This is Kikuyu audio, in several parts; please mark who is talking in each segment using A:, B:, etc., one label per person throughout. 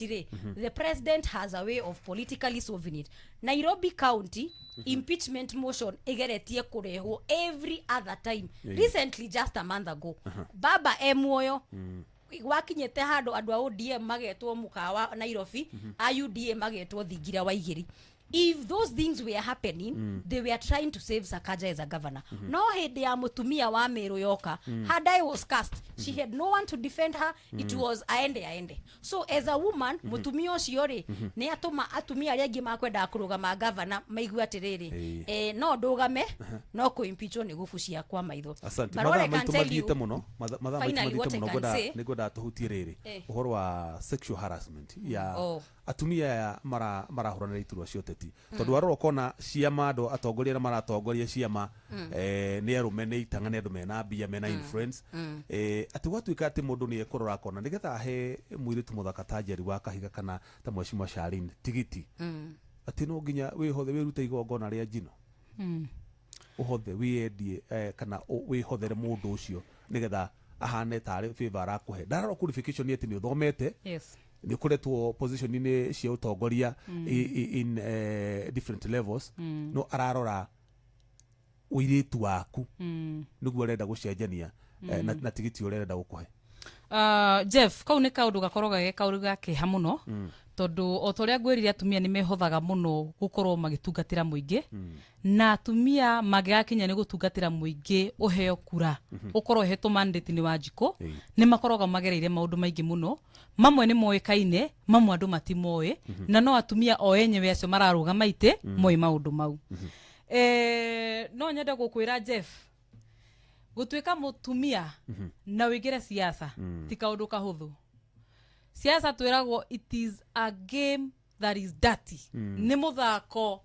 A: Rĩ, the president has a way of politically solving it. Nairobi County impeachment motion ĩgeretie kũrehwo every other time. Recently, just a month ago, baba e muoyo, gwakinyĩte handũ andũ a ODM magetwo mũkawa Nairobi, a UDA magetwo thingira wa igĩrĩ. If those things were happening, they were trying to save Sakaja as a governor. No hĩndĩ ya mũtumia wa Meru yoka, her die was cast. She had no one to defend her. It was aende aende. So as a woman, mũtumia ũcio rĩ, nĩ atũma atumia arĩa angĩ makwendaga kũrũgama governor maigue atĩrĩrĩ, no ndũgame no kũ-impeachwo nĩ gũbucia kwa maitho.
B: Asante.
A: But what
B: Mathaa
A: I can
B: maitũ
A: tell you
B: mathiĩte mũno. Mathaa maitũ
A: finally, what
B: mathiĩte
A: I
B: mũno.
A: can say
B: Nĩ ngwenda tũhutie rĩrĩ, ũhoro wa sexual harassment ya atumia aya marahũranĩra iturwa cia ũteti, tondũ warora ũkona ciama, andũ atongoria arĩa maratongoria ciama nĩ arũme, nĩ itang'a, nĩ andũ mena mbia, mena influence, atĩ gwatuĩka atĩ mũndũ nĩ ekũrora akona nĩgetha ahe mũirĩtu mũthaka ta Njeri wa Kahiga kana ta Mheshimiwa Charlene tigiti, atĩ no nginya wĩhothe, wĩrute igongona rĩa njino, ũhothe wĩendie kana wĩhothere mũndũ ũcio nĩgetha ahane tarĩ favor arakũhe. Ndarora qualification nĩ atĩ nĩ ũthomete, nĩ ũkoretwo position-inĩ cia ũtongoria in different levels, no ararora ũirĩtu waku nĩguo arenda gũcenjania na tigiti ũrĩa arenda gũkũhe.
C: Jeff, kau nĩ kaũndũ gakoragwo ge kaũndũ ga kĩeha mũno, tondũ o ta ũrĩa ngwĩrire, atumia nĩ mehothaga mũno gũkorwo magĩtungatĩra mũingĩ, na atumia mangĩgakinya nĩ gũtungatĩra mũingĩ, ũheo kura, ũkorwo ũhetwo mandate nĩ Wanjikũ, nĩ makoragwo magereire maũndũ maingĩ mũno. Mamwe nĩ moĩkaine, mamwe andũ matimoĩ, na no atumia o enyewe acio mararũgama itĩ moĩ maũndũ mau. No nyende gũkwĩra, Jeff, gũtuĩka mũtumia na wĩingĩre siasa ti kaũndũ kahũthũ. Siasa twĩragwo it is a game that is dirty. Nĩ mũthako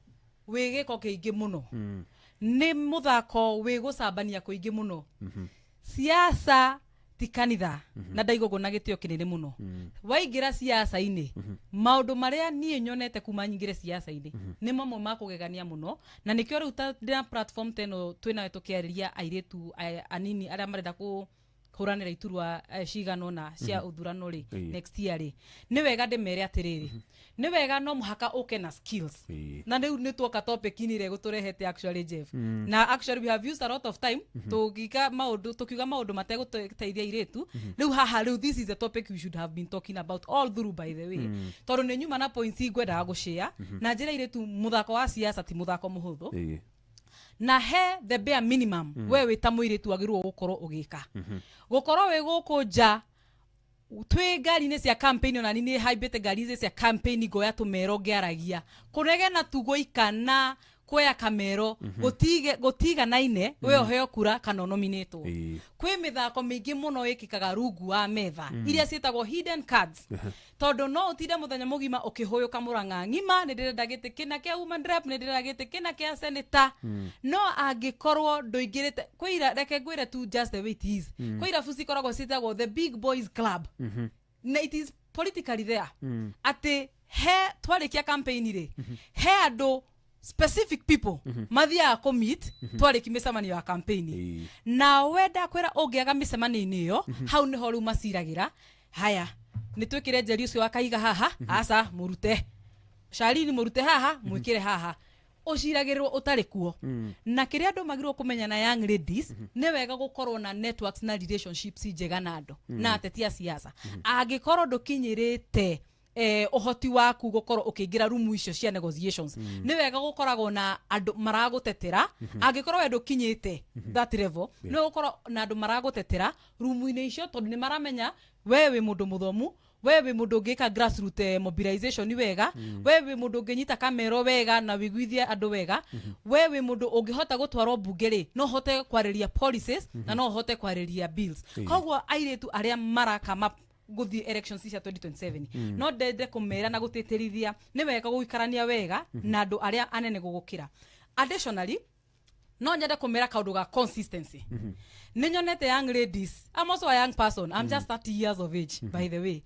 C: wĩ gĩko kĩingĩ mũno, nĩ mũthako wĩ gũcambania kũingĩ mũno. Siasa ti kanitha, na ndaigua ũguo na gĩtĩo kĩnene mũno. Waingĩra siasa-inĩ, maũndũ marĩa niĩ nyonete kuma nyingĩre siasa-inĩ nĩ mamwe ma kũgegania mũno, na nĩkĩo rĩu ta ndĩna platform ta ĩno twĩnayo tũkĩarĩria airĩtu anini arĩa marenda kũ kũranĩra iturwa cigana ũna cia ũthurano rĩ next year rĩ, nĩ wega ndĩmere atĩrĩrĩ, nĩ wega no mũhaka ũke na skills. Na rĩu nĩ tuoka topic-inĩ ĩrĩa ĩgũtũrehete actually, Jeff, na actually we have used a lot of time tũgĩka maũndũ, tũkiuga maũndũ mategũteithia airĩtu. Rĩu haha, rĩu this is a topic we should have been talking about all through, by the way, tondũ nĩ nyuma na points ngwendaga gũshare na njĩra airĩtu. Mũthako wa siasa ti mũthako mũhũthũ, na he the bare minimum we wĩ ta mũirĩtu wagĩrĩirwo gũkorwo ũgĩka, gũkorwo wĩ gũkũ nja twĩ ngari-inĩ cia campaign. Ona nĩ haimbĩte ngari-inĩ cia campaign, ngoya tũmero ngĩaragia, kũnegena tu, gũika na kuoya kamero gũtige gũtiganaine we ũheo kura kana ũnominĩtwo. Kwĩ mĩthako mĩingĩ mũno ĩkĩkaga rungu wa metha iria ciĩtagwo hidden cards, tondũ no ũtinde mũthenya mũgima ũkĩhũyũka mũrang'a ng'ima, nĩ ndĩrenda gĩtĩ kĩna kĩa woman rep, nĩ ndĩrenda gĩtĩ kĩna kĩa senator, no angĩkorwo ndũingĩrĩte kwĩ reke ngwĩre tu just the way it is, kwĩ irabu cikoragwo ciĩtagwo the big boys club, na it is politically there atĩ he twarĩkia campaign rĩ, he andũ, specific people mathiaga kũ meet twarĩki mĩcemanio ya campaign. Nawe ndakwĩra ũngĩaga mĩcemanio-inĩ ĩyo, hau nĩho rĩu maciragĩra, haya, nĩ twĩkĩre Njeri ũcio wa Kahiga haha, aca mũrute Charlene, mũrute haha, mwĩkĩre haha, ũciragĩrĩrwo ũtarĩ kuo. Na kĩrĩa andũ magĩrĩirwo kũmenya na young ladies, nĩ wega gũkorwo na networks na relationships njega na andũ na ateti a siasa. Angĩkorwo ndũkinyĩrĩte ũhoti waku gũkorwo ũkĩingĩra rumu icio cia negotiations, nĩ wega gũkoragwo na andũ maragũtetera. Angĩkorwo we ndũkinyĩte that level, nĩ gũkorwo na andũ maragũtetera rumu-inĩ icio, tondũ nĩ maramenya we wĩ mũndũ mũthomu, we wĩ mũndũ ũngĩka grassroot mobilization wega, we wĩ mũndũ ũngĩnyita kamero wega na wĩiguithie andũ wega, we wĩ mũndũ ũngĩhota gũtwarwo mbunge rĩ, no ũhote kwarĩria policies na no ũhote kwarĩria bills. Koguo airĩtu arĩa marakama gũthiĩ elections cia 2027, no ndende kũmera na gũtĩtĩrithia nĩ wega gũikarania wega na andũ arĩa anene gũgũkĩra. Additionally, no nyende kũmera kaũndũ ga consistency. Nĩ nyonete young ladies, I'm also a young person, I'm just 30 years of age, by the way,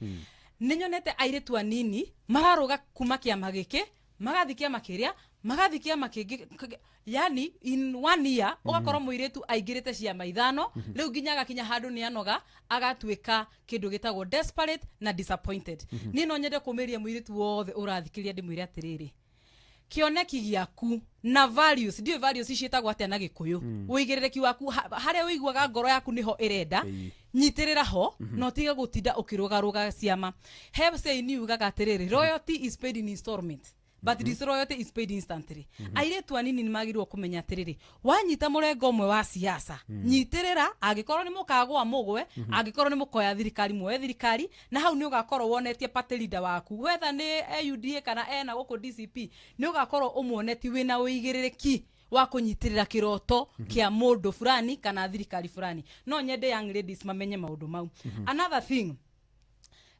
C: nĩ nyonete airĩtu anini mararũga kuma kĩama gĩkĩ magathi kĩama kĩrĩa. Magathi kĩama kĩngĩ yani in one year ũgakorwo mũirĩtu aingĩrĩte ciama 5, rĩu nginya agakinya handũ nĩ anoga, agatuĩka kĩndũ gĩtagwo desperate na disappointed. Niĩ no nyende kũmĩria mũirĩtu wothe ũrathikĩrĩria, ndĩmwĩre atĩrĩrĩ, kĩoneki gĩaku na values, ndiũĩ values ciĩtagwo atĩa na Gĩkũyũ, ũigĩrĩrĩki waku harĩa ũiguaga ngoro yaku nĩho ĩrenda, nyitĩrĩra ho na ũtige gũtinda ũkĩrũgarũga ciama. He saying yugaga atĩrĩrĩ, "Royalty is paid in installment, but disloyalty is paid instantly." Airĩtu anini nĩ magĩrĩirwo kũmenya atĩrĩrĩ, wanyita mũrengo ũmwe wa siasa, nyitĩrĩra. Angĩkorwo nĩ mũkagũa, mũgwe. Angĩkorwo nĩ mũkoya thirikari, muoye thirikari. Na hau nĩ ũgakorwo wonetie party leader waku, whether nĩ UDA kana ena gũkũ DCP, nĩ ũgakorwo ũmuonetie wĩna ũigĩrĩrĩki wa kũnyitĩrĩra kĩroto kĩa mũndũ fulani kana thirikari fulani. No nyende young ladies mamenye maũndũ mau. Another thing,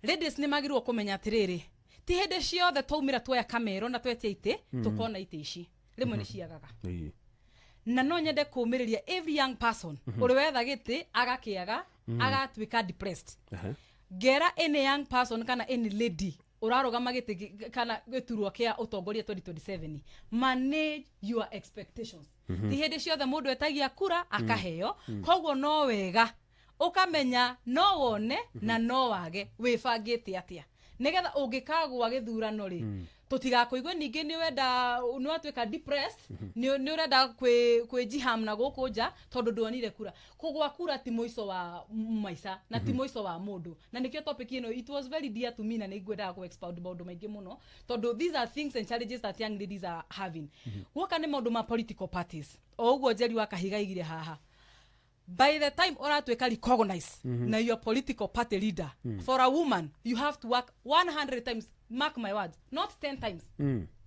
C: ladies nĩ magĩrĩirwo kũmenya atĩrĩrĩ, ti hĩndĩ ciothe twaumĩra tuoya kamero na twetia itĩ tũkona itĩ ici, rĩmwe nĩ ciagaga. Na no nyende kũmĩrĩria every young person ũrĩ wetha gĩtĩ agakĩaga, agatuĩka depressed. Ngera any young person kana any lady ũrarũgama gĩtĩ kana gĩturwa kĩa ũtongoria 2027, manage your expectations. Ti hĩndĩ ciothe mũndũ etagia kura akaheo. Koguo no wega ũkamenya no wone na no wage, wĩbangĩte atĩa nĩgetha ũngĩkagwa gĩthurano rĩ, tũtigakũigue ningĩ nĩ wenda nĩ watuĩka depressed, nĩ ũrenda kwĩ jiham na gũkũ nja tondũ ndwonire kura. Kũgwa kura ti mũico wa maica na ti mũico wa mũndũ. Na nĩkĩo topic ĩno, it was very dear to me, na nĩ ngwendaga kũ expound maũndũ maingĩ mũno tondũ these are things and challenges that young ladies are having. Guoka nĩ maũndũ ma political parties, o ũguo Njeri wa Kahiga igire haha, by the time ũratuĩka recognize na your political party leader, for a woman you have to work 100 times, mark my words, not 10 times,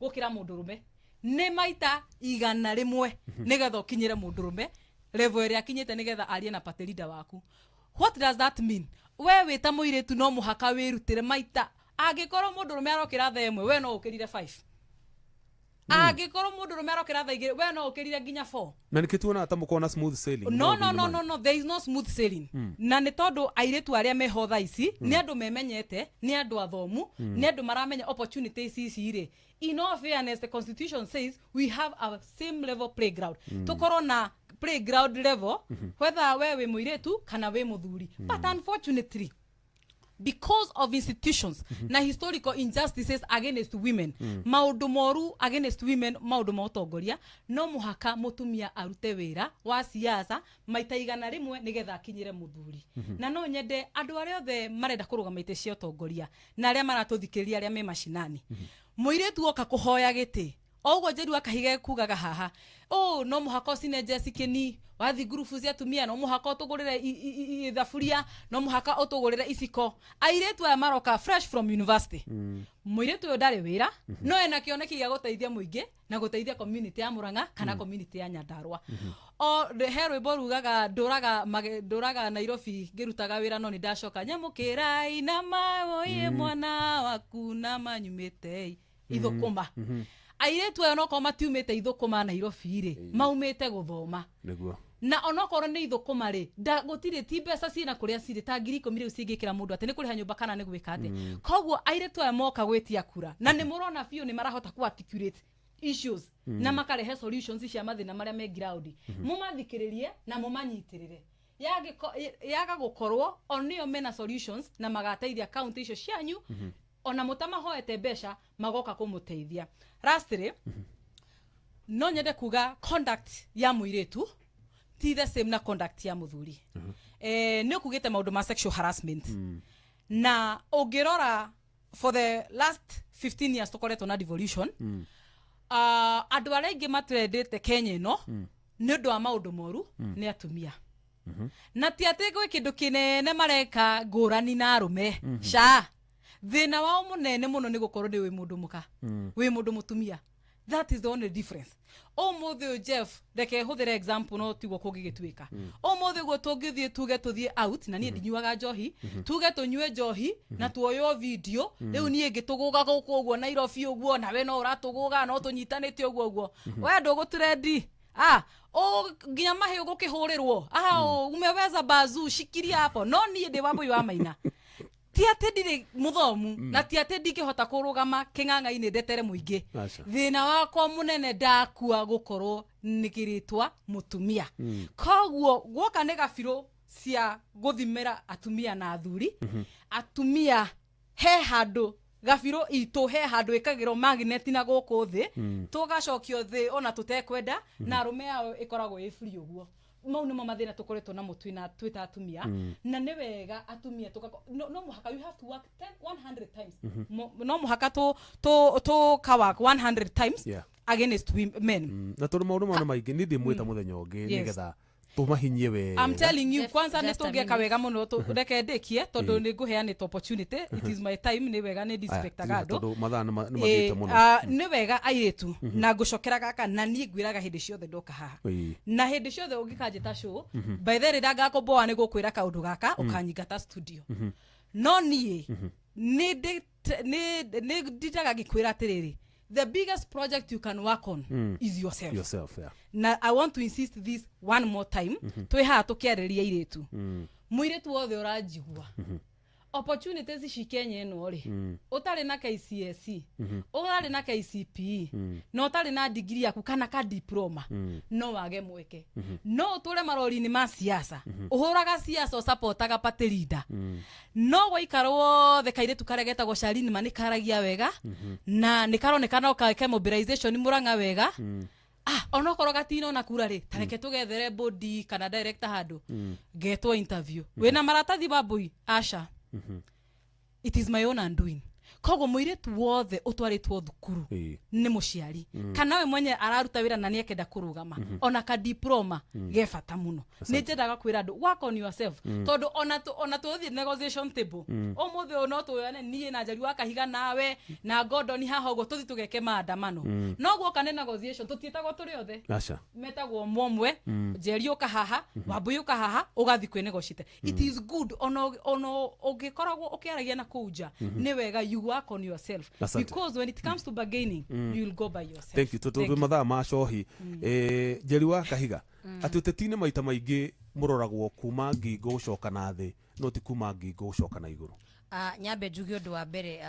C: gũkĩra mũndũrũme. Nĩ maita 100 nĩgetha ũkinyĩre mũndũrũme level ĩrĩa akinyĩte, nĩgetha arie na party leader waku. What does that mean? We wĩ ta mũirĩtu no mũhaka wĩrutĩre maita. Angĩkorwo mũndũrũme arokĩra thaa 1, we no ũkĩrire 5. Angĩkorwo mũndũrũme arokĩra thaa 2, we no ũkĩrire nginya 4.
B: Na nĩkĩ tuonaga ta mũkorwo na smooth sailing
C: No, no,
B: maũndũ-inĩ
C: no,
B: maya?
C: No, no, there is no smooth sailing. Na nĩ tondũ airĩtu arĩa meho thaa ici nĩ andũ memenyete, nĩ andũ athomu, nĩ andũ maramenya opportunities ici rĩ. In all fairness, the constitution says we have a same level playground, tũkorwo na playground level whether we wĩ mũirĩtu kana wĩ mũthuri. But unfortunately, because of institutions na historical injustices against women, maũndũ moru against women, maũndũ ma ũtongoria, no mũhaka mũtumia arute wĩra wa siasa maita 100 nĩgetha akinyĩre mũthuri. Na no nyende andũ arĩa othe marenda kũrũgama itĩ cia ũtongoria na arĩa maratũthikĩrĩria, arĩa me macinani, mũirĩtu oka kũhoya gĩtĩ, o ũguo Njeri wa Kahiga kugaga haha, oh, no mũhaka ũcine njecikĩni wathi ngurubu cia atumia, no mũhaka ũtũgũrĩre thaburia, no mũhaka ũtũgũrĩre iciko. Airĩtu aya maroka fresh from university, mũirĩtu ũyũ ndarĩ wĩra, no ena kĩoneki gĩa gũteithia mũingĩ na gũteithia community ya Murang'a kana community ya Nyandarua. O he rwĩmbo rugaga, ndũraga Nairobi ngĩrutaga wĩra, no nĩ ndacoka nyamũkĩrai na mawoye mwana waku na manyumĩte ithũkũma. Airĩtu aya onokorwo matiumĩte ithũkũma Nairobi rĩ, maumĩte gũthoma. Na onokorwo nĩ ithũkũma rĩ, gũtirĩ ti mbeca ciĩna kũrĩa cirĩ ta 10,000 rĩu cingĩkĩra mũndũ atĩ nĩ kũrĩha nyũmba kana nĩ gwĩka atĩa. Koguo airĩtu aya moka gwĩtia kura na nĩ mũrona biũ nĩ marahota ku articulate issues na makarehe solutions cia mathĩna marĩa me ground, mũmathikĩrĩrie na mũmanyitĩrĩre. Yaga gũkorwo o nĩo mena solutions na magateithia kaunti icio cianyu, ona mũtamahoete mbeca magoka kũmũteithia. Lastly, no nyende kuga conduct ya mũirĩtu ti the same na conduct ya mũthuri. Nĩ ũkugĩte maũndũ ma sexual harassment, na ũngĩrora for the last 15 years tũkoretwo na devolution, andũ arĩa aingĩ matrendĩte Kenya ĩno nĩ ũndũ wa maũndũ moru nĩ atumia. Na ti atĩ gwĩ kĩndũ kĩnene mareka ngũrani na arũme ca. Thĩna wao mũnene mũno nĩ gũkorwo nĩ wĩ mũndũ mũka, wĩ mũndũ mũtumia. That is the only difference. Ũmũthĩ ũyũ, Jeff, reke hũthĩre example, no tiguo kũngĩgĩtuĩka. Ũmũthĩ ũguo tũngĩthiĩ tuge tũthiĩ out, na niĩ ndinyuaga njohi, tuge tũnyue njohi na tuoywo video, rĩu niĩ ngĩtũgũga gũkũ ũguo Nairobi ũguo, nawe no ũratũgũga, no tũnyitanĩte ũguo ũguo, we ndũgũtrendi nginya mahiũ gũkĩhũrĩrwo, umeweza bazu shikilia hapo, no niĩ ndĩ Wambui wa Maina. Ti atĩ ndirĩ mũthomu, na ti atĩ ndingĩhota kũrũgama kĩng'ang'a-inĩ ndetere mũingĩ.
B: Aca.
C: Thĩna wakwa mũnene ndakua gũkorwo nĩ kĩrĩtwa mũtumia. Koguo guoka nĩ gabirũ cia gũthimĩra atumia na athuri, atumia he handũ gabirũ itũ, he handũ ĩkagĩrwo magnet na gũkũ thĩ, tũgacokio thĩ ona tũtekwenda, na arũme ao ĩkoragwo ĩ free. Ũguo mau nĩmo mathĩna tũkoretwo namo twĩna twĩta atumia. Na nĩ wega atumia no mũhaka, you have to work 10, 100 times. No mũhaka tũ work 100 times against men.
B: Na tondũ maũndũ mau nĩ maingĩ, niĩ ndĩmwĩta mũthenya ũngĩ nĩgetha tũmahinyie wega.
C: I'm telling you.
A: Jeff,
C: Kwanza nĩ
A: just a
C: tũngĩka
A: minute.
C: wega mũno. Reke ndĩkie tondũ nĩ ngũheanĩte opportunity, it is my time, nĩ wega nĩ
B: Aya,
C: respectaga andũ.
B: tondũ mathaa nĩ mathiĩte mũno.
C: Nĩ wega airĩtu na ngũcokera gaka, na niĩ ngwĩraga hĩndĩ ciothe ndoka haha na hĩndĩ ciothe ũngĩkanjĩta show, by the rĩrĩa ngakũmboa nĩ gũkwĩra kaũndũ gaka ũkanyingata studio. No niĩ nĩ ndindaga ngĩkwĩra atĩrĩrĩ, the biggest project you can work on is yourself.
B: Yourself, yeah.
C: Na I want to insist this one more time. Twĩ haha tũkĩarĩria airĩtu, mũirĩtu wothe ũranjigua, opportunities ici Kenya ĩno rĩ, ũtarĩ na KCSE, ũtarĩ na KCPE, na ũtarĩ na degree yaku kana ka diploma, no wage mweke. No ũtũre marori-inĩ ma siasa, ũhũraga siasa, ũsapotaga party leader, no waikara wothe kairĩtu karĩa getagwo Charlene ma nĩ karagia wega na nĩ karoneka no keke mobilization Murang'a wega, onokorwo gatinona kura rĩ, tareke tũgethere bodi kana director handũ ngetwo interview, wĩna maratathi Wambui, aca, it is my own undoing. Koguo mũirĩtu wothe ũtwarĩtwo thukuru nĩ mũciari kana we mwenye araruta wĩra na nĩekenda kũrũgama, ona ka diploma ge bata mũno. Nĩ nyendaga kwĩra andũ, work on yourself, tondũ ona tũthiĩ negotiation table ũmũthĩ ũyũ, no tũyane niĩ na Njeri wa Kahiga nawe na Gordon haha ũguo tũthiĩ tũgeke maandamano, no guoka nĩ negotiation tũtiĩtagwo tũrĩ othe.
B: Aca.
C: Metagwo ũmwe ũmwe, Njeri ũka haha, Wambui ũka haha, ũgathi kwĩ negotiate. It is good ona ũngĩkoragwo ũkĩaragia na kũu nja, nĩ wega you work on yourself.
B: Asante.
C: Because when it comes to bargaining, you will go by yourself.
B: Thank you. Tondũ
C: Thank
B: twĩ
C: you.
B: mathaa ma cohi. Njeri wa Kahiga, atĩ ũteti-inĩ maita maingĩ mũroragwo kuma ngingo gũcoka na thĩ, no ti kuma ngingo gũcoka na igũrũ.
A: Nyambe njuge ũndũ wa mbere,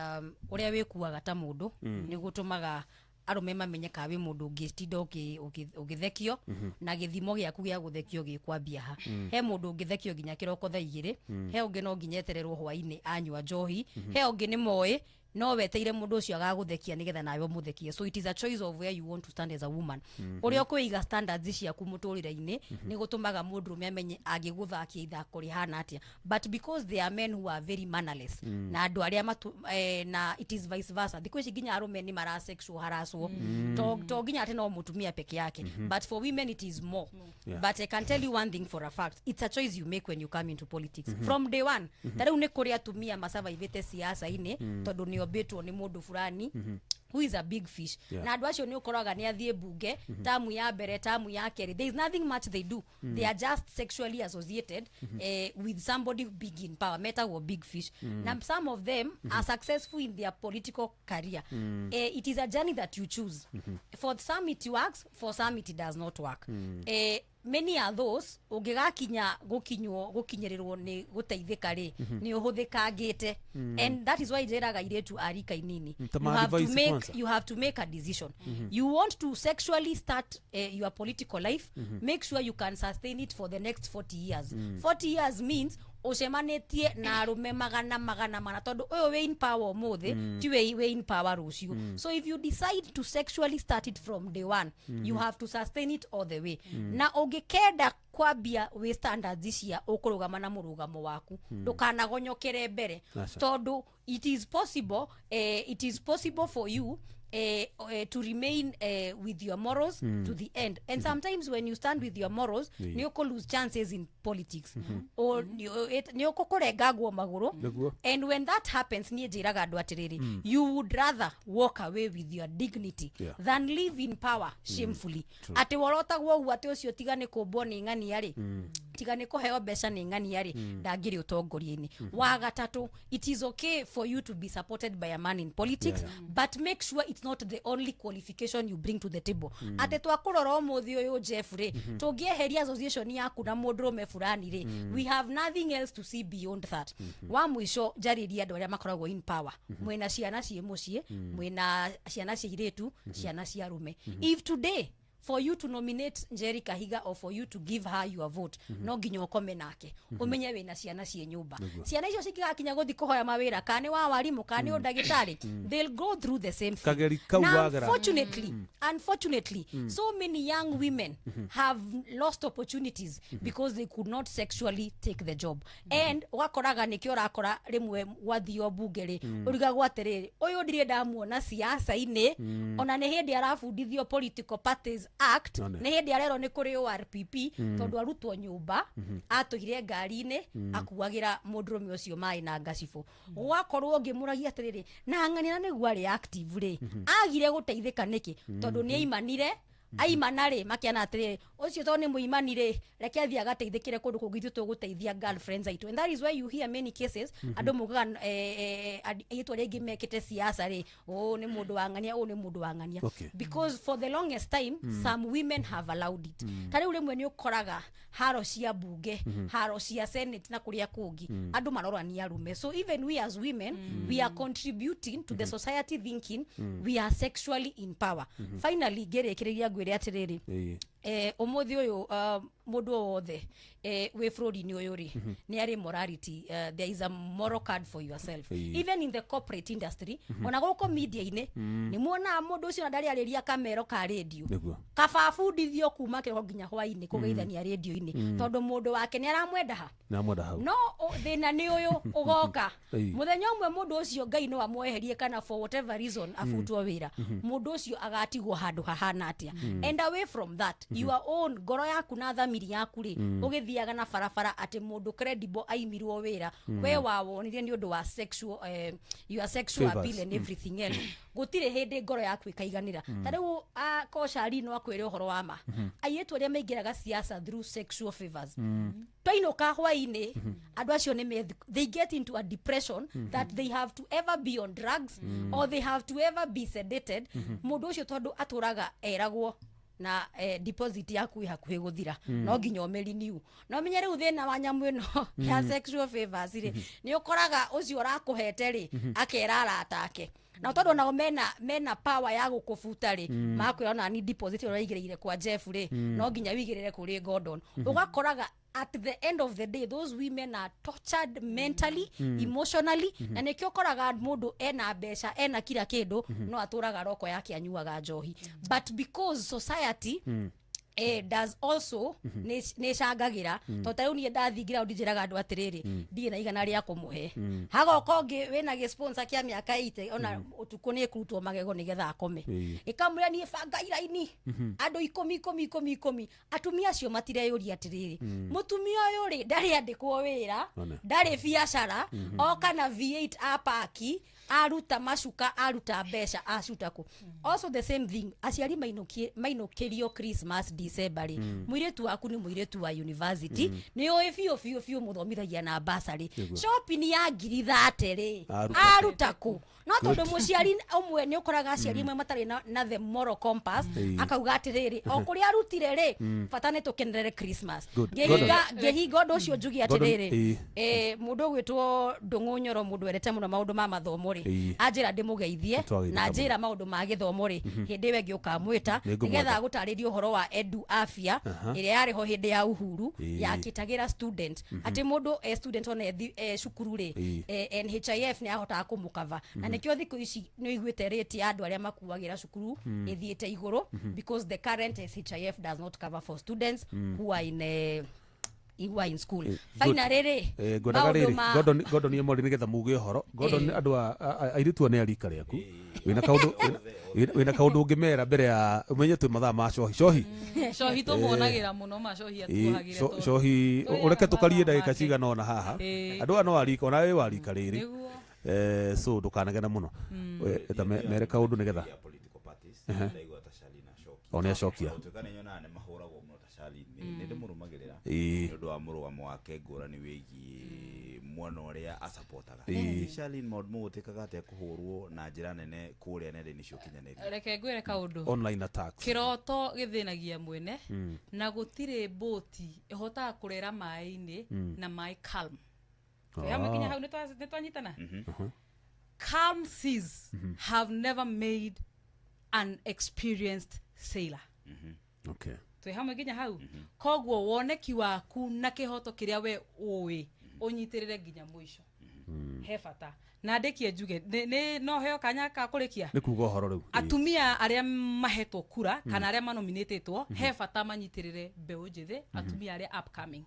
A: ũrĩa wĩkuaga ta mũndũ nĩ gũtũmaga arũme mamenye kana wĩ mũndũ ũngĩtinda ũgĩthekio, na gĩthimo gĩaku gĩa gũthekio gĩkwambia ha. He mũndũ ũngĩthekio nginya kĩroko thaa 2, he ũngĩ no nginya etererwo hwainĩ anyua njohi, he ũngĩ nĩ moĩ no weteire mũndũ ũcio agagũthekia nĩgetha nawe ũmũthekie. So it is a choice of where you want to stand as a woman. Ũrĩa ũkwĩiga standards ciaku mũtũrĩre-inĩ nĩ gũtũmaga mũndũrũme amenye angĩgũthakia ithako rĩhana atĩa. But because there are men who are very mannerless na andũ arĩa na it is vice versa, thikũ ici nginya arũme nĩ mara sexual harasswo, to nginya atĩ no mũtumia peke yake, but for women it is more. But I can tell you one thing for a fact, it's a choice you make when you come into politics from day one. Ta rĩu nĩ kũrĩ atumia masurvivĩte siasa-inĩ tondũ nĩ ombĩtwo nĩ mũndũ fulani who is a big fish. Na andũ acio nĩ ũkoraga nĩ athiĩ bunge tamu ya mbere, tamu ya kerĩ, there is nothing much they do. They are just sexually associated with somebody big in power, metagwo big fish. Na some of them are successful in their political career. It is a journey that you choose. For some it works, for some it does not work. Many are those ũngĩgakinya gũkinywo gũkinyĩrĩrwo nĩ gũteithĩka rĩ, nĩ ũhũthĩkangĩte, and that is why njĩraga airĩtu a rika inini,
B: Ta
A: you have to
B: ma-advise
A: make
B: kwanza.
A: You have to make a decision. You want to sexually start your political life, make sure you can sustain it for the next 40 years. 40 years means ũcemanĩtie na arũme magana magana mana, tondũ ũyũ wĩ in power ũmũthĩ ti wĩ in power rũciũ. So if you decide to sexually start it from day one, you have to sustain it all the way. Na ũngĩkenda kwambia wĩ standards cia ũkũrũgama na mũrũgamo waku, ndũkanagonyokere mbere.
B: Aca.
A: Tondũ it is possible for you to remain with your morals to the end. And sometimes when you stand with your morals, nĩ ũkũ lose chances in politics or nĩ ũkũkũrengangwo magũrũ.
B: Nĩguo.
A: And when that happens, niĩ njĩraga andũ atĩrĩrĩ, you would rather walk away with your dignity than live in power shamefully, atĩ worotagwo ũguo atĩ ũcio tiga nĩ kũmbwo nĩ ng'ania rĩ. Tiga. Tiga nĩ kũheo mbeca nĩ ng'ania rĩ, ndangĩrĩ ũtongoria-inĩ. Wa gatatũ, it is okay for you to be supported by a man in politics, but make sure it's not the only qualification you bring to the table. Atĩ twakũrora ũmũthĩ ũyũ, Jeff rĩ, tũngĩeheria association yaku na mũndũrũme fulani rĩ, we have nothing else to see beyond that. Wa mũico, njarĩrie andũ arĩa makoragwo in power. Mwĩna ciana ciĩ mũciĩ, mwĩna ciana cia irĩtu, ciana cia arũme. If today for you to nominate Njeri Kahiga or for you to give her your vote, no nginya ũkome nake, ũmenye wĩna ciana ciĩ nyũmba. Ciana icio cingĩgakinya gũthiĩ kũhoya mawĩra, kana nĩ wa warimũ, kana nĩ ũndagĩtarĩ, they'll go through the same thing.
B: Kageri kau
A: Na
B: wagera.
A: unfortunately, so many young women have lost opportunities because they could not sexually take the job. And ũgakoraga nĩkĩo ũrakora rĩmwe gwathio mbunge rĩ, ũrigagwo atĩrĩrĩ, ũyũ ndirĩ ndamuona siasa-inĩ, ona nĩ hĩndĩ arabundithio Political Parties Act,
B: None.
A: nĩ hĩndĩ arerwo nĩ kũrĩ ORPP, tondũ arutwo nyũmba atũire ngari-inĩ akuagĩra mũndũrũme ũcio maĩ na ngacibũ. Gwakorwo ngĩmũragia atĩrĩrĩ, na ng'ania na nĩguo arĩ active rĩ, agire gũteithĩka nĩkĩ? Tondũ nĩ aimanire. Aimana rĩ, makiana atĩrĩrĩ, ũcio tondũ nĩ mũimani rĩ, reke athiĩ agateithĩkĩre kũndũ kũngĩ, ithuĩ tũgũteithia girlfriends aitũ. And that is why you hear many cases andũ mugaga airĩtu arĩa aingĩ mekĩte siasa rĩ, ũũ nĩ mũndũ wa ng'ania, ũũ nĩ mũndũ wa ng'ania, because for the longest time some women have allowed it. Ta rĩu rĩmwe nĩ ũkoraga haro cia bunge, haro cia senate na kũrĩa kũngĩ, andũ marorania arume. So even we as women, we are contributing to the society thinking we are sexually in power. Finally, ngĩrĩkĩrĩria ngwĩre atĩrĩrĩ, ũmũthĩ ũyũ mũndũ o wothe wĩ bũrũri-inĩ ũyũ rĩ, nĩ arĩ morality. There is a moral card for yourself, even in the corporate industry, ona gũkũ media-inĩ nĩ muonaga mũndũ ũcio ona ndarĩ arĩria kamero ka rĩndio. Kaba abundithio kuma kĩroko nginya hwainĩ kũgeithania rĩndio-inĩ, tondũ mũndũ wake nĩ aramwenda ha.
B: Namwenda hau.
A: No thĩna nĩ ũyũ ũgoka mũthenya ũmwe, mũndũ ũcio Ngai no amweherie kana for whatever reason abutwo wĩra, mũndũ ũcio agatigwo handũ hahana atĩa? And away from that, your own ngoro yaku na thamiri yaku rĩ, ũgĩthiaga na barabara atĩ mũndũ credible aimirwo wĩra, we wawonire nĩ ũndũ wa sexual, your sexual
B: favors.
A: Appeal and everything else, gũtirĩ hĩndĩ ngoro yaku ĩkaiganĩra. Ta rĩu koshari no akwĩre ũhoro wa ma, airĩtu arĩa maingĩraga siasa through sexual favors, twainũka hwainĩ, andũ acio nĩ they get into a depression that they have to ever be on drugs or they have to ever be sedated. Mũndũ ũcio tondũ atũraga eragwo na deposit yaku ĩ hakuhĩ gũthira, no nginya ũmĩrenew. No menye rĩu thĩna wa nyamũ ĩno ya sexual favors rĩ, nĩ ũkoraga ũcio ũrakũhete rĩ, akera arata ake, na tondũ nao mena power ya gũkũbuta rĩ, makwĩra ona ni deposit ĩrĩa ũraigĩrĩire kwa Jeff rĩ, no nginya wĩigĩrĩre kũrĩ Gordon. Ũgakoraga at the end of the day those women are tortured mentally, emotionally, na nĩkĩo ũkoraga mũndũ ena mbeca, ena kila kĩndũ, no atũraga roko yake anyuaga njohi. But because society does also nĩ ĩcangagĩra, tondũ ta rĩu niĩ ndathiĩ ground njĩraga andũ atĩrĩrĩ, ndirĩ na igana rĩa kũmũhe, hagoka ũngĩ wĩna gĩsponsor kĩa mĩaka 80, ona ũtukũ nĩ ĩkũrutwo magego nĩgetha akome. Ĩkamwĩra niĩ banga iraini andũ 10 10 10 10. Atumia acio matireyũria atĩrĩrĩ, mũtumia ũyũ rĩ, ndarĩ andĩkwo wĩra,
B: One.
A: ndarĩ biacara, oka na V8 apaki, aruta macuka, aruta mbeca, acuta kũ? Also the same thing, aciari mainũkĩrio Christmas, December rĩ, mũirĩtu waku nĩ mũirĩtu wa university, nĩ ũĩ biũ biũ biũ mũthomithagia na basarĩ, shopping ya 30,000 rĩ,
B: Aruta.
A: Aruta kũ? No tondũ mũciari ũmwe, nĩ ũkoraga aciari amwe matarĩ na the moral compass, akauga atĩrĩrĩ, o kũrĩa arutire rĩ, bata nĩ tũkenerere Christmas.
B: Good.
A: Ngĩhinga ũndũ ũcio njuge
B: Gordon,
A: atĩrĩrĩ, mũndũ ũgwĩtwo Ndũng'ũ Nyoro, mũndũ wendete mũno maũndũ ma mathomo rĩ, anjĩra ndĩmũgeithie,
B: Nĩtwageithĩka
A: na
B: mũno.
A: njĩra maũndũ ma gĩthomo rĩ, hĩndĩ ĩyo ĩngĩ ũkamwĩta
B: Nĩngũmwetha.
A: nĩgetha agũtarĩrie ũhoro wa Edu Afya ĩrĩa yarĩ ho hĩndĩ ya Uhuru, yakĩtagĩra student atĩ mũndũ e student ona e cukuru rĩ, NHIF nĩ yahotaga kũmũkava, na nĩkĩo thikũ ici nĩ ũiguĩte rate ya andũ arĩa makuagĩra cukuru ĩthiĩte igũrũ, because the current SHIF does not cover for students who are in school. Finally rĩ,
B: Ngwendaga
A: maũndũ
B: rĩrĩ, Gordon Emori, nĩgetha muge ũhoro. Gordon, andũ airĩtu aya nĩ a rika rĩaku, wĩna kaũndũ ũngĩmera mbere ya ũmenye twĩ mathaa ma cohi cohi?
C: Cohi tũmuonagĩra mũno ma cohi atuohagĩre
B: Cohi
C: tũrĩaga
B: ũreke tũkarie
C: mathaa
B: ndagĩka
C: make.
B: cigana ũna haha. Andũ aya no arika, ona wĩ wa rika rĩrĩ. So ndũkanegene mũno. Eta mere kaũndũ nĩgetha
D: Ya political parties, ndaigua ta Charlene acokia.
B: O nĩ acokia.
D: Gũtuĩka nĩ nyonaga nĩ mahũragwo mũno ta Charlene nĩ ndĩmũrũmagĩrĩra
B: Ĩĩ.
D: nĩ ũndũ wa mũrũgamo wake ngũrani wĩgiĩ mwena ũrĩa acapotaga.
B: Ĩĩ.
D: Charlene, maũndũ mau ũtĩkaga atĩa kũhũrwo na njĩra nene kũrĩa nenda-inĩ cia ũkinyanĩria?
C: Reke ngwĩre kaũndũ.
B: Online attacks.
C: Kĩroto gĩthĩnagia mwene, na gũtirĩ mbũti ĩhotaga kũrera maĩ-inĩ na maĩ calm. Twĩ hamwe kinya hau? Nĩ twanyitana? Calm seas have never made an experienced sailor. Twĩ hamwe nginya hau? Koguo woneki waku na kĩhoto kĩrĩa we ũĩ ũnyitĩrĩre nginya mũico he bata. Na ndĩkie njuge no heo kanya ka kũrĩkia.
B: Nĩ kuga ũhoro rĩu.
C: Atumia arĩa mahetwo kura kana arĩa manominĩtĩtwo, he bata manyitĩrĩre mbeũ njĩthĩ, atumia arĩa upcoming.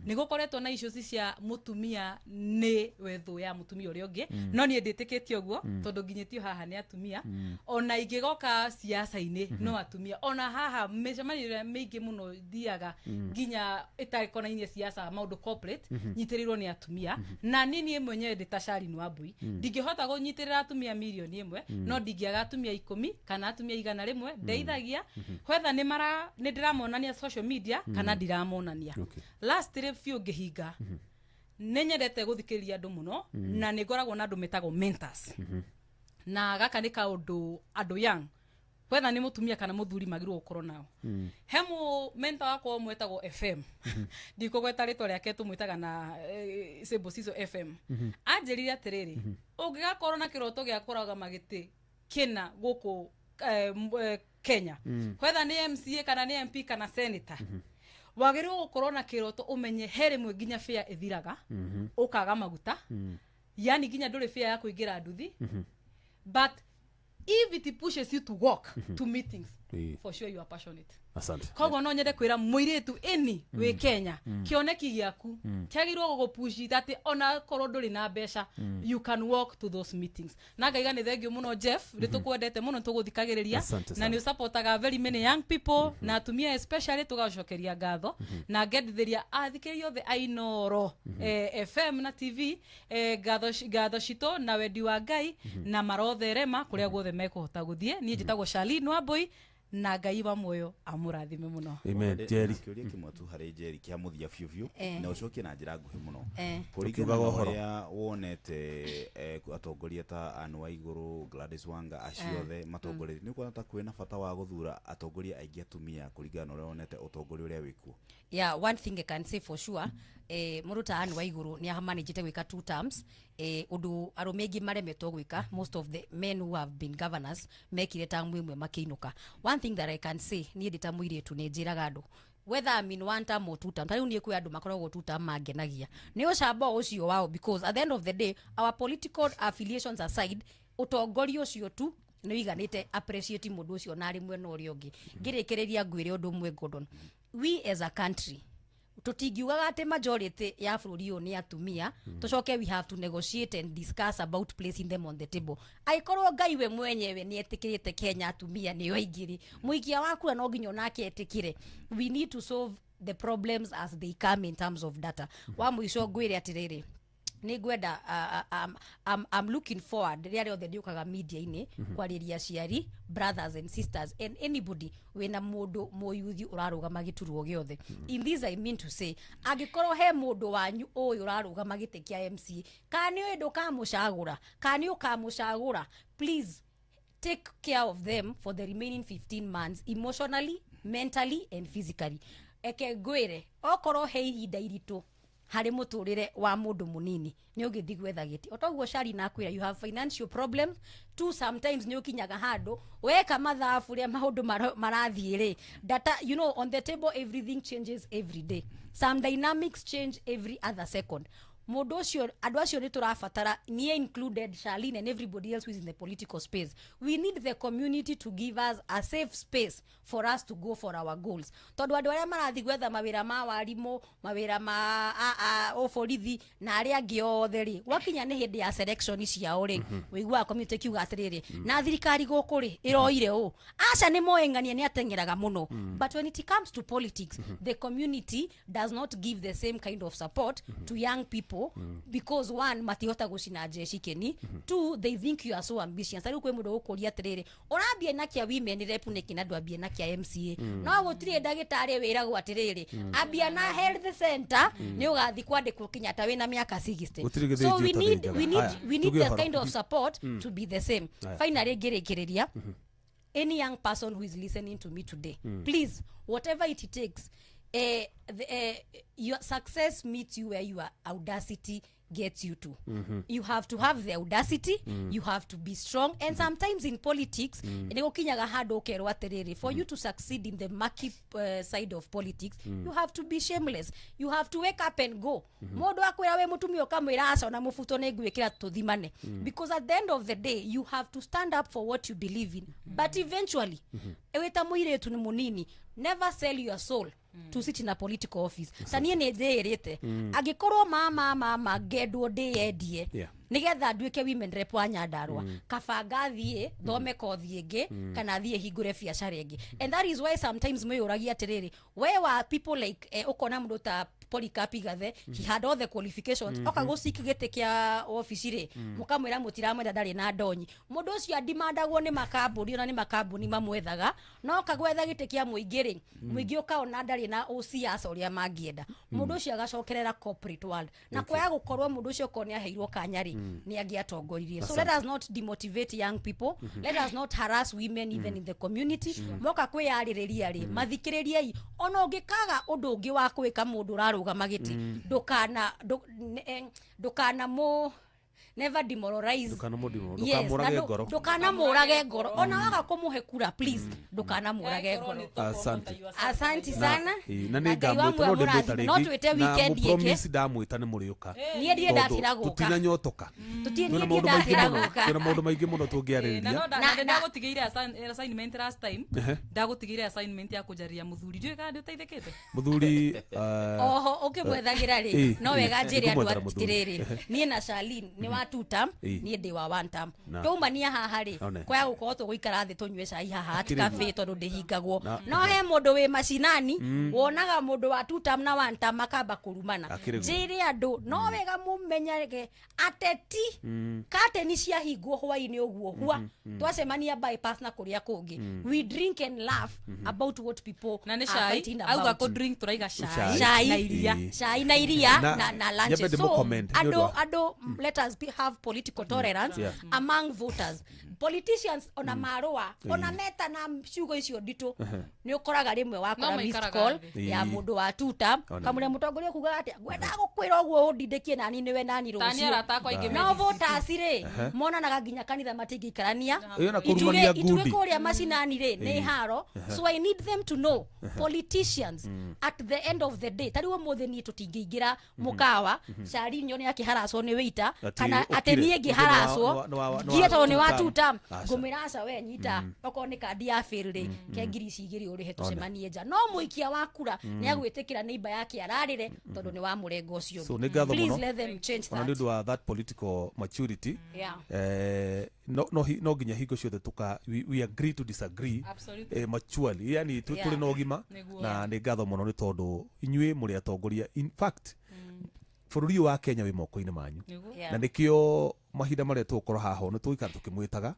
C: Nĩ gũkoretwo na issues cia mũtumia nĩ wethũ ya mũtumia ũrĩa ũngĩ, no niĩ ndĩtĩkĩtie ũguo tondũ nginyĩtio haha nĩ atumia. Ona ingĩgoka siasa-inĩ no atumia, ona haha mĩcemanio ĩrĩa mĩingĩ mũno thiaga nginya ĩtakonainie siasa, maũndũ corporate, nyitĩrĩirwo nĩ atumia. Na niĩ mwenyewe ndĩ ta Charlene Wambui, ndingĩhota kũnyitĩrĩra atumia 1,000,000, no ndingĩaga atumia 10 kana atumia 100 ndeithagia, whether nĩ mara nĩ ndĩramonania social media kana ndiramonania. Lastly biũ ngĩhinga, nĩ nyendete gũthikĩrĩria andũ mũno, na nĩ ngoragwo na andũ metagwo mentors, na gaka nĩ kaũndũ andũ young, whether nĩ mũtumia kana mũthuri, magĩrĩirwo gũkorwo nao. He mũ mentor wakwa ũmwe etagwo FM, ndikũgweta rĩtwa rĩake, tũmwĩtaga na symbol cicio FM. Anjĩrire atĩrĩrĩ, ũngĩgakorwo na kĩroto gĩa kũrũgama gĩtĩ kĩna gũkũ Kenya, whether nĩ MCA kana nĩ MP kana senator, wagĩrĩirwo gũkorwo na kĩroto ũmenye he rĩmwe nginya fare ĩthiraga, ũkaga maguta, yani nginya ndũrĩ fare ya kũingĩra nduthi, but if it pushes you to walk to meetings, for sure you are passionate.
B: Asante.
C: Koguo no nyende kwĩra mũirĩtu ĩni wĩ Kenya, kĩoneki gĩaku kĩagĩrĩirwo gũgũpush atĩ ona korwo ndũrĩ na mbeca, you can walk to those meetings. Na ngaiga nĩ thank you mũno, Jeff, nĩ tũkwendete mũno, tũgũthikagĩrĩria.
B: Asante
C: Na
B: sana.
C: nĩ ũsupportaga very many young people na atumia especially, tũgacokeria ngatho na ngendithĩria athikĩrĩria othe a Inoro FM na TV ngatho citũ na wendi wa Ngai na marotherema kũrĩa guothe mekũhota gũthiĩ. Niĩ njĩtagwo Charlene Wambui, na Ngai wa muoyo amũrathime mũno.
B: Amen. Jerry.
D: Kĩũria kĩmwe tu harĩ Jerry kĩa mũthia biũ biũ, na ũcokie na njĩra nguhĩ mũno. Kũringana
B: Ũkiugaga
D: na
B: ũhoro.
D: ũrĩa wonete atongoria ta Anne Waigũrũ, Gladys Wanga, acio othe matongoretie, nĩ ũkuona ta kwĩna bata wa gũthura atongoria aingĩ atumia kũringana na ũrĩa wonete ũtongoria ũrĩa wĩkuo?
A: Yeah, one thing I can say for sure, mũndũ ta Anne Waigũrũ nĩ amanĩjĩte gwĩka two terms, ũndũ arũme aingĩ maremetwo gwĩka. Most of the men who have been governors mekire term ĩmwe makĩinũka. One thing that I can say, niĩ ndĩ ta mũirĩtu, nĩ njĩraga andũ, whether I'm in one term or two term, ta rĩu niĩ kwĩ andũ makoragwo two term mangenagia nĩ ũcamba ũcio wao, because at the end of the day, our political affiliations aside, ũtongoria ũcio tu nĩ ũiganĩte appreciate mũndũ ũcio na arĩ mwena ũrĩa ũngĩ. Ngĩrĩkĩrĩria ngwĩre ũndũ ũmwe, Gordon, we as a country tũtingiugaga atĩ majority ya bũrũri ũyũ nĩ atumia, tũcoke we have to negotiate and discuss about placing them on the table. Angĩkorwo Ngai we mwenyewe nĩ etĩkĩrĩte Kenya atumia nĩo aingĩ rĩ, mũikia wa kura no nginya onake etĩkĩre. We need to solve the problems as they come in terms of data. Wa mũico ngwĩre atĩrĩrĩ, nĩ ngwenda I'm looking forward rĩrĩa rĩothe ndĩũkaga media-inĩ kwarĩria aciari, brothers and sisters and anybody wĩna mũndũ mũyuthi ũrarũgama gĩturwa gĩothe. In this I mean to say, angĩkorwo he mũndũ wanyu ũyũ ũrarũgama gĩtĩ kĩa MCA, kana nĩ ũĩ ndũkamũcagũra kana nĩ ũkamũcagũra, please take care of them for the remaining 15 months, emotionally, mentally and physically. Eke ngwĩre, okorwo he ihinda iritũ harĩ mũtũrĩre wa mũndũ mũnini nĩ ũgĩthiĩ gwetha gĩtĩ, o toguo Shari nakwĩra, you have financial problems too. Sometimes nĩ ũkinyaga handũ weka mathabu rĩa maũndũ marathiĩ rĩ, data on the table, everything changes every day, some dynamics change every other second. Mũndũ ũcio, andũ acio nĩ tũrabatara, niĩ included, Charlene and everybody else who is in the political space, we need the community to give us a safe space for us to go for our goals, tondũ andũ arĩa marathiĩ gwetha mawĩra ma warimũ, mawĩra ma ũborithi na arĩa angĩ othe rĩ, gwakinya nĩ hĩndĩ ya selection ciao rĩ, wĩiguaga community kiuga atĩrĩrĩ, na thirikari gũkũ rĩ ĩroire ũũ, aca nĩ moĩ ng'ania nĩ ateng'eraga mũno. But when it comes to politics, the community does not give the same kind of support to young people. people because one, matihota gucina jeshi keni. Two, they think you are so ambitious. Tariu kwi mundu gukuria atiriri, urambie na kia women rep niki na ndwambie na kia MCA? No gutire ndagitari wiragwo atiriri, ambia na health center, ni ugathi kwandikwo kinya ta wina miaka 60.
B: Gũtirĩ gĩthĩnjwo
A: So we need
B: ũtathĩnjaga.
A: we need
B: Haya,
A: we need
B: tuge
A: the
B: ũhoro.
A: kind of support to be the same.
B: Haya.
A: Finally, ngĩrĩkĩrĩria, any young person who is listening to me today, please, whatever it takes, your success meets you where your audacity gets you to. You have to have the audacity, you have to be strong, and sometimes in politics, nĩ gũkinyaga handũ ũkerwo atĩrĩrĩ, for you to succeed in the murky side of politics, you have to be shameless. You have to wake up and go. Mũndũ akwĩra wĩ mũtumia, ũkamwĩra aca, ona mũbuto nĩ ngwĩkĩra tũthimane. Because at the end of the day, you have to stand up for what you believe in. But eventually, wĩ ta mũirĩtu nĩ mũnini, never sell your soul to sit in a political office. Ta niĩ nĩ njĩĩrĩte, angĩkorwo mama ngendwo ndĩyendie nigetha nduĩke women rep wa Nyandarua, kaba ngathiĩ thome kothi ĩngĩ kana thiĩ hingũre biacara ĩngĩ. And that is why sometimes mwĩyũragia atĩrĩrĩ, we wa people like ũkona mũndũ ta Polycarp Igathe, he had all the qualifications, oka gũciki gĩtĩ kĩa obici rĩ, mũkamwĩra mũtiramwenda, ndarĩ na ndonyi. Mũndũ ũcio andimandagwo nĩ makambuni, ona nĩ makambuni mamwethaga, no kagwetha gĩtĩ kĩa mũingĩ rĩ, mũingĩ ũkaona ndarĩ na ũciaca ũrĩa mangĩenda, mũndũ ũcio agacokerera corporate world. Na kwaya gũkorwo mũndũ ũcio okorwo nĩ aheirwo kanya rĩ, nĩ angĩatongoririe. So let us not demotivate young people, let us not harass women even in the community. Moka kwĩyarĩrĩria rĩ, mathikĩrĩriei. Ona ũngĩkaga ũndũ ũngĩ wa gwĩka mũndũ ũrarũgama gĩtĩ, ndũkana ndũkana mũ never demoralize. Yes,
B: Ndũkamũrage
A: na
B: ngoro.
A: Ndũkanamũrage ngoro. Ona waga kũmũhe kura, please, ndũkanamũrage ngoro.
B: Asante.
A: Asanti sana.
B: Ĩĩ, na
A: Na
B: nĩ
A: Ngai wa
B: ngamwĩta no
A: muoyo
B: ndĩmwĩta
A: mũrathime. No
B: rĩngĩ
A: twĩte
B: na
A: weekend ĩngĩ.
B: mũpromise ndamwĩta nĩ mũrĩũka.
A: Niĩ ndirĩ ndatira gũka.
B: Tũtinanyotoka.
A: Tũtirĩ
B: Twĩna
A: niĩ
B: maũndũ
A: ndirĩ
B: maingĩ
A: ndatira
B: mũno,
A: gũka.
B: twĩna maũndũ maingĩ mũno
C: Na
B: tũngĩarĩrĩria.
C: no
A: Na-
C: ndagũtigĩire assignment last time, ndagũtigĩire assignment ya kũnjarĩria mũthuri, ndiũĩ kana ndĩũteithĩkĩte.
B: Mũthuri
A: Oho ũkĩmwethagĩra rĩ, no wega njĩre andũ
B: nĩngũmwethera mũthuri.
A: atĩrĩrĩ, niĩ na Charlene nĩ wa two term, niĩ ndĩ wa one term.
B: Na.
A: Twaumania haha rĩ,
B: One.
A: kwaya gũkorwo tũgũikara thĩ tũnyue cai haha at
B: Akĩrĩ
A: cafe, tondũ ndĩhingagwo.
B: Na-
A: No he mũndũ wĩ macinani wonaga mũndũ wa two term na one term makamba kũrumana.
B: Akĩrĩ guo.
A: Njĩre andũ, no wega mũmenyage ateti kateni ciahingwo hwainĩ ũguo hua twacemania bypass na kũrĩa kũngĩ, we drink and laugh about what people
C: Na nĩ
A: are
C: cai
A: fighting
C: auga
A: about.
C: kũ drink tũraiga
B: Cai.
C: cai
A: Cai.
C: na iria.
B: Ĩĩ.
A: Cai na iria
B: Na-
A: na
B: nyambe
A: lunches. So
B: ndĩmũ-comment nĩ ũndũ
A: andũ
B: wa-
A: andũ, let us have political tolerance among voters, politicians. Ona marũa, ona metana ciugo icio nditũ, nĩ ũkoraga rĩmwe wakora
C: No
A: missed
C: maikaraga
A: call
C: thĩ.
A: ya
B: Ĩĩ.
A: mũndũ wa tuta
B: One.
A: kamũrĩa mũtongoria kuga atĩa, ngwendaga gũkwĩra ũguo ũndindĩkie nani nĩwe nani
C: tani
A: rũciũ.
C: arata akwa aingĩ
A: No
C: me
A: voters rĩ, monanaga nginya kanitha matingĩikarania.
B: Ĩyo na kũrumania
A: Itugĩ
B: ngundi.
A: kũrĩa macinani rĩ, nĩ haro. So I need them to know, politicians, at the end of the day, tarĩu ũmũthĩ niĩ tũtingĩingĩra mũkawa Charlene nyone akĩharacwo nĩ wĩita
B: Ati
A: kana
B: ũkire,
A: atĩ niĩ ngĩharacwo
B: nĩ
A: ngie tondũ nĩ wa
B: two
A: two
B: term.
A: term,
B: Aca.
A: ngũmwĩra aca, we nyita okorwo nĩ kandi ya fail rĩ, ke 2,000 ũrĩhe tũcemanie nja. No mũikia wa kura nĩ agwĩtĩkĩra neighbor yake ararĩre tondũ nĩ wa mũrengo ũcio
B: So,
A: ũngĩ.
B: nĩ ngatho
A: Please
B: mũno.
A: let them change
B: Ona nĩ
A: that.
B: ũndũ wa that political maturity. No nginya hingo ciothe tuka we agree to disagree.
C: Absolutely.
B: Maturely, yani tũrĩ na ũgima.
C: Nĩguo.
B: Na nĩ ngatho mũno nĩ tondũ inyuĩ mũrĩ atongoria. In fact, bũrũri ũyũ wa Kenya wĩ moko-inĩ manyu.
C: Nĩguo.
B: Na nĩkĩo mahinda marĩa tũgũkorwo haha nĩ tũgũikara tũkĩmwĩtaga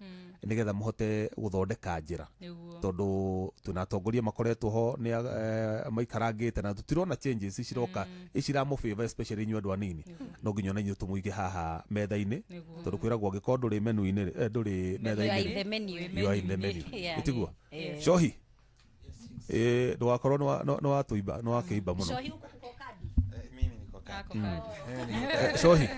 B: nĩgetha mũhote gũthondeka njĩra,
C: Nĩguo.
B: tondũ twĩna atongoria makoretwo ho nĩ maikarangĩte na tũtirona changes ciroka iciramũ especially inyuĩ andũ anini. No nginya ona inyuĩ tũmũige haha metha-inĩ,
C: Nĩguo.
B: tondũ kwĩragwo angĩkorwo ndũrĩ menu-inĩ rĩ, ndũrĩ
A: You are
B: metha-inĩ
A: in
B: rĩ,
A: the menu.
B: you are in the menu. Ĩtiguo cohi, ndũgakorwo nĩ watũimba, nĩ wakĩimba mũno.
A: Cohi uko kadi.
E: Mimi niko kadi.
C: Ako kadi.
B: Cohi,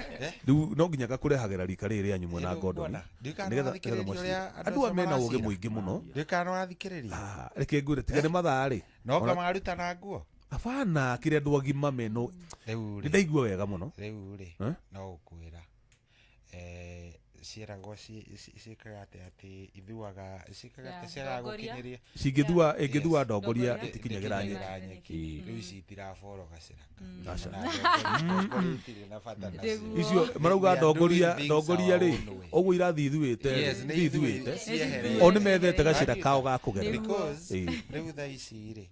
B: rĩu no nginya ngakũrehagĩra rika rĩrĩ rĩanyu mwena
E: Ĩĩ,
B: Gordon.
E: rĩu kana
B: Nĩgetha
E: ũrathikĩrĩria
B: nĩgetha
E: ũrĩa
B: mũciĩ.
E: andũ
B: Andũ aya
E: acio
B: mena ũgĩ
E: maracira.
B: mũingĩ mũno.
E: Ndiũĩ kana nĩũrathikĩrĩria.
B: Ah, reke ngwĩre, tiga nĩ mathaa rĩ.
E: No kamaruta na nguo.
B: Abana kĩrĩa andũ agima meno
E: Rĩu
B: nĩ
E: rĩ,
B: ndaigua wega mũno.
E: rĩu rĩ,
B: Eh?
E: no gũkwĩra. Ciĩragwo ciĩkaga atĩ atĩ ithuaga ciĩkaga
C: Yeah,
E: atĩ ciagaga
C: ndongoria.
E: gũkinyĩria.
B: Cingĩthua, ĩngĩthua
E: Yes.
B: ndongoria
C: Ndongoria.
B: ĩtikinyagĩra nyeki.
E: Ĩtikinyagĩra nyeki.
B: Ĩĩ.
E: Rĩu ici itiraboro gacĩra.
B: Aca.
E: Na ndongoria itirĩ na bata nacio.
C: Nĩguo.
B: Icio marauga
E: We are doing
B: ndongoria
E: things
B: ndongoria
E: our
B: rĩ,
E: own way.
B: ũguo irathiĩ ithuĩte.
E: Yes, nĩ ithuĩ
B: ithuĩte.
E: cieherete.
B: O nĩ methete gacĩra kao ga kũgerera.
E: Because
B: Ĩĩ.
E: rĩu thaa ici rĩ,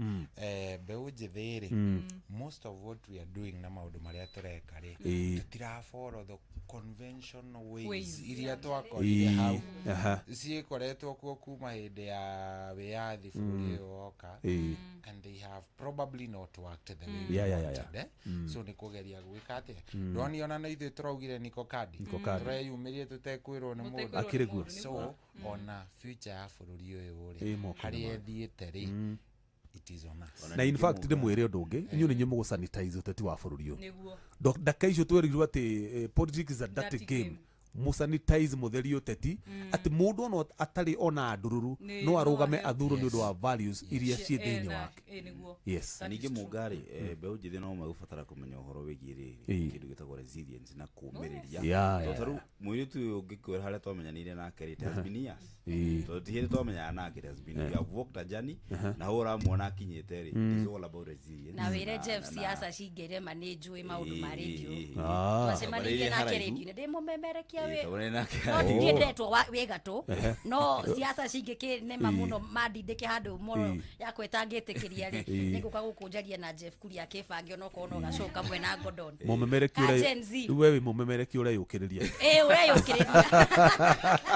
E: mbeũ njĩthĩ rĩ, most of what we are doing na maũndũ marĩa tũreka rĩ,
B: Ĩĩ.
E: tũtira follow the conventional ways
C: Ways.
E: iria twakorire
B: Ĩĩ.
E: hau,
B: Aha.
E: ciĩkoretwo kuo kuma hĩndĩ ya wĩyathi bũrũri ũyũ woka,
B: Ĩĩ.
E: and they have probably not worked the way we
B: Yeah.
E: wanted, eh? So nĩ kũgeria gwĩka atĩa, ndoni ona na ithuĩ tũraugire niko kadi.
B: Niko kadi.
E: Tũreyumĩrie tũtekwĩrwo nĩ mũndũ.
C: Mũtekwĩrwo
B: Akĩrĩ
C: nĩ
B: guo.
C: mũndũ, nĩguo.
E: So ona future ya bũrũri ũyũ
B: Ĩ
E: rĩ,
B: moko-inĩ
E: harĩa
B: make.
E: ĩthiĩte rĩ, it is on us.
B: Na in fact ndĩmwĩre ũndũ ũngĩ, inyuĩ nĩ inyuĩ mũgũsanitize ũteti wa bũrũri ũyũ.
C: Nĩguo.
B: Ndaka icio twerirwo atĩ politics is a dirty
C: Dirty
B: game.
C: game.
B: Mũsanitize, mũtherie ũteti, atĩ mũndũ ona atarĩ ona ndururu
C: Nĩ-
B: no arũgame
C: no
B: athurwo nĩ ũndũ wa values iria ciĩ
C: Eh,
B: thĩinĩ
C: na-
B: wake.
C: Nĩguo.
B: Yes.
D: Na ningĩ mũngarĩ, mbeũ njĩthĩ no megũbatara kũmenya ũhoro wĩgiĩ rĩrĩ
B: Ĩĩ.
D: kĩndũ gĩtagwo resilience na kũũmĩrĩria.
B: Yeah,
D: Tondũ
B: yeah,
D: ta rĩu mũirĩtu ũyũ ũngĩkwĩra harĩa twamenyanire nake rĩ, it has been years.
B: Ĩĩ.
D: Tondũ ti hĩndĩ twamenyana nake, it has been, we have walked a journey, na hau ũramuona akinyĩte rĩ, it is all about resilience.
A: Na wĩre Jeff
D: na-
A: siasa cingĩrema nĩ njũĩ maũndũ ma
D: Ĩĩ,
A: rĩndiũ.
D: ĩĩ, ĩĩ.
B: Ah.
A: Twacemanĩrie
D: Twacemanĩirie
A: nake
D: haraihu.
A: rĩndiũ-inĩ, ndĩ mũmemerekia
D: Ĩĩ,
A: wĩ
D: twamenyanire nake
A: no
D: haraihu.
A: ndiendetwo wĩ gatũ, no siasa cingĩkĩnema mũno mandindĩke handũ mũno
B: Ĩĩ.
A: yakwa ĩtangĩtĩkĩria rĩ,
B: Ĩĩ.
A: nĩngũka gũkũnjaria na Jeff Kuria akĩbange onokorwo no gacoka mwena Gordon.
B: Mũmemereki
A: Ka
B: ũrĩa
A: Gen Z.
B: rĩu we wĩ mũmemereki ũreyũkĩrĩria.
A: Ĩĩ, ũreyũkĩrĩria.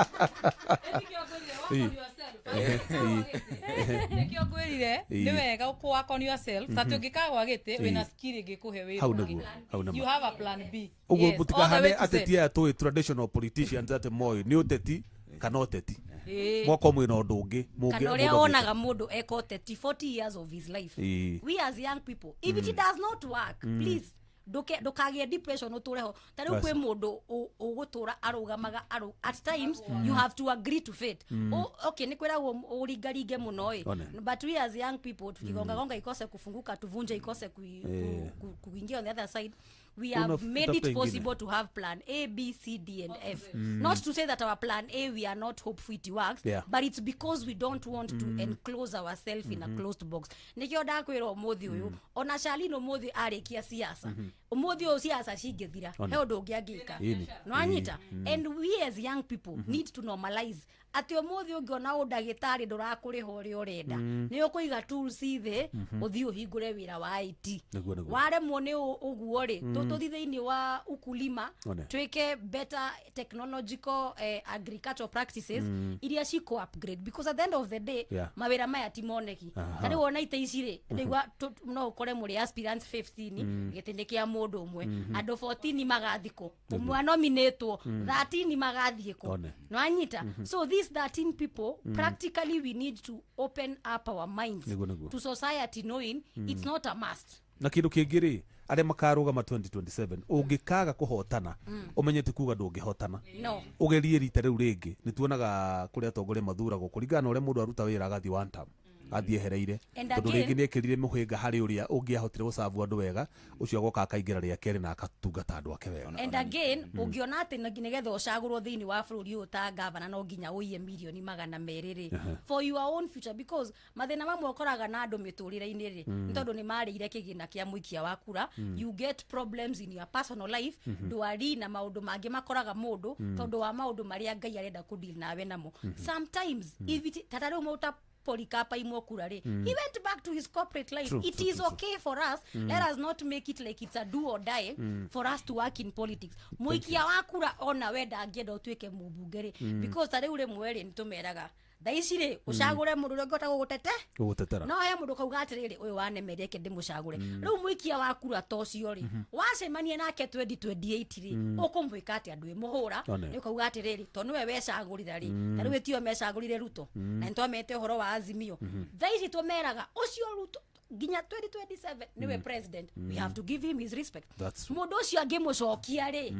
C: Nĩkĩo ngwĩrire
B: Ĩĩ.
C: nĩ wega kũ work on yourself, atĩ ũngĩkagwa gĩtĩ wĩna skill ĩngĩkũhe wĩra
B: Hau
C: ũngĩ.
B: nĩguo, hau nĩma.
C: You have a plan B.
B: Ũguo
C: Yes, all the
B: mũtikahane
C: way to Z.
B: ateti aya tũĩ, traditional politicians, atĩ moĩ nĩ ũteti kana ũteti.
C: Ĩĩ.
B: Mwako mwĩna ũndũ ũngĩ
A: kana ũrĩa
B: mũndũ
A: wonaga mũndũ eka ũteti 40 years of his life.
B: Ĩĩ.
A: We as young people, if it does not work, please ndũkagĩe depression, ũtũre ho. Ta rĩu kwĩ mũndũ ũgũtũra arũgamaga at times you have to agree to fate. Okay, nĩ kwĩragwo ũringaringe mũno ĩ,
B: One.
A: but we as young people, tukigongagonga ikose kufunguka, tuvunje ikose kuingia on the other side, we have made
B: tafuta
A: it
B: ingine.
A: possible to have plan A, B, C, D and F. Not to say that our plan A, we are not hopeful it works, but it's because we don't want to enclose ourselves in a closed box. Nikio ndakwĩra ũmũthĩ ũyũ, ona Charlene ũmũthĩ arĩkia siasa, ũmũthĩ ũyũ siasa cingĩthira,
B: One.
A: he ũndũ ũngĩ angĩka.
B: Ĩni.
A: Nwanyita? And we as young people need to normalize atĩ ũmũthĩ ũngĩona ũndagĩtarĩ ndũrakũrĩha ũrĩa ũrenda, nĩ ũkũiga tools thĩ, ũthiĩ ũhingũre wĩra wa IT.
B: Nĩguo, nĩguo.
A: Waremwo nĩ ũguo rĩ, tũthiĩ thĩinĩ wa ukulima,
B: One.
A: twĩke better technological agricultural practices iria ciko upgrade, because at the end of the day mawĩra maya ti moneki.
B: Aha.
A: Ta rĩu ona ite ici rĩ, ndaigua no ũkore mũrĩ aspirants 15 gĩtĩ-inĩ kĩa mũndũ ũmwe, andũ 14 magathiĩ kũ, ũmwe anominĩtwo, 13 magathiĩ kũ?
B: One.
A: Nwanyita? So these 13 people, practically we need to open up our minds
B: Nĩguo, nĩguo.
A: to society, knowing it's not a must.
B: Na kindu kingi ri, aria makarugama 2027, ũngĩkaga kũhotana ũmenye ti kuga ndũngĩhotana.
A: No.
B: Ũgerie rita rĩu rĩngĩ. Nĩ tuonaga kũrĩa atongoria mathuragwo kũringana na ũrĩa mũndũ aruta wĩra, agathiĩ one term, athiĩ ehereire,
A: And
B: tondũ
A: again-
B: rĩngĩ nĩ ekĩrire mũhĩnga harĩ ũrĩa ũngĩahotire gũcabu andũ wega, ũcio agoka akaingĩra rĩa kerĩ na akatungata andũ ake wega.
A: And again, ũngĩona atĩ nĩgetha ũcagũrwo thĩinĩ wa bũrũri ũyũ ta gavana no nginya ũiye 200,000,000 rĩ, for your own future, because mathĩna mamwe ũkoraga na andũ mĩtũrĩre-inĩ rĩ, nĩ tondũ nĩ marĩire kĩgĩna kĩa mũikia wa kura. You get problems in your personal life, ndwari na maũndũ mangĩ makoraga mũndũ tondũ wa maũndũ marĩa Ngai arenda kũdeal nawe namo. Sometimes if it tata rĩu mũta Polycarp aimwo kura rĩ, he went back to his corporate life.
B: True,
A: It
B: true,
A: is
B: true, true.
A: okay for us. Let us not make it like it's a do or die for us to work in politics. Mũikia wa kura ona we ndangĩenda ũtuĩke mũmbunge rĩ, because ta rĩu rĩmwe rĩ, nĩtũmeraga thaa ici rĩ, ũcagũre mũndũ ũrĩa ũngĩhota gũgũtete.
B: Gũgũtetera.
A: No he mũndũ kauga atĩrĩrĩ, ũyũ wanemeria reke ndĩmũcagũre. Rĩu mũikia wa kura ta ũcio rĩ, wacemania nake 2028 rĩ, ũkũmwĩka atĩa? Ndwĩmũhũra.
B: One.
A: Nĩ ũkauga atĩrĩrĩ, to nĩwe wecagũrĩra rĩ, ta rĩu ĩtio mecagũrire Ruto, na nĩtwamete ũhoro wa Azimio. Thaa ici tũmeraga ũcio Ruto nginya 2027 niwe president, we have to give him his respect.
B: That's true.
A: Mũndũ ũcio angĩmũcokia rĩ,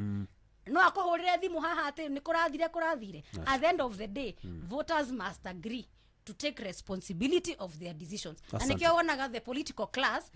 A: no akũhũrĩre thimũ haha atĩ nĩ kũrathire kũrathire. At the end of the day, voters must agree. to take responsibility of their decisions. Na nikio wonaga the political class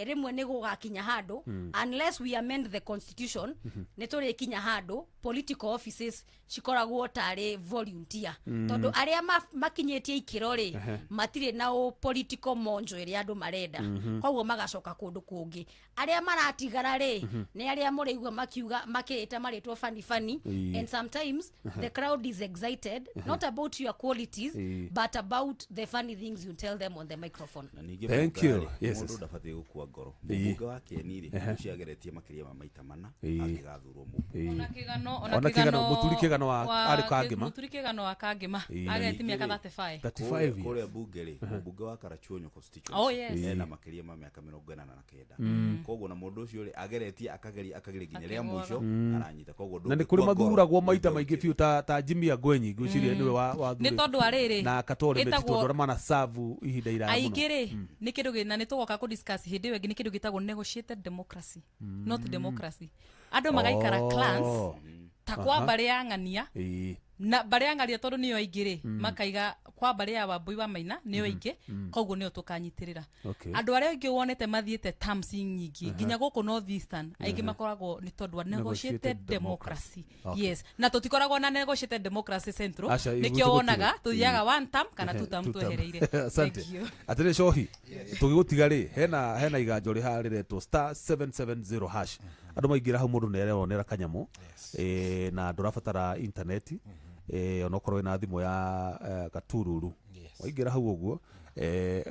A: rimwe ni gugakinya handu, unless we amend the constitution, ni turikinya handu political offices cikoragwo tari volunteer, tondu aria makinyitie ikiro ri matire na political monjo iria andu marenda, koguo magacoka kundu kungi. Aria maratigara ri ni aria muraigua makiuga makiita maritwo funny funny, and sometimes the crowd is excited not about your qualities but about the funny things you tell them on the microphone.
B: Thank you. Yes.
D: Mundu ndabatie gukua ngoro. Mbunge wa Kieni ri ucio ageretie makiria ma maita mana akigathurwo
C: mbunge. Ona kigano
B: Muturi Kigano wa ari Kangima.
C: Muturi Kigano wa Kangima ageretie miaka 35.
B: 35.
D: Kuria bunge ri mbunge wa Karachuonyo constituency.
C: Oh yes.
D: Ena makiria ma miaka 89. Koguo na mundu ucio ri ageretie akageria nginya ria mwisho aranyita. Koguo
B: na ni kuri mathuragwo maita maingi biu ta Jimmy Agwenyi ngwiciria niwe wa
C: ni tondu ariri
B: na Katore Metitu ndora mana savu ihinda iraya muno
C: aingĩ rĩ nĩ kĩndũ na nĩ tũgoka kũ discuss hĩndĩ ĩyo ĩngĩ, nĩ kĩndũ gĩtagwo negotiated democracy, not democracy. Andũ magaikara clans ta kwa mbarĩ ya ng'ania na mbarĩ ya ng'aria tondu nĩyo aingĩ rĩ, makaiga kwa mbarĩ ya Wambui wa Maina nĩyo aingĩ, koguo nĩyo tũkanyitĩrĩra. Andũ arĩa aingĩ wonete mathiĩte terms nyingĩ nginya gũkũ North Eastern aingĩ makoragwo nĩ tondũ wa negotiated democracy. Yes, na tũtikoragwo na negotiated democracy central, nĩkĩo wonaga tũthiaga one term kana two term twehereire.
B: Asante. Atĩrĩ Cohi, tũgĩgũtiga rĩ, hena iganjo rĩ haha rĩretwo *770#. Andũ maingĩra hau mũndũ nĩareonera kanyamũ, na ndũrabatara intaneti, onokorwo wĩna thimũ ya gatururu. Waingĩra hau ũguo,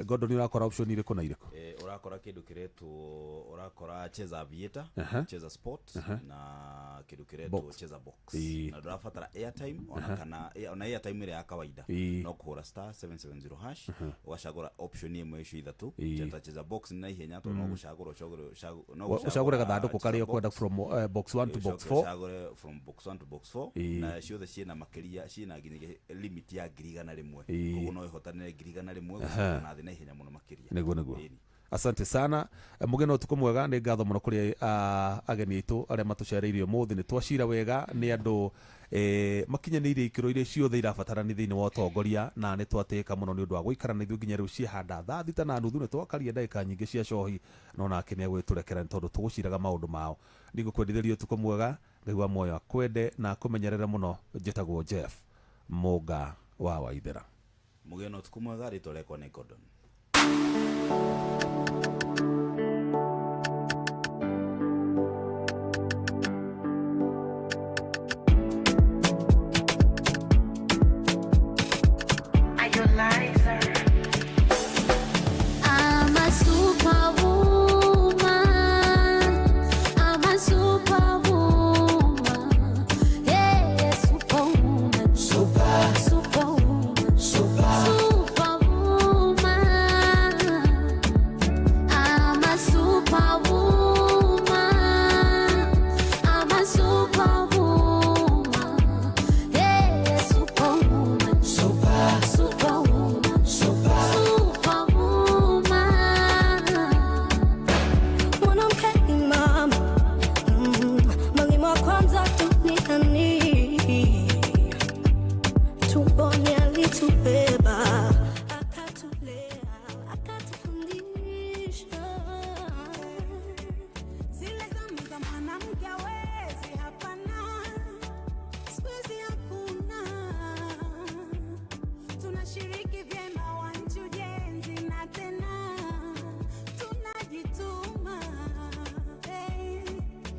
B: Gordon ũrakora option irĩkũ na irĩkũ?
D: Ũrakora kĩndũ kĩretwo, ũrakora Cheza Aviator, Cheza Sport na kĩndũ kĩretwo Cheza Box. Na ndũrabatara airtime ona kana ona airtime ĩrĩa ya kawaida. No kũhũra *770# ũgacagũra option ĩmwe icio ithatũ. Cheza Box nĩ naihenya tondũ no gũcagũra
B: ũcagũre gathandũkũ karĩa ũkwenda from box 1 to box 4.
D: Ũcagũre from box 1 to box 4 na ciothe ciĩna makĩria ciĩna nginya limit ya 100,000. Koguo no ĩhotanĩre 100,000 na thĩ na ihenya mũno makĩria.
B: Nĩguo. Asante sana. Mũgeni ũtukũ mwega, nĩ ngatho mũno kũrĩ ageni aitũ arĩa matũcereire ũmũthĩ. Nĩ twacira wega nĩ andũ makinyanĩirie ikĩro iria ciothe irabatarani thĩinĩ wa ũtongoria, na nĩ twatĩĩka mũno nĩ ũndũ wa gũikara na ithuĩ nginya rĩu ciĩhanda thaa 6:30. Nĩ twakaria ndagĩka nyingĩ cia cohi, no nake nĩ agwĩtũrekera nĩ tondũ tũgũciraga maũndũ mao. Nĩngũkwendithĩria ũtukũ mwega, Ngai wa muoyo akwende na akũmenyerere mũno. Njĩtagwo Jeff Mũnga wa Waithera.
D: Mũgeni ũtukũ mwega, rĩtwa rĩakwa nĩ Gordon.
F: I'm a superwoman. I'm a superwoman. Yeah, superwoman. Superwoman. Superwoman. I'm a superwoman. I'm a superwoman. Yeah, superwoman. Superwoman. Superwoman.
G: Mwanamke ni mama, mwalimu wa kwanza duniani, tumboni alitubeba, akatulea, akatufundisha.
H: Zile zama za mwanamke hawezi, hapana, siku hizi hakuna. Tunashiriki vyema wa nchi ujenzi na tena tunajituma. Hey.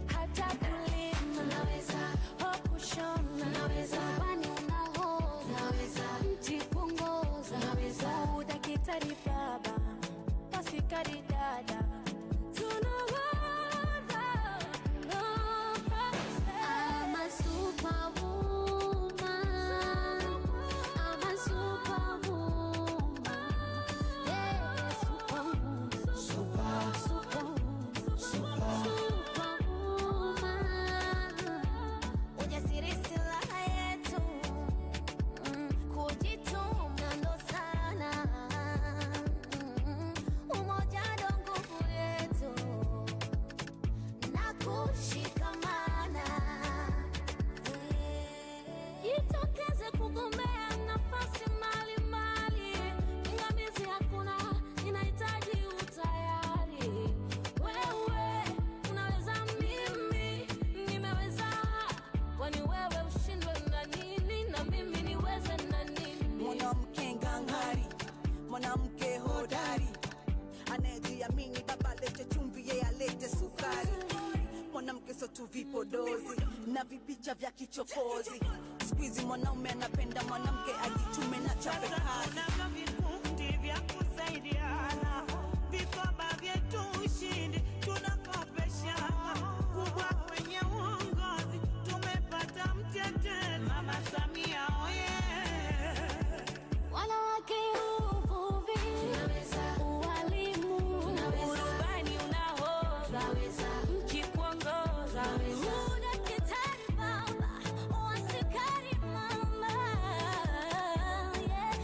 F: Hata kulima tunaweza, kushona tunaweza, kwani unahodha tunaweza, nchi kuongoza tunaweza, udaktari baba, askari dada, tunaweza. No problem. I'm a superwoman. I'm a superwoman. Yeah, superwoman. Superwoman. Superwoman.
I: Ujasiri silaha yetu, kujituma ndo sana, umoja ndo
J: na vipicha vya kichokozi. Siku hizi mwanaume anapenda mwanamke ajitume na chape kazi.
H: Tunavyo vikundi vya kusaidiana, vikoba vyetu ushindi tunakopeshana, kubwa kwenye uongozi tumepata mtetezi, Mama Samia oye.
F: Wanawake uvuvi, ualimu,
I: urubani unahodha, nchi kuongoza,
F: udaktari baba, uaskari mama. Yeah.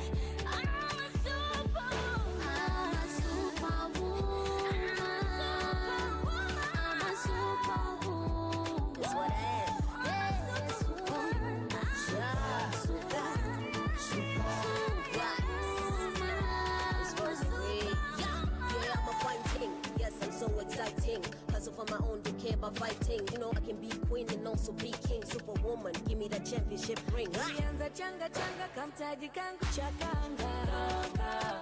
F: I'm a superwoman. I'm a superwoman. I'm a superwoman.
G: That's what I am.
F: Yeah. Superwoman.
G: Yeah, I'm a fine thing. Yes, I'm so exciting. Hustle for my own, don't care about fighting. You know I can be queen and also be king. Superwoman, give me that championship ring. Ah!
I: Nilianza changa changa kamtaji kangu cha kanga,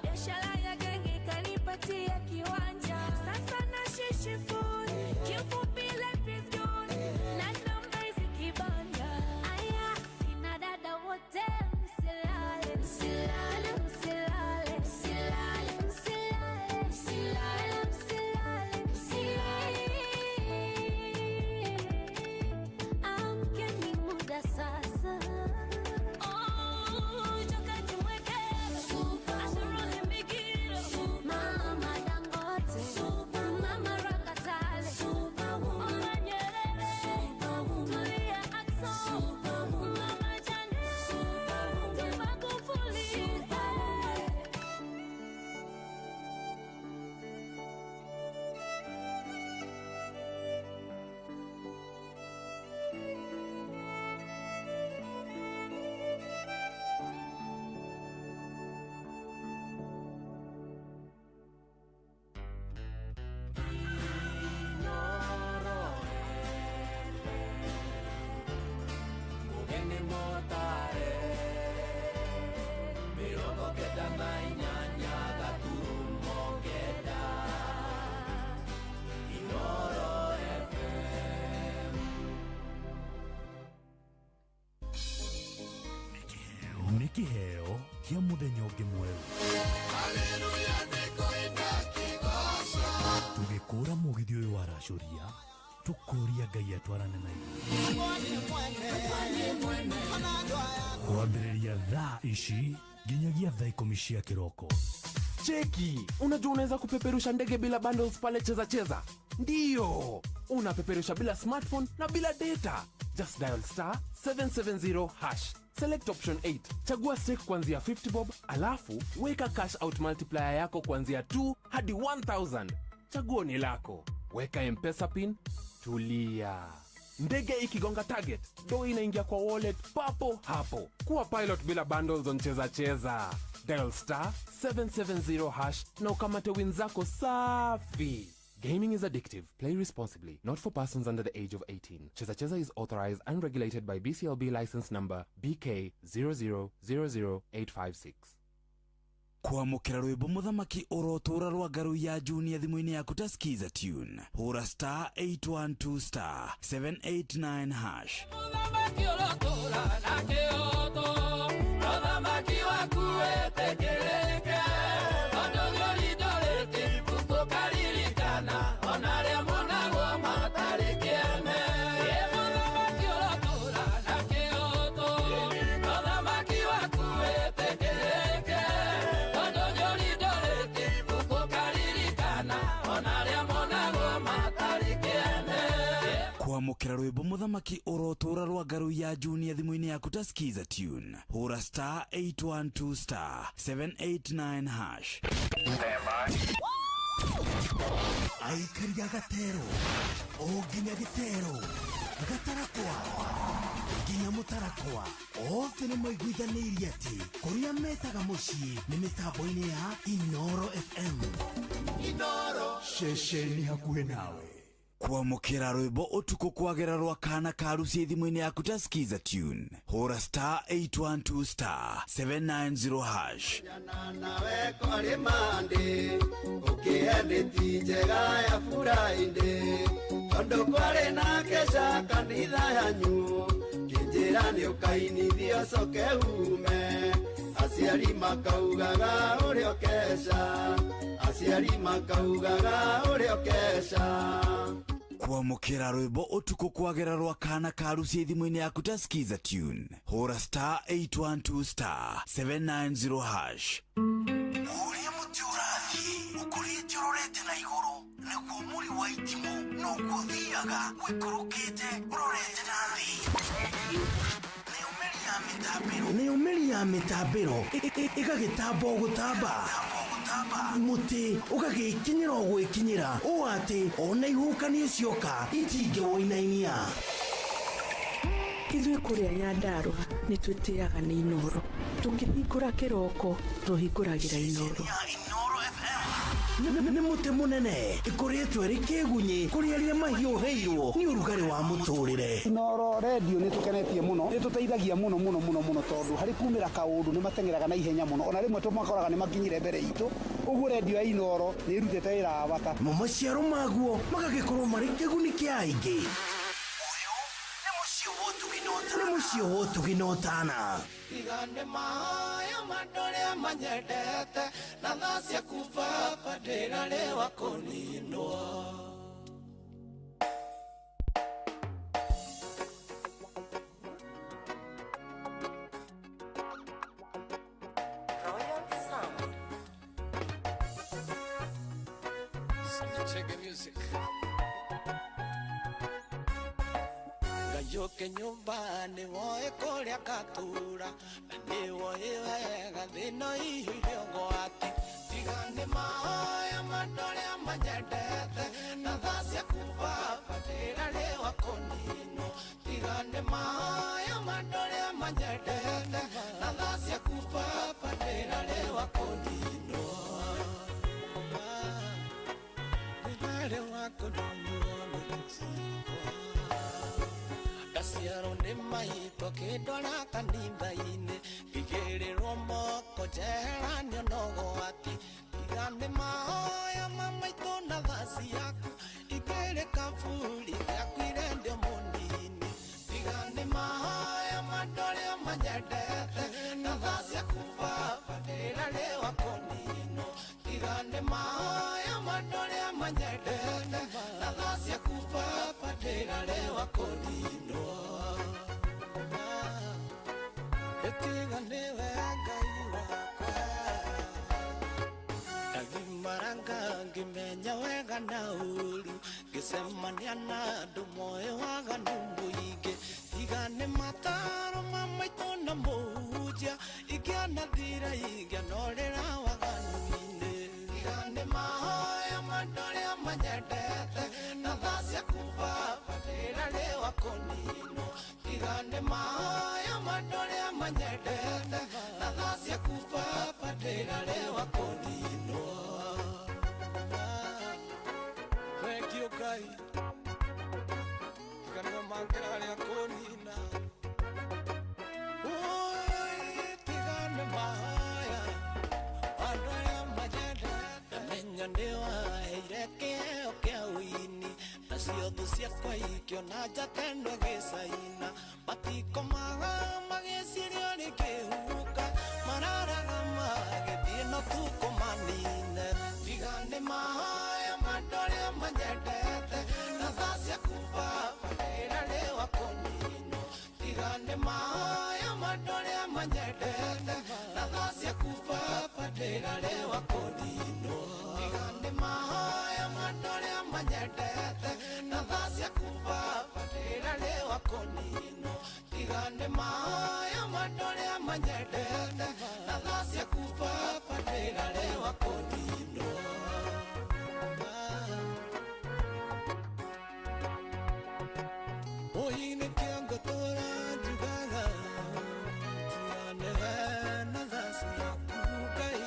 I: biashara ya genge kanipatia kiwanja, sasa na shishi food, kifupi life is good, na namba hizi kibanda.
F: Aya, kina dada wote msilale, msilale, msilale, msilale, msilale, msilale, msilale, msilale. Amkeni muda sasa. Oh, Jokate Mweke, Ashura Mbigiro, Mama Dangote, Mama Rakatale, Mama Nyerere, Tulia Ackson, Mama Janet, Magufuli.
K: Mugeni motare 98 gaturumo 9 Inoro FM.
L: Nĩ kĩheo kĩa mũthenya ũngĩ mwerũ tũgĩkũra mũgithi ũyũ waracũria tũkũria Ngai atwarane na ithuĩ kwambĩrĩria thaa ici nginyagia thaa 10 cia kĩroko.
M: Cheki, unajua unaweza kupeperusha ndege bila bundles pale Cheza Cheza? Ndiyo, unapeperusha bila smartphone na bila data. Just dial star 770 hash. Select option 8. Chagua stake kuanzia 50 bob, alafu weka cash out multiplier yako kuanzia 2 hadi 1000. Chaguo ni lako. Weka M-Pesa pin, tulia. Ndege ikigonga target, do inaingia kwa wallet papo hapo. Kuwa pilot bila bundles on Cheza Cheza. Dial star 770 hash na ukamate win zako safi. Gaming is addictive. Play responsibly. Not for persons under the age of 18. Cheza Cheza is authorized and regulated by BCLB license number BK 0000856.
D: Kwamũkĩra rwĩmbo mũthamaki ũrotũra rwa ngaru ya Junior thimũ-inĩ yaku ta Skiza tune hũra star 812 star 789 hash.
K: Mũthamaki ũrotũra na kĩhoto, mũthamaki waku wĩtĩkĩrĩke, tondũ nĩũrindũrĩte ũkaririkana ona arĩa monagwo matarĩ kĩene. Ĩ mũthamaki ũrotũra na kĩhoto, mũthamaki waku wĩtĩkĩrĩke, tondũ nĩũrindũrĩte ũkaririkana ona arĩa monagwo matarĩ kĩene.
D: Kwamũkĩra rwĩmbo mũthamaki ũrotũra rwa ngaru ya Junior thimũ-inĩ yaku ta Skiza tune hũra star 812 star 789 hash.
L: Aikaria gatero o nginya gĩtero gatarakwa nginya mũtarakwa othe nĩ maiguithanĩirie atĩ kũrĩa metaga mũciĩ nĩ mĩtambo-inĩ ya Inoro FM.
K: Inoro
L: ceceni hakuhĩ nawe.
D: Kwamũkĩra rwĩmbo ũtukũ kwagera rwa kana karucie thimũ-inĩ yaku ta Skiza tune. Hũra star 812 star 790 hash.
N: Nawe kwarĩ Monday, ũkĩendeti njega ya Friday, tondũ kwarĩ na kesha kanitha yanyu, kĩnjĩra nĩ ũkainithio coke ume, aciari makaugaga ũrĩa ũkeca, aciari makaugaga ũrĩa ũkeca.
D: Kwamũkĩra rwĩmbo ũtukũ kwagera rwa kana karucie thimũ-inĩ yaku ta Skiza tune. Hũra star 812 star 790 hash.
L: Ũrĩa mũtĩ ũrathiĩ ũkũrĩte ũrorete na igũrũ nĩguo mũri wa itimũ noguo ũthiaga wĩkũrũkĩte ũrorete na thĩ. Nayo mĩri ya mĩtambĩro ĩgagĩtamba o gũtamba, mũtĩ ũgagĩkinyĩra o gwĩkinyĩra ũũ atĩ ona ihuhũkanio cioka itingĩwũinainia.
O: Ithuĩ kũrĩa Nyandarũa nĩ twĩtĩaga nĩ Inooro. Tũkĩhingũra kĩroko tũhingũragĩra Inooro.
L: Nĩ mũtĩ mũnene ĩkũrĩtwo ĩrĩ kĩgunyĩ kũrĩ arĩa mahiũhĩirwo nĩ ũrugarĩ wa mũtũrĩre.
P: Inooro redio nĩ tũkenetie mũno, nĩ tũteithagia mũno mũno mũno mũno tondũ harĩ kumĩra kaũndũ nĩ mateng'eraga na ihenya mũno, ona rĩmwe tũmakoraga nĩ makinyire mbere itũ, ũguo redio ya Inooro nĩ ĩrutĩte wĩra wa bata.
L: Mo maciaro maguo magagĩkorwo marĩ kĩguni kĩa aingĩ. Nĩ mũciĩ wa ũtugi na ũtana.
K: Tigane mahoya mandũrĩa manyendete na tha ciaku baba ndĩrarĩwa kũninwo. Chege music. Ngayũke nyũmba nĩwoĩ kũrĩa ngatura na nĩwoĩ wega thĩna ihũire ũgwati. Tiga nĩ mahoya mandũrĩa manyendete na tha ciaku baba ndĩrarĩwa kũninwo. Tiga nĩ mahoya mandũrĩa manyendete na tha ciaku baba ndĩrarĩwa kũninwo. Ndĩrarĩwa kũninwo nĩ ciakwa. Ndaciarwo nĩ maitũ akĩndwara kanitha-inĩ ngĩigĩrĩrwo moko njeheranio na ũgwati. Tiga nĩ mahoya ma maitũ na tha ciaku ingĩrĩ kaburi gĩakuire ndĩ o mũnini. Tiga nĩ mahoya ma andũ arĩa manyendete na tha ciaku baba ndĩrarĩwa kũninwo. Tiga nĩ mahoya ma andũ arĩa manyendete na tha ciaku baba ndĩrarĩwa kũninwo. Tiga nĩwe Ngai wakwa ndagimaranga ngĩmenya wega na ũru ngĩcemania na andũ moĩ waganu mũingĩ. Tiga nĩ mataro ma maitũ na mũhunjia ingĩanathira ingĩanorĩra waganu-inĩ. Tiga nĩ mahoya ma andũ arĩa manyendete na tha ciaku baba ndĩrarĩwa kũninwo. Tiga nĩ mahoya ma andũ arĩa manyendete na tha ciaku baba ndĩrarĩwa kũninwo. Thengiũ Ngai, tiga nĩwe mangĩrarĩa kũnina. Oi, tiga nĩ mahoya andũ arĩa manyendete. Menya nĩwaheire kĩheo kĩa ũini nacio thũ ciakwa ikĩona njata ĩno ĩgĩcaina. Matikomaga magĩciria rĩkĩhuka mararaga magĩthiĩ no tukũ manine. Tiga nĩ mahoya ma andũ arĩa manyendete na tha ciaku baba ndĩrarĩwa kũninwo. Tiga nĩ mahoya ma andũ arĩa manyendete na tha ciaku baba ndĩrarĩwa kũninwo. Tiga nĩ mahoya ma andũ arĩa manyendete na tha ciaku baba ndĩrarĩwa kũninwo. Tiga nĩ mahoya ma andũ arĩa manyendete na tha ciaku baba ndĩrarĩwa kũninwo. Oi nĩkĩo ngũtũra njugaga tiga nĩwe na tha ciaku Ngai.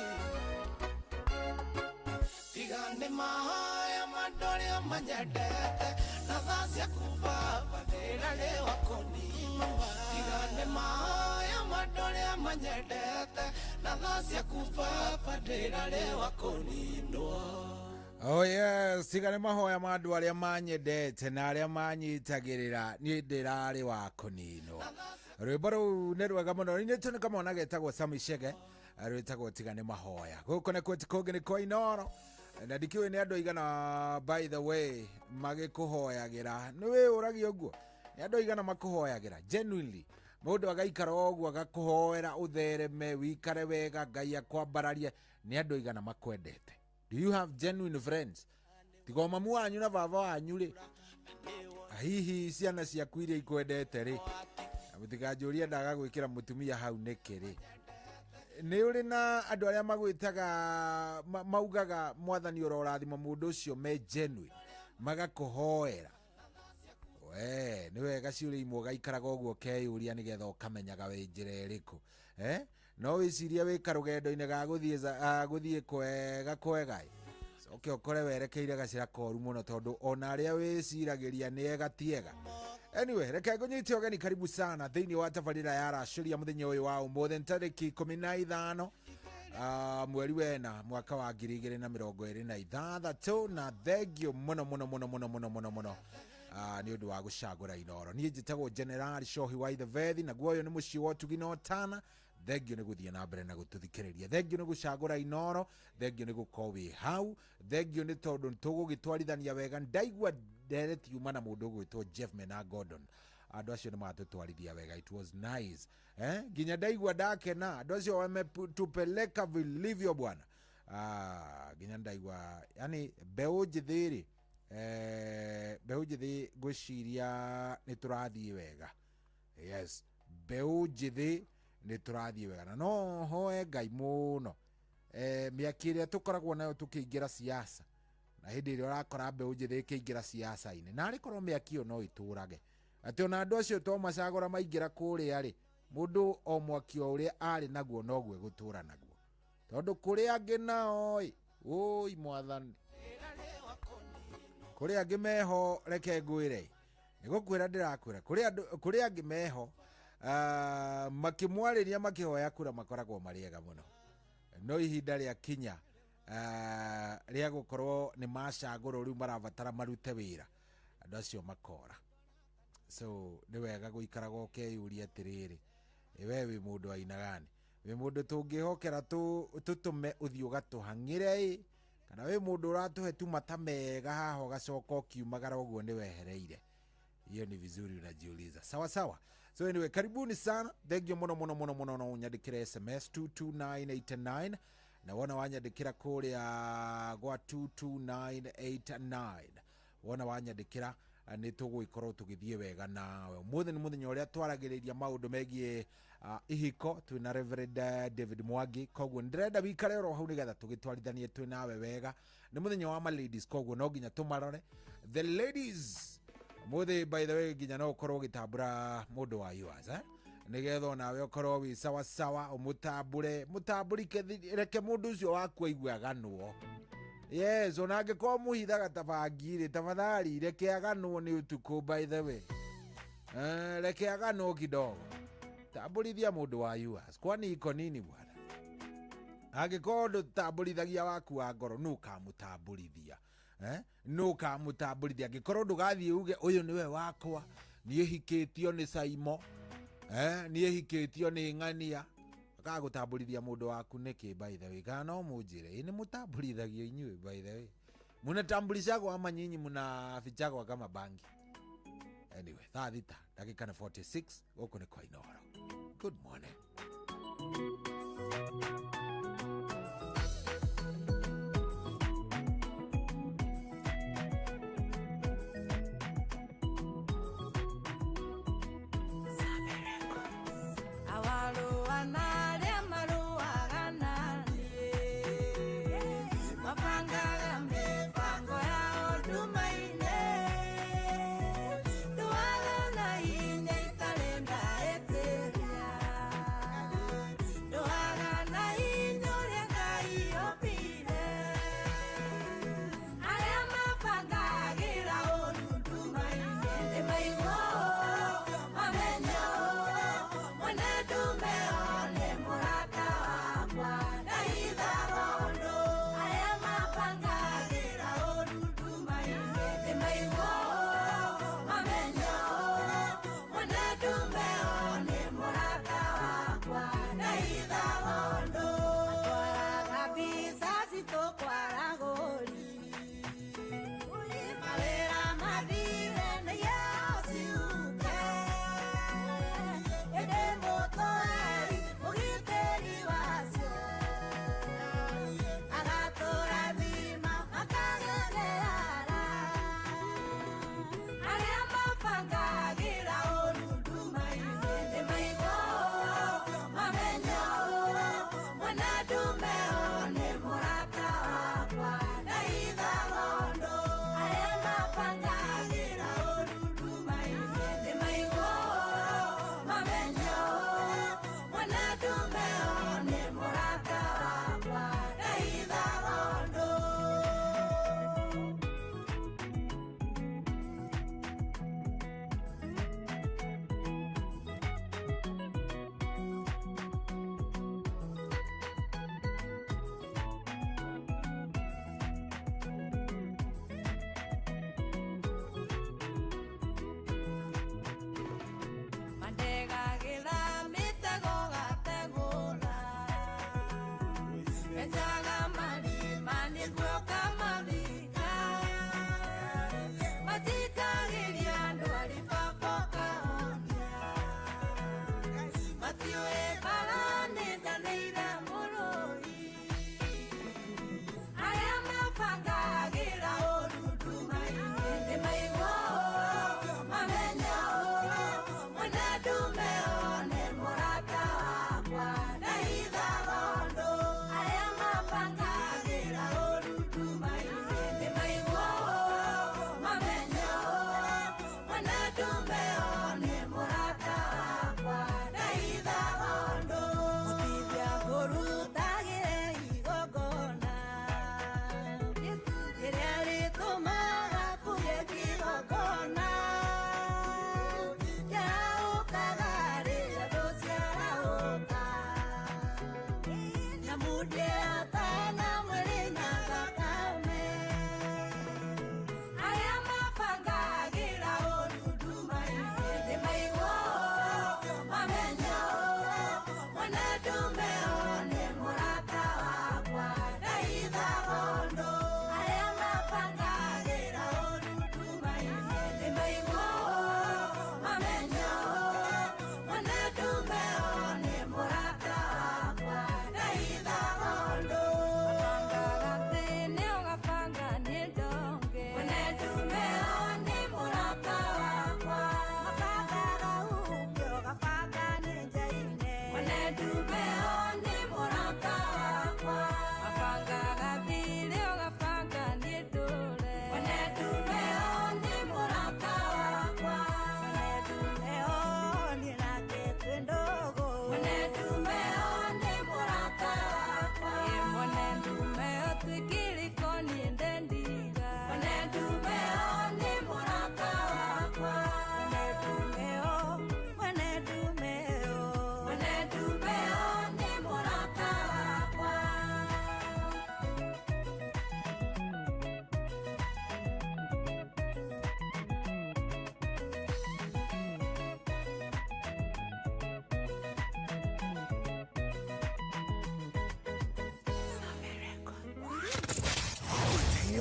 K: Tiga nĩ mahoya ma andũ arĩa manyendete Na thaa ciaku baba ndĩrarĩ wa kũninwo. Tiga nĩ mahoya ma andũ arĩa manyendete. Na thaa ciaku baba ndĩrarĩ wa kũninwo.
E: Oh yes, tiga nĩ mahoya ma andũ arĩa manyendete na arĩa manyitagĩrĩra, niĩ ndĩrarĩ wa kũninwo. Rwĩmbo rũu nĩ rwega mũno. Nĩ nĩ kamwana getagwo Sami Shege, rwĩtagwo tiga nĩ mahoya. Gũkũ nĩ kwĩ kũngĩ nĩ kwa Inooro. Na ndikĩũĩ nĩ andũ aigana, by the way, magĩkũhoyagĩra. Nĩ wĩyũragia ũguo, nĩ andũ aigana makũhoyagĩra genuinely? Mũndũ agaikara o ũguo agakũhoera ũthereme, wikare wega, Ngai akwambararie. Nĩ andũ aigana makwendete? Do you have genuine friends? Tiga mamu wanyu na baba wanyu rĩ, hihi ciana ciaku iria ikwendete rĩ, na mũtikanjũrie ndaga gwĩkĩra mũtumia hau nĩkĩ rĩ, nĩ ũrĩ na andũ arĩa magwĩtaga maugaga mwathani ũrorathima mũndũ ũcio, me genuine magakũhoera? We nĩ wega ciũria imwe ũgaikaraga ũguo ũkeyũria nĩgetha ũkamenyaga wĩ njĩra ĩrĩkũ, eh? No wĩcirie wĩ karũgendo-inĩ ga gũthiĩ kwega kwega, coke ũkore werekeire gacĩra koru mũno, tondũ ona arĩa wĩciragĩria nĩ ega ti ega. Anyway, reke ngũnyite ũgeni, karibu sana thĩinĩ wa tabarĩra ya racũria mũthenya ũyũ wa ũmũthĩ, tarĩki 15 mweri wena mwaka wa 2026. Na thengio mũno mũno mũno mũno mũno mũno mũno nĩ ũndũ wa gũcagũra Inooro. Niĩ njĩtagwo General Shohi wa Ithevethi, naguo ũyũ nĩ mũciĩ wa ũtugi na ũtana. Thengio nĩ gũthiĩ na mbere na gũtũthikĩrĩria, thengio nĩ gũcagũra Inooro, thengio nĩ gũkorwo wĩ hau, thengio nĩ tondũ tũgũgĩtwarithania wega. Ndaigua ndereti yuma na mũndũ ũgwĩtwo Jeff Mena Gordon, andũ acio nĩ matũtwarithia wega. It was nice, eh? Nginya ndaigua ndakena, andũ acio wametupeleka vilivyo bwana. Nginya ndaigua yani mbeũ njĩthĩ rĩ, mbeũ njĩthĩ ngwĩciria nĩ tũrathiĩ wega. Yes, mbeũ njĩthĩ nĩ tũrathiĩ wega, na no hoe Ngai mũno, mĩaki ĩrĩa tũkoragwo nayo tũkĩingĩra siasa, na hĩndĩ ĩrĩa ũrakora mbeũ njĩthĩ ĩkĩingĩra siasa-inĩ, na arĩ korwo mĩaki ĩyo no ĩtũrage, atĩ ona andũ acio to macagũra maingĩra kũrĩa rĩ, mũndũ o mwaki o ũrĩa arĩ naguo noguo egũtũra naguo, tondũ kũrĩ angĩ nao ĩ, ũi mwathani, kũrĩ angĩ meho, reke ngwĩre, nĩ gũkwĩra ndĩrakwĩra, kũrĩ angĩ meho, makĩmwarĩria makĩhoya kura makoragwo marĩ ega mũno, no ihinda rĩa kinya rĩa gũkorwo nĩ macagũrwo rĩu marabatara marute wĩra, andũ acio makora. So nĩ wega gũikaraga ũkeyũria atĩrĩrĩ, we wĩ mũndũ wa aina gani? Wĩ mũndũ tũngĩhokera tũtũme ũthiĩ ũgatũhang'ĩre ĩ, kana wĩ mũndũ ũratũhe tu mata mega haha ũgacoka ũkiumagara ũguo nĩ wehereire? Hiyo ni vizuri unajiuliza. Sawa sawa. So anyway, karibuni sana. Thank you muno muno muno muno. No unyandikire SMS 22989, na wona wanyandikira kuria gwa 22989, wona wanyandikira nĩ tũgũgĩkorwo tũgĩthiĩ wega nawe. Ũmũthĩ nĩ mũthenya ũrĩa twaragĩrĩria maũndũ megiĩ ihiko, twĩna Reverend David Mwangi, koguo ndĩrenda wikare oro hau nĩgetha tũgĩtwarithanie twĩ nawe wega. Nĩ mũthenya wa ma ladies, koguo no nginya tũmarore the ladies ũmũthĩ. By the way, nginya no ũkorwo ũgĩtambũra mũndũ wa yours, eh? Nĩgetha onawe ũkorwo wĩ sawa sawa, ũmũtambũre, mũtambũrike, reke mũndũ ũcio waku aigue aganwo. Yes, ona angĩkorwo mũhithaga ta bangi rĩ, tafadhali reke aganwo nĩ ũtukũ. By the way, reke aganwo kidogo, tambũrithia mũndũ wa yours, kwani iko nini bwana? Angĩkorwo ndũtambũrithagia waku wa ngoro, nũ ũkamũtambũrithia? Eh? Nũ ũkamũtambũrithia angĩkorwo ndũgathiĩ uge ũyũ nĩwe wakwa, niĩ hikĩtio nĩ Saimo, eh? Niĩ hikĩtio nĩ ng'ania? Akagũtambũrithia mũndũ waku nĩkĩ, by the way? Kana no mũnjĩre, ĩ nĩ mũtambũrithagio inyuĩ? By the way, mũnatambulishagwo ama nyinyi mnafichagwa kama bangi? Anyway, thaa 6 ndagĩka nĩ 46, gũkũ nĩ kwa Inooro. Good morning.
I: Awarũa na arĩa marũaga na niĩ, mabangaga mĩbango yao nduma-inĩ. Ndũaga na hinya itarĩ ndaĩtĩria, ndũaga na hinya.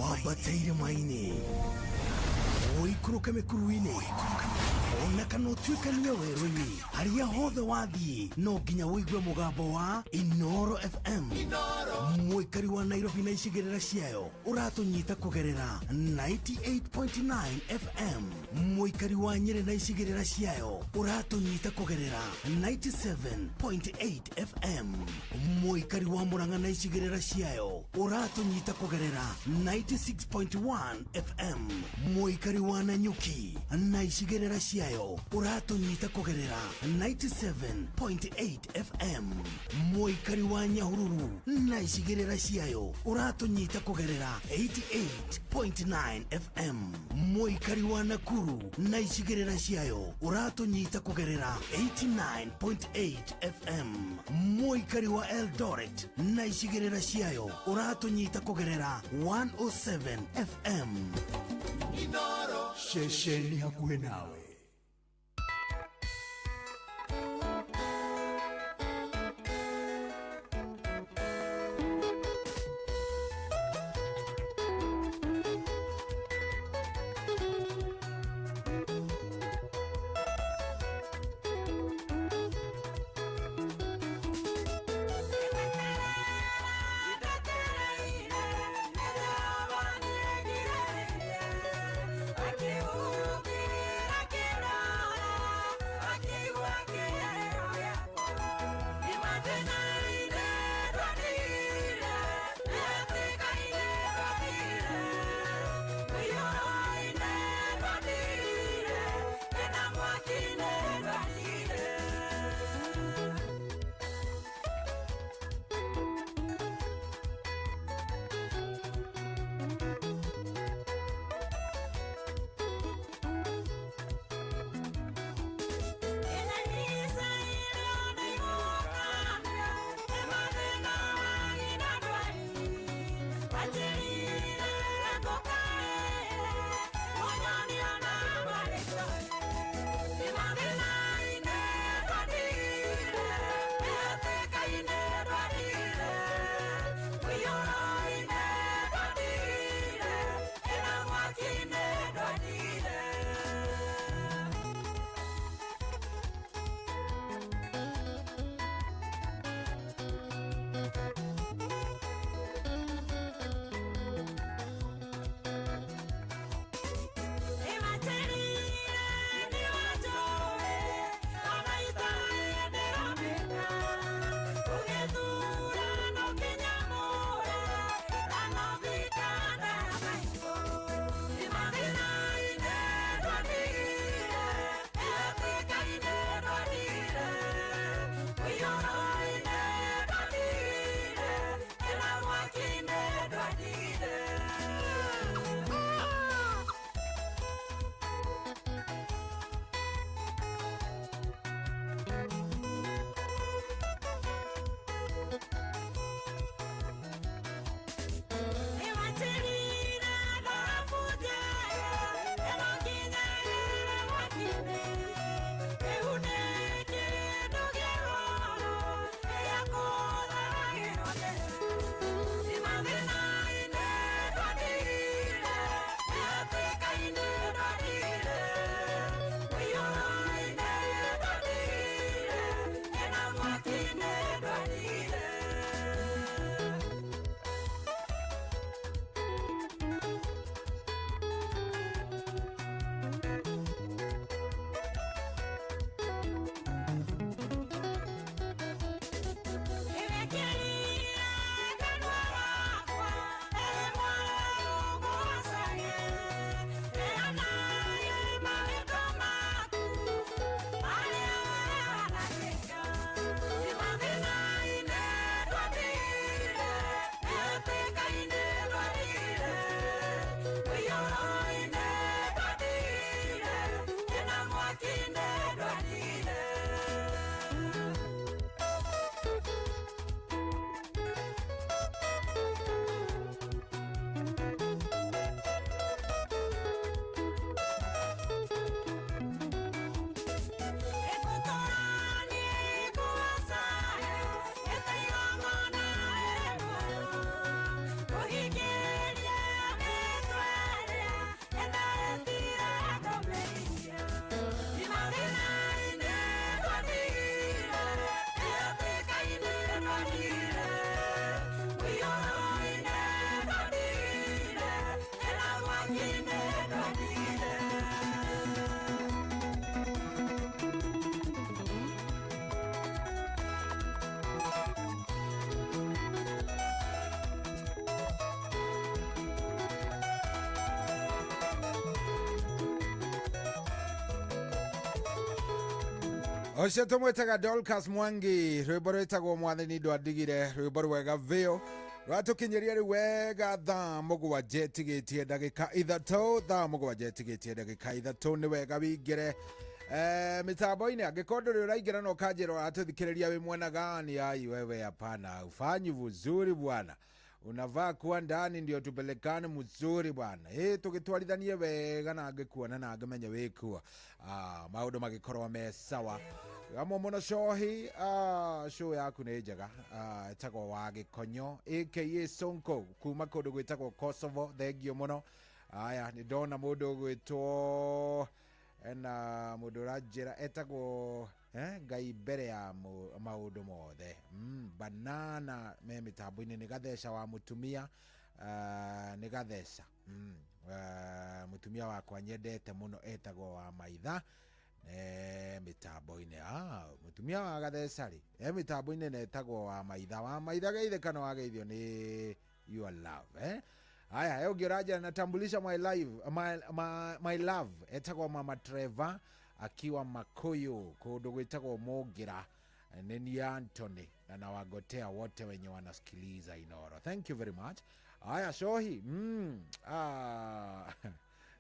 L: Wambate irĩma-inĩ, ũikũrũke mĩkuru-inĩ, ona kana ũtuĩkanie werũ-inĩ, harĩa hothe wathiĩ no nginya ũigue mũgambo wa Inoro FM. Mũikari wa Nairobi na icigĩrĩra ciayo ũratũnyita kũgerera 98.9 FM. Mũikari wa Nyĩrĩ na icigĩrĩra ciayo ũratũnyita kũgerera 97.8 FM. Mũikari wa Murang'a na icigĩrĩra ciayo ũratũnyita kũgerera 96.1 FM. Mũikari wa Nanyuki na icigĩrĩra ciayo ũratũnyita kũgerera 97.8 FM. Mũikari wa Nyahururu na icigĩrĩra ciayo ũratũnyita kũgerera 88.9 FM. Mũikari wa Nakuru na icigĩrĩra ciayo ũratũnyita kũgerera 89.8 FM. Mũikari wa Eldoret na icigĩrĩra ciayo ũratũnyita kũgerera 107 FM. Ceceni hakuhĩ nawe.
H: Akihubiri
E: Ũcio tũmwĩtaga Dorcas Mwangi, rwĩmbo rwĩtagwo Mwathani Ndwandigire, rwĩmbo rwega biũ rwatũkinyĩria rĩu wega thaa 7 ĩtigĩtie ndagĩka 3, thaa 7 ĩtigĩtie ndagĩka 3. Nĩ wega wingĩre mitambo-inĩ, angĩkorwo ndũrĩ ũraingĩra na ũkanjĩra ũratũthikĩrĩria wĩ mwena gani, ai wewe hapana, ufanyi vuzuri bwana, unavaa kuwa ndani ndio tupelekane mzuri bwana, tũgĩtwarithanie wega na ngĩkuona na ngĩmenye wĩkuo, maũndũ magĩkorwo me sawa. Amwe mũno cohi, show yaku nĩ njega, ĩtagwo wa Gĩkonyo aka Sonko kuma kũndũ gwĩtagwo Kosovo, thengio mũno. Aya, nĩ ndona mũndũ ũgwĩtwo ena mũndũ ũranjĩra etagwo Ngai mbere ya maũndũ mothe, banana me mĩtambo-inĩ, nĩ gatheca wa mũtumia, nĩ gatheca mũtumia wakwa nyendete mũno etagwo wa maitha, mĩtambo-inĩ. Mũtumia wa gatheca rĩ e mĩtambo-inĩ na etagwo wa maitha, wa maitha geithe kana wageithio nĩ your love. Aya, ũngĩ ũranjĩra natambulisha my life, my love etagwo Mama Trevor akiwa Makuyu kũndũ gwĩtagwo Mũngĩra, nĩ ni Anthony na nawagotea wote wenye wanasikiliza Inoro. Thank you very much. Aya cohi,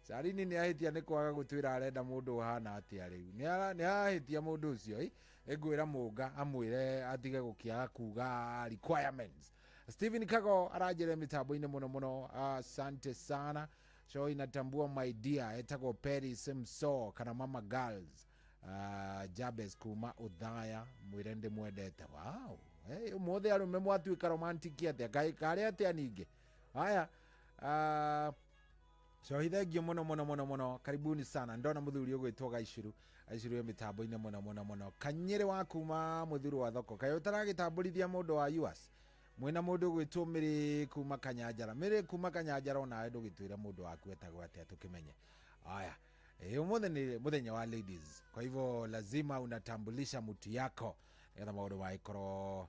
E: Sarini nĩ ahĩtia nĩ kwaga gũtwĩra arenda mũndũ ũhana atĩa rĩu, nĩ ahĩtia mũndũ ũcio, ĩngwĩra Mũnga amwĩre atige gũkĩaga kuga requirements. Stephen Kago aranjĩra mĩtambo-inĩ mũno mũno, asante sana. Show inatambua my dear etagwo Paris Mso kana Mama Girls, Jabez kuma Uthaya, mwĩre ndĩmwendete. Wow, hey, ũmũthĩ arũme mwatuĩka romantic atĩa, karĩ atĩa ningĩ. Haya, cohi thengio mũno mũno mũno mũno, karibuni sana. Ndona mũthuri ũgwĩtwo Gaicuru, Gaicuru mĩtambo-inĩ mũno mũno mũno. Kanyĩrĩ wa kuma mũthuri wa thoko, kaĩ ũtaragĩtambũrithia mũndũ wa US mwĩna mũndũ ũgwĩtwo Mĩrĩ kuma Kanyanjara, Mĩrĩ kuma Kanyanjara, onawe ndũgĩtwĩre mũndũ waku etagwo atĩa tũkĩmenye. Aya, ũmũthĩ nĩ mũthenya wa ladies, kwa hivyo lazima unatambulisha mtu yako nĩgetha maũndũ magĩkorwo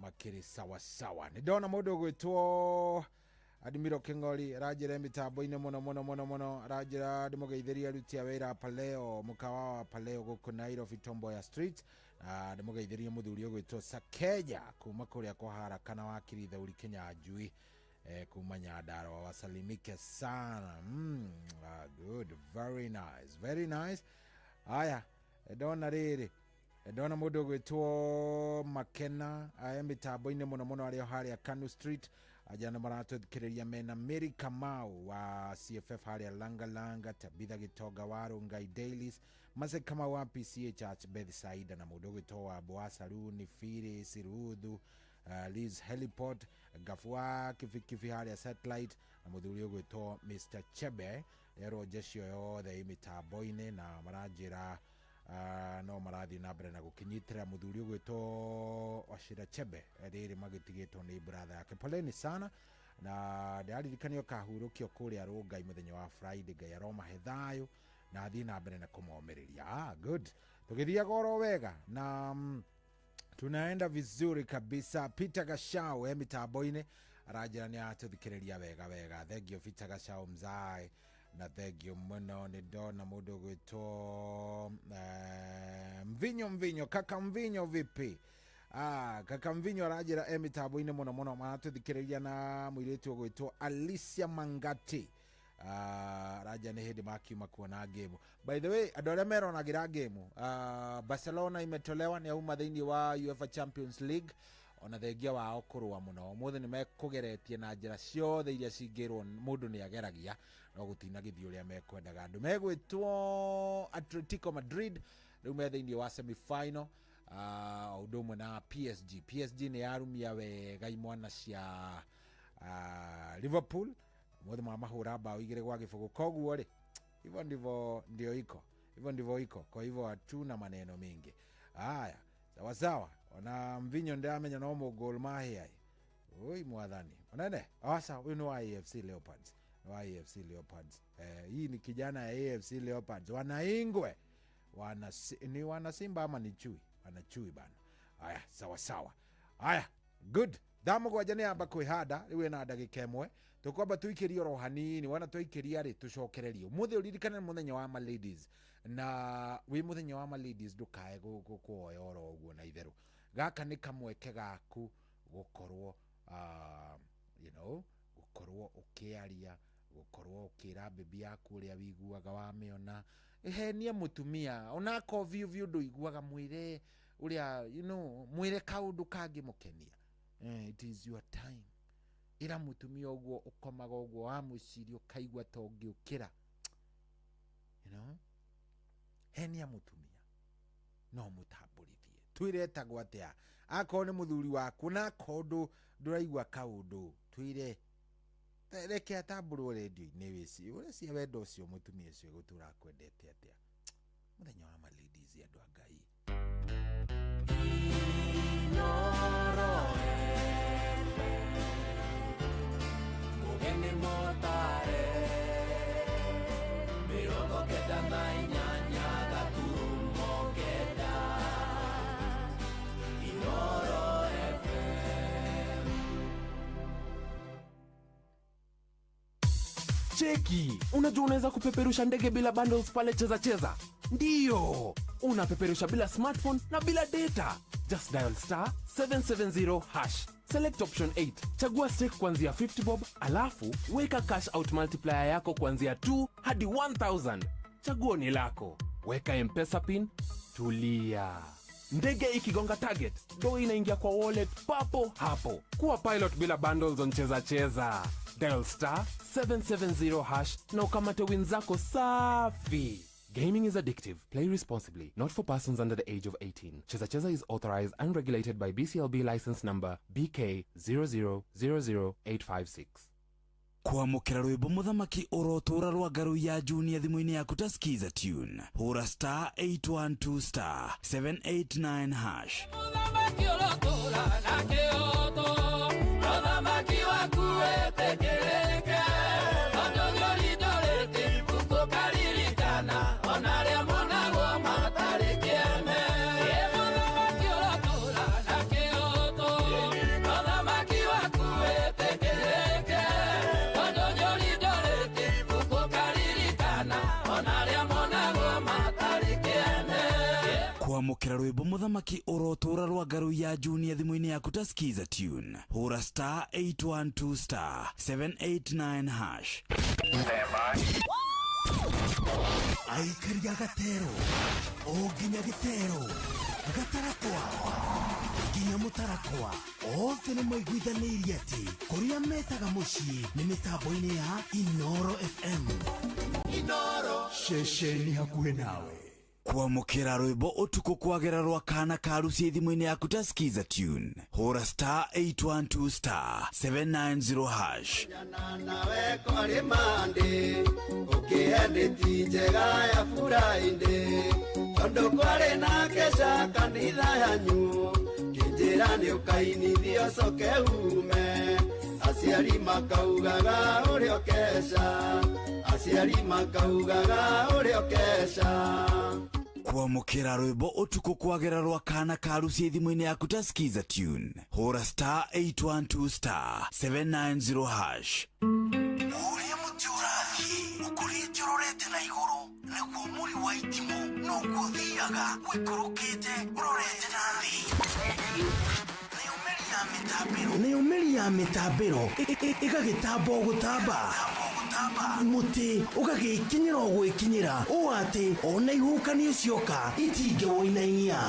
E: makĩrĩ sawa sawa. Nĩ ndona mũndũ ũgwĩtwo Admiro King'ori aranjĩra mĩtambo-inĩ mũno mũno mũno mũno, aranjĩra ndĩmũgeithĩrie aruti a wĩra Paleo, mũkawa wa Paleo gũkũ Nairobi Tomboya Street, na ndĩmũgeithĩrie mũthuri ũgwĩtwo Sakeja kuma kũrĩa kwa kana wa Kirithauri Kinyanjui, kuma Nyandarua, wasalimike sana. Good, very nice, very nice. Aya, ndona rĩrĩ, ndona mũndũ ũgwĩtwo Makena aya mĩtambo-inĩ mũno mũno, arĩ o harĩa Kanu Street, ajana maratũthikĩrĩria mena Mary Kamau wa CFF harĩa Langa Langa, Tabitha Gĩtonga wa Rongai Dailies, Mase Kamau wa PCA Church Bethsaida, na mũndũ ũgwĩtwo wa Boa Saruni Firi Siruthu, Liz Heliport Gafua Kibikibi harĩa Satellite, na mũthuri ũgwĩtwo Mr Chebe rero jeshi yothe mĩtambo-inĩ, na maranjĩra no marathiĩ na mbere na gũkĩnyitĩra mũthuri ũgwĩtwo Wachira Chebe rĩrĩ magĩtigĩtwo nĩ brother yake. Poleni sana, na ndĩraririkanio kahurũkio kũrĩa Rongai mũthenya wa Friday. Ngai aromahe thayũ na athiĩ na mbere na kũmomĩrĩria. Good, tũgĩthiaga oro wega na tunaenda vizuri kabisa. Peter Gashau mĩtambo-inĩ aranjĩra nĩ atũthikĩrĩria wega wega. Thengio Peter Gashau mzae, na thengio mũno. Nĩ ndona mũndũ ũgwĩtwo Mvinyo, kaka Mvinyo vipi? Kaka Mvinyo aranjĩra mĩtambo-inĩ mũno mũno, maratũthikĩrĩria na mũirĩtu ũgwĩtwo Alicia Mangati, aranjĩra nĩ hĩndĩ makiuma kuona game. By the way, andũ arĩa meronagĩra game, Barcelona imetolewa, nĩ auma thĩinĩ wa UEFA Champions League, ona thengia wao kũrũa mũno. Ũmũthĩ nĩ mekũgeretie na njĩra ciothe iria cingĩrwo mũndũ nĩ ageragia, no gũtinagĩthiĩ ũrĩa mekwendaga. Andũ megwĩtwo Atletico Madrid rĩu me thĩinĩ wa semi-final, o ũndũ ũmwe na PSG. PSG nĩ yarumia wega imwana cia Liverpool, ũmũthĩ mamahũra bao 2-0. Koguo rĩ, hivyo ndivyo ndio iko, hivyo ndivyo iko, kwa hivyo hatuna maneno mingi. Haya, sawa sawa. Ona Mvinyo ndamenya no mo Gor Mahia. Oi mwathani. Onene, asa huyu ni wa AFC Leopards. Wa AFC Leopards. Hii ni kijana ya AFC Leopards. Wanaingwe. Ni wana Simba ama ni chui? Wana chui bana. Haya, sawa sawa. Haya, good. Thaa 7 nĩ yamba kwĩhanda, rĩu ĩna ndagĩka 1. Tũkwamba tũikĩrie oro hanini, wona twaikĩria rĩ tũcokererie. Ũmũthĩ ũririkane nĩ mũthenya wa ma ladies, na wĩ mũthenya wa ma ladies ndũkae kuoya oro ũguo na itherũ. Gaka nĩ kamweke gaku gũkorwo you know, gũkorwo ũkĩaria, gũkorwo ũkĩra bebi yaku ũrĩa wiguaga wamĩona. Henia mũtumia onako biũ biũ ndũiguaga, mwĩre ũrĩa, you know, mwĩre kaũndũ kangĩmũkenia. It is your time. Ĩra mũtumia ũguo ũkomaga ũguo wamwĩciria ũkaigua ta ũngĩũkĩra, you know, henia mũtumia no mũtambũrithie. Twĩre etagwo atĩa, akorwo nĩ mũthuri waku na akorwo ndũraigua kaũndũ, twĩre reke atambũrwo rendio-inĩ wĩci ũreciria wendo ũcio mũtumia ũcio gũtũra akwendete atĩa. Mũthenya wa ma ladies, andũ a Ngai.
K: Mugeni motare 98.9 Inoro FM.
M: Cheki, unajua unaweza kupeperusha ndege bila bundles pale Cheza Cheza? Ndiyo, unapeperusha bila smartphone na bila data. Just dial star 770 hash. Select option 8. Chagua stake kuanzia 50 bob, alafu weka cash out multiplier yako kuanzia 2 hadi 1000. Chaguo ni lako. Weka M-Pesa pin, tulia. Ndege ikigonga target, do inaingia kwa wallet papo hapo. Kuwa pilot bila bundles on Cheza Cheza. Dial star 770 hash na ukamate win zako safi. Gaming is addictive. Play responsibly. Not for persons under the age of 18. Cheza Cheza is authorized and regulated by BCLB license number BK 0000856.
L: Kwamũkĩra rwĩmbo mũthamaki ũrotũra rwa ngaru ya Junior thimũ-inĩ yaku ta Skiza tune. Hũra star 812 star 789 hash.
K: Mũthamaki ũrotũra na kĩoto, mũthamaki waku wetĩkĩrĩke, tondũ nĩũrindũrĩte ibuku ũkaririkana, ona arĩa monagwo matarĩ kĩene. Mũthamaki ũrotũra na kĩoto, mũthamaki waku wetĩkĩrĩke, tondũ nĩũrindũrĩte ibuku ũkaririkana, ona arĩa monagwo matarĩ kĩene.
L: Kwamũkĩra rwĩmbo mũthamaki ũrotũra rwa ngaru ya Junior thimũ-inĩ yaku ta Skiza tune. Hũra star 812 star 789 hash. Aikaria gatero o nginya gĩtero gatarakwa nginya mũtarakwa, othe nĩ maiguithanĩirie atĩ kũrĩa metaga mũciĩ nĩ mĩtambo-inĩ ya Inoro FM.
K: Inoro
L: ceceni hakuhĩ nawe. Kwamũkĩra rwĩmbo ũtukũ kwagera rwa kana karucie thimũ-inĩ yaku ta Skiza tune. Hũra star 812 star 790 hash.
N: Nawe kwarĩ Monday, ũkĩendeti njega ya Friday, tondũ kwarĩ na kesha kanitha yanyu, kĩnjĩra nĩ ũkainithio coke ume, aciari makaugaga ũrĩa ũkeca, aciari makaugaga ũrĩa ũkeca.
L: Kwamũkĩra rwĩmbo ũtukũ kwagera rwa kana karucie thimũ-inĩ yaku ta Skiza tune. Hũra star 812 star 790 hash.
K: Ũrĩa mũtĩ ũrathiĩ ũkũrĩte ũrorete na igũrũ, naguo mũri wa itimũ noguo ũthiaga ũikũrũkĩte ũrorete na thĩ. Nayo mĩri ya mĩtambĩro ĩgagĩtamba o gũtamba, mũtĩ ũgagĩkinyĩra o gwĩkinyĩra, ũũ atĩ ona ihuhũkanio cioka itingĩwũinainia.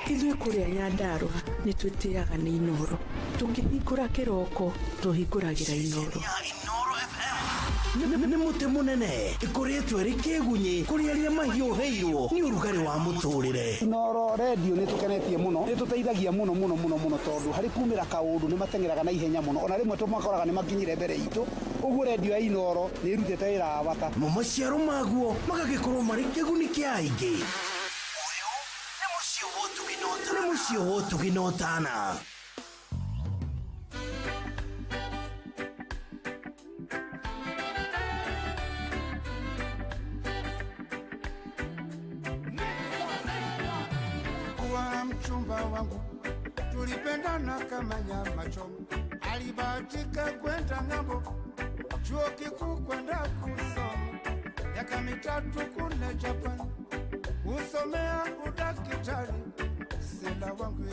O: Ithuĩ kũrĩa Nyandarũa nĩ twĩtĩaga nĩ Inoro. Tũkĩhingũra kĩroko tũhingũragĩra Inoro.
L: Nĩ mũtĩ mũnene ĩkoretwo ĩrĩ kĩgunyĩ kũrĩ arĩa mahiũhĩirwo nĩ ũrugarĩ wa mũtũrĩre.
P: Inoro radio nĩ tũkenetie mũno, nĩ tũteithagia mũno mũno mũno mũno, tondũ harĩ kumĩra kaũndũ nĩ mateng'eraga na ihenya mũno, ona rĩmwe tũmakoraga nĩ makinyire mbere itũ. Ũguo radio ya Inoro nĩ ĩrutĩte wĩra wa bata.
L: Mo maciaro maguo magagĩkorwo marĩ kĩguni kĩa aingĩ. Ũyũ nĩ mũciĩ wa ũtugi na ũtana.
Q: Mchumba wangu
N: Tulipendana kama nyama choma, alibahatika kwenda ng'ambo, chuo kikuu kwenda kusoma, miaka 3 kule Japan, kusomea udaktari. Stella wangu,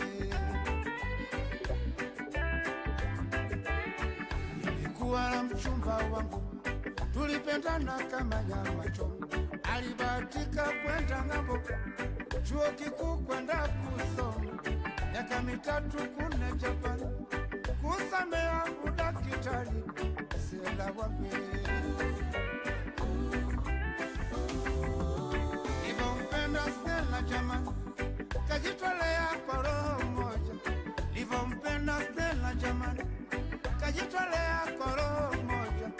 N: nilikuwa na mchumba wangu, tulipendana kama nyama choma, alibahatika kwenda ng'ambo, chuo kikuu kwenda kusoma, miaka 3 kule Japan, kusomea udaktari. Stella wangu, nilivyompenda Stella jamani, kajitolea kwa roho moja. Nilivyompenda Stella jamani, kajitolea kwa roho moja.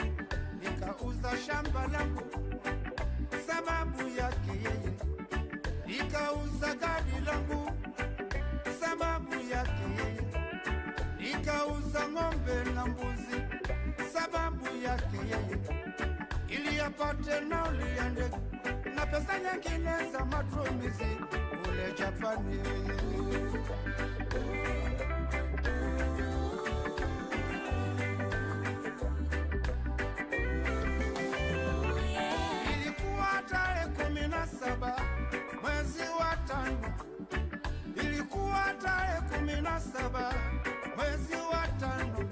N: Nikauza shamba langu sababu yake yeye, nikauza gari langu sababu yake yeye, nikauza ng'ombe na mbuzi sababu yake yeye, ili apate nauli ya ndege na pesa nyingine za matumizi kule Japani. Ilikuwa tarehe 17 mwezi wa 5, ilikuwa tarehe 17 mwezi wa 5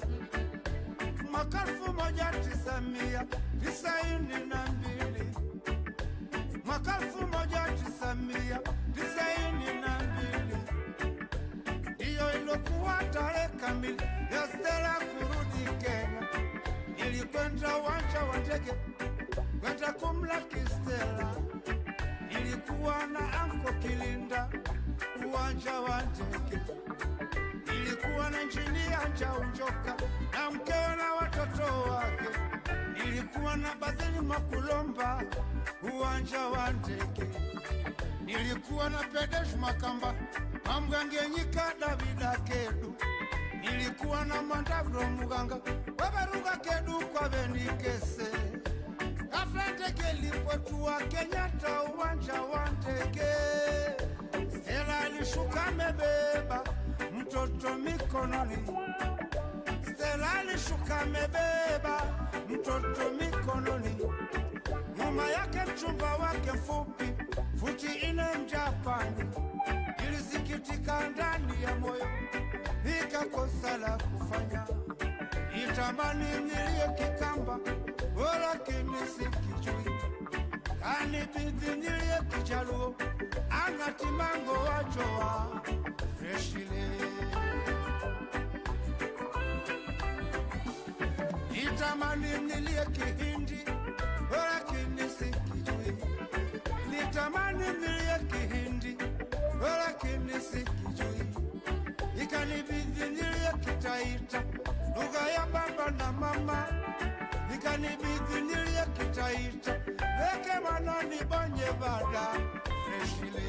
N: mwaka 1992, mwaka 1992 ndiyo ilokuwa tarehe kamili ya Stella kurudi Kenya. Nilikwenda uwanja wa ndege kwenda kumlaki Stella, nilikuwa na anko Kilinda uwanja wa ndege, nilikuwa na injinia Njaunjoka na mkewe na watoto wake, nilikuwa na Bazili Makulomba uwanja wa ndege, nilikuwa na Pedesh Makamba Mamgangenyika Davida Kedu, nilikuwa na Mandabro Muganga Wabaruga Kedu kwa Benikese. Ghafla ndege ilipotua Kenyatta uwanja wa ndege, Stella alishuka amebeba mtoto mikononi. Stella alishuka amebeba mtoto mikononi, nyuma yake mchumba wake mfupi futi 4 Mjapani. Nilisikitika ndani ya moyo, nikakosa la kufanya, nitamani nilie Kikamba lakini sikijui, kanibidi nilie Kijaluo angati mango wajoa freshile. Nitamani nilie Kihindi lakini sikijui, nitamani nilie Kihindi lakini sikijui, ikanibidi nilie Kitaita lugha ya baba na mama, ikanibidi nilie Kitaita leke manani bonye bada freshile.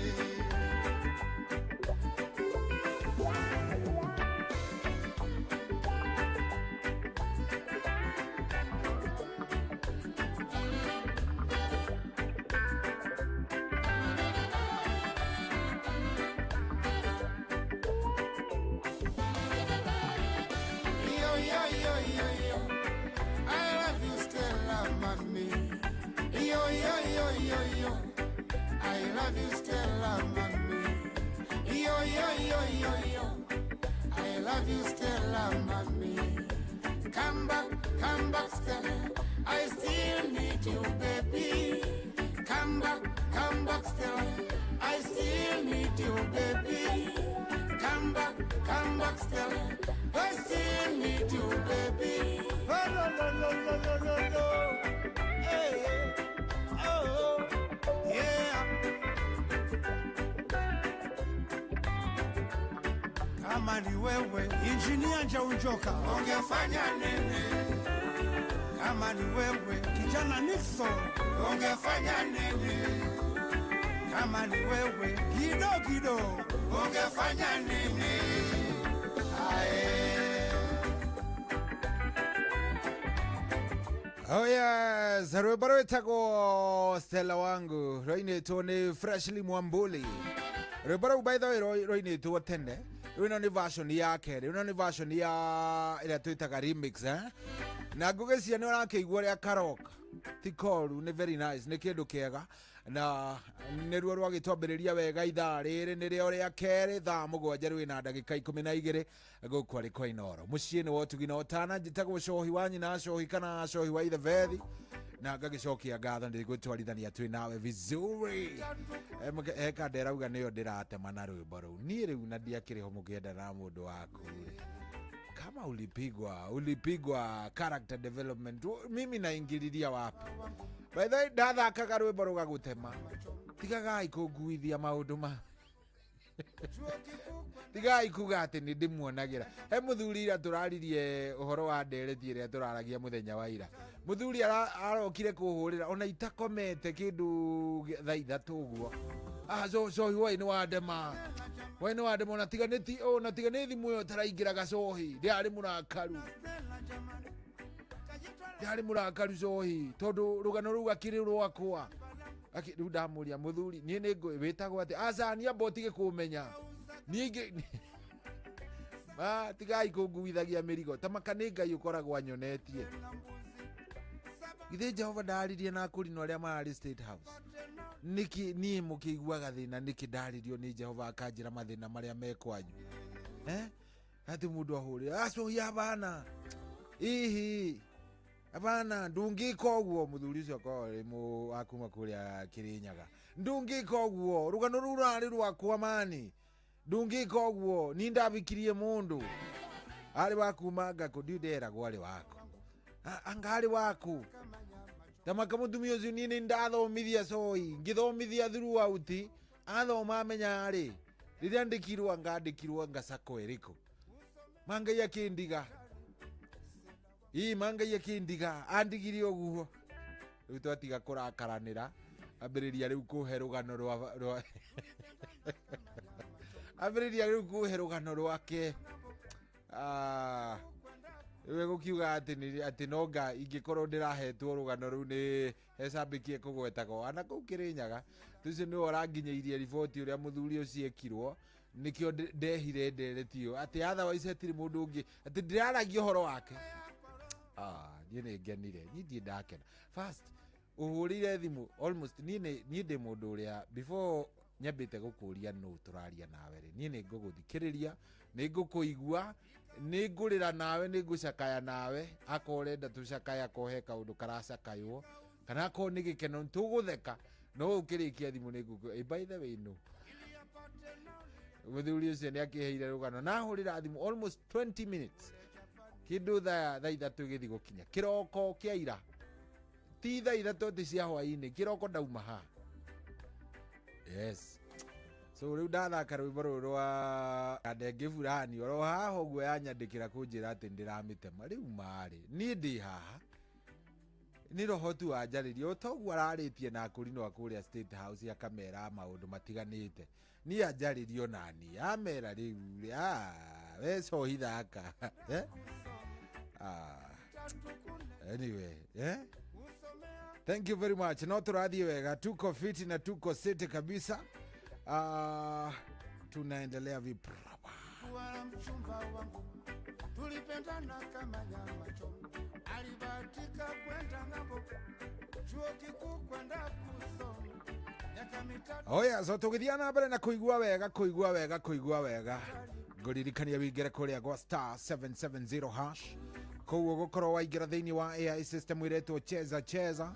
N: Kama ni wewe injinia Njaunjoka ungefanya nini? Kama ni wewe kijana Nixon ungefanya nini? Kama ni wewe Kido Kido ungefanya nini? Ae.
E: Oh yes, rwimbo rwĩtagwo Stella wangu rwainĩtwo nĩ Freshly Mwambuli. Rwĩmbo rũu by the way rũinĩtwo tene. Rĩu ĩno nĩ version ya kerĩ, ĩno nĩ version ya ĩrĩa twĩtaga remix, eh? Na ngũgĩcia nĩ ũrakĩigua ũrĩa karoka ti koru, nĩ very nice, nĩ kĩndũ kĩega na nĩruo rwagĩtwambĩrĩria wega ithaa rĩrĩ nĩrĩo rĩa kerĩ thaa 7 rwĩ na ndagĩka 12 gũkũ arĩ kwa Inooro mũciĩ nĩ wa ũtugi na ũtana. Njĩtagwo Cohi wa nyina Cohi kana Cohi wa ithe Bethi, na ngagĩcokia ngatho nĩ gwĩtwarithania twĩ nawe vizuri. Eka nderauga nĩyo ndĩratema na rwĩmbo rũu niĩ rĩu na ndiakĩrĩ ho mũkĩenda na mũndũ waku kama ulipigwa character development. Mimi naingililia wapi? By the way, ndathakaga rwĩmbo rũgagũtema. Tigagai kũnguithia maũndũ ma tigai kuga atĩ nĩ ndĩmuonagĩra. He mũthuri ira tũraririe ũhoro wa ndereti ĩrĩa tũraragia mũthenya wa ira. Mũthuri arokire kũhũrĩra ona itakomete kĩndũ thaa 3 ũguo. Cohi wai nĩ wandema, wai nĩ wandema, ona tiga nĩ ti, ona tiga nĩ thimũ ĩyo taraingĩraga cohi. Ndĩarĩ mũrakaru, ndĩarĩ mũrakaru cohi tondũ rũgano rũu akĩrĩ rwakwa. Rĩu ndamũria mũthuri, niĩ nĩ ngũĩ wĩtagwo atĩ? Aca, niĩ amba ũtige kũmenya. Niĩ tigai kũnguithagia mĩrigo ta maka nĩ Ngai ũkoragwo anyonetie. Githĩ Jehova ndaririe na akũrinũ arĩa mararĩ State House? Nĩkĩ niĩ mũkĩiguaga thĩna? Nĩkĩ ndaririo nĩ Jehova akanjĩra mathĩna marĩa me kwanyu? Atĩ mũndũ ahũrĩra acohi abana ihi abana ndũngĩka ũguo. Mũthuri ũcio akoragwo arĩ wa kuma kũrĩa Kĩrĩnyaga. Ndũngĩka ũguo, rũgano rũu rũrarĩ rwakwa mani, ndũngĩka ũguo. Niĩ ndabikirie mũndũ arĩ wa kuma ngakũ, ndiũ nderagwo arĩ waku, anga arĩ waku tamaka mũtumia ũcio. Niĩ nĩ ndathomithia coi, ngĩthomithia throughout, athoma amenya rĩ rĩrĩa ndĩkirwo anga andĩkirwo anga sako ĩrĩkũ. Mangai akĩndiga, ii mangai akĩndiga, andigire ũguo. Rĩu twatiga kũrakaranĩra, ambĩrĩria rĩu kũhe rũgano rwa ambĩrĩria rĩu kũhe rũgano rwake. Rĩu egũkiuga atĩ no nga ingĩkorwo ndĩrahetwo rũgano rũu nĩ hecambĩkie kũgwetagwo ana kũu Kĩrĩnyaga. Tũcio nĩwe ũranginyĩirie riboti ũrĩa mũthuri ũcio ekirwo, nĩkĩo ndehire ndereti ĩyo atĩ otherwise hatirĩ mũndũ ũngĩ atĩ ndĩraragia ũhoro wake. Niĩ nĩ ngenire, niĩ ndirĩ ndakena. First ũhũrĩire thimũ almost niĩ ndĩ mũndũ ũrĩa before nyambĩte gũkũria nũ tũraria nawe rĩ, niĩ nĩ ngũgũthikĩrĩria, nĩ ngũkũigua, nĩ ngũrĩra nawe, nĩ ngũcakaya nawe. Akorwo ũrenda tũcakaya, akorwo he kaũndũ karacakaywo, kana akorwo nĩ gĩkeno tũgũtheka, no ũkĩrĩkia thimũ nĩ ngũkũ. By the way, no mũthuri ũcio nĩ akĩheire rũgano na ahũrĩra thimũ almost 20 minutes kĩndũ thaa 3 gĩthiĩ gũkinya kĩroko kĩa ira, ti thaa 3 atĩ cia hwaĩ-inĩ, kĩroko ndauma haha. Yes, so rĩu ndathaka rwĩmbo rũrũ rwa ndenge fulani oro haha ũguo yanyandĩkĩra kũnjĩra atĩ ndĩramĩtema. Rĩu marĩ niĩ ndĩ haha nĩ roho tu wanjarĩria o toguo ararĩtie na akũrinũ a kũrĩa State House akamera maũndũ matiganĩte. Niĩ anjarĩrio nani amera rĩu we cohi thaka. Anyway, Thank you very much. No tũrathiĩ wega, tuko fiti na tuko city kabisa. Tunaendelea vipropa.
N: Mchumba wangu tulipendana kama nyama choma, alibahatika kwenda ng'ambo, chuo kikuu kwenda kusoma miaka 3.
E: Oya, so tũgĩthiĩ na mbere na kũigua wega, kũigua wega, kũigua wega. Ngũririkania wĩingĩre kũrĩa gwa star 770 hash. Koguo gũkorwo waingĩra thĩinĩ wa AI system ĩretwo Cheza Cheza,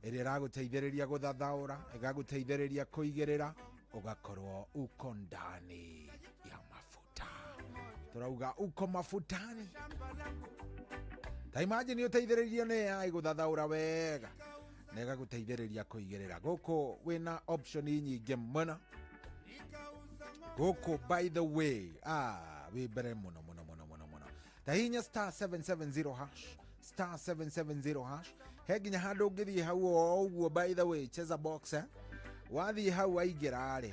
E: ĩrĩa ĩragũteithĩrĩria gũthathaũra, ĩgagũteithĩrĩria kũigĩrĩra, ũgakorwo uko ndani ya mafuta. Tũrauga uko mafutani. Ta imagine ũteithĩrĩrio nĩ AI gũthathaũra wega na ĩgagũteithĩrĩria kũigĩrĩra. Gũkũ wĩna option nyingĩ mũno gũkũ, by the way, wĩ mbere mũno mũno mũno mũno mũno. Ta hinya star 770 hash, star 770 hash. He nginya handũ ũngĩthiĩ hau o ũguo, by the way, cheza box, wathiĩ hau waingĩra rĩ,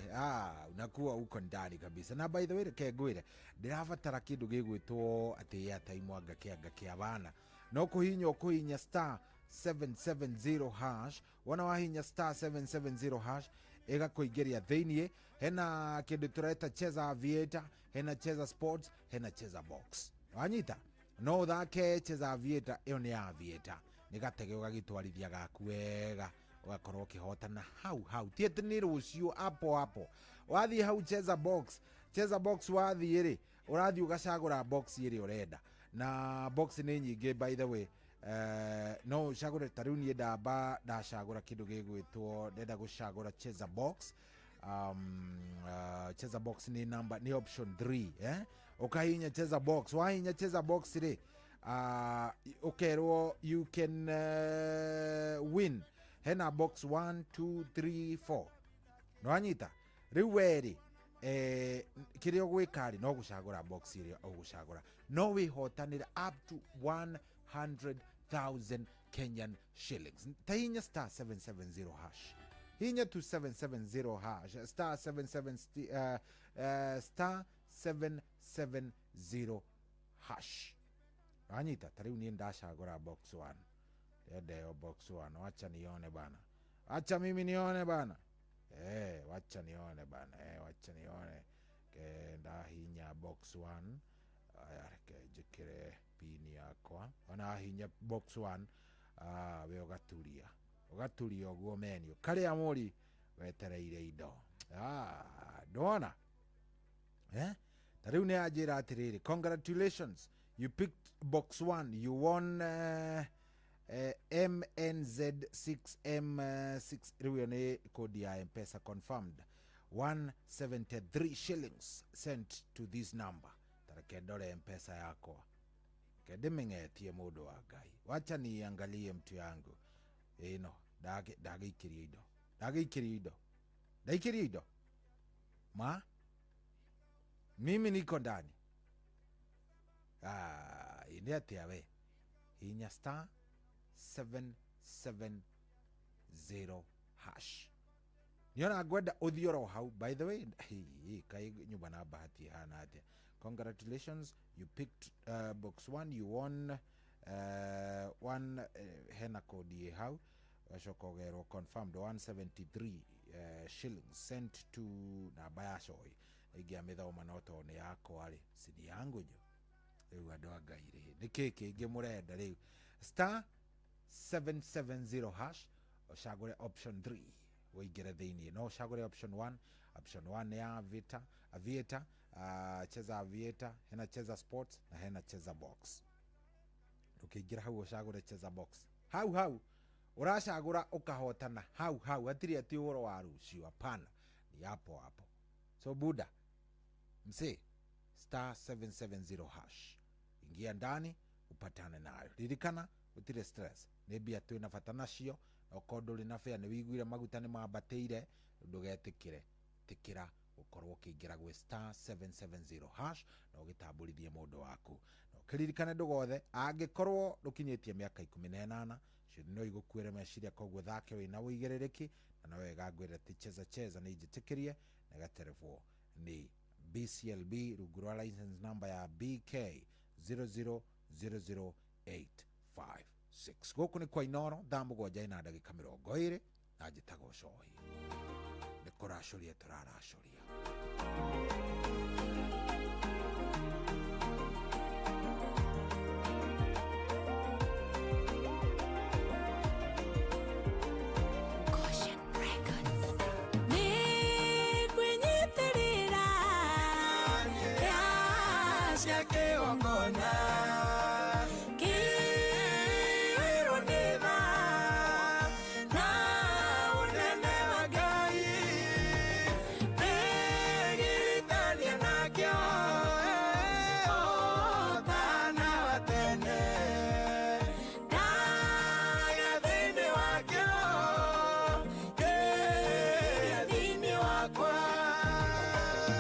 E: unakuwa uko ndani kabisa. Na by the way, reke ngwĩre, ndĩrabatara kĩndũ gĩgwĩtwo atĩ airtime anga kĩanga kĩa bana. No kũhinya ũkũhinya star 770 hash. Wona wahinya star 770 hash, Ĩgakũingĩria thĩiniĩ. Hena kĩndũ tũreta Cheza Aviator, hena Cheza Sports, hena Cheza Box. Wanyita no ũthake Cheza Aviator, ĩyo nĩ ya Aviator, nĩ gatege ũgagĩtwarithia gaku wega, ũgakorwo ũkĩhotana hau hau, ti atĩ nĩ rũciũ, hapo hapo. Wathiĩ hau Cheza Box, Cheza Box wathiĩ rĩ, ũrathiĩ ũgacagũra box ĩrĩa ũrenda, na box nĩ nyingĩ by the way. No ũcagũre, ta rĩu niĩ ndamba ndacagũra kĩndũ gĩgwĩtwo, ndenda gũcagũra Cheza Box. Cheza Box nĩ number, nĩ option 3, eh? Ũkahihinya Cheza Box. Wahihinya Cheza Box rĩ, ũkerwo you can win. Hena box 1, 2, 3, 4. Nĩwanyita? Rĩu we rĩ, kĩrĩa ũgwĩka rĩ, no gũcagũra box ĩrĩa ũgũcagũra, no wĩhotanĩre up to 100,000 Kenyan shillings. Ta hinya star 770 hash, hinya tu 770 hash, star 77 star 770 hash. Wanyita? Ta rĩu niĩ ndacagũra box 1, ndenda ĩyo box 1. Wacha nione bana, wacha mimi nione bana, wacha nione bana, wacha nione. Ke ndahinya box 1. Aya, reke njĩkĩre pin yakwa. Ona hinya box 1, we ũgaturia, ũgaturia ũguo menio karĩa mũri wetereire indo. Ndona ta rĩu nĩ anjĩra atĩrĩrĩ, "Congratulations, you picked box 1, you won MNZ6M6." Rĩu ĩyo nĩ kodi ya M-Pesa. "Confirmed, 173 shillings sent to this number." Tareke ndore M-Pesa yakwa, reke ndĩmĩng'etie, mũndũ wa Ngai. Wacha niangalie, mtu yangu. Ĩno ndagĩikĩrio indo, ndagĩikĩrio indo, ndaikĩrio indo ma mimi niko ndani. Ĩ atĩa we? Hinya star 770 hash. Niona ngwenda ũthiĩ oro hau. By the way, hey, kai nyumba na bahati ihana atĩa? "Congratulations, you picked box 1, you won one." Hena kodi ĩ hau, ũgacoka ũgerwo "Confirmed, 173 shillings sent to namba ya Coĩ." Ingĩamĩthoma no tondũ nĩ yakwa rĩ, si ni yangu nyo. Rĩu andũ a Ngai rĩ, nĩ kĩ kĩngĩ mũrenda rĩu? Star 770 hash, ũcagũre option 3, ũingĩre thĩiniĩ. No ũcagũre option 1. Option 1 nĩ ya Aviator, Aviator, Cheza Aviator, hena Cheza Sports na hena Cheza Box. Ũkĩingĩra hau ũcagũre Cheza Box, hau hau ũracagũra ũkahotana hau hau, hatirĩ atĩ ũhoro wa rũciũ, hapana, ni hapo hapo. So buda msee, star 770 hash, ingia ndani upatane nayo. Ririkana gũtirĩ stress, nĩ mbia twĩna bata nacio. Okorwo ndũrĩ na bĩa, nĩ wĩiguire maguta nĩ mambatĩire, ndũgetĩkĩre, tĩkĩra gũkorwo ũkĩingĩra gwĩ star 770 hash na ũgĩtambũrithie mũndũ waku. Na ũkĩririkane ndũgothe, angĩkorwo ndũkinyĩtie mĩaka 18, cio no igũkuĩre meciria, koguo thake wĩna ũigĩrĩrĩki. Na no wega ngwĩre ti Cheza Cheza nĩ njĩtĩkĩrie na ĩgaterebwo nĩ BCLB rungu rwa license number ya BK 0000856. Gũkũ nĩ kwa Inoro, thaa 7:20, na njĩtagwo Cohi. Nĩ kũracũria tũraracũria.
H: Nĩngwĩnyitĩrĩra cia kĩgongona kĩirwo nĩ tha na ũnene wa Ngai, ndĩgiritania nakĩo ũtana wa tene, ndaga thĩinĩ wakĩo, kĩrĩa thĩinĩ wakwa.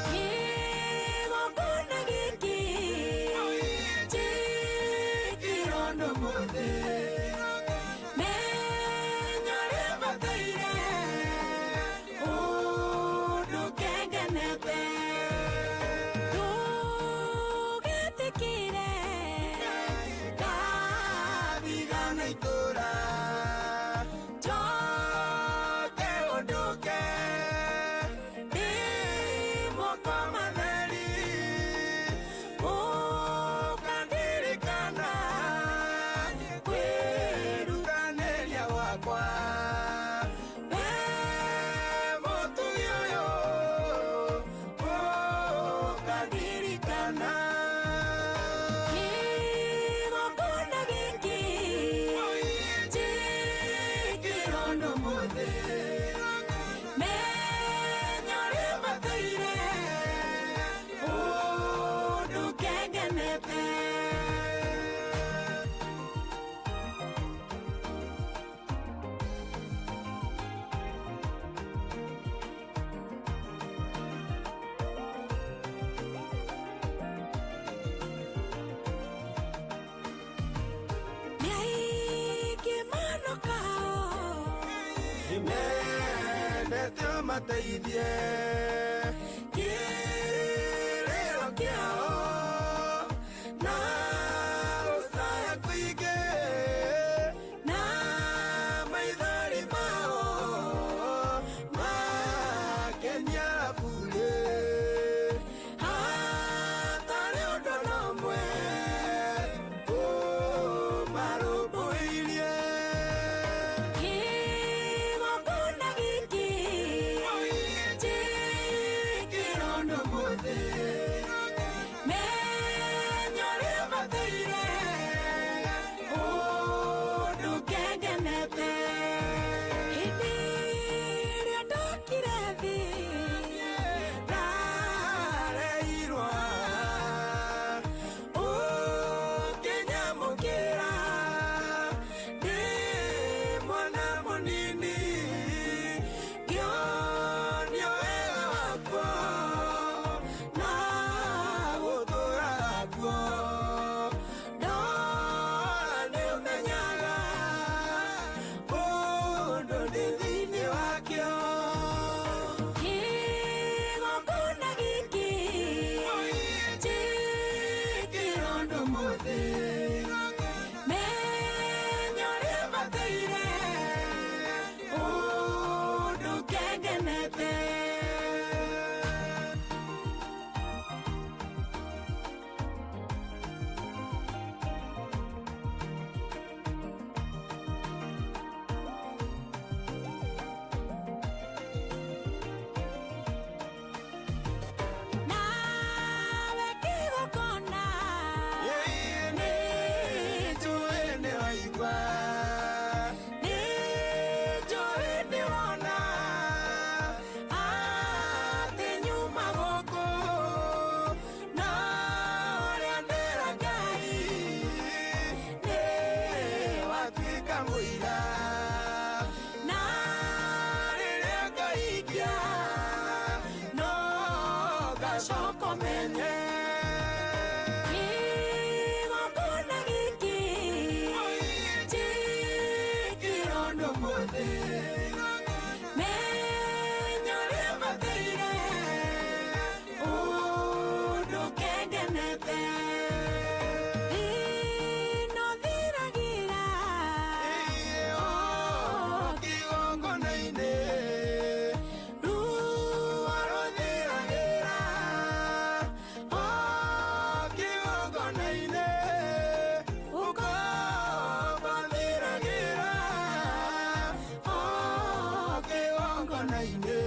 H: Kĩgongona gĩkĩ njĩkĩrondo mũthĩ, menya ũrĩa bataire ũndũ kengenete, ndũgetĩkĩre ngathigana itũra njoke ũndũke. kengenete. Mendete mateithie kĩrĩro kĩao na gũcaya kũingĩ na maithori mao makenia burĩ hatarĩ ũndũ na ũmwe ũmarũmbũirie. Kĩgongona gĩkĩ njĩkĩrwo mũthĩ menya ũrĩa bataire ũndũ kengenete. Hĩndĩ ĩrĩa ndokire thĩ ndareirwo ũkĩnyamũkĩra ndĩ mwana mũnini ngĩonio wega wakwa na gũtũra kuo ndora nĩũmenyaga ũndũ ndĩ thĩinĩ wakĩo. Kĩgongona gĩkĩ njĩkĩrwo ũndũ mũthĩ menya ũrĩa bataire ũndũ kengenete. Nawe kĩgongona nĩnjũĩ nĩwaigua nĩnjũĩ nĩwona atĩ nyuma gũkũ na ũrĩa ndĩra Ngai nĩwatuĩka mũira na rĩrĩa ngaikia no ngacoka menye. Kĩgongona gĩkĩ njĩkĩrwo ũndũ mũthĩ menya ũrĩa bataire ũndũ kengenete. Ĩno thiragĩra o kĩgongona-inĩ ruo rũthiragĩra o kĩgongona-inĩ ũkombo thiragĩra o kĩgongona-inĩ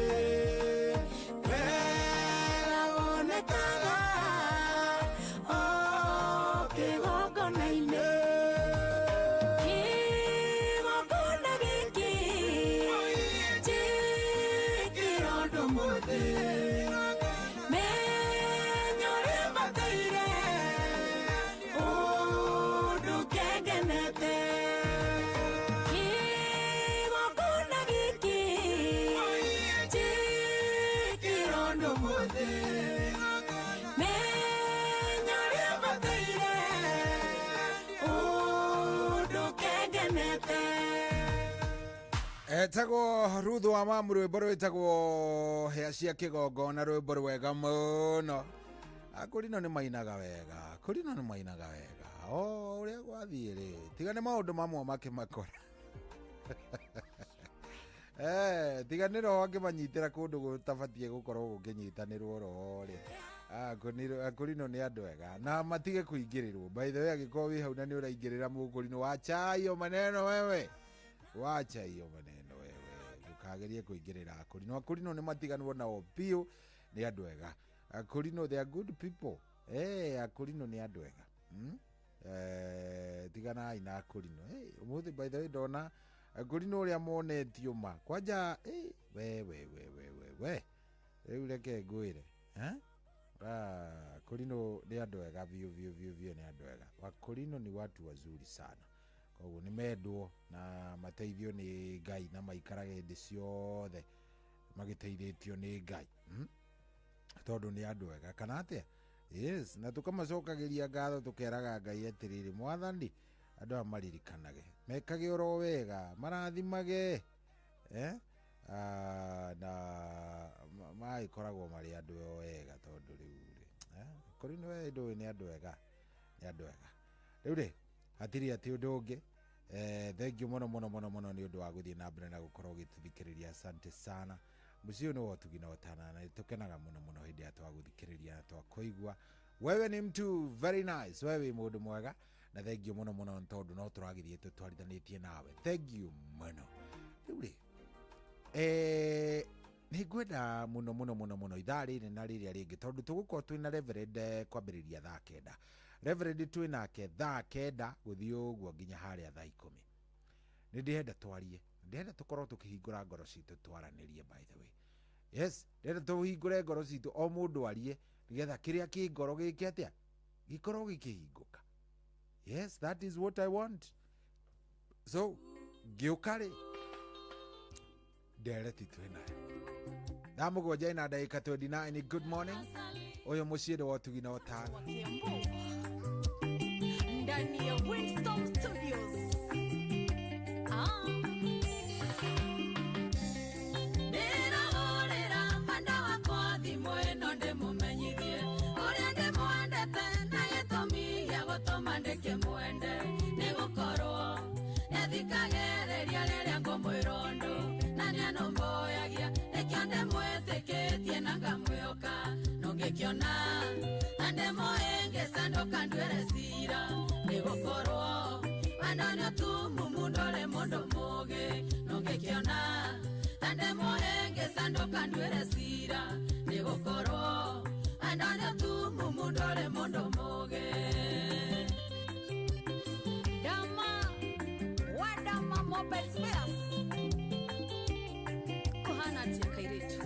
H: wega wonekaga o kĩgongona-inĩ. Kĩgongona gĩkĩ njĩkĩrwo ũndũ mũthĩ menya ũrĩa bataire ũndũ kengenete. Kĩgongona gĩkĩ njĩkĩrwo ũndũ mũthĩ menya ũrĩa bataire ũndũ kengenete.
E: Etagwo Ruthu wa Mamu, rwĩmbo rwĩtagwo hĩa cia kĩgongona, rwĩmbo rwega mũno. Akũrino nĩ mainaga wega, akũrino nĩ mainaga wega o ũrĩa gwathiĩ rĩ, tiga nĩ maũndũ mamwe makĩmakora. Tiga nĩ roho akĩmanyitĩra kũndũ gũtabatiĩ gũkorwo gũkĩnyitanĩrwo roho rĩ. Akũrino nĩ andũ ega na matige kũingĩrĩrwo. By the way, angĩkorwo wĩ hau na nĩ ũraingĩrĩra mũkũrino, wacha hiyo maneno wewe, wacha hiyo maneno wewe, ndũkagerie kũingĩrĩra akũrino. Akũrino nĩ matiganwo nao biũ, nĩ andũ ega. Akũrino, they are good people. Akũrino nĩ andũ ega. Tiganai na akũrino. Ũmũthĩ by the way ndona akũrino ũrĩa monetio ma kwanja. We we we we we we rĩu reke ngwĩre. Akorino nĩ andũ ega biũ biũ biũ biũ, nĩ andũ ega. Wakorino ni watu wazuri sana, koguo nĩ mendwo na mateithio nĩ Ngai na maikarage hĩndĩ ciothe magĩteithĩtio nĩ Ngai, Tondũ nĩ andũ ega kana atĩa? Yes, na tũkamacokagĩria ngatho tũkeraga Ngai atĩrĩrĩ, mwathani andũ aya maririkanage, mekage oro wega, marathimage, na magĩkoragwo marĩ andũ wega tondũ rĩu rĩ, Akorino we ndũĩ nĩ andũ ega, nĩ andũ ega. Rĩu rĩ hatirĩ atĩ ũndũ ũngĩ. Thank you mũno mũno mũno mũno nĩ ũndũ wa gũthiĩ na mbere na gũkorwo ũgĩtũthikĩrĩria, asante sana. Mũciĩ ũyũ nĩ wa ũtugi na ũtana na nĩtũkenaga mũno mũno hĩndĩ ĩrĩa twagũthikĩrĩria na twakũigua. Wewe ni mtu very nice, wewe wĩ mũndũ mwega na thank you mũno mũno tondũ no tũragĩthiĩ tũtwarithanĩtie nawe, thank you mũno. Rĩu rĩ nĩ ngwenda mũno mũno mũno mũno ithaa rĩrĩ na rĩrĩa rĩngĩ tondũ tũgũkorwo twĩna Reverend kwambĩrĩria thaa 9. Reverend twĩ nake thaa 9 gũthiĩ ũguo nginya harĩa thaa 10. Nĩ ndĩrenda twarie, ndĩrenda tũkorwo tũkĩhingũra ngoro citũ twaranĩrie, by the way. Yes, ndĩrenda tũhingũre ngoro citũ o mũndũ arie nĩgetha kĩrĩa kĩ ngoro gĩke atĩa, gĩkorwo gĩkĩhingũka. Yes, that is what I want. So ngĩũka rĩ ndereti twĩ nayo thaa 7 na ndagĩka 29. Good morning, ũyũ mũciĩ nĩ wa ũtugi na ũtana
I: ndani ya Winston Studios. Ndĩrahũrĩra mwenda wakwa thimũ ĩno ndĩmũmenyithie ũrĩa ndĩmwendete na gĩtũmi gĩa gũtũma ndĩkĩmwende nĩ gũkorwo nĩathikagĩrĩria rĩrĩa ngũmwĩra ũndũ na nĩanũmbũyagia nĩkĩo ndĩmwĩtĩkĩtie na ngamwĩhoka nũngĩkĩona na ndĩmũhĩngĩca ndũkanduĩre cira nĩ gũkorwo wendo nĩ ũtumumu ndũrĩ mũndũ mũũgĩ nũngĩkĩona na ndĩmũhĩngĩca ndũkanduĩre cira nĩ gũkorwo wendo nĩ ũtumumu ndũrĩ mũndũ mũũgĩ. Dama wadama mobile spares kũhana atĩa kairĩtu?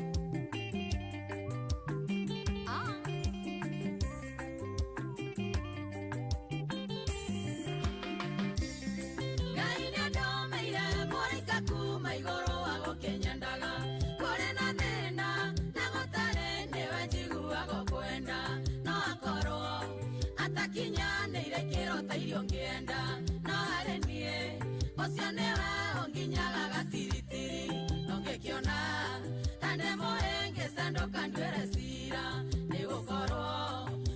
I: Ngai nĩandomeire mũraika kuma igũrũ wa gũkĩnyendaga kũrĩ na thĩna na gũtarĩ nĩwe njiguaga kwenda no akorwo atakinyanĩire kĩro ta irio ngĩenda no harĩ niĩ ũcio nĩwe ũnginyaga gatiritiri no ngĩkĩona ta ndĩmũhĩngĩca ndũkanduĩre cira nĩ gũkorwo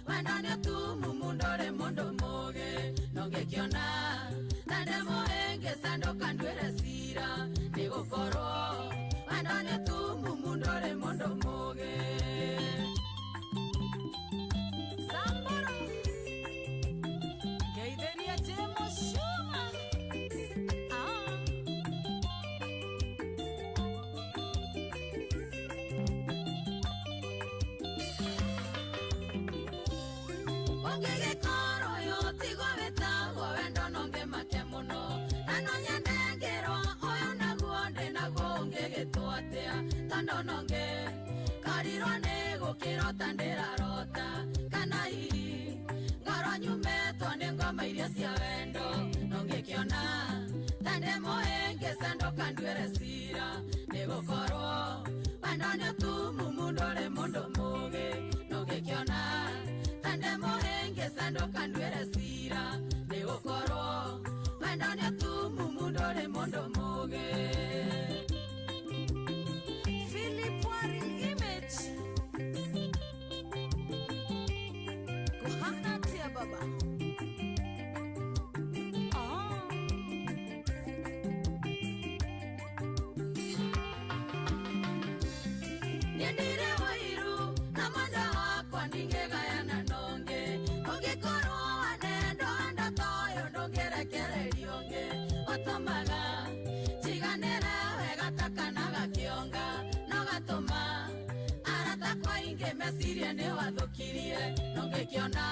I: wendo nĩ ũtumumu ndũrĩ mũndũ mũũgĩ no ngĩkĩona ta ndĩmũhĩngĩca ndũkanduĩre cira nĩ gũkorwo wendo nĩ ũtumumu ndũrĩ mũndũ mũũgĩ. Samburu ngeithĩria Jemo Shuma. Ũngĩgĩkorwo ũyũ tigwo wĩtagwo wendo no ngĩmake mũno na no nyende ngĩrwo ũyũ naguo ndĩ naguo ũngĩgĩtwo atĩa tondũ no ngĩkorirwo nĩ gũkĩrota ndĩrarota kana hihi ngorwo nyumĩtwo nĩ ngoma iria cia wendo no ngĩkĩona ta ndĩmũhĩngĩca ndũkanduĩre cira nĩ gũkorwo wendo nĩ ũtumumu ndũrĩ mũndũ mũũgĩ no ngĩkĩona ta ndĩmũhĩngĩca ndũkanduĩre cira nĩ gũkorwo wendo nĩ ũtumumu ndũrĩ mũndũ mũũgĩ. Philip Waring Image kuhana atia baba? Nyendire wairu na mwenda wakwa ndingĩgayana nonge ũngĩkorwo wanendwo wendo ta ũyũ ndũngĩrekererio ũngĩ ũtũmaga njiganĩre wega ta kana gakĩonga no gatũma arata kwa aingĩ mecirie nĩ wathũkirie no ngĩkĩona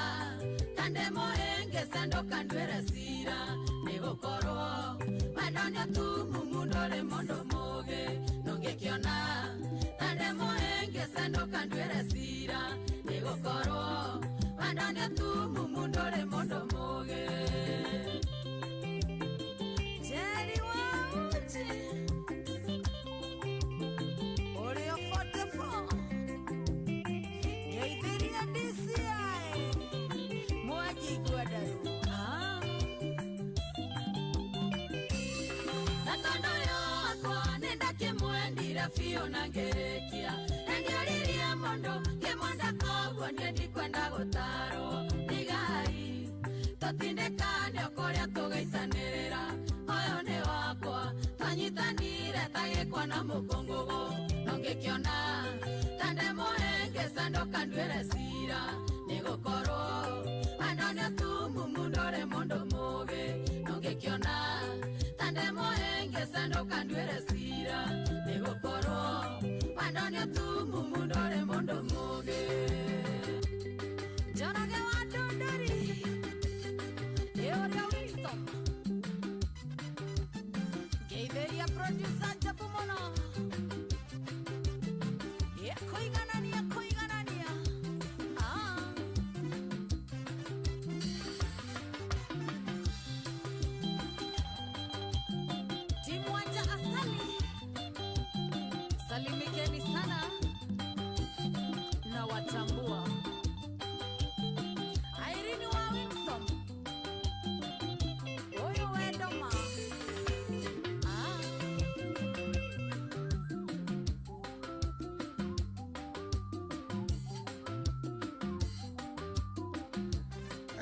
I: ta ndĩmũhĩngĩca ndũkanduĩre cira nĩ gũkorwo wendo nĩ ũtumumu ndũrĩ mũndũ mũũgĩ no ngĩkĩona ta ndĩmũhĩngĩca ndũkanduĩre cira nĩ Nĩgũkorwo wendo nĩ tumumu ndũrĩ mũndũ mũgĩ. Jerry wa uji ũrĩa 44 ngeithĩria DCI mwajigua ndaru. Na tondũ yakwa nĩndakĩmwendire biũ na ngĩrĩkia, na ndioririe mũndũ ngĩmwenda koguo niĩ ndikwenda gũtarwo. Tigai tũtindĩkane o kũrĩa tũgĩitanĩrĩra, ũyũ nĩ wakwa twanyitanire ta gĩkwa na mũkũngũgũ, no ngĩkĩona ta ndĩmũhĩngĩca ndũkanduĩre cira. Nĩgũkorwo wendo nĩ tumumu ndũrĩ mũndũ mũgĩ, no ngĩkĩona ta ndĩmũhĩngĩca ndũkanduĩre cira. Nĩgũkorwo wendo nĩ tumumu ndũrĩ mũndũ mũgĩ. Njoroge wa Ndũndũri nĩ ũrĩa Winston ngeithĩria producer Njabu mũno. Kũiganania kũiganania. Timu Wanja Asali, salimikeni sana na watambua. Irene wa Winston, ũyũ wendo ma.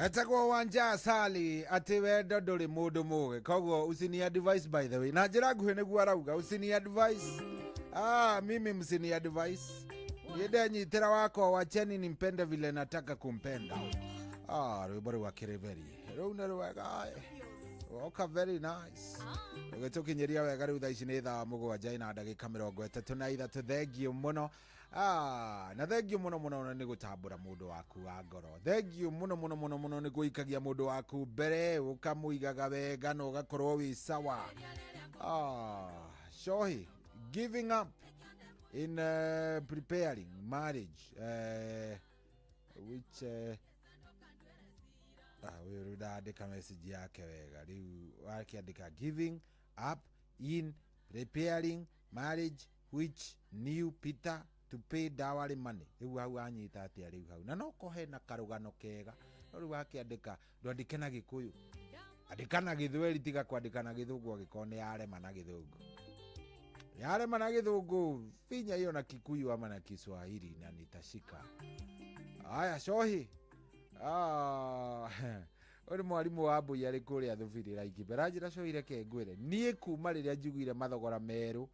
E: Etagwo Wanja Asali ati wendo ndũrĩ mũndũ mũgĩ, koguo usini advice by the way, na njĩra nguhĩ nĩguo arauga usini advice. Mimi msini advice, niĩ ndenyitĩra wakwa, wacheni nimpende vile nataka kumpenda. Rwĩmbo rũu akĩrĩ very rũu nĩ rwega, oka very nice. Rũgĩtũkinyĩria wega rĩu thaa ici nĩ thaa 7 na ndagĩka 33. Thengiũ mũno. Na thengiũ mũno mũno nĩ gũtambũra mũndũ waku wa ngoro. Thengiũ mũno mũno mũno mũno nĩ gũikagia mũndũ waku mbere, ũkamũigaga wega na ũgakorwo wĩ sawa. Shohi, giving up in preparing marriage, which ũyũ rĩu ndandĩka message yake wega rĩu akĩandĩka giving up in preparing marriage which knew Peter to pay dowry money. Rĩu hau anyita atĩa rĩu hau, na no kohe na karũgano kega, no rĩu akĩandĩka ndwandĩke na Gĩkũyũ, andĩka na Gĩthweri, tiga kwandĩka na Gĩthũngũ angĩkorwo nĩ yarema na Gĩthũngũ. Yarema na Gĩthũngũ finya hiyo na Kikuyu ama na Kiswahili na nitashika. Aya Shohi, ũyũ mwarimũ wa mbui arĩ kũrĩa Thubiri Laikipia aranjĩra Shohi reke ngwĩre, niĩ kuma rĩrĩa njiguire mathogora merũ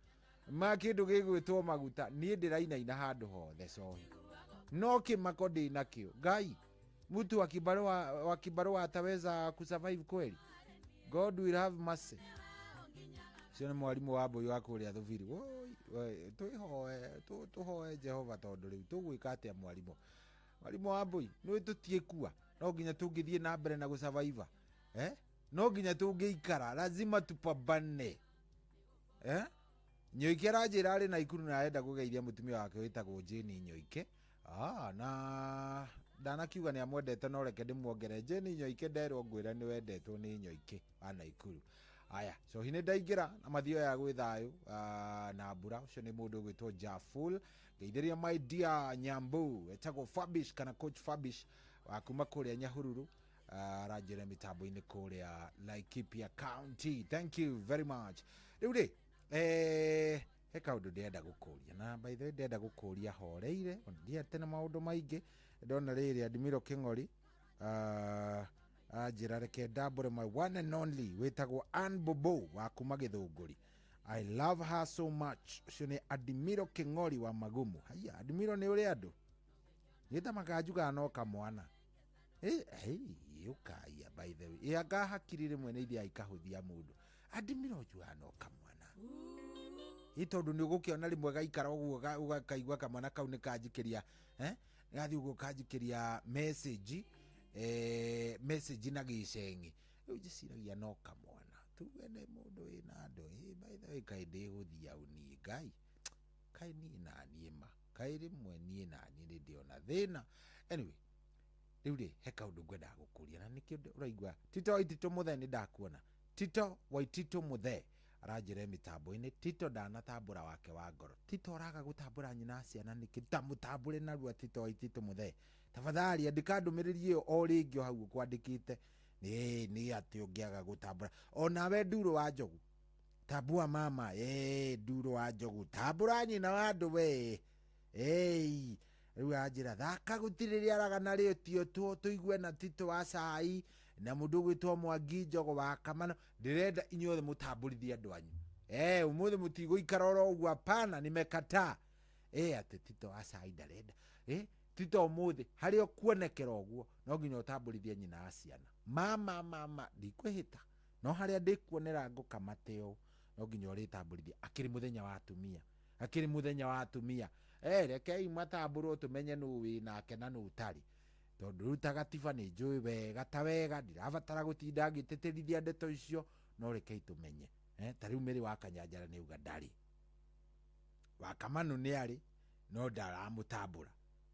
E: ma kĩndũ gĩgwĩtwo maguta niĩ ndĩrainaina handũ hothe Shohi, no kĩmako ndĩ nakĩo. Ngai, mtu wa kibarua ataweza kusurvive kweli? God will have mercy. Ũcio nĩ mwarimũ wa mbui wa kũrĩa Thubiri. Woi, twĩhoe tũhoe Jehova tondũ rĩu tũgwĩka atĩa mwarimũ? Mwarimũ wa mbui, nĩ tũtiĩkua, no nginya tũngĩthiĩ na mbere na gũsurvive, no nginya tũngĩikara, lazima tupambane. Nyoike aranjĩra arĩ Naikuru na arenda kũgeithia mũtumia wake wĩtagwo Jane Nyoike. Na ndanakiuga nĩ amwendete, no reke ndĩmuongere Jane Nyoike, nderwo ngwĩre nĩ wendetwo nĩ Nyoike wa Naikuru. Aya, Shohi nĩ ndaingĩra na mathio ya gwĩ thayũ na mbura. Ũcio nĩ mũndũ ũgwĩtwo Jaful. Ngeithĩria my dear Nyambu etagwo Fabish kana Coach Fabish wa kuma kũrĩa Nyahururu, aranjĩra mĩtambo-inĩ kũrĩa Laikipia County. Thank you very much. Rĩu rĩ, he kaũndũ ndĩrenda gũkũria, na by the way ndĩrenda gũkũria horeire, ndiete na maũndũ maingĩ. Ndona rĩrĩ Admiro Kĩng'ori anjĩra reke ndambũre my one and only wĩtagwo Ann Bobo wa kuma Gĩthũngũri. I love her so much. Ũcio nĩ Admiro Kĩng'ori wa Magumu. Haiya, Admiro nĩ ũrĩ andũ gĩta makanjugaga no kamwana. Ũkaiya by the way, anga hakiri rĩmwe nĩ ithiaga ikahũthia mũndũ. Admiro njugaga no kamwana, ĩ tondũ nĩ ũgũkĩona rĩmwe gaikara ũguo ũgakaigua kamwana kau nĩ kanjikĩria, gathiĩ ũguo kanjikĩria message, message na gĩceng'i. Rĩu njĩciragia no kamwana, tuge nĩ mũndũ wĩna andũ. By the way, kaĩ ndĩgũthia ũ niĩ Ngai, kaĩ niĩ na niĩ ma Kaĩ rĩmwe niĩ naniĩ nĩ ndĩona thĩna. Anyway, rĩu rĩ he kaũndũ ngwendaga gũkũria na nĩkĩo ũraigua Tito Waititũ Mũthee, nĩ ndakuona. Tito Waititũ Mũthee aranjĩra mĩtambo-inĩ. Tito ndanatambũra wake wa ngoro. Tito ũraga gũtambũra nyina ciana nĩkĩ? Tamũtambũre narua. Tito Waititũ Mũthee, tafadhali andĩka ndũmĩrĩri ĩyo o rĩngĩ o hau ũkwandĩkĩte. Nĩ nĩ atĩ ũngĩaga gũtambũra onawe Nduro wa Njogu, tambua mama. Nduro wa Njogu, tambũra nyina wa andũ we. Ĩi rĩu anjĩra thaka gũtirĩ rĩaraga narĩo tio tũigue na Tito wa cai na mũndũ ũgwĩtwo Mwangi Njogo wa Kamano. Ndĩrenda inyuothe mũtambũrithie andũ anyu. Ũmũthĩ mũtigũikara oro ũguo, hapana, nimekataa. Atĩ Tito wa cai ndarenda. Tito ũmũthĩ harĩa ũkuonekera ũguo no nginya ũtambũrithie nyina wa ciana. Mama mama ndikwĩhĩta, no harĩa ndĩkuonera ngũkamate ũũ no nginya ũrĩtambũrithia. Akĩrĩ mũthenya wa atumia, akĩrĩ mũthenya wa atumia. Rekei matambũrwo tũmenye nũ wĩ nake na nũ ũtarĩ, tondũ rĩu ta gatiba nĩ njũĩ wega ta wega, ndirabatara gũtinda ngĩtĩtĩrithia ndeto icio, no rekei tũmenye. Ta rĩu Mĩrĩ wa Kanyanjara nĩ auga ndarĩ, wa Kamanu nĩ arĩ no ndaramũtambũra.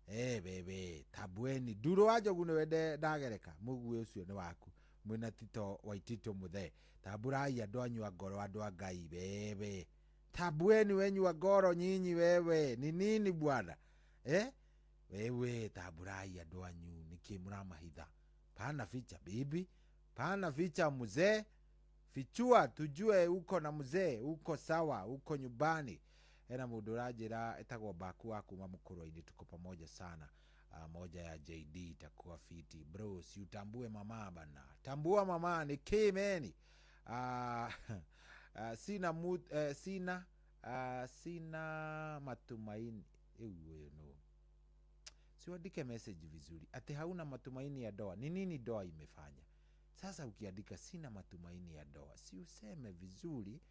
E: Wewe tambueni. Nduro wa Njogu nĩwe ndagereka mũguĩ ũcio nĩ waku mwĩna Tito Waititũ Mũthee. Tambũrai andũ anyu a ngoro, andũ a Ngai. Wewe tambueni wenyu wa ngoro nyinyi. Wewe ni nini bwana? Wewe tamburai andũ anyu, nĩkĩ mũramahitha? Pana ficha bibi, pana ficha mzee, fichua tujue uko na mzee, uko sawa, uko nyumbani. Hena mũndũ ũranjĩra etagwo Baku wa kuma Mũkũrwe-inĩ, tuko pamoja sana. Moja ya JD itakuwa fiti bro, si utambue mama bana, tambua mama ni kimeni. Sina matumaini. Ewe no, si uandike message vizuri ati hauna matumaini ya doa. Ni nini doa imefanya? Sasa ukiandika sina matumaini ya doa, si useme vizuri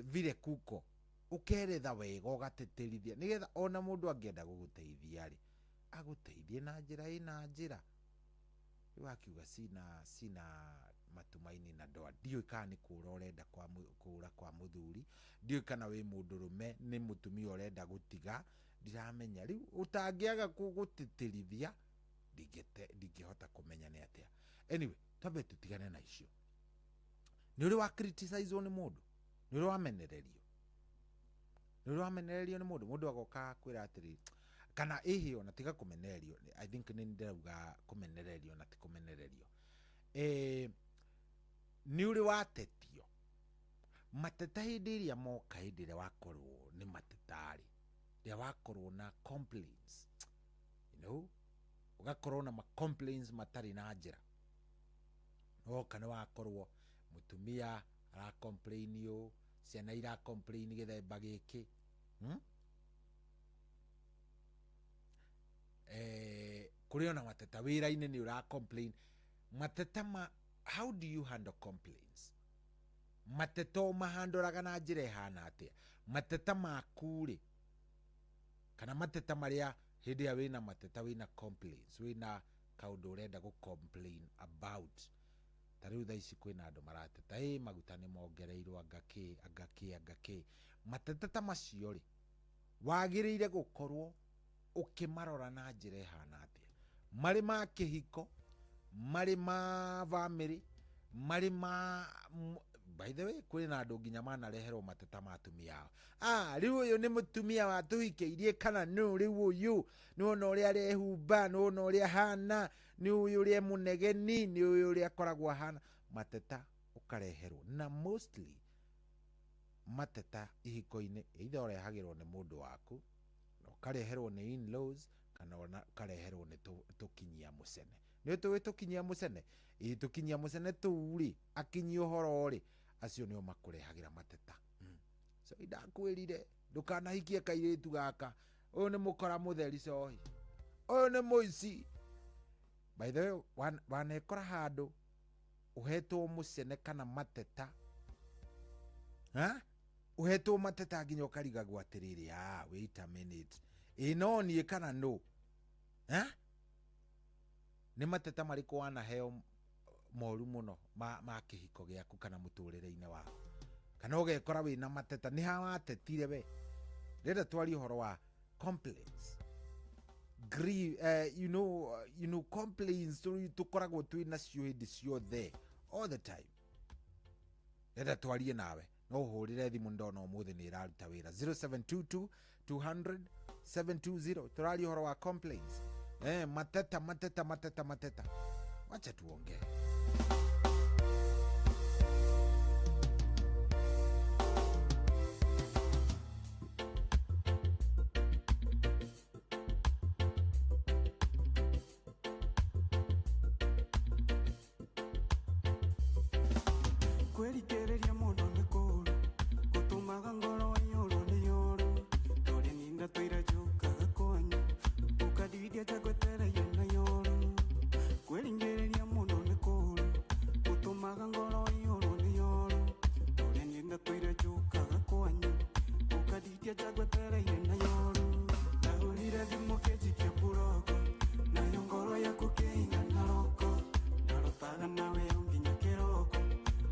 E: vile kuko ukeretha wega ũgatĩtĩrithia nĩgetha ona mũndũ angĩenda gũgũteithia rĩ agũteithie na njĩra ĩna njĩra. Rĩu akiuga sina matumaini na ndoa, ndiũĩ kana nĩ kũra ũrenda kũra kwa mũthuri, ndiũĩ kana wĩ mũndũrũme nĩ mũtumia ũrenda gũtiga, ndiramenya. Rĩu ũtangĩaga gũtĩtĩrithia ndingĩhota kũmenya nĩ atĩa. Anyway, twambe tũtigane na icio. Nĩ ũrĩ wa criticize nĩ mũndũ, nĩ ũrĩ wamenererio, nĩ ũrĩ wamenererio nĩ mũndũ, mũndũ agoka kwĩra atĩrĩ kana ĩhĩ ona tiga kũmenererio. I think nĩ ndĩrauga kũmenererio na ti kũmenererio. Nĩ ũrĩ watetio mateta hĩndĩ ĩrĩa moka, hĩndĩ ĩrĩa wakorwo nĩ mateta-rĩ, rĩrĩa wakorwo na complaints, you know, ũgakorwo na ma complaints matarĩ na njĩra. Woka nĩ wakorwo mũtumia ara complain ũũ, ciana ira complain gĩthemba gĩkĩ, kũrĩ ona mateta wĩra-inĩ nĩ ũra complain mateta ma. How do you handle complaints? Mateta ũmahandoraga na njĩra ĩhana atĩa? Mateta maku rĩ, kana mateta marĩa hĩndĩ ĩrĩa wĩna mateta, wĩna complaints, wĩna kaũndũ ũrenda gũ complain about. Ta rĩu thaa ici kwĩna andũ marateta ĩ maguta nĩ mongereirwo anga kĩ anga kĩ anga kĩ. Mateta ta macio rĩ, wagĩrĩire gũkorwo ũkĩmarora na njĩra ĩhana atĩa? Marĩ ma kĩhiko, marĩ ma bamĩrĩ, marĩ ma by the way kwĩna andũ nginya manareherwo mateta ma atumia ao. Rĩu ũyũ nĩ mũtumia watũhikĩirie kana nũ? Rĩu ũyũ nĩwona ũrĩa arehumba, nĩwona ũrĩa ahana, nĩ ũyũ ũrĩa mũnegeni, nĩ ũyũ ũrĩa akoragwo ahana. Mateta ũkareherwo na mostly mateta ihiko-inĩ either ũrehagĩrwo nĩ mũndũ waku, na ũkareherwo nĩ in-laws, kana ona ũkareherwo nĩ tũkinyia mũcene. Nĩ tũĩ tũkinyia mũcene? Ĩ tũkinyia mũcene tũu rĩ, akinyia ũhoro rĩ, acio nĩo makũrehagĩra mateta. So ndakwĩrire ndũkanahikie kairĩtu gaka, ũyũ nĩ mũkora mũtheri cohi, ũyũ nĩ mũici. By the way, wanekora handũ ũhetwo mũcene kana mateta, ha? Ũhetwo mateta nginya ũkarigagwo atĩrĩrĩ, wait a minute, ĩ no niĩ kana no? Ha? Nĩ mateta marĩkũ wanaheo moru mũno ma kĩhiko gĩaku kana mũtũrĩre-inĩ waku? Kana ũgekora wĩna mateta, nĩ ha watetire we? Ndĩrenda twarie ũhoro wa Complaints, grieve, complaints tũkoragwo twĩ nacio hĩndĩ ciothe, all the time. Enda twarie nawe, no ũhũrĩre thimũ, ndona ũmũthĩ nĩ ĩraruta wĩra, 0722 200 720. Tũraria ũhoro wa complaints, mateta, mateta, mateta, mateta. Wacha tuongee.
Q: Kwĩrikĩrĩria mũndũ nĩ kũũru, gũtũmaga ngoro ĩiyũrwo nĩ yũru. Ndũrĩ ninda tũire njũkaga kwanyu, ũkandiria njagwetereire na yũru. Kwĩringĩrĩria mũndũ nĩ kũũru, gũtũmaga ngoro ĩiyũrwo nĩ yũru. Ndũrĩ ninda tũire njũkaga kwanyu, ũkandiria njagwetereire na yũru. Ndahũrire thimũ kĩnjikia mburoko, nayo ngoro yaku kĩingana roko. Ndarotaga nawe o nginya kĩroko,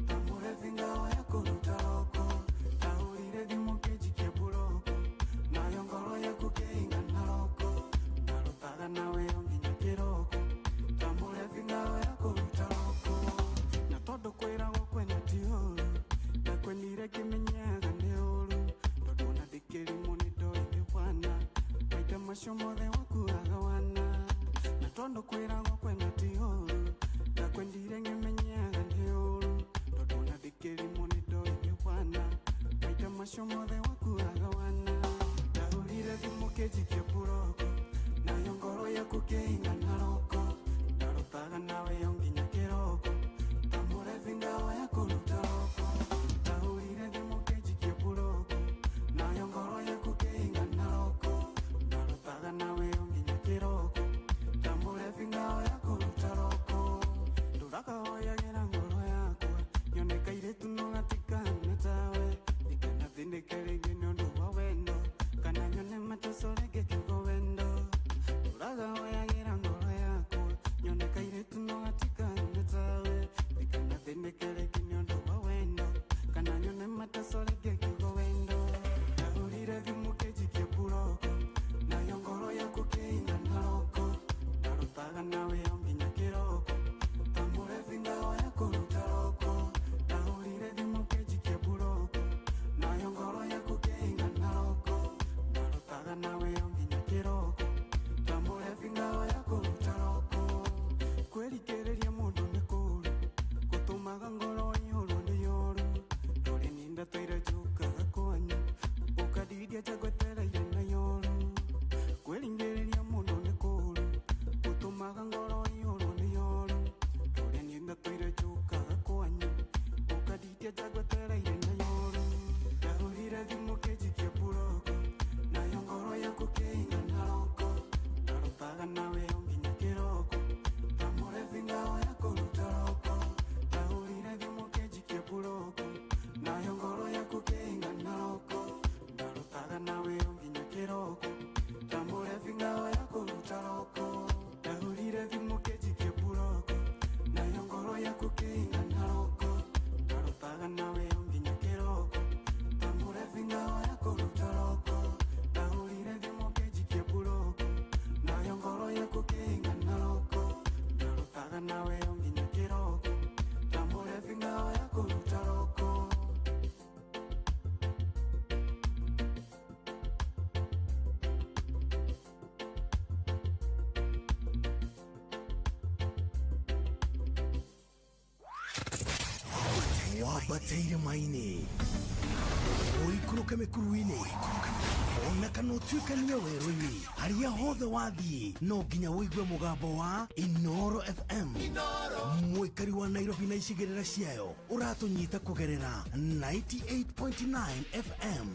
Q: tamũrethi ngao ya kũruta roko. Ndahũrire thimũ kĩnjikia mburoko, nayo ngoro yaku kĩingana roko. Ndarotaga nawe o nginya kĩroko, tamũrethi ngao ya kũruta roko. Na tondũ kwĩragwo kwenda ti ũũru, ndakwenire ngĩmenyaga nĩ ũũru. Tondũ ona ndĩkĩrimũ nĩ ndoĩ nĩ wana, maita macio mothe wakuaga wana. Na tondũ kwĩragwo kwenda ti ũũru, ndakwendire ngĩmenyaga nĩ ũũru. Tondũ ona ndĩkĩrimũ nĩ ndoĩ nĩ wana, maita macio mothe wakuaga wana. Ndahũrire thimũ kĩnjikia mburoko, nayo ngoro yaku kĩingana roko. Ndarotaga nawe o nginya kĩroko, tamũrethi ngao ya kũruta roko. Ndahũrire thimũ kĩnjikia mburoko, nayo ngoro yaku kĩingana roko. Ndarotaga nawe o nginya kĩroko, tamũrethi ngao ya kũruta roko. Ndũrakahoyagĩra ngoro yakwa, nyone kairĩtu no gatikahana tawe. Ndikanathĩnĩke rĩngĩ nĩ ũndũ wa wendo, kana nyone mateso rĩngĩ kiugo wendo. Ndũrakahoyagĩra ngoro yakwa, nyone kairĩtu no gatikahana tawe. Ndikanathĩnĩke rĩngĩ nĩ ũndũ wa wendo, kana nyone mateso rĩngĩ kiugo wendo. Ndahũrire thimũ kĩnjikia mburoko, nayo ngoro yaku kĩingana roko. Ndarotaga nawe o nginya kĩroko, tamũrethi ngao ya kũruta roko. Ndahũrire thimũ kĩnjikia mburoko, nayo ngoro yaku kĩingana roko. Ndarotaga nawe o nginya kĩroko, tamũrethi ngao ya kũruta roko. Kwĩrikĩrĩria mũndũ nĩ kũũru, gũtũmaga ngoro ĩiyũrwo nĩ yũru. Ndũrĩ ninda tũire njũkaga kwanyu, ũkandiria njagwetereire na yũru. Kwĩringĩrĩria mũndũ nĩ kũũru, gũtũmaga ngoro ĩiyũrwo nĩ yũru. Ndũrĩ ninda tũire njũkaga kwanyu, ũkandiria njagwetereire na yũru. Ndahũrire thimũ kĩnjikia mburoko, nayo ngoro yaku kĩingana roko. Ndarotaga nawe o nginya kĩroko, tamũrethi ngao ya kũruta roko. Ndahũrire thimũ kĩnjikia mburoko, nayo ngoro yaku kĩingana roko. Ndarotaga nawe o nginya kĩroko, tamũrethi ngao ya kũruta roko. Ndahũrire thimũ kĩnjikia mburoko, nayo ngoro yaku kĩingana roko. Ndarotaga nawe o nginya kĩroko, tamũrethi ngao ya kũruta roko. Ndahũrire thimũ kĩnjikia mburoko, nayo ngoro yaku kĩingana roko. Ndarotaga nawe o nginya kĩroko, tamũrethi ngao ya kũruta roko.
R: Wambateire maini, ũikũrũke mĩkuru-inĩ, ona kana ũtuĩkanie werũ-inĩ, harĩa hothe wathiĩ no nginya ũigue mũgambo wa Inoro FM. Mũikari wa Nairobi na icigĩrĩra ciayo ũratũnyita kũgerera 98.9 FM.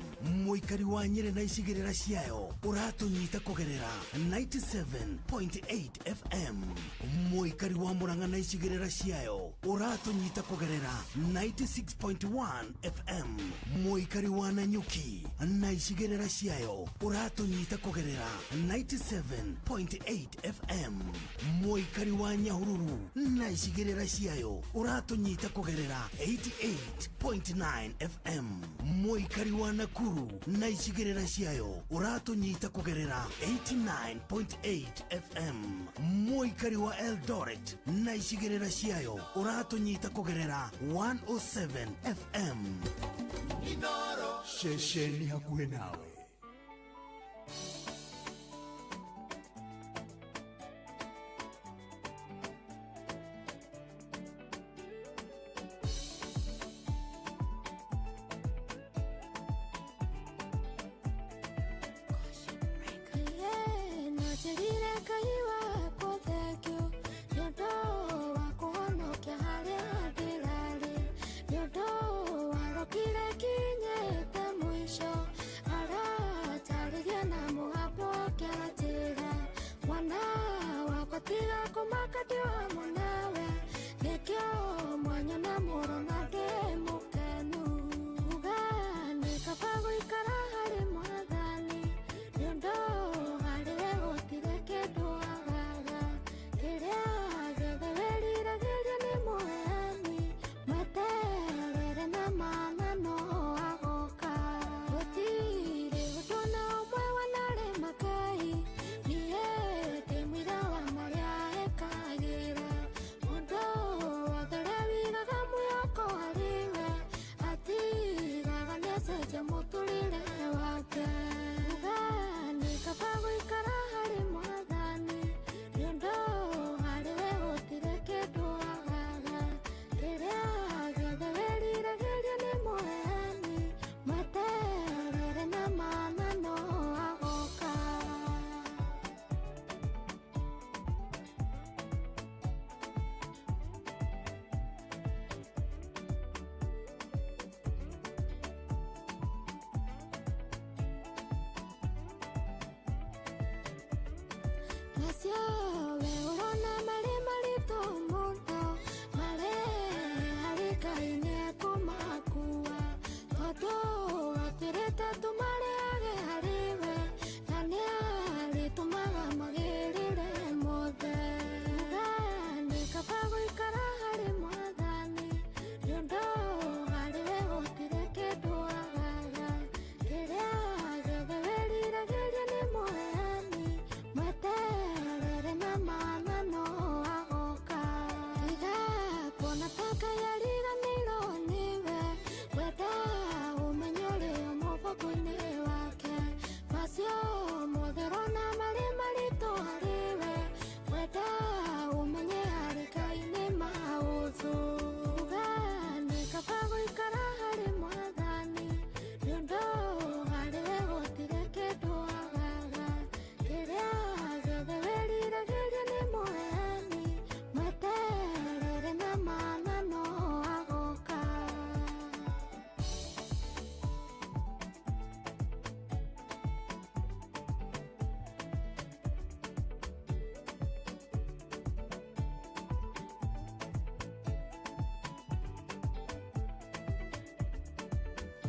R: Mũikari wa Nyĩrĩ na icigĩrĩra ciayo ũratũnyita kũgerera 97.8 FM. Mũikari wa Murang'a na icigĩrĩra ciayo ũratũnyita kũgerera 96.1 FM. Mũikari wa Nanyuki na icigĩrĩra ciayo ciayo ũratũnyita kũgerera 97.8 FM. Mũikari wa Nyahururu na icigĩrĩra ciayo ũratũnyita kũgerera 88.9 FM. Mũikari wa Nakuru na icigĩrĩra ciayo ũratũnyita kũgerera 89.8 FM. Mũikari wa Eldoret na icigĩrĩra ciayo ũratũnyita kũgerera 107 FM. Ceceni hakuhĩ nawe.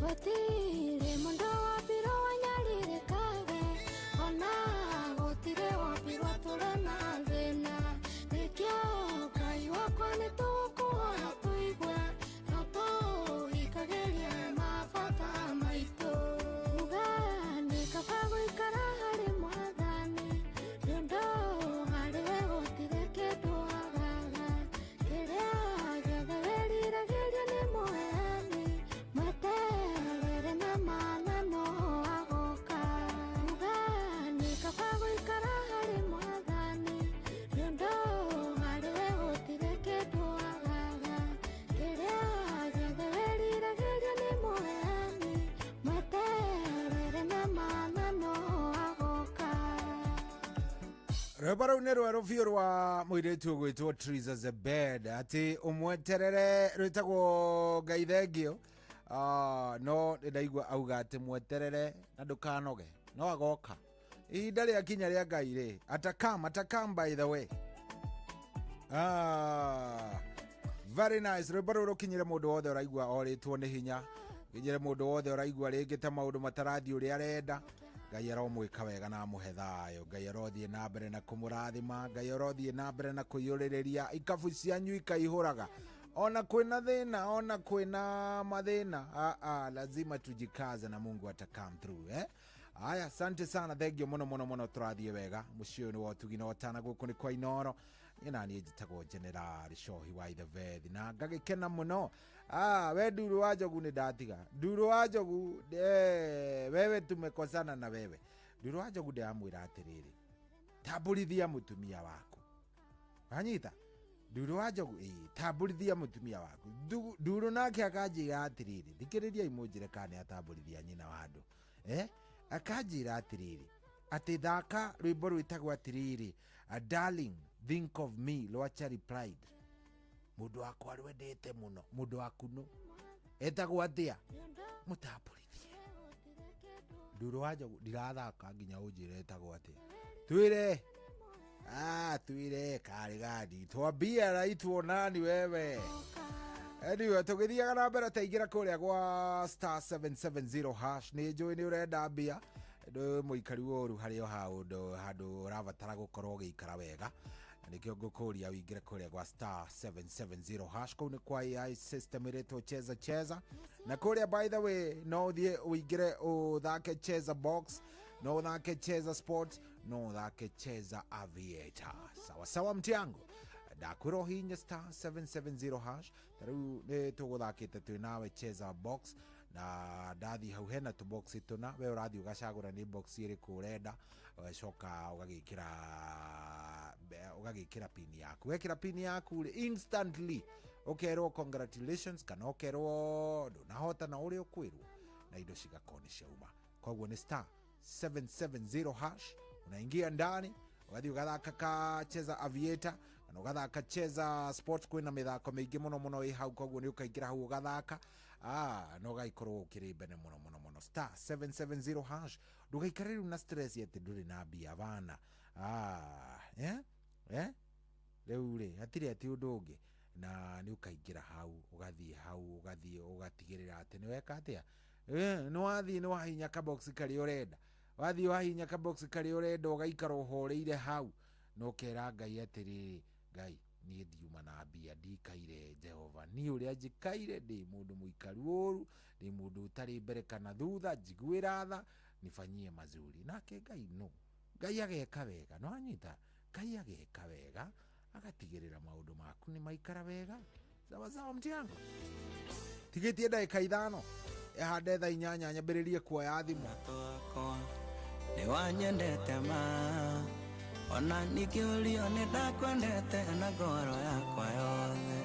F: Gũtirĩ mũndũ wombirwo wanyarirĩkage, ona gũtirĩ wombirwo atũre na thĩna. Nĩkĩo Ngai wakwa nĩtũgũkũhoya tũigue, no tũhingagĩrie mabata maitũ. Uga nĩ kaba gũikara harĩ Mwathani, nĩũndũ harĩ we gũtirĩ kĩndũ agaga. Kĩrĩa gĩothe wĩriragĩria nĩ mũheani, mweterere na mana no agoka. Uga nĩ kaba gũikara harĩ Mwathani, nĩũndũ harĩ we gũtirĩ kĩndũ agaga. Kĩrĩa gĩothe wĩriragĩria nĩ mũheani, mweterere na mana no agoka.
E: Rwĩmbo rũu nĩ rwerũ biũ rwa mũirĩtu ũgwĩtwo Triza Zebed atĩ ũmweterere rwĩtagwo Ngai thengio. No nĩ ndaigua auga atĩ mweterere na ndũkanoge no agoka ihinda rĩa kinya rĩa Ngai rĩ atakam atakam by the way. Very nice. Rwĩmbo rũu rũkinyĩre mũndũ wothe ũraigua orĩtwo nĩ hinya, rũkinyĩre mũndũ wothe ũraigua rĩngĩ ta maũndũ matarathiĩ ũrĩa arenda. Ngai aromwĩka wega na amũhe thayũ. Ngai arothiĩ na mbere na kũmũrathima. Ngai arothiĩ na mbere na kũiyũrĩrĩria ikabu cianyu ikaihũraga. Ona kwĩna thĩna, ona kwĩna mathĩna, lazima tujikaze na Mungu ata come through, eh? Aya, asante sana, thengio muno muno muno, tũrathiĩ wega. Mũciĩ ũyũ nĩ wa ũtugi na ũtana, gũkũ nĩ kwa Inooro. Niĩ naniĩ njĩtagwo General Cohi wa Ithebethi na ngagĩkena mũno. We Nduru wa Njogu nĩ ndatiga. Nduru wa Njogu, wewe tumekosana na wewe. Nduru wa Njogu ndĩramwĩra atĩrĩrĩ, tambũrithia mũtumia waku. Wanyita? Nduru wa Njogu, tambũrithia mũtumia waku. Nduru nake akanjĩra atĩrĩrĩ, thikĩrĩriai mũnjĩre kana nĩ atambũrithia nyina wa andũ. Akanjĩra atĩrĩrĩ, atĩ thaka rwĩmbo rwĩtagwo atĩrĩrĩ, a darling think of me rwa Charlie Pride. Mũndũ wakwa rwendete mũno, mũndũ waku nũ etagwo atĩa? Mũtambũrithie. Nduru wa Njogu ndirathaka nginya ũnjĩre etagwo atĩa. Twĩre. Twĩre karĩ gani. Twambie araitwo nani wewe. Anyway, tũgĩthiaga na mbere taingĩra kũrĩa gwa star 770 hash. Nĩ njũĩ nĩ ũrenda mbia, ndũ mũikari ũru harĩ o handũ ũrabatara gũkorwo ũgĩikara wega. Nĩkĩo ngũkũria ũingĩre kũrĩa gwa star 770 hash. Kũu nĩ kwa AI system ĩretwo Cheza Cheza. Na kũrĩa by the way no ũthiĩ ũingĩre ũthake Cheza Box, no ũthake Cheza Sport, no ũthake Cheza Aviator. Sawa sawa mtiangu. Ndakwĩra ũhihinye star 770 hash. Ta rĩu nĩ tũgũthakĩte twĩ nawe Cheza Box, na ndathiĩ hau hena tũbox tũna, we ũrathiĩ ũgacagũra nĩ box ĩrĩkũ ũrenda, ũgacoka ũgagĩkĩra pin yaku. Wekĩra pin yaku rĩ, instantly ũkerwo congratulations kana ũkerwo ndũnahota na ũrĩa ũkwĩrwo, na indo cigakorwo nĩ ciauma. Koguo nĩ star 770 hash, unaingia ndani ũgathiĩ ũgathaka ka Cheza Aviator kana ũgathaka Cheza Sport. Kwĩna mĩthako mĩingĩ mũno mũno ĩ hau, koguo nĩ ũkaingĩra hau ũgathaka, na ũgagĩkorwo ũkĩrĩ mbere mũno mũno mũno. Star 770 hash. Ndũgaikare rĩu na stress atĩ ndũrĩ na mbia bana. Rĩu rĩ hatirĩ atĩ ũndũ ũngĩ, na nĩ ũkaingĩra hau ũgathiĩ hau ũgathiĩ ũgatigĩrĩra atĩ nĩ weka atĩa, nĩ wathiĩ nĩ wahihinya kabox karĩa ũrenda, wathiĩ wahihinya kabox karĩa ũrenda, ũgaikara ũhoreire hau na ũkera Ngai atĩrĩrĩ, Ngai niĩ ndiuma na mbia, ndikaire Jehova, niĩ ũrĩa njikaire ndĩ mũndũ mũikaru ũru, ndĩ mũndũ ũtarĩ mbere kana thutha, njiguĩra tha, nifanyie mazuri. Nake Ngai no Ngai ageka wega, no anyita Ngai ageka wega, agatigĩrĩra maũndũ maku nĩ maikara wega. Sawa sawa mtiangu. Tigĩtie ndagĩka 5 ĩhande thaa 8 nyambĩrĩrie kuoya thimũ.
K: Nĩ wanyendete ma, ona ningĩũrio nĩ ndakwendete na ngoro yakwa yothe,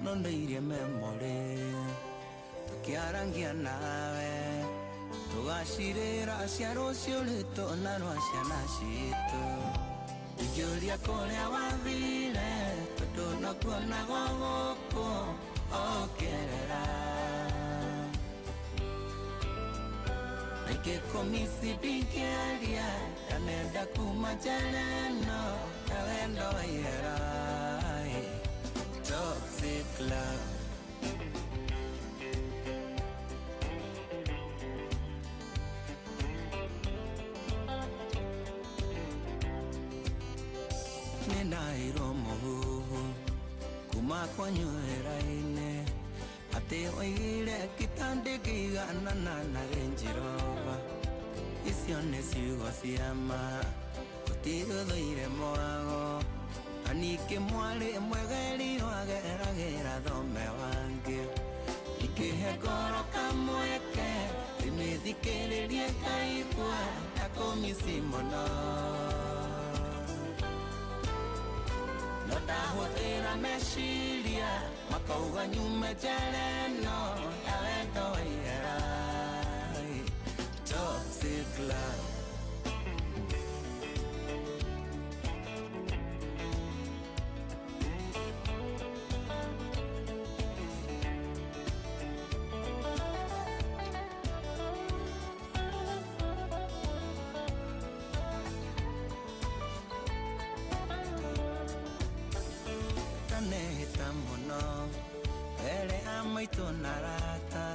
K: no ndĩirie memory tũkĩarangia nawe, tũgacirĩra cia rũciũ rwitũ na rwa ciana citũ. Ingĩũria kũrĩa wathire, tondũ no kuonagwo gũkũ ũkĩerera. Nikĩkũmisi ndingĩaria, ndanenda kuma njera ĩno ya wendo wa ihera. Toxic love. Nĩndaheirwo mũhuhu kuma kwanyu wĩra-inĩ, atĩ oigire kitandĩkĩiganana na Range Rover. Icio nĩ ciugo cia ma, gũtirĩ ũthũire mwago, na ningĩ mwarĩ mwegeri wageragĩra thome wangĩ. Ingĩhe ngoro kamweke ndĩmĩthikĩrĩrie ngaigua ta kũmici mũno, no ndahũthĩra meciria makauga nyume njera ĩno ya wendo wa ihera. Toxic love. Ndanehĩta mũno mbere ya maitũ na arata,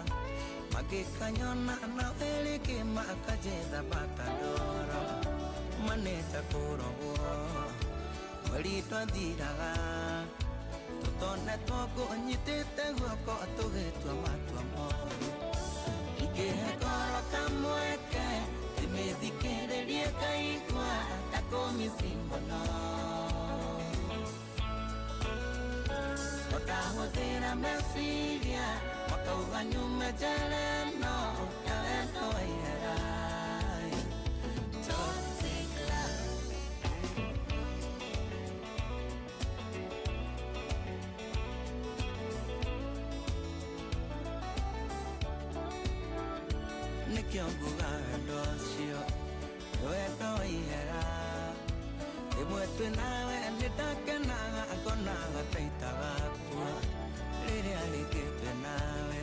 K: Magikanyona na erĩke makanjetha batandoro maneta kũrogwo mweri twathiraga tũtonetwo kũnyitĩte guoko tũgĩtua matua moru ingĩhe ngoro kamweke ndĩmĩthikĩrĩrie kaigua ta kũmici mũno Ndahũthĩra meciria makauga nyume njere no ya wendo wa ihera. Toxic love. Nĩkĩo nguga wendo ũcio nĩ wendo wa ihera. Rĩmwe twĩ nawe nĩndakenaga ngonaga ta itagakua rĩrĩa rĩngĩ twĩ nawe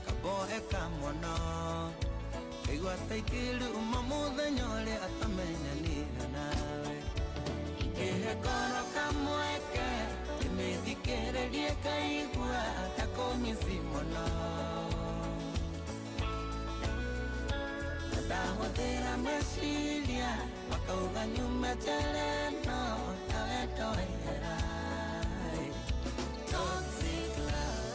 K: kamboeka mũno ngaigua ta ingĩruma mũthenya ũrĩa twamenyanire nawe ingĩhe ngoro kamweke ndĩmĩthikĩrĩrie kaigua ta kũmici mũno ndahũthĩra meciria makauga nyume njere no ya wendo wa ihera. Toxic love.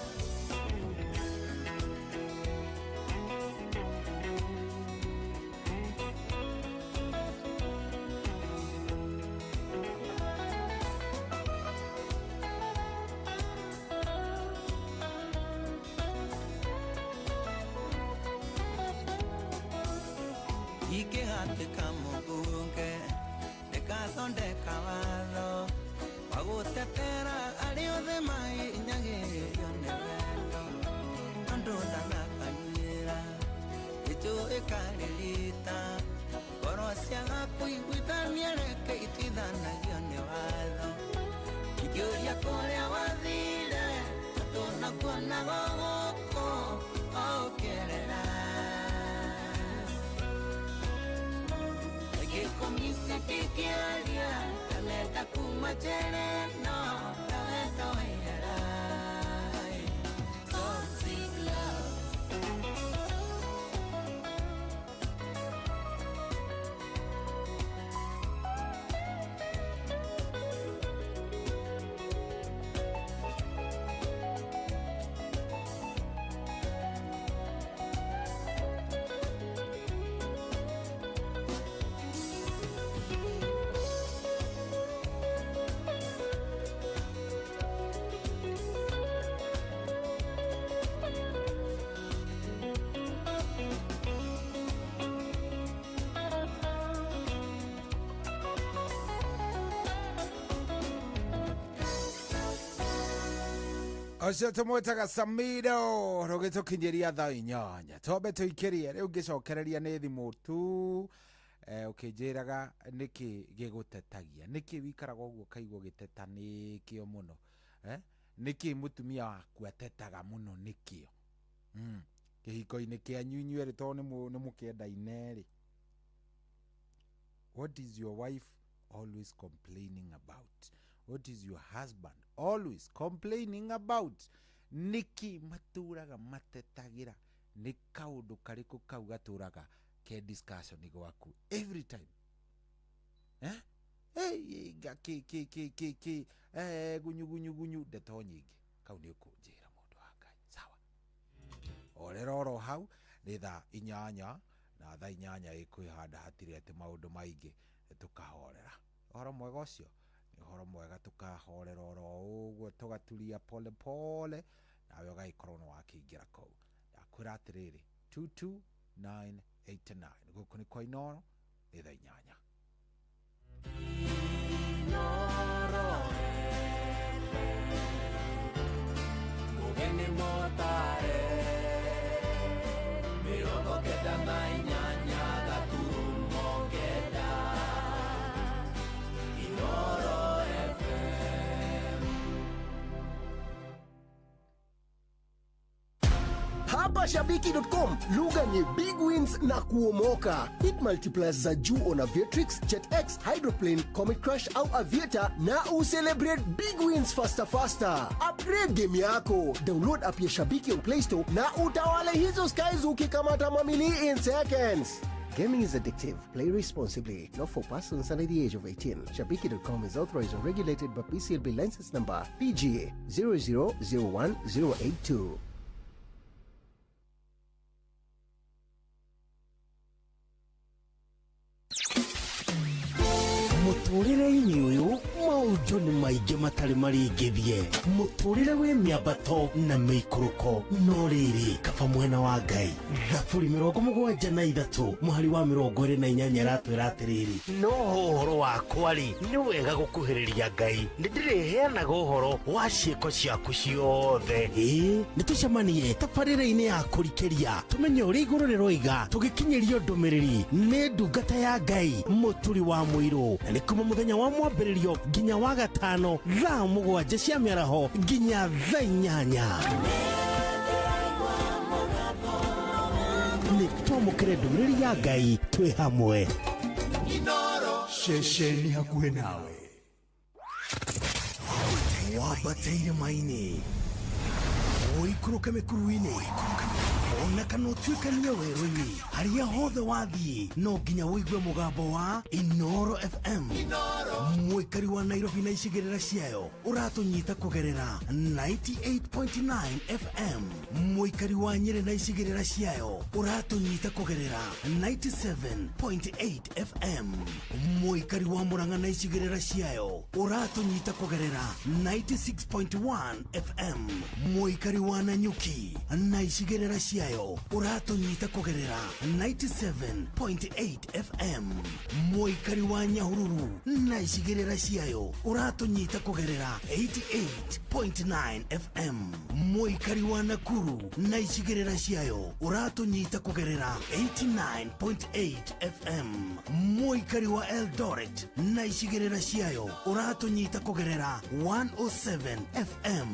K: Ingĩhatĩka mũmbunge ndĩgathondeka watho wa gũtetera arĩa othe mahinyagĩrĩrio nĩ wendo andũ ndanakanyuĩra gĩtũ ĩkarĩrita ngoro ciaga kũiguithania reke ituithanagio nĩ watho ingĩũria kũrĩa wathire tondũ nakuonaga gũkũ o ũkĩerera Gĩkũmisi ndingĩaria ndanenda kuma njere no ya wendo wa ihera. Toxic love.
E: Ũcio tũmwĩtaga Samido rũgĩtũkinyĩria thaa 8 twambe tũikĩrie rĩu ngĩcokereria nĩ thimũ tu ũkĩnjĩraga nĩkĩ gĩgũtetagia nĩkĩ wikaraga ũguo ũkaigua ũgĩteta nĩkĩo mũno nĩkĩ mũtumia waku atetaga mũno nĩkĩo kĩhiko-inĩ kĩanyu inyuerĩ tondũ nĩ mũkĩendaine rĩ. What is your wife always complaining about? What is your husband always complaining about? Niki maturaga matetagira ni kaundu kariku kau gaturaga ke discussion gwaku every time hey ga ki ki ki ki ki gunyu gunyu gunyu ndeto nyingi kau ni ukunjira mundu wa Ngai sawa orera oro hau ni thaa 8 na thaa 8 ikwihanda hatire ati maundu maingi tukahorera uhoro mwega ucio ni uhoro mwega tukahorera oro uguo tugaturia pole pole nawe ũgagĩkorwo nĩ wakĩingĩra kũu ndakwĩra atĩrĩrĩ 22989 gũkũ nĩ kwa Inooro nĩ thaa 8.
K: Inooro Mugeni motare 98.9 Inooro FM.
S: Hapa shabiki.com lugha ni big wins na kuomoka. Hit multipliers za juu on Aviatrix, JetX, Hydroplane, Comet Crush au Aviator na ucelebrate big wins faster faster. Upgrade game yako. Download app ya Shabiki on Play Store na utawale hizo skies ukikamata mamili in seconds. Gaming is addictive. Play responsibly. Not for persons under the age of 18. Shabiki.com is authorized and regulated by PCLB license number PGA 0001082.
R: Mũtũrĩre-inĩ ũyũ maũndũ nĩ maingĩ matarĩ maringithie, mũtũrĩre wĩ mĩambato na mĩikũrũko, no rĩrĩ kaba mwena wa Ngai. Thaburi 73 mũhari wa 28 ĩratwĩra atĩrĩrĩ, no ũhoro wakwa rĩ, nĩ wega gũkuhĩrĩria Ngai, nĩ ndĩrĩheanaga ũhoro wa ciĩko ciaku ciothe. Ĩĩ, nĩ tũcemanie tabarĩra-inĩ ya kũrikĩria tũmenye ũrĩa igũrũ rĩroiga, tũgĩkinyĩrio ndũmĩrĩri nĩ ndungata ya Ngai Mũturi wa Mũirũ, na nĩ kuma mũthenya wa mwambĩrĩrio nginya wa gatano thaa 7 cia mĩaraho nginya thaa 8. Nĩ twamũkĩre ndũmĩrĩri ya Ngai twĩ hamwe.
L: Ceceni hakuhĩ nawe. Wambate irĩma-inĩ, ũikũrũke mĩkuru-inĩ, ona kana ũtuĩkanie werũ-inĩ, harĩa hothe wathiĩ no nginya ũigue mũgambo wa Inoro FM. Mũikari wa Nairobi na icigĩrĩra ciayo ũratũnyita kũgerera 98.9 FM. Mũikari wa Nyĩrĩ na icigĩrĩra ciayo ũratũnyita kũgerera 97.8 FM. Mũikari wa Murang'a na icigĩrĩra ciayo ũratũnyita kũgerera 96.1 FM. Mũikari wa Nanyuki na icigĩrĩra ciayo ũratũnyita kũgerera 97.8 FM. Mũikari wa Nyahururu na icigĩrĩra ciayo ũratũnyita kũgerera 88.9 FM. Mũikari wa Nakuru na icigĩrĩra ciayo ũratũnyita kũgerera 89.8 FM. Mũikari wa Eldoret na icigĩrĩra ciayo ũratũnyita kũgerera 107 FM.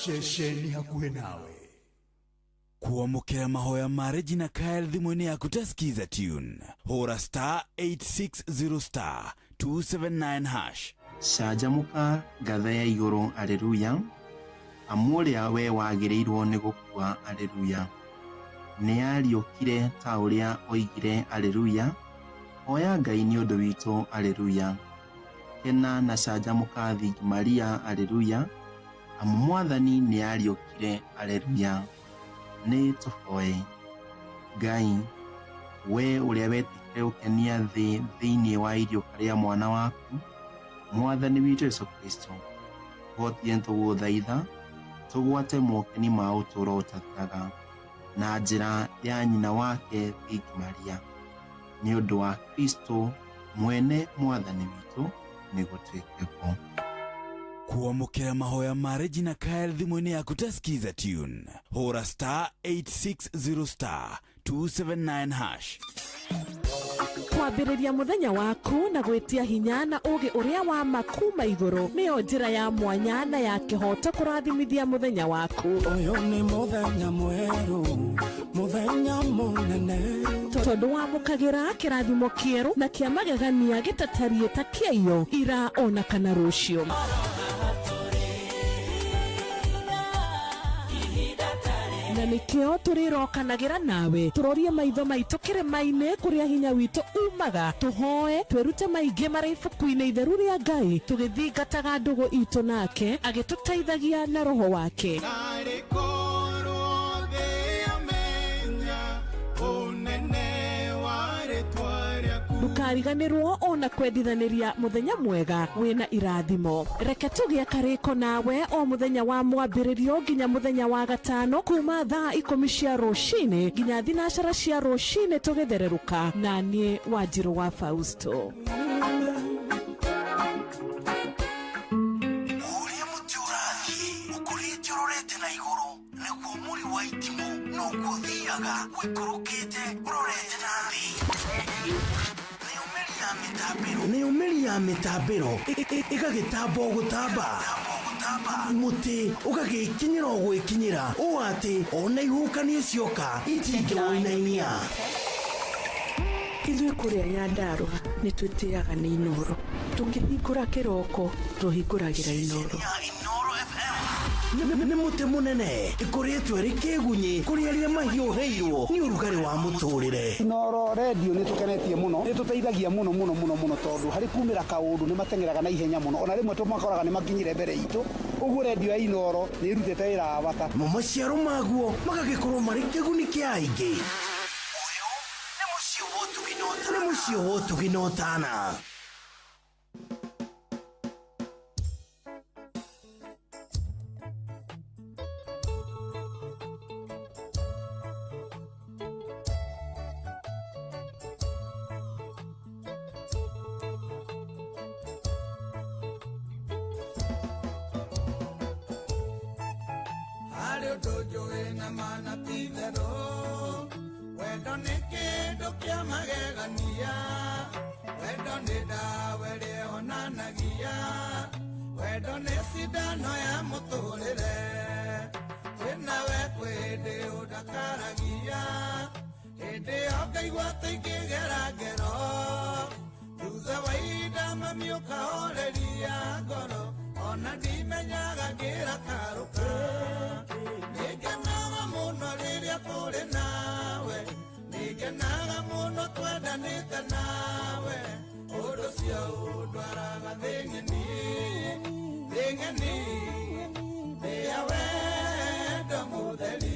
L: Ceceni hakuhĩ nawe. Kuamũkĩra mahoya ma Regina Kyle thimũ-inĩ yaku ta Skiza Tune. Hũra star 860 star 279 hash.
T: Canjamũka ngatha ya igũrũ, Aleluya, amu ũrĩa we wagĩrĩirwo nĩ gũkua, Aleluya, nĩariũkire ta ũrĩa oigire, Aleluya, hoya Ngai nĩ ũndũ witũ, Aleluya. Kena na canjamũka thingi Maria, Aleluya, amu Mwathani nĩariũkire, Aleluya. Nĩ tũhoe. Ngai, we ũrĩa wetĩkĩre gũkenia thĩ thĩinĩ wa iriũka rĩa mwana waku Mwathani witũ Jesũ Kristo, tũhotithie nĩtũgũthaitha tũgwate mokeni ma ũtũũro ũtathiraga na njĩra ya nyina wake Thingi Maria, nĩ ũndũ wa Kristo mwene Mwathani witũ, nĩgũtuĩke guo.
L: Kuamũkĩra mahoya ma Regina Kyle thimũ-inĩ yaku ta Skiza Tune. Hũra star 860 star 279 hash.
O: Kwambĩrĩria mũthenya waku na gwĩtia hinya na ũũgĩ ũrĩa wa ma kuma igũrũ nĩyo njĩra ya mwanya na ya kĩhooto kũrathimithia mũthenya waku.
K: Ũyũ nĩ mũthenya mwerũ, mũthenya mũnene,
O: tondũ wamũkagĩra kĩrathimo kĩerũ na kĩa magegania gĩtatariĩ ta kĩaiyo ira ona kana rũciũ. Na nĩkĩo tũrĩrokanagĩra nawe tũrorie maitho maitũ kĩrĩma-inĩ kũrĩa hinya witũ umaga, tũhoe twĩrute maingĩ marĩ ibuku-inĩ itheru rĩa Ngai, tũgĩthingataga ndũgũ itũ nake agĩtũteithagia na roho wake. Ndũkariganĩrwo ona kwendithanĩria mũthenya mwega wĩna irathimo. Reke tũgĩe karĩko nawe o mũthenya wa mwambĩrĩrio nginya mũthenya wa gatano kuma thaa 10 cia rũcinĩ nginya 9 cia rũcinĩ tũgĩthererũka, na niĩ Wanjirũ wa Fausto.
R: Ũrĩa mũtĩ ũrathiĩ ũkũrĩte ũrorete na igũrũ, naguo mũri wa itimũ noguo ũthiaga ũikũrũkĩte ũrorete na thĩ. Nayo mĩri ya mĩtambĩro ĩgagĩtamba o gũtamba. Mũtĩ ũgagĩkinyĩra o gwĩkinyĩra ũũ atĩ ona ihuhũkanio cioka itingĩwũinainia.
O: Ithuĩ kũrĩa Nyandarũa nĩ twĩtĩaga nĩ Inooro. Tũkĩhingũra kĩroko tũhingũragĩra Inooro.
R: Nĩ mũtĩ mũnene ĩkoretwo ĩrĩ kĩgunyĩ kũrĩ arĩa mahiũhĩirwo nĩ ũrugarĩ wa mũtũrĩre.
P: Inooro redio nĩ tũkenetie mũno, nĩ tũteithagia mũno mũno mũno mũno tondũ harĩ kumĩra kaũndũ nĩ mateng'eraga na ihenya mũno, ona rĩmwe tũmakoraga nĩ makinyire mbere itũ, ũguo redio ya Inooro nĩ ĩrutĩte wĩra wa bata.
R: Mo maciaro maguo magagĩkorwo marĩ kĩguni kĩa aingĩ. Nĩ mũciĩ wa ũtugi na ũtana.
N: Harĩ ũndũ njũĩ na mana ti itherũ, wendo nĩ kĩndũ kĩa magegania, wendo nĩ ndawa ĩrĩa ĩhonanagia, wendo nĩ cindano ya mũtũrĩre, twĩnawe kwĩ hĩndĩ ũndakaragia, hĩndĩ ĩyo ngaigua ta ingĩgera ngero, thutha wa ihinda mami ũkahoreria ngoro, ona ndimenyaga ngĩrakarũka. Nĩngenaga mũno rĩrĩa tũrĩ nawe, nĩngenaga mũno twendanĩte nawe, ũndũ ũcio ũndwaraga thĩ ng'eni, thĩ ng'eni, thĩ ya wendo mũtheri.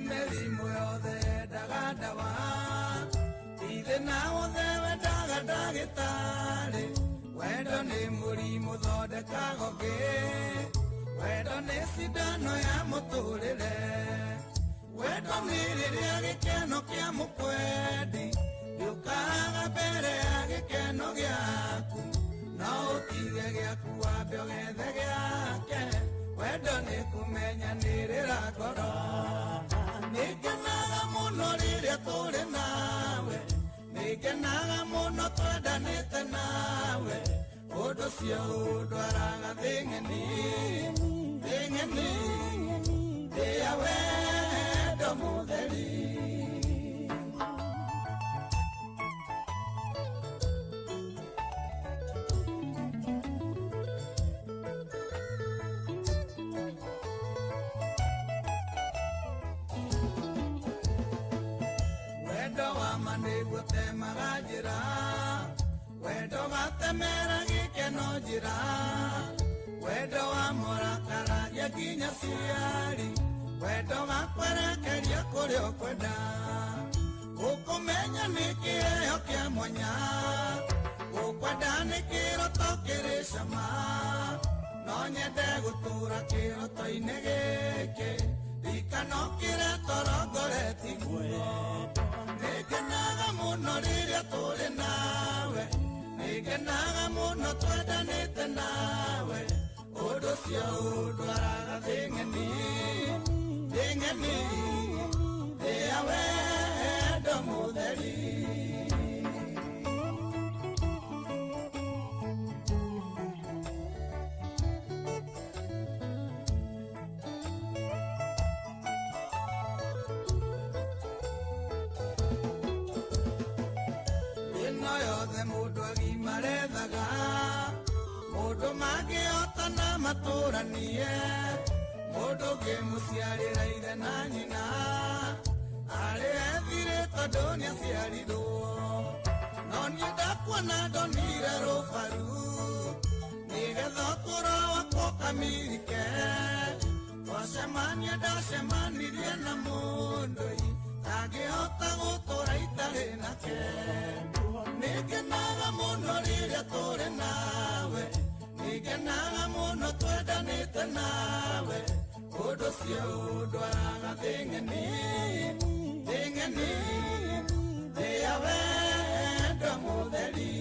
N: Mĩrimũ yothe yendaga ndawa, ti thĩna wothe wendaga ndagĩtarĩ, wendo nĩ mũrimũ thondekaga ũngĩ, wendo nĩ cindano ya mũtũrĩre, wendo nĩ rĩrĩa gĩkeno kĩa mũkwendi gĩũkaga mbere ya gĩkeno gĩaku, no ũtige gĩaku wambe ũgethe gĩake, wendo nĩ kũmenyanĩrĩra ngoro. Nĩngenaga mũno rĩrĩa tũrĩ nawe, nĩngenaga mũno twendanĩte nawe, ũndũ ũcio ũndwaraga thĩ ng'eni, thĩ ng'eni, thĩ ya wendo mũtheri. Wendo wa ma nĩguo temaga njĩra, wendo gatemera gĩkeno njĩra, wendo wa mũrakaragia nginya ciari, wendo gakwerekeria kũrĩa ũkwenda, gũkũmenya nĩ kĩheo kĩa mwanya, gũkwenda nĩ kĩroto kĩrĩ cama, no nyende gũtũra kĩroto-inĩ gĩkĩ, ririkana ũkĩre torongoretie guo. Nĩngenaga mũno rĩrĩa tũrĩ nawe, nĩngenaga mũno twendanĩte nawe, ũndũ ũcio ũndwaraga thĩ ng'eni, thĩ ng'eni, thĩ ya wendo mũtheri. Ĩno yothe mũndũ agimarethaga, mũndũ mangĩhotana matũranie, mũndũ ũngĩmũciarĩra ithe na nyina, arĩ ethire tondũ nĩaciarirwo, no niĩ ndakuona ndonire rũbaru, nĩgetha ũtũũro wakwa ũkamirike, twacemania ndacemanirie na mũndũ ndangĩhota gũtũra itarĩ nake. Nĩngenaga mũno rĩrĩa tũrĩ nawe, nĩngenaga mũno twendanĩte nawe, ũndũ ũcio ũndwaraga thĩ ng'eni, thĩ ng'eni, thĩ ya wendo mũtheri.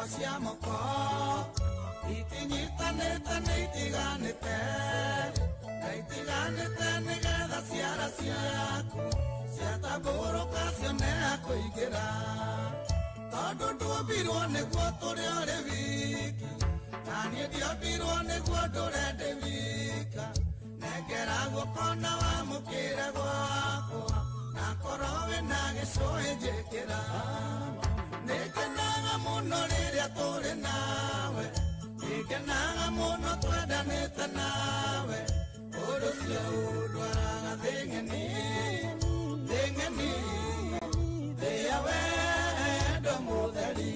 N: ciakwa cia moko itinyitanĩte nĩ itiganĩte na itiganĩte nĩgetha ciara ciaku ciatambũrũka cione kũingĩra tondũ nduombirwo nĩguo tũrĩ ũrĩ wiki na niĩ ndiombirwo nĩguo ndũre ndĩ wika nengera guoko na wamũkĩre gwakwa na korwo wĩna gĩcũhĩ njĩkĩra nĩngenaga mũno rĩrĩa tũrĩ nawe nĩngenaga mũno twendanĩte nawe ũndũ ũcio ũndwaraga thĩ ng'eni thĩ ng'eni thĩ ya wendo mũtheri.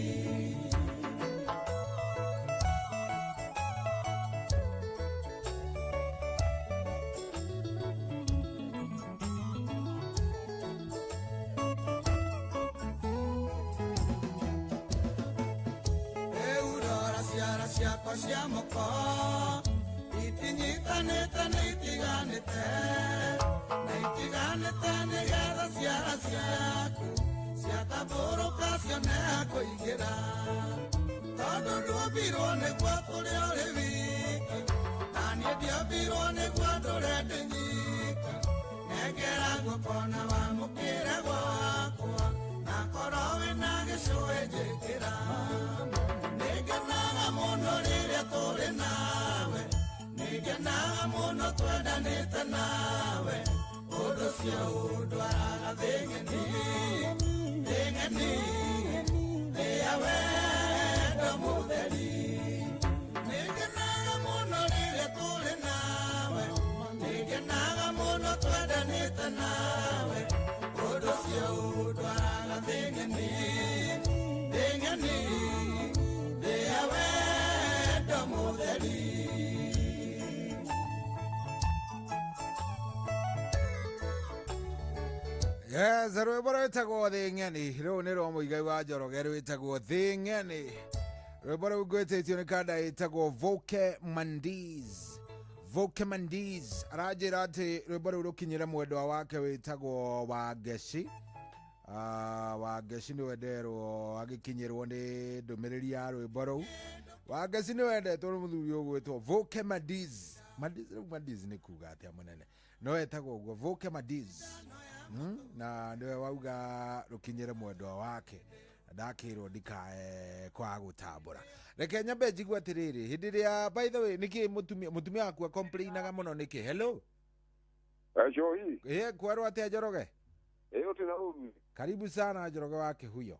N: Ciakwa cia moko itinyitanĩte nĩ itiganĩte na itiganĩte nĩgetha ciara ciaku ciatambũrũka cione kũingĩra tondũ nduombirwo nĩguo tũrĩ ũrĩ wiki na niĩ ndiombirwo nĩguo ndũre ndĩ nyika nengera guoko na wamũkĩre gwakwa na korwo wĩna gĩcũhĩ njĩkĩra nĩngenaga mũno rĩrĩa tũrĩ nawe nĩngenaga mũno twendanĩte nawe ũndũ ũcio ũndwaraga thĩ ng'eni thĩ ng'eni thĩ ya wendo mũtheri nĩngenaga mũno rĩrĩa tũrĩ nawe nĩngenaga mũno twendanĩte nawe ũndũ ũcio ũndwaraga thĩ ng'eni thĩ ng'eni thĩ ya wendo mũtheri.
E: Yes, rwĩmbo rwĩtagwo thĩ ng'eni rũu nĩ rwa Mũigai wa Njoroge rwĩtagwo thĩ ng'eni rwĩmbo rũu ngwĩtĩtio nĩ kanda ĩtagwo Voke Mandiz. Voke Mandiz aranjĩra atĩ rwĩmbo rũu rũkinyĩre mwendwa wake wĩtagwo Wangeci. Wangeci nĩwe nderwo agĩkinyĩrwo nĩ ndũmĩrĩri ya rwĩmbo rũu. Wangeci nĩwe endetwo nĩ mũthuri ũgwĩtwo Voke Mandiz. Mandiz rĩu Mandiz nĩ kuga atĩa mũnene no etagwo ũguo Voke Mandiz. Na niwe wauga rukinyire mwendwa wake ndakirwo ndikae kwaga gutambura. Reke nyambe njigue atiriri hindi ria by the way niki mutumia waku complainaga muno niki? Hello
U: Johi.
E: Kwerwo atia Njoroge?
U: Utina umi.
E: Karibu sana Njoroge wa Kihuyo.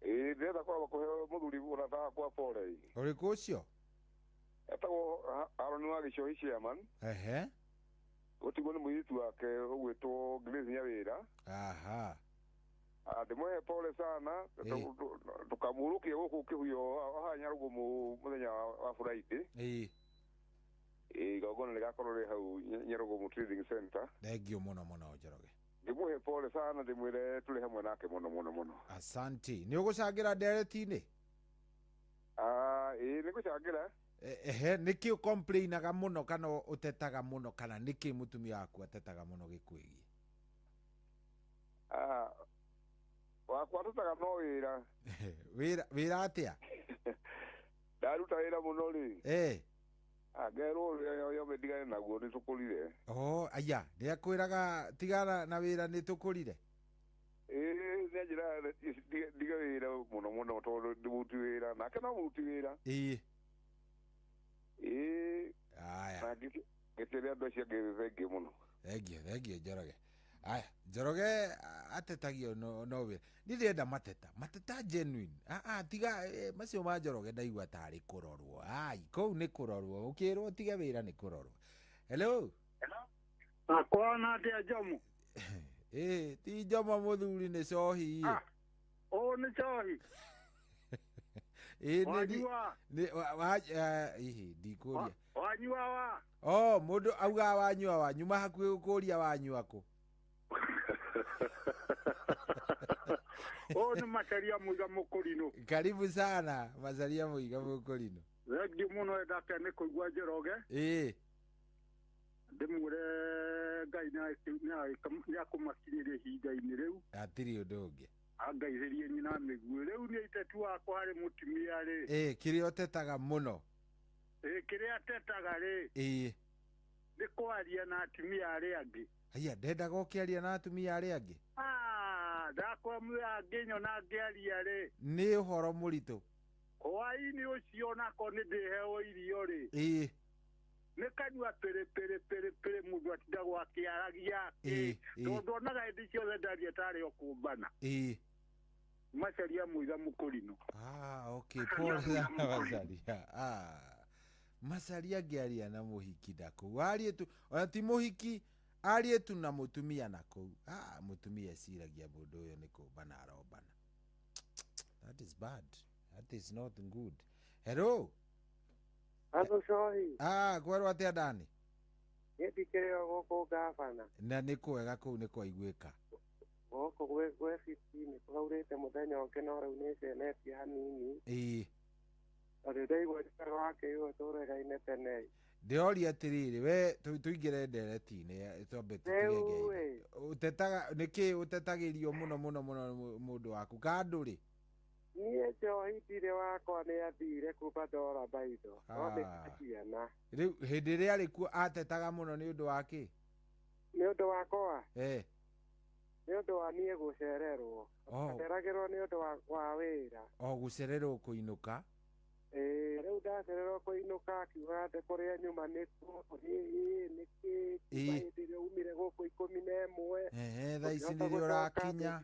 U: Ndĩrenda kwamba kuhe muthuri ũrata kwa pole.
E: Ũrĩkũ ũcio?
U: Etagwo Aaron wa Gĩcohi chairman.
E: Ehe.
U: Ũtigwo nĩ mũirĩtu wake ũgwĩtwo Grace Nyawĩra.
E: Aha.
U: Ndĩmũhe pole sana tũkamũrũkia gũkũ Kĩhuyo haha Nyarũgũmũ mũthenya wa Friday. Igongona rĩgakorwo rĩ hau Nyarũgũmũ Trading Center.
E: Thank you mũno mũno Njoroge.
U: Ndĩmũhe pole sana ndĩmwĩre tũrĩ hamwe nake mũno mũno mũno.
E: Asante. Nĩ ũgũcangĩra ndereti-inĩ?
U: Ĩĩ nĩ ngũcangĩra.
E: Ehe, nĩkĩ ũcomplainaga mũno kana ũtetaga mũno kana nĩkĩ mũtumia waku atetaga mũno gĩkwĩgiĩ?
U: Wakwa atetaga no wĩra.
E: Wĩra atĩa?
U: Ndaruta wĩra mũno rĩ. Ngerwo yome ndigane naguo nĩ tũkũrire.
E: Oh, aya, nĩ akwĩraga tigana na wĩra nĩ tũkũrire?
U: Ĩĩ nĩ anjĩraga ndige wĩra mũno mũno tondũ ndĩ mũruti wĩra nake no mũruti wĩra.
E: Ĩĩ.
U: Ĩĩ.
E: Aya.
U: Na ngĩtĩre andũ acio angĩ thengiũ mũno.
E: Thengiũ, thengiũ Njoroge. Aya, Njoroge atetagio no wĩra. Niĩ ndĩrenda mateta, mateta genuine. Tiga macio ma Njoroge ndaigua tarĩ kũrorwo. Ai, kũu nĩ kũrorwo. Ũkĩrwo ũtige wĩra nĩ kũrorwo. Hello.
V: Akwana atĩa Njomo?
E: Ĩĩ, ti Njomo mũthuri nĩ cohi.
V: Ũũ nĩ cohi.
E: Ĩĩ nĩ wa ihi ndikũria.
V: Wanyua wa?
E: Oh, mũndũ augaga wanyua wa, nyuma hakuhĩ gũkũria wanyua kũ?
V: Ũũ nĩ Macharia Mũiga Mũkũrinũ.
E: Karibu sana Macharia Mũiga Mũkũrinũ.
V: Thengiũ mũno endake nĩ kũigua Njoroge.
E: Ĩĩ.
V: Ndĩmwĩre Ngai nĩ akũmakinyĩria ihinda-inĩ rĩu.
E: Hatirĩ ũndũ ũngĩ.
V: Angaithĩrie nyina mĩguĩ. Rĩu nĩ iteti wakwa harĩ mũtumia rĩ.
E: Kĩrĩa ũtetaga mũno.
V: Kĩrĩa atetaga rĩ. Nĩ kwaria na atumia arĩa angĩ.
E: Haiya, ndendaga ũkĩaria na atumia arĩa angĩ.
V: Ndakora angĩnyona ngĩaria rĩ.
E: Nĩ ũhoro mũritũ.
V: Hwaĩ-inĩ ũcio nako nĩ ndĩheo irio rĩ. Nĩ kanyua pĩrĩ pĩrĩ pĩrĩ pĩrĩ mũndũ atindagwo akĩaragia tondũ onaga hĩndĩ ciothe ndaria tarĩ o kũmbana. Macaria mũiga mũkũrinũ.
E: Okay, pole sana Macaria. Macaria angĩaria na mũhiki ndakũu. Arie tu, ona ti mũhiki, arie tu na mũtumia nakũu. Mũtumia eciragia mũndũ ũyũ nĩ kũmbana arombana. That is bad. That is not good. Hello.
A: Hello, Shohi.
E: Kwerwo atĩa Dani?
A: Niĩ ndikĩrĩ o gũkũ ngabana.
E: Na nĩ kwega kũu nĩ kwaiguĩka.
A: Gũkũ gwĩ 15 kũraurĩte mũthenya ũngĩ no rĩu nĩ ĩcenetie hanini. Tondũ ndaigua njĩkaga wakĩigua tũregaine tene.
E: Ndĩroria atĩrĩrĩ, we tũingĩre ndereti-inĩ twambe tũtige
A: Rĩu
E: ngeithi.
A: ĩ.
E: Ũtetaga nĩkĩ ũtetagĩrio mũno mũno mũno mũndũ waku kandũ rĩ?
A: Niĩ njohi ndirĩ wakwa nĩ athire kuma ndora maitho. No nĩ ciana.
E: Rĩu hĩndĩ ĩrĩa arĩ kuo atetaga mũno nĩ ũndũ wa kĩ?
A: Nĩ ũndũ wakwa? Nĩ ũndũ wa niĩ gũcererwo. Aceragĩrwo nĩ ũndũ wa wĩra.
E: O gũcererwo kũinũka?
A: Rĩu ndacererwo kũinũka akiuga atĩ kũrĩa nyuma nĩkuo nĩkĩ kuma hĩndĩ ĩrĩa umire gũkũ 11.
E: Thaa ici
A: Ndũngĩhota
E: nĩrĩo
A: gũcoka
E: ũrakinya.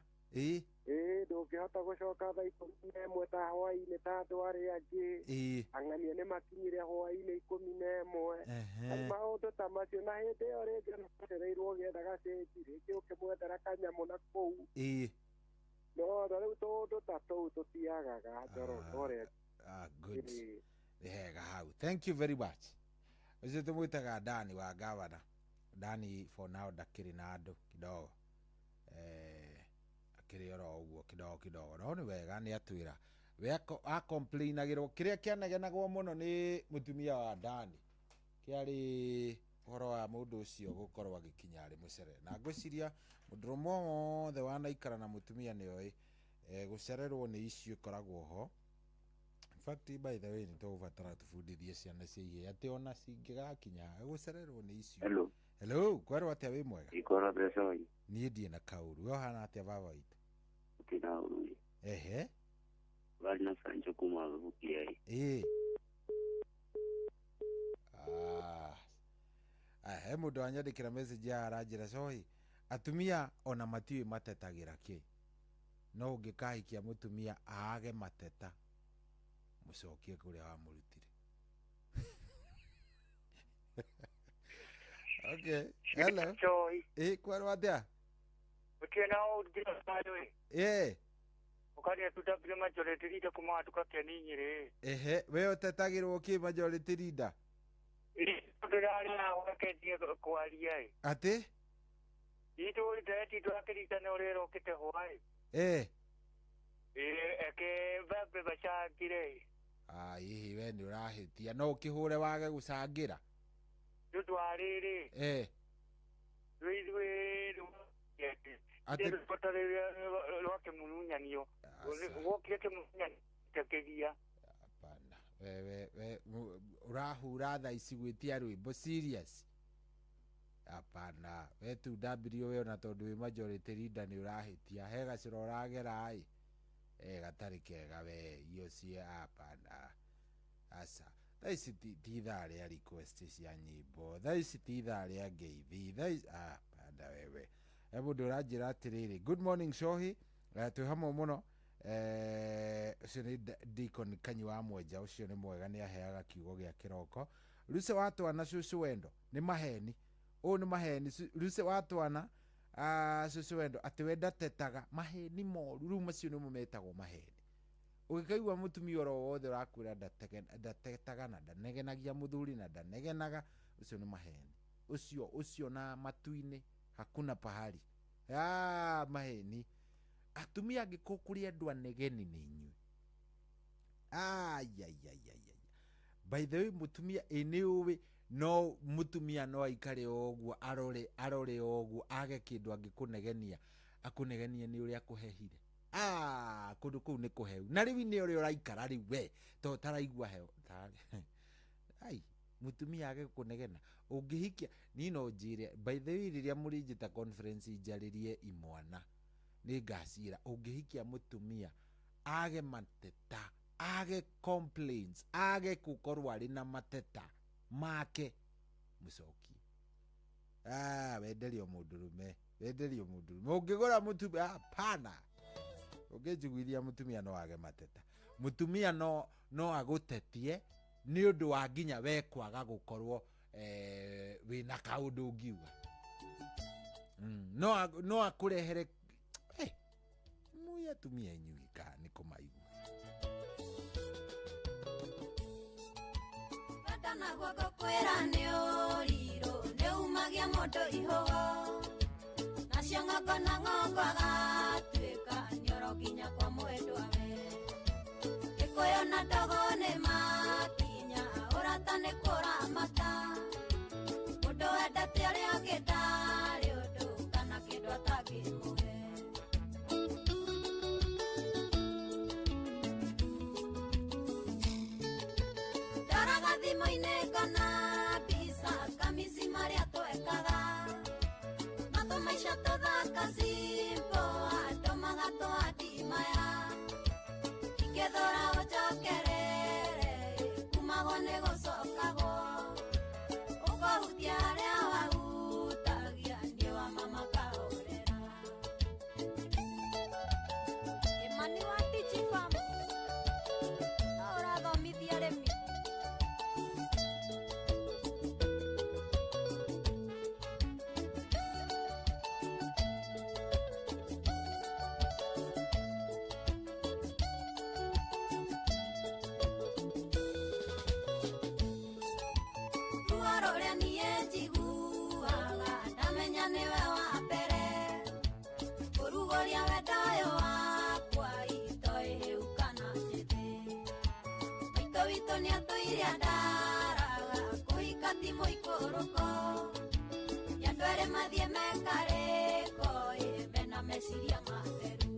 A: Ndũngĩhota gũcoka thaa 11 ta hwaĩ-inĩ ta andũ arĩa angĩ. Ang'ania nĩ makinyire hwaĩ-inĩ 11. Maũndũ ta macio na hĩndĩ ĩyo rĩngĩ nĩwacereirwo ũgĩetha gacĩnji rĩngĩ ũkĩmwethera kanyamũ na kũu. No na rĩu tũũndũ ta tũu tũtiagaga Njoroge ũrĩa.
E: Good. Nĩ hega hau. Thank you very much. Ũcio tũmwĩtaga Dani wa gavana. Dani for now ndakĩrĩ na andũ kidogo. Akĩrĩ oro ũguo kidogo kidogo. No nĩ wega nĩ atwĩra. We acomplainagĩrwo kĩrĩa kĩanegenagwo mũno nĩ mũtumia wa Dani. Kĩarĩ ũhoro wa mũndũ ũcio gũkorwo agĩkinya arĩ mũcerere. Na ngwĩciria mũndũrũme wothe wanaikara na mũtumia nĩoĩ gũcererwo nĩ issue ĩkoragwo ho. In fact, by the way, nĩ tũgũbatara tũbundithie ciana cia ihĩĩ atĩ ona cingĩgakinya gũcererwo nĩ issue.
C: Hello.
E: Hello, kwerwo atĩa wĩ mwega?
C: Ikora Besoi.
E: Niĩ ndirĩ na kaũru. We ũhana atĩa baba witũ?
C: Tina ũru. Bali na Sancho kuma Bukiai.
E: He mũndũ wanyandĩkĩra message ya aranjĩra Cohi, atumia ona matiũĩ matetagĩra kĩ. No ũngĩkahikia mũtumia aage mateta, mũcokie kũrĩa wamũrutire. Okay, hello.
W: Cohi.
E: Kwerwo atĩa?
W: Gũtirĩ na ũru nginya thayũ ĩ. Ũkaria tu W majority leader kuma watuka Keni Nyĩrĩ.
E: We ũtetagĩrwo kĩ majority leader?
W: Ndĩrarĩ gwake ndiĩ kwaria ĩ.
E: Atĩ?
W: Itũ ndeti ndwakĩririkana ũrĩa ĩrokĩte hwaĩ. Eke mbembe bacangire ĩ.
E: Hihi we nĩ ũrahĩtia no ũkĩhũre wage gũcangĩra.
W: Nĩ ũndũ wa rĩrĩ. Rĩu ithuĩ
E: Atĩ
W: rũta rwa kĩmurunyanio. Wokire kĩmurunyanio kĩgia.
E: Hapana. We ũrahura thaa ici gwĩtia rwĩmbo serious. Hapana. We tu W we ona tondũ wĩ majority leader nĩ ũrahĩtia. He gacĩra ũragera ĩ. Gatarĩ kega we iyo cie hapana. Aca. Thaa ici ti ithaa rĩa request cia nyĩmbo. Thaa ici ti ithaa rĩa ngeithi. Thaa ici hapana wewe. He mũndũ ũranjĩra atĩrĩrĩ, good morning Cohi, twĩ hamwe mũno. Ũcio nĩ Deacon Kanyi wa Mwenja, ũcio nĩ mwega nĩ aheaga kiugo gĩa kĩroko. Ruce wa twana cũcũ wendo nĩ maheni. Ũũ nĩ maheni. Ruce wa twana cũcũ wendo atĩ we ndatetaga maheni moru. Rĩu macio nĩmo metagwo maheni. Ũngĩkaigua mũtumia oro wothe ũrakwĩra ndatetaga na ndanegenagia mũthuri na ndanegenaga, ũcio nĩ maheni. Ũcio na matu-inĩ hakuna pahali. Maheni. Atumia angĩkorwo kũrĩ andũ anegeni nĩ inyuĩ. Ai. By the way, mũtumia ĩ nĩ ũĩ no mũtumia no aikare o ũguo arore o ũguo age kĩndũ angĩkũnegenia, akũnegenie nĩ ũrĩa akũhehire. Kũndũ kũu nĩ kũheu. Na rĩu nĩ ũrĩa ũraikara rĩu we to taraigua heo. Ai, mũtumia age kũnegena. Ũngĩhikia niĩ no njĩre, by the way, rĩrĩa mũrĩnjĩta conference njarĩrie imwana nĩ ngacira. Ũngĩhikia mũtumia age mateta, age complaints, age gũkorwo arĩ na mateta make, mũcokie. Wenderio mũndũrũme, wenderio mũndũrũme. Ũngĩgũra mũtumia, hapana. Ũngĩnjiguithia mũtumia no age mateta. Mũtumia no agũtetie nĩ ũndũ wa nginya we kwaga gũkorwo wĩna kaũndũ ũngiuga. No akũrehere mwĩ atumia inyuĩ ka nĩ kũmaigua.
F: Bata na guoko kwĩra nĩ ũrirũ, nĩ umagia mũndũ ihũgo. Nacio ng'ongo na ng'ongo agatuĩka nyoro nginya kwa mwendwa we. Gĩkũyũ na ndogo nĩ makinya, ũrata nĩ kũramata. Mũndũ wendete ũrĩa ũngĩ ndarĩ ũndũ kana kĩndũ atangĩmũhe. Ndoraga thimũ-inĩ ngona mbica kamisi marĩa twekaga. Matũ maica tũthaka simple, andũ magatũhandi maya. Ingĩthũra ũnjokerere, kumagwo nĩ gũcokagwo. Ũkũhutia harĩa wahutagia, niĩ wa mama kahorera. Kĩmani wa Digifarm, no ũrathomithia arĩmi. Ruo rũrĩa niĩ njiguaga, ndamenya nĩwe wa mbere. Kũrugũria wendo ũyũ wakwa, itoĩ hĩu kana njĩthĩ. Maitũ witũ nĩatũire andaraga, kũhika ti mũikũrũko. Nĩ andũ erĩ mathiĩ mekarĩko, ĩ mena meciria matheru.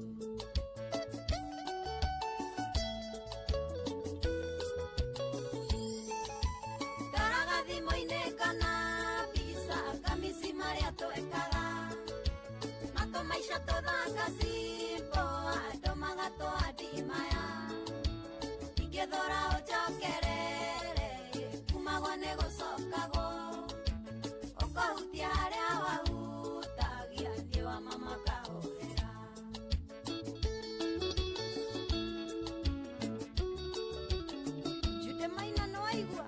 F: Ndoraga thimũ-inĩ ngona mbica kamisi marĩa twekaga. Matũ maica tũthaka simple, andũ magatũhandi maya. Ingĩthũra ũnjokerere, kumagwo nĩ gũcokagwo. Ũkũhutia harĩa wahutagia, niĩ wa mama kahorera. Jude Maina nĩ waigua?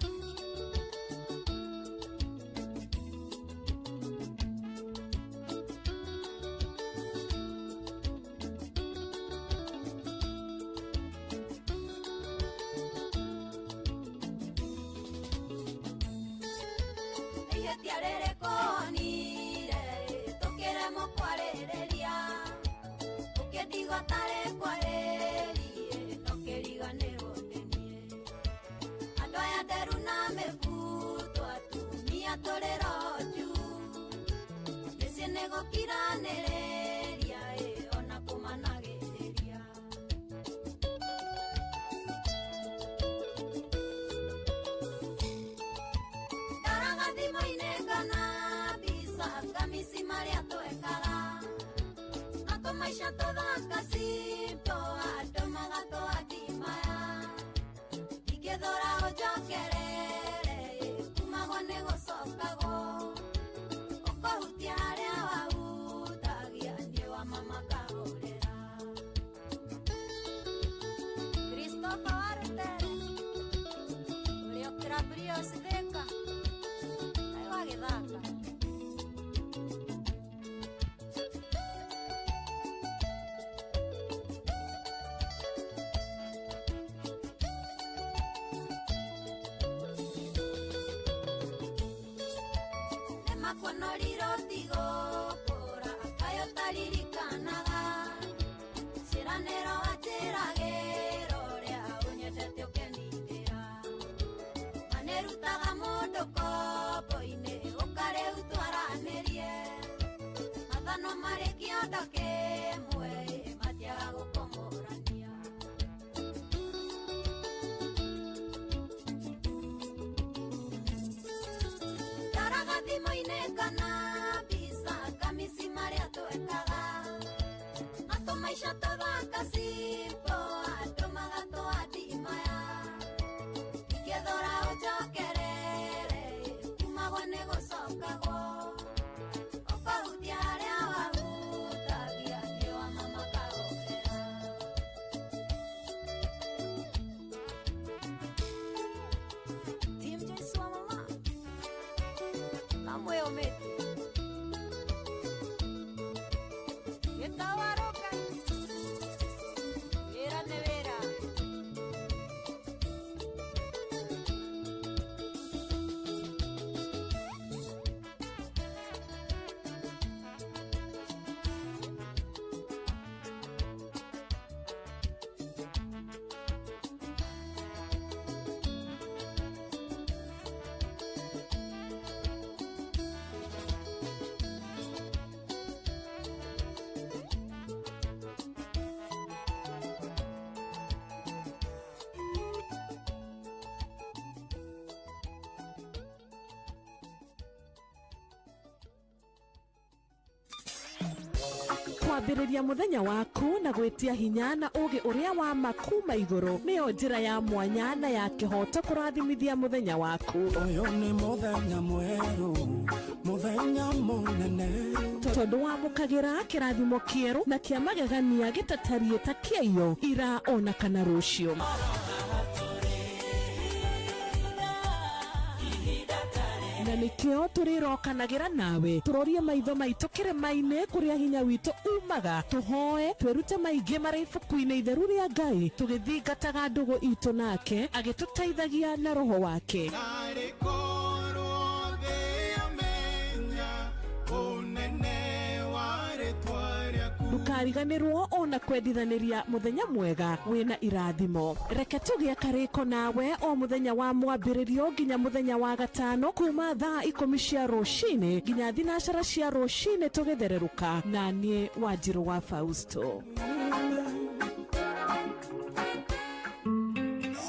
F: Ihĩtia rĩrĩkũ wonire, tũkĩremwo kwarĩrĩria. Ũkĩndigwo tarĩ kwarĩrie, no kĩriganĩrwo nĩ niĩ. Andũ aya nderu na mĩbuto, atumia tũrĩ roho juu. Mĩciĩ nĩ gũkiranĩrĩria, ĩ ona kũmanagĩrĩria. Ndoraga thimũ-inĩ ngona mbica kamisi marĩa twekaga. Matũ maica tũthaka simple, andũ magatũhandi maya. Ingĩthũra ũnjokerere, kumagwo nĩ gũcokagwo. Ũkũhutia harĩa wahutagia, niĩ wa mama kahorera. Christopher Warutere, ũrĩa ũkĩra Brios Thika, kaĩ wagĩthaka. Nĩmakuonorire ũtigũkũra, kaĩ ũtaririkanaga. Ciĩranĩro wanjĩragĩra ũrĩa ũnyendete ũkenindĩra. Manĩrutaga mũndũ kombo-inĩ, ũkarĩu twaranĩrie. Mathano marĩ kĩondo kĩmwe, matiaga gũkũ Thimũ-inĩ kana mbica kamisi marĩa twekaga na tũmaica tũthaka simple andũ magatũandimaya ingĩthũra ũnjokerere kumagwo nĩ gũcokagwo ũkahutia harĩa wahutagia nĩwa mama kahorera. Team Joyce wa mama Namwe ometi Gĩtawaroka Wĩra nĩ wĩra.
O: Kwambĩrĩria mũthenya waku na gwĩtia hinya na ũũgĩ ũrĩa wa ma kuma igũrũ nĩyo njĩra ya mwanya na ya kĩhooto kũrathimithia mũthenya waku.
N: Ũyũ nĩ mũthenya mwerũ, mũthenya mũnene.
O: Tondũ wamũkagĩra kĩrathimo kĩerũ na kĩa magegania gĩtatariĩ ta kĩaiyo ira ona kana rũciũ. Na nĩkĩo tũrĩrokanagĩra nawe tũrorie maitho maitũ kĩrĩma-inĩ kũrĩa hinya witũ umaga tũhoe twĩrute maingĩ marĩ ibuku-inĩ itheru rĩa Ngai tũgĩthingataga ndũgũ itũ nake agĩtũteithagia na roho wake.
N: Narĩ korwo thĩ yamenya ũnene wa rĩtwa rĩaku.
O: Ndũkariganĩrwo ona kwendithanĩria mũthenya mwega wĩna irathimo. Reke tũgĩe karĩko nawe o mũthenya wa mwambĩrĩrio nginya mũthenya wa gatano kuma thaa 10 cia rũcinĩ nginya 12 cia rũcinĩ tũgĩthererũka na niĩ Wanjirũ wa Fausto.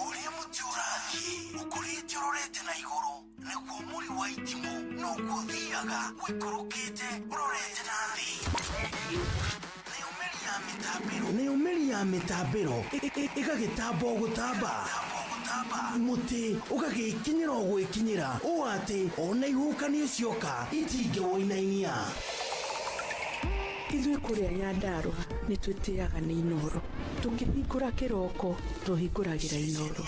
R: Ũrĩa mũtĩ ũrathiĩ ũkũrĩte ũrorete na igũrũ nĩguo mũri wa itimũ noguo ũthiaga ũikũrũkĩte ũrorete na thĩ. Nayo mĩri ya mĩtambĩro ĩgagĩtamba o gũtamba mũtĩ ũgagĩkinyĩra o gwĩkinyĩra ũũ atĩ ona ihuhũkanio cioka itingĩwũinainia.
B: Ithuĩ kũrĩa Nyandarũa nĩ twĩtĩaga nĩ Inooro. Tũkĩhingũra kĩroko tũhingũragĩra Inooro.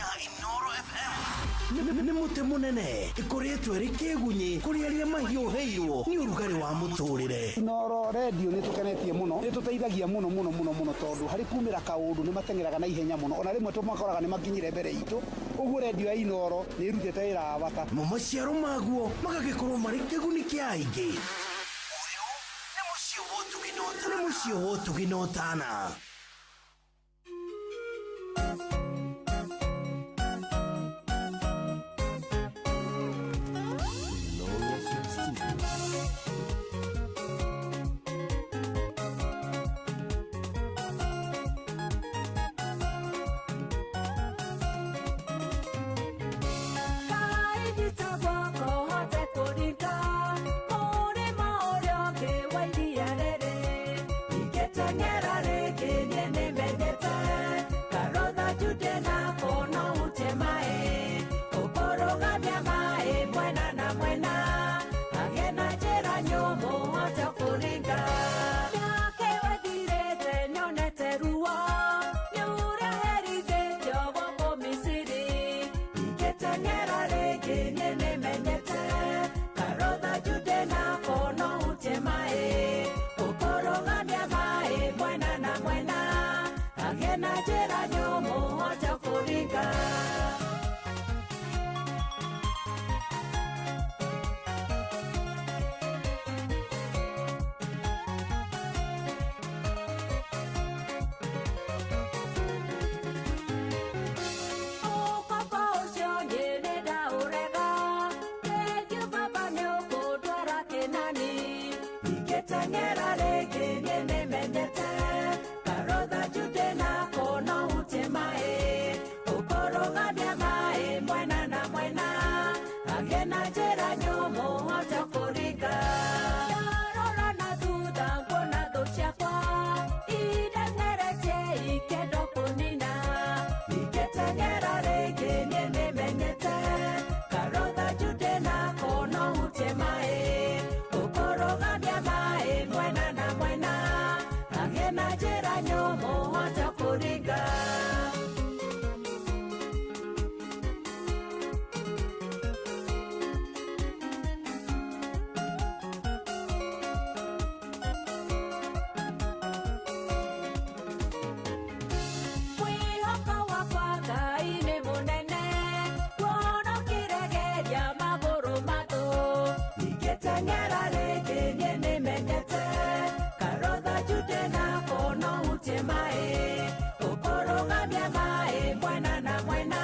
R: Nĩ mũtĩ mũnene ĩkũrĩtwo ĩrĩ kĩgunyĩ kũrĩ arĩa mahiũhĩirwo nĩ ũrugarĩ wa mũtũrĩre.
P: Inooro redio nĩ tũkenetie mũno, nĩ tũteithagia mũno mũno mũno mũno tondũ harĩ kumĩra kaũndũ nĩ mateng'eraga na ihenya mũno ona rĩmwe tũmakoraga nĩ makinyire mbere itũ. Ũguo redio ya Inooro nĩ ĩrutĩte wĩra wa bata.
R: Mo maciaro maguo magagĩkorwo marĩ kĩguni kĩa aingĩ. Ũyũ nĩ mũciĩ wa ũtugi na ũtana.
I: Ũkobo ũcio nyene ndaũrega.
D: Ingĩteng'era rĩngĩ niĩ nĩmenyete karotha njude nako no hutie maĩ ũkũrũgamia maĩ mwena na mwena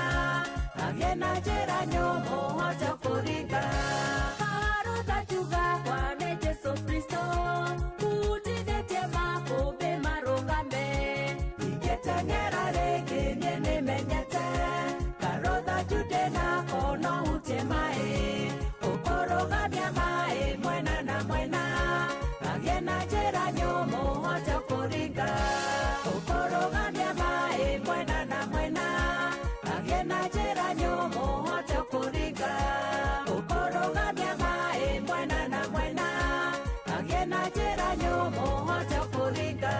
D: hagĩe na njĩra nyũmũ hote kũringa karotha njuga kwa nĩ Jesũ Kristo hutithĩtie makũmbĩ marũgame ingĩteng'era rĩngĩ niĩ nĩmenyete karotha njude nako no hutie maĩ ũkũrũgamia maĩ mwena na mwena hagĩe na njĩra nyũmũ hote kũringa ũkũrũgamia maĩ mwena na mwena hagĩe na njĩra nyũmũ hote kũringa ũkũrũgamia maĩ mwena na mwena hagĩe na njĩra nyũmũ hote kũringa.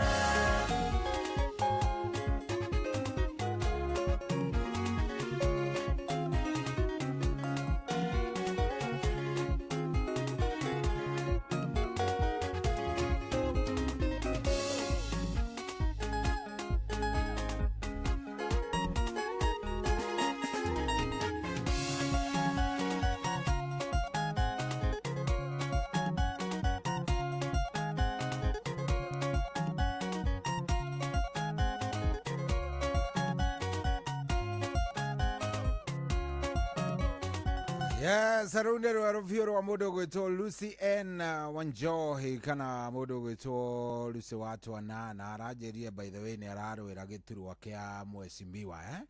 E: Yes, rũu nĩ rwa rũbiũ rwa mũndũ ũgwĩtwo Lucy N Wanjohi kana mũndũ ũgwĩtwo Lucy wa Twana na aranjĩrire by the way nĩ ararũĩra gĩturwa kĩa mheshimiwa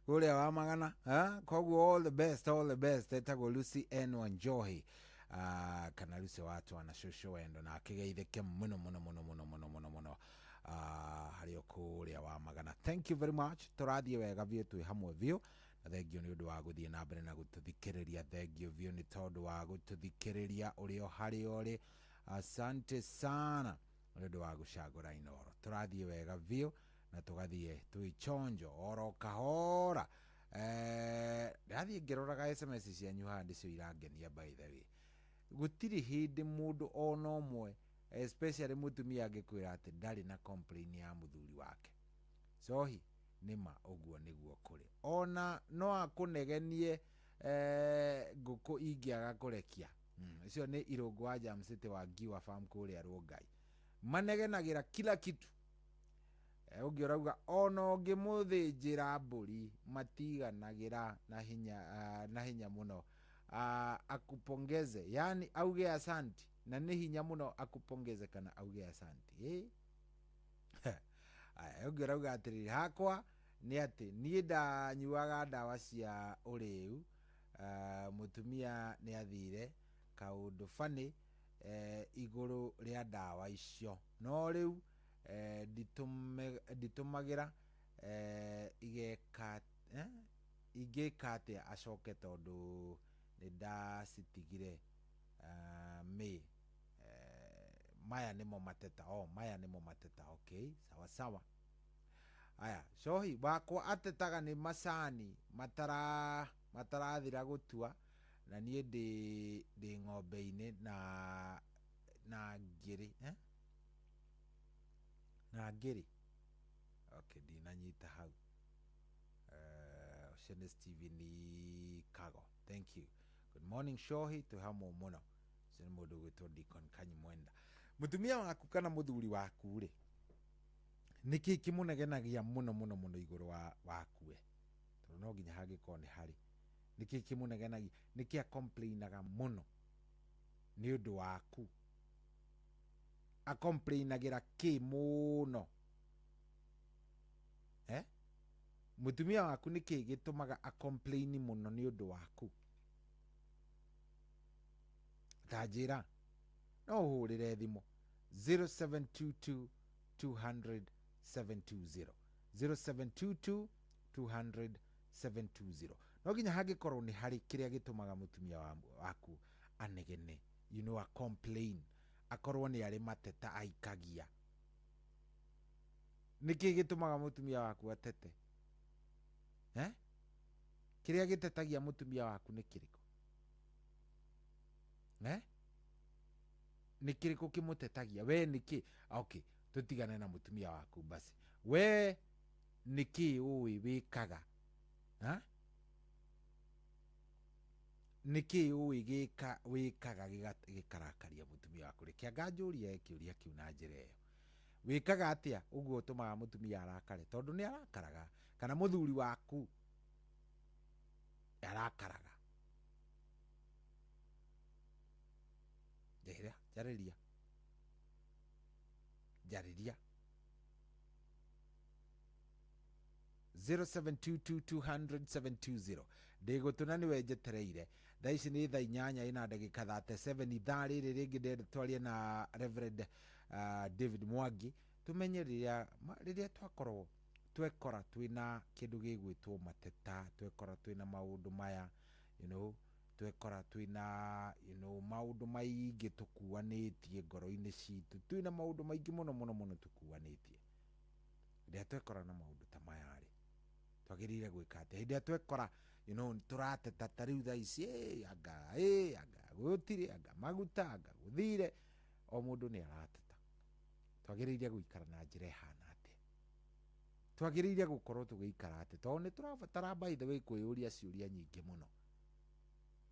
E: kũrĩa wa magana koguo all the best, all the best. Etagwo Lucy N Wanjohi kana Lucy wa Twana cũcũ wendo na akĩgeithĩke mũno mũno mũno mũno mũno mũno mũno harĩ o kũrĩa wa magana. Thank you very much, tũrathiĩ wega biũ, twĩ hamwe biũ. Thengio nĩ ũndũ wa gũthiĩ na mbere na gũtũthikĩrĩria, thengio biũ nĩ tondũ wa gũtũthikĩrĩria ũrĩ o harĩa ũrĩ. Asante sana nĩ ũndũ wa gũcagũra Inooro. Tũrathiĩ wega biũ na tũgathiĩ twĩ chonjo oro kahora. Ndathiĩ ngĩroraga SMS cianyu haha nĩcio irangenia by the way. Gũtirĩ hĩndĩ mũndũ ona ũmwe especially mũtumia angĩkwĩra atĩ ndarĩ na complain ya mũthuri wake. Sohi nĩma ũguo nĩguo kũrĩ. Ona no akũnegenie ngũkũ ingĩaga kũrekia. Icio nĩ Irũngũ wa Jam City wa Ngiwa Farm kũrĩa Rũngai. Manegenagĩra kila kitu. Ũngĩ ũrauga ona ũngĩmũthĩnjĩra mbũri matiganagĩra na hinya, na hinya mũno. Akupongeze, yani auge asanti, na nĩ hinya mũno akupongeze kana auge asanti. Aya, ũngĩ ũrauga atĩrĩrĩ, hakwa nĩ atĩ niĩ ndanyuaga ndawa cia ũrĩu, mũtumia nĩ athire kaũndũ bani igũrũ rĩa ndawa icio, no rĩu nditũmagĩra igeka ingĩka atĩa acoke tondũ nĩ ndacitigire mĩ maya nĩmo mateta, maya nĩmo mateta. Okay, sawa sawa. Aya, cohi wakwa atetaga nĩ macani matarathira gũtua na niĩ ndĩ ng'ombe-inĩ na ngĩrĩ na ngĩrĩ. Okay, ndinanyita hau. Ũcio nĩ Steven Kago, thank you. Good morning Shohi, twĩ hamwe mũno. Ũcio nĩ mũndũ ũgwĩtwo Deacon Kanyi Mwenda. Mũtumia waku kana mũthuri waku rĩ, nĩkĩ kĩmũnegenagia mũno mũno mũno igũrũ wakue? Tondũ no nginya hangĩkorwo nĩ harĩ. Nĩkĩ kĩmũnegenagia? Nĩkĩ acomplainaga mũno nĩ ũndũ waku? Acomplainagĩra kĩ mũno? Mũtumia waku nĩkĩ gĩtũmaga acomplaini mũno nĩ ũndũ waku? Ta njĩra, no ũhũrĩre thimũ 0722 200 720, 0722 200 720. No nginya hangĩkorwo nĩ harĩ kĩrĩa gĩtũmaga mũtumia waku anegene, you know, a complain, akorwo nĩ arĩ mateta aikagia. Nĩkĩ gĩtũmaga mũtumia waku atete? Kĩrĩa gĩtetagia mũtumia waku nĩ kĩrĩkũ? Nĩ kĩrĩkũ kĩmũtetagia? We nĩkĩ? Okay, tũtigane na mũtumia waku basi. We nĩkĩ ũĩ wĩkaga? Nĩkĩ ũĩ gĩka wĩkaga gĩkarakaria mũtumia waku? Reke anga njũrie kĩũria kĩu na njĩra ĩyo. Wĩkaga atĩa ũguo ũtũmaga mũtumia arakare? Tondũ nĩ arakaraga, kana mũthuri waku arakaraga. Njĩra, njarĩria. Njarĩria. 0722200720 ndĩgũtũna nĩwe njetereire. Thaa ici nĩ thaa 8 ina ndagĩka 37. Ithaa rĩrĩ rĩngĩ ndĩrenda twarie na Reverend David Mwangi, tumenye rĩrĩa twakorwo twekora twĩna kĩndũ gĩgwĩtwo mateta, twekora twĩna maũndũ maya, you know, twekora twĩna, you know, maũndũ maingĩ tũkuanĩtie ngoro-inĩ citũ, twĩna maũndũ maingĩ mũno mũno mũno tũkuanĩtie. Rĩrĩa twekora na maũndũ ta maya rĩ, twagĩrĩire gwĩka atĩa? Hĩndĩ ĩrĩa twekora, you know, tũrateta ta rĩu thaa ici, anga anga gũtirĩ, anga maguta, anga gũthire, o mũndũ nĩ arateta. Twagĩrĩire gũikara na njĩra ĩhana atĩa? Twagĩrĩire gũkorwo tũgĩikara atĩa? Tondũ nĩ tũrabatara, by the way, kwĩyũria ciũria nyingĩ mũno.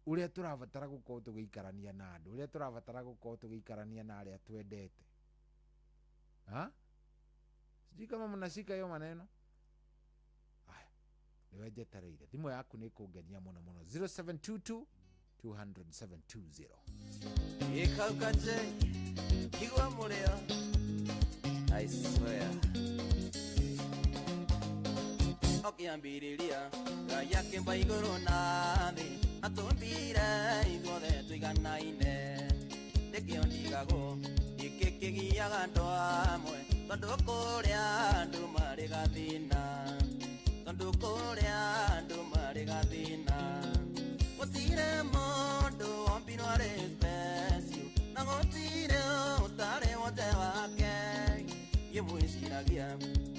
E: Ũrĩa tũrabatara gũkorwo tũgĩikarania na andũ, ũrĩa tũrabatara gũkorwo tũgĩikarania na arĩa twendete. Ha? Sijui kama mnashika hiyo maneno. Aya, niwe njetereire. Thimũ yaku nĩ ĩkũngenia mũno mũno. 0722 200 720.
G: Ikauka nje, igua mũrĩo. I swear. Ũkĩambĩrĩria, Ngai akĩmba igũrũ na thĩ, atũmbire ithuothe tũiganaine. Nĩkĩo ndigagwo, gĩkĩ kĩgiaga andũ amwe, tondũ kũrĩa andũ marĩ gathĩna. Tondũ kũrĩa andũ marĩ gathĩna. Gũtirĩ mũndũ wombirwo arĩ special, na gũtirĩ ũtarĩ wothe wake. Niĩ mwĩciragia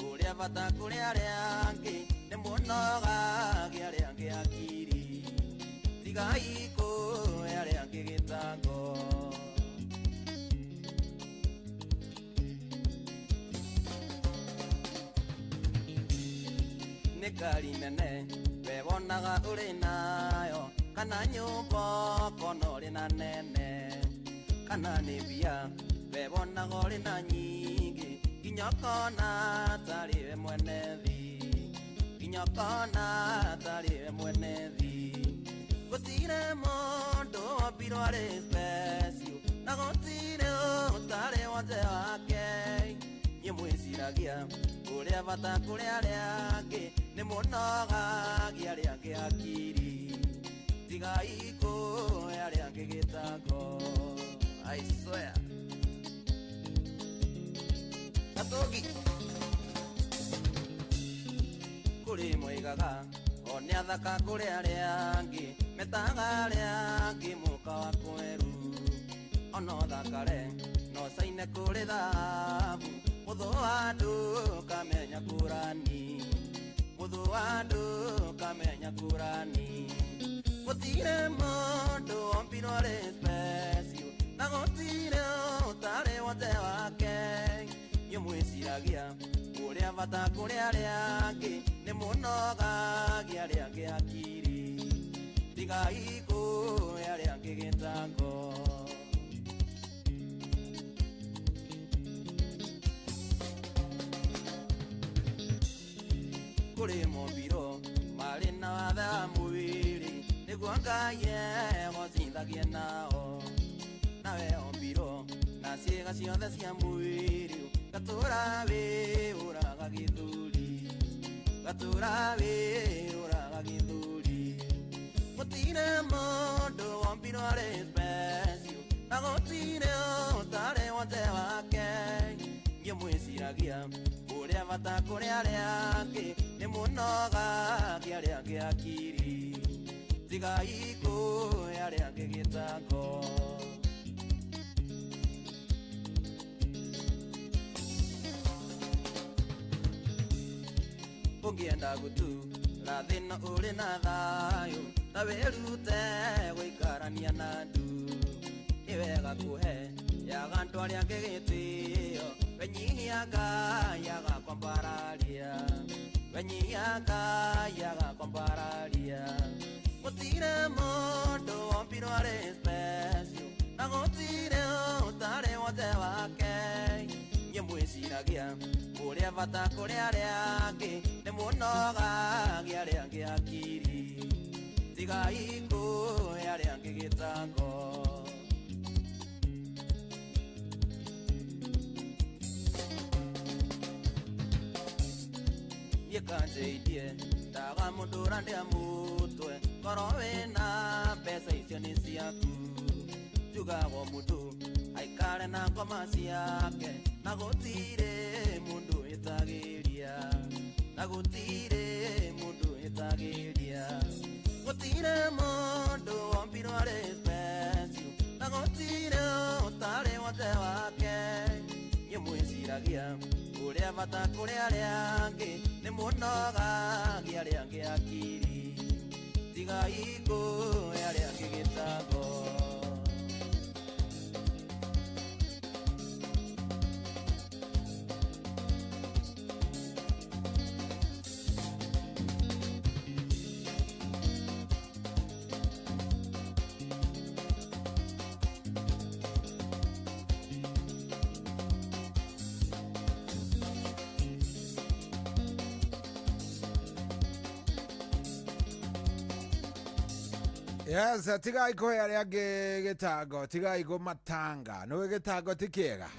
G: ũrĩa bata kũrĩ arĩa angĩ, nĩ mũnogagia arĩa angĩ akiri. Tigai kũhe arĩa angĩ gĩtango. Nĩ ngari nene we wonaga ũrĩ nayo, kana nyũmba ũkona ũrĩ na nene, kana nĩ mbia we wonaga ũrĩ na nyingĩ, nginya ũkona tarĩ we mwene thĩ, nginya ũkona tarĩ we mwene thĩ. Gũtirĩ mũndũ wombirwo arĩ special, na gũtirĩ ũtarĩ wothe wake. Niĩ mwĩciragia ũrĩa bata kũrĩ arĩa angĩ, nĩ mũnogagia arĩa angĩ akiri. Tigai kũhe arĩa angĩ gĩtango. I swear. Gatogi. Kũrĩ moigaga o nĩ athaka kũrĩ arĩa angĩ, metaga arĩa angĩ mũka wa kweru. Ona ũthakare no caine kũrĩ thahabu, mũthũ wa andũ ũkamenya kũrani, mũthũ wa andũ ũkamenya kũrani. Gũtirĩ mũndũ wombirwo arĩ special, na gũtirĩ ũtarĩ wothe wake. Niĩ mwĩciragia ũrĩa bata kũrĩ arĩa angĩ, nĩ mũnogagia arĩa angĩ akiri. Tigai kũhe arĩa angĩ gĩtango. Kũrĩ mombirwo marĩ na wathe wa mwĩrĩ, nĩguo Ngai egocithagie nao. Nawe ombirwo na ciĩga ciothe cia mwĩrĩ, gatũra wĩũraga gĩthũri, gatũra wĩũraga gĩthũri. Gũtirĩ mũndũ wombirwo arĩ special, na gũtirĩ ũtarĩ wothe wake. Niĩ mwĩciragia ũrĩa bata kũrĩ arĩa angĩ, nĩ mũnogagia arĩa angĩ akiri. Tigai kũhe arĩa angĩ gĩtango. Ũngĩenda gũtũra thĩ-ĩno ũrĩ na thayũ, ta wĩrute gũikarania na andũ. Nĩ wega kũhe yaga andũ arĩa angĩ gĩtĩo, wenyihia Ngai agakwambararia, wenyihia Ngai agakwambararia. Gũtirĩ Gũtirĩ mũndũ wombirwo arĩ special, na gũtirĩ ũtarĩ wothe wake. Inyuĩ mwĩciragia mũrĩ a bata kũrĩ arĩa angĩ, nĩ mũnogagia arĩa angĩ akiri. Tigai kũhe arĩa angĩ gĩtango. Niĩ kanjĩirie ndaga mũndũ ũrandĩa mũtwe, korwo wĩna mbeca icio nĩ ciaku. Njugagwo mũndũ aikare na ngoma ciake, na gũtirĩ mũndũ wĩtagĩria, na gũtirĩ mũndũ wĩtagĩria. Gũtirĩ mũndũ wombirwo arĩ special, na gũtirĩ ũtarĩ wothe wake. Inyuĩ mwĩciragia ũrĩa bata kũrĩ arĩa angĩ, nĩ mũnogagia arĩa angĩ akiri. Tigai kũhe arĩa angĩ gĩtango.
E: Yes, tigai kũhe arĩa angĩ gĩtango, tigai kũmatanga. Nĩũĩ gĩtango ti kĩega.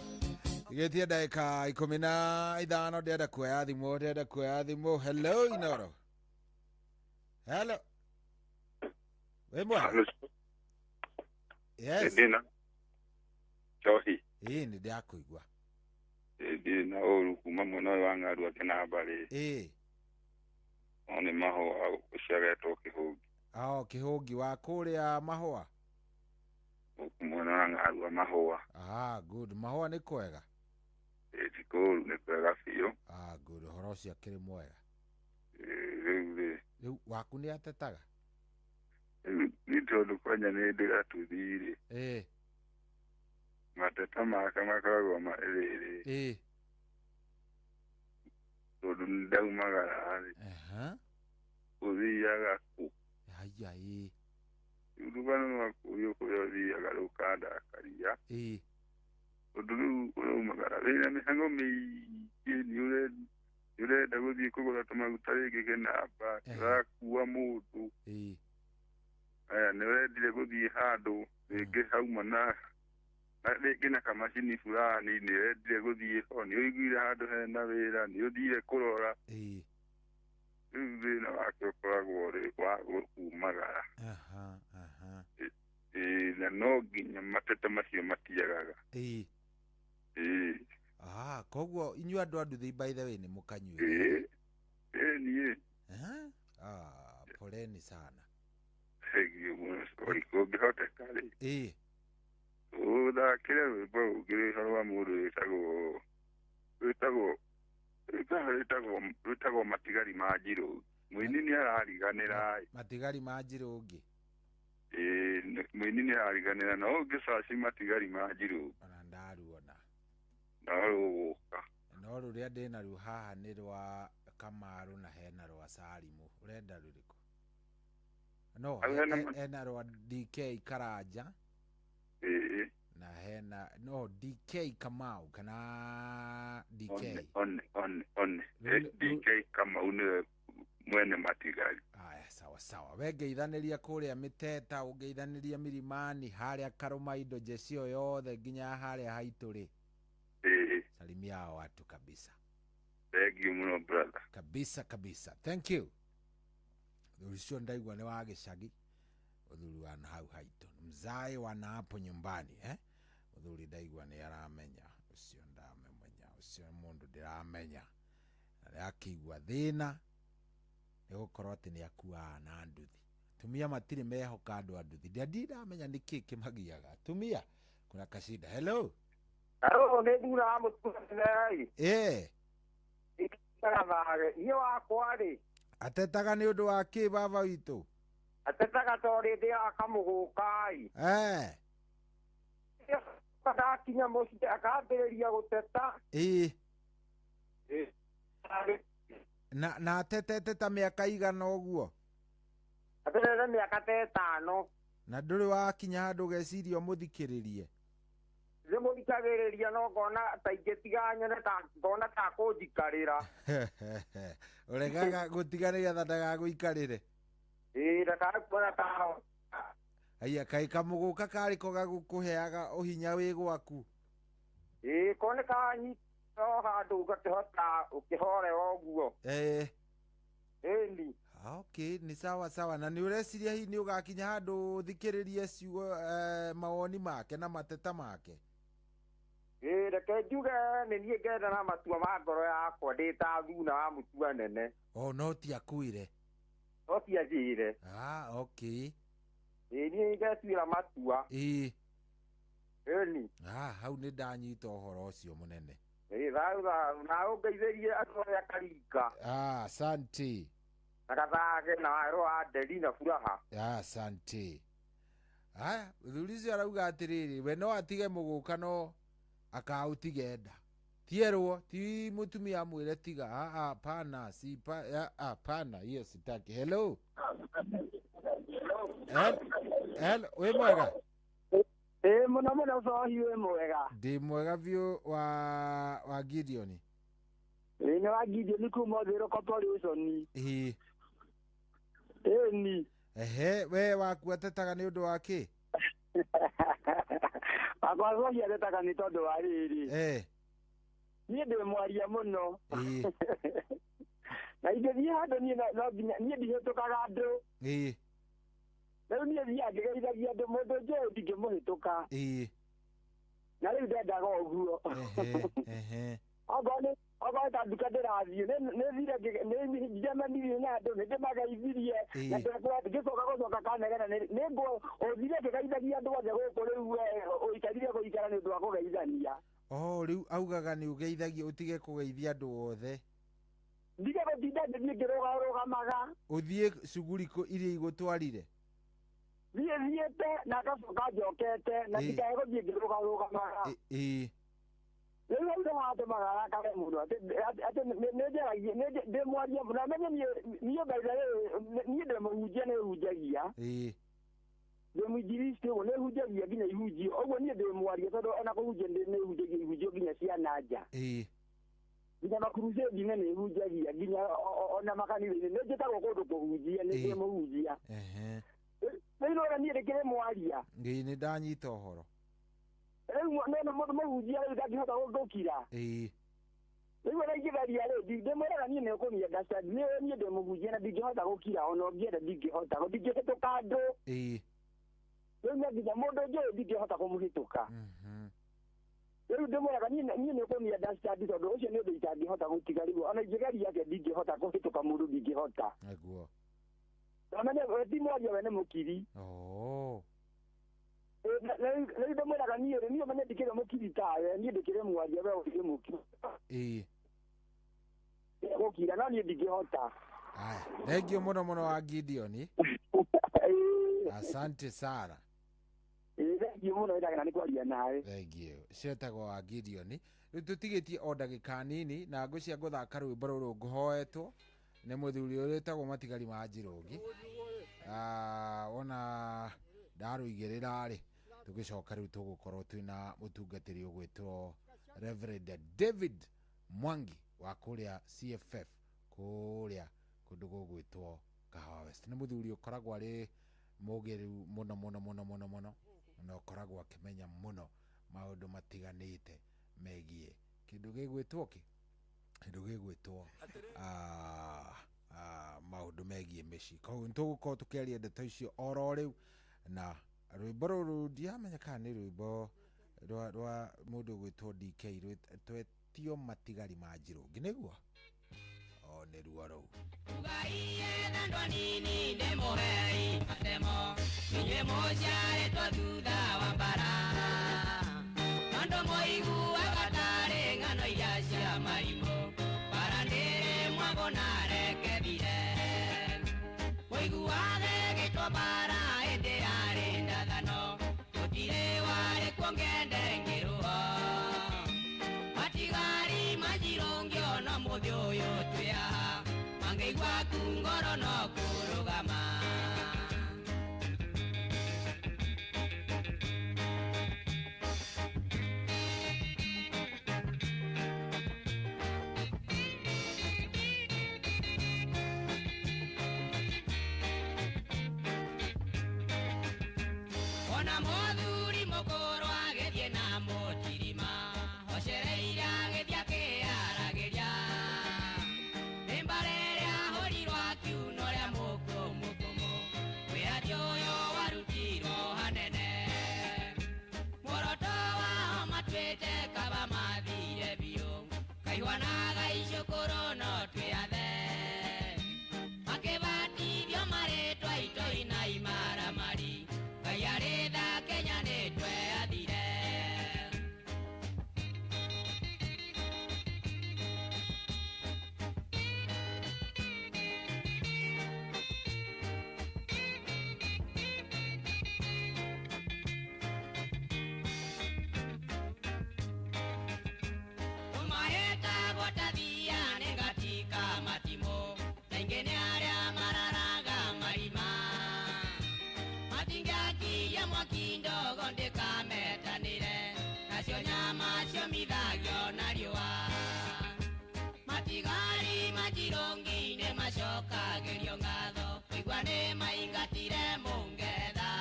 E: Gĩtie ndagĩka 15 ndĩrenda kuoya thimũ, ndĩrenda kuoya thimũ. Hello Inoro. Hello. Wĩ mwega? Yes.
H: Ndĩna Njohi.
E: Ĩĩ nĩ ndĩrakũigua.
H: Ndirĩ na ũru kuma mwena ũyũ wa Ng'arua Kĩnambarĩ.
E: Ĩĩ.
H: No nĩ mahũa ũcio agetwo Kĩhũngi.
E: Oh, Kĩhũngi wa kũrĩa mahũa?
H: Gũkũ mwena wa Ng'arua mahũa.
E: Ah, good. Mahũa nĩ kwega?
H: Ĩĩ ti kũũru, nĩ kwega biũ.
E: Ah, good. Ũhoro ũcio akĩrĩ mwega.
H: Rĩu rĩ.
E: Rĩu waku nĩ atetaga?
H: Rĩu nĩ tondũ kwanja nĩ ndĩratuthi rĩ.
E: Ĩĩ.
H: Mateta make makoragwo marĩ rĩrĩ.
E: Ĩĩ.
H: Tondũ nĩ ndaumagara rĩ. Ũthiaga kũ?
E: Haya, ĩĩ.
H: Rĩu rũgano rwa kũrĩa ũthiaga rũkandakaria.
E: Ĩĩ.
H: Tondũ rĩu ũraumagara wĩna mĩhang'o mĩingĩ, nĩ ũrenda gũthiĩ kũgũra tũmaguta rĩngĩ kĩnamba, ũrakua mũndũ.
E: Ĩĩ.
H: Aya, nĩ ũrendire gũthiĩ handũ rĩngĩ hauma na rĩngĩ na kamacini fulani, nĩ ũrendire gũthiĩ ho, nĩ ũiguire handũ hena wĩra, nĩ ũthire kũrora.
E: Ĩĩ.
H: Rĩu thĩna wake ũkoragwo ũrĩ wa kumagara. Ĩĩ, na no nginya mateta macio matiagaga.
E: Ĩĩ.
H: Ĩĩ.
E: Ah, koguo inyuĩ andũ a nduthi by the way nĩ mũkanyuĩra.
H: Ĩĩ. Ĩĩ niĩ.
E: Ah, poleni sana.
H: Thengiũ mũno sorry, kũngĩhoteka rĩ.
E: Ĩĩ.
H: Ũthakĩre rwĩmbo rũngĩ rwa mũndũ wĩtagwo Matigari ma Njirũngi. Mũini nĩ arariganĩra.
E: Matigari ma Njirũngi.
H: Ĩĩ, mũini nĩ arariganĩra, no ũngĩcaci Matigari ma Njirũngi.
E: Ona ndaruona.
H: No rũgũka.
E: No rũrĩa ndĩnaruo haha nĩ rwa Kamaru na hena rwa Salimu. Ũrenda rũrĩkũ? No, hena rwa DK Karanja.
H: Ĩĩ.
E: Na hena no DK Kamau kana DK.
H: One. DK Kamau nĩwe mwene matigari.
E: Aya, sawa sawa. We ngeithanĩria kũrĩa Mĩteta, ũngeithanĩria Milimani, harĩa Karũma indo jecio yothe nginya harĩa haitũ rĩ.
H: Ĩĩ.
E: Salimia hao watu kabisa.
H: Thank you mũno brother.
E: Kabisa kabisa. Thank you. Ũcio ndaigua nĩ wa gĩcagi. Ũthuri wa hau haitũ. Mzae wa na hapo nyumbani, eh? Ũthuri ndaigua nĩ aramenya. Ũcio ndamemenya. Ũcio mũndũ ndĩramenya. Na akĩigua thĩna nĩ gũkorwo atĩ nĩ akuaga na nduthi. Atumia matirĩ mehoka andũ a nduthi. Ndamenya nĩkĩ kĩmagiaga. Atumia kuna kashinda. Hello.
A: Hello, nĩ thura wa mũtumia.
E: Ĩĩ.
A: Ikaraga niĩ wakwa rĩ.
E: Atetaga nĩ ũndũ wa kĩ baba witũ?
A: Atetaga tondũ ndĩaga kamũgũka-ĩ.
E: Eh.
A: Ndakinya mũciĩ akambĩrĩria gũteta.
E: Ĩĩ. Na atetete ta mĩaka igana ũguo?
A: Aterere mĩaka ta 5.
E: Na ndũrĩ wakinya handũ ũgeciria ũmũthikĩrĩrie?
A: Ndĩmũthikagĩrĩria no ngona ta ingĩtiga nyone ta ngona ta kũnjikarĩra.
E: Ũregaga gũtiga nĩgetha ndagagũikarĩre?
A: Ĩĩ, ndakae kuona ta.
E: Aya, kaĩ kamũgũka karĩ ko gagũkũheaga ũhinya wĩ gwaku?
A: Ĩĩ, ko nĩ kanyita o handũ ũgakĩhota ũkĩhorera ũguo. Ĩni.
E: Okay, ni sawa sawa. Na nĩ ũreciria hihi nĩ ũgakinya handũ ũthikĩrĩrie ciugo, mawoni make na mateta make?
A: Ĩĩ, reke njuge nĩ niĩ ngenda na matua ma ngoro yakwa ndĩ ta thuna wa mũtua nene.
E: Oh, no ti akuire?
A: No ti anjĩre.
E: Ah, okay.
A: Ĩĩ, niĩ ngetuĩra matua.
E: Ĩĩ.
A: Ĩni.
E: Ah, hau nĩ ndanyita ũhoro ũcio mũnene.
A: Ĩĩ, thayũ thayũ, na ũngeithĩrie andũ arĩa Karinga.
E: Ah, asante.
A: Na Gathage na Werũ wa Nderi na Furaha.
E: Ah, asante. Aya, mũthuri ũcio arauga atĩrĩrĩ, we no atige mũgũka no akaũtige nda. Tierwo, ti mũtumia amwĩre tiga. Ah, hapana, si pa, hapana, hiyo sitaki. Hello. Hello, wĩ mwega?
J: Ĩĩ, mũno mũno Cohi, wĩ mwega?
E: Ndĩ mwega biũ wa Gideon.
J: Ĩĩ, nĩ wa Gideon kuma Ũthĩrũ Corporation.
E: Ĩĩ.
J: Ĩni.
E: Ehe, we waku atetaga nĩ ũndũ wa kĩ?
J: Wakwa Cohi atetaga nĩ tondũ wa rĩrĩ. Niĩ ndĩ mwaria mũno.
E: Ĩĩ.
J: Na ingĩthiĩ handũ niĩ no nginya niĩ ndihĩtũkaga andũ.
E: Ĩĩ.
J: Rĩu niĩ thiaga ngĩgeithagia andũ, mũndũ njũĩ ndingĩmũhĩtũka.
E: Ĩĩ.
J: Na rĩu ndendaga ũguo.
E: Ehe.
J: Okorwo nĩ ta nduka ndĩrathiĩ, nĩ thire nĩ njemanirie na andũ, nĩ ndĩmageithirie. Na ngĩcoka gũcoka kanegena, nĩ ũthire ngĩgeithagia andũ othe gũkũ rĩu, ũikarire gũikara nĩ ũndũ wa kũgeithania.
E: Oh, rĩu augaga nĩ ũgeithagia ũtige kũgeithia andũ othe.
J: Ndige gũtinda ngĩthiĩ ngĩrũgarũgamaga.
E: Ũthiĩ cuguri iria igũtwarire?
J: Thiĩ thiĩte na ngacoka njokete na ndikae gũthiĩ ngĩrũgarũgamaga.
E: Ĩĩ.
J: Rĩu hau nĩho hatũmaga arakare mũno, atĩ nĩ njaragia, ndĩ mwaria mũno. Na menye niĩ by the way, niĩ ndĩ mũhunjia, nĩ hunjagia.
E: Ĩĩ.
J: Ndĩ mũinjilisti ũguo, nĩ hunjagia nginya ihunjio. Ũguo niĩ ndĩ mwaria tondũ ona kũhunjia nĩ hunjagia ihunjio nginya cia na nja.
E: Ĩĩ.
J: Nginya makurucĩndi-inĩ nĩ hunjagia, nginya ona makanitha-inĩ. Nĩ njĩtagwo kũndũ kũhunjia, nĩ ndĩ mũhunjia.
E: Ehe.
J: Rĩu nĩwona niĩ ndĩkĩrĩ mwaria.
E: Ĩĩ, nĩ ndanyita ũhoro.
J: Rĩu nĩwona mũndũ mũhunjia rĩu ndangĩhota gũkira.
E: Ĩĩ.
J: Rĩu ona ingĩgeria rĩ, ndĩmwĩraga niĩ nĩ ũkũni understand. Niĩ ndĩ mũhunjia na ndingĩhota gũkira, ona ũngĩenda ndingĩhota. Ndingĩhĩtũka andũ.
E: Ĩĩ.
J: Rĩu no nginya mũndũ njũĩ ndingĩhota kũmũhĩtũka. Rĩu ndĩmwĩraga niĩ nĩ ũkũni understand tondũ ũcio nĩ ũndũ itangĩhota gũtiga rĩu. Ona ingĩgeria atĩa ndingĩhota kũhĩtũka mũndũ, ndingĩhota.
E: Nĩguo.
J: Ona we ti mwaria, we nĩ mũkiri.
E: Oh.
J: Rĩu ndĩmwĩraga niĩ rĩ, niĩ ũmenye ndikĩrĩ mũkiri tawe, niĩ ndĩkĩrĩ mwaria, we ũkĩrĩ mũkiri.
E: Ĩĩ.
J: Gũkira, no niĩ ndingĩhota.
E: Aya, thank you mũno mũno wa Gideon. Asante sana.
J: Ĩĩ, thank you mũno, ndagĩra nĩ kwaria nawe.
E: Thank you. Cietagwo wa Gideon. Rĩu tũtigĩtie o ndagĩka nini na ngũcia ngũthaka rwĩmbo rũrũ ngũhoetwo nĩ mũthuri ũrĩa wĩtagwo Matigari ma Njirũngi. Wona ndarũigĩrĩra rĩ, tũgĩcoka rĩu tũgũkorwo twĩna mũtungatĩri ũgwĩtwo Reverend David Mwangi wa kũrĩa CFF kũrĩa kũndũ gũgwĩtwo Kahawa West. Nĩ mũthuri ũkoragwo arĩ mũgĩrĩru mũno mũno mũno mũno mũno na ũkoragwo akĩmenya mũno maũndũ matiganĩte megiĩ kĩndũ gĩgwĩtwo kĩ kĩndũ gĩgwĩtwo maũndũ megiĩ mĩciĩ. Koguo nĩtũgũkorwo tũkĩaria ndeto icio oro rĩu, na rwĩmbo rũrũ ndiramenya kana nĩ rwĩmbo rwa mũndũ ũgwĩtwo DK twetio Matigari ma Njirũngi, nĩguo? O nĩruo rũu.
M: Tugaiye na andũ anini ndĩmũhei matemo, inyuĩ mũciarĩtwo thutha wa mbara. Andũ mũiguaga tarĩ ng'ano iria cia marimũ, mbara ndĩrĩ mwago na rekethire. Mũiguage gĩtwo mbara hĩndĩ yarĩ ndathano, gũtirĩ warĩ kuo ngende ngĩrũo. Matigari ma Njirũngi ona mũthĩ ũyũ twĩ haha, mangĩigua ku ngoro no kũrũgama. Ona mũthuri mũkũrũ agĩthiĩ na mũtirima hocereire agĩthiĩ akĩaragĩria nĩ mbare ĩrĩa ahũrirwo akiuna ũrĩa mũkũmũkũmũ wĩyathi ũyũ warutirwo hanene muoroto wao matuĩte kaba mathire biũ kaihwanaga icukũrũ no twĩathe makĩbatithio marĩtwa itoi na imaramari Ngai arĩ tha Kenya nĩ tweathire. Tũmahetagwo ta thia nĩ ngatika matimũ na ingĩ nĩ arĩa mararaga marima matingĩakirie mwaki ndogo ndĩkametanĩre nacio nyama ciomithagio na riũa matigari majirũngi-inĩ macokagĩrio ngatho kũigua nĩ maingatire mũngeretha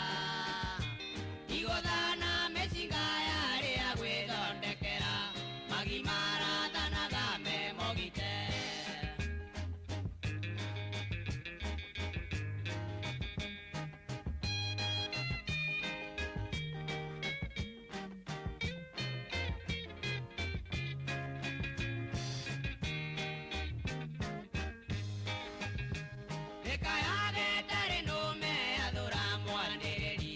M: igũtha na mĩcinga yarĩ ya gwĩthondekera magimarathanaga me mogite. Nĩkayage nũme athũra mwanĩrĩri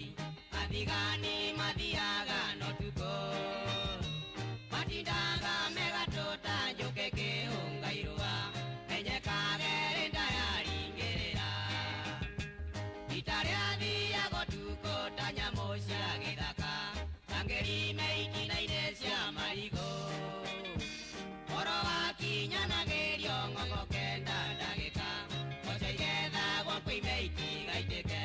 M: athigani mathiaga notukũ matindaga megatũ ta njũkĩ kĩhũnga irũa menyekage rĩ ndayaringĩrĩra ita rĩathiaga ũtukũ ta nyamũ cia gĩthaka tangĩrime itina-inĩ cia marigũ ũhoro wakinyanagĩrio ng'ong'o kenda ndagĩka mboco igethagwo kwĩime itigaitĩke.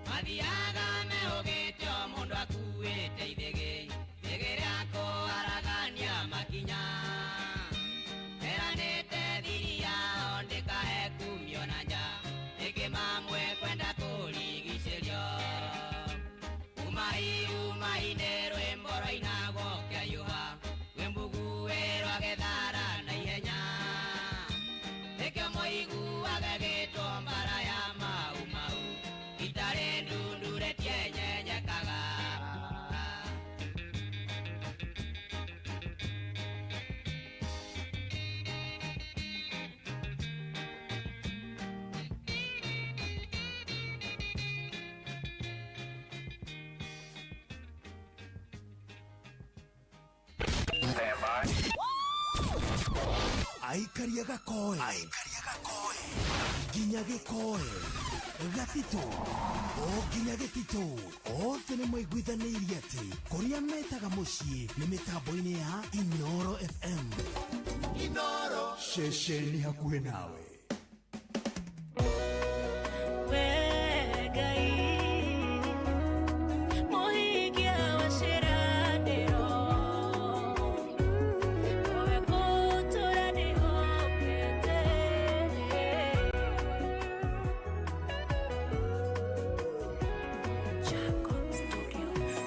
M: Mathiaga mehũgĩte o mũndũ akuĩte ithĩgĩ ithĩgĩ rĩa kũaragania makinya meranĩte thiri yao ndĩkae kumio na nja ĩngĩ mamwe kwenda kũrigicĩrio umai umai-inĩ rwĩmbo rwainagwo kĩayũha rwĩmbuguĩ rwa gĩthara na ihenya nĩkĩo mũiguage gĩtwo mbara ya mau mau itarĩ ndundure tienyenyekaga.
R: Aikaria gakoe nginya gĩkoe gatitũ o nginya gĩtitũ othe nĩ maiguithanĩirie atĩ kũrĩa metaga mũciĩ nĩ mĩtambo-inĩ ya Inoro FM. Inoro ceceni hakuhĩ nawe.
I: We Ngai mũhingia wa ciĩranĩro nowe ngũtũũra ndĩhokete.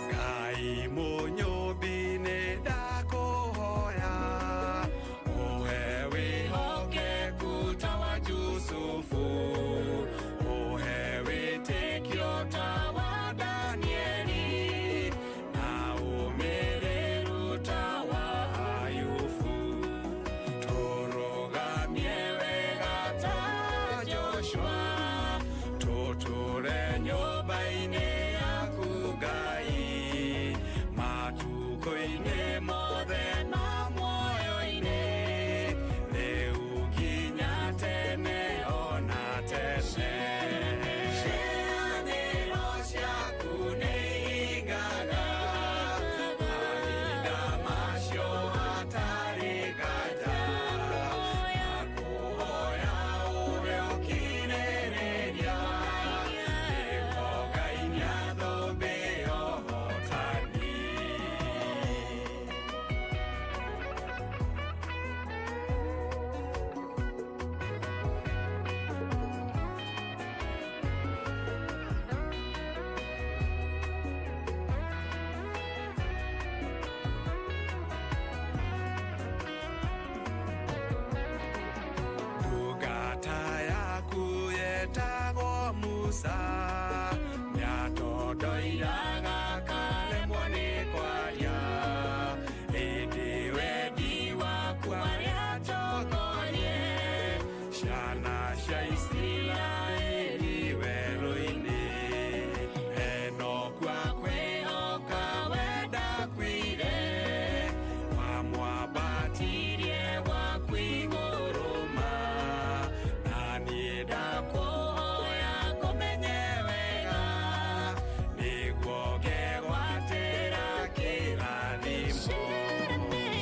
N: Ngai mũnyũmbi nĩ ndakũhoya ũhe wĩhokeku ta Ndoiraga karemwo nĩ kwaria ĩndĩ wendi waku arĩa tongorie ciana cia Isiraeli werũ-inĩ Enoku akwĩhoka wendakuire wamwambatirie gwaku igũrũ ma na niĩ ndakũhoya ngũmenye wega nĩguo ngegwatĩra kĩrathimo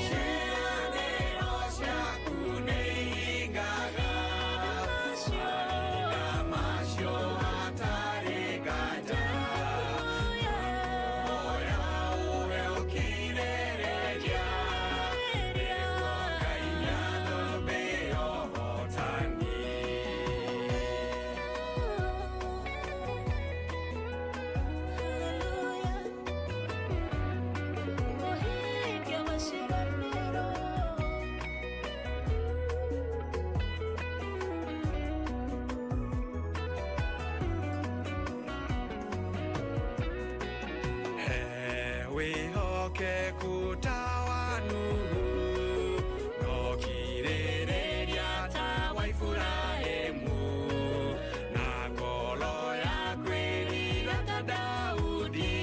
N: ciĩranĩro ciaku nĩihingaga mahinda macio hatarĩ nganja hoya ũwe ũkirĩrĩria nĩguo ngainia thũmbĩ ya ũhotani. He wĩhokeku ta wa Nuhu no kirĩrĩria ta wa Iburahĩmu na ngoro ya kwĩrira ta Daudi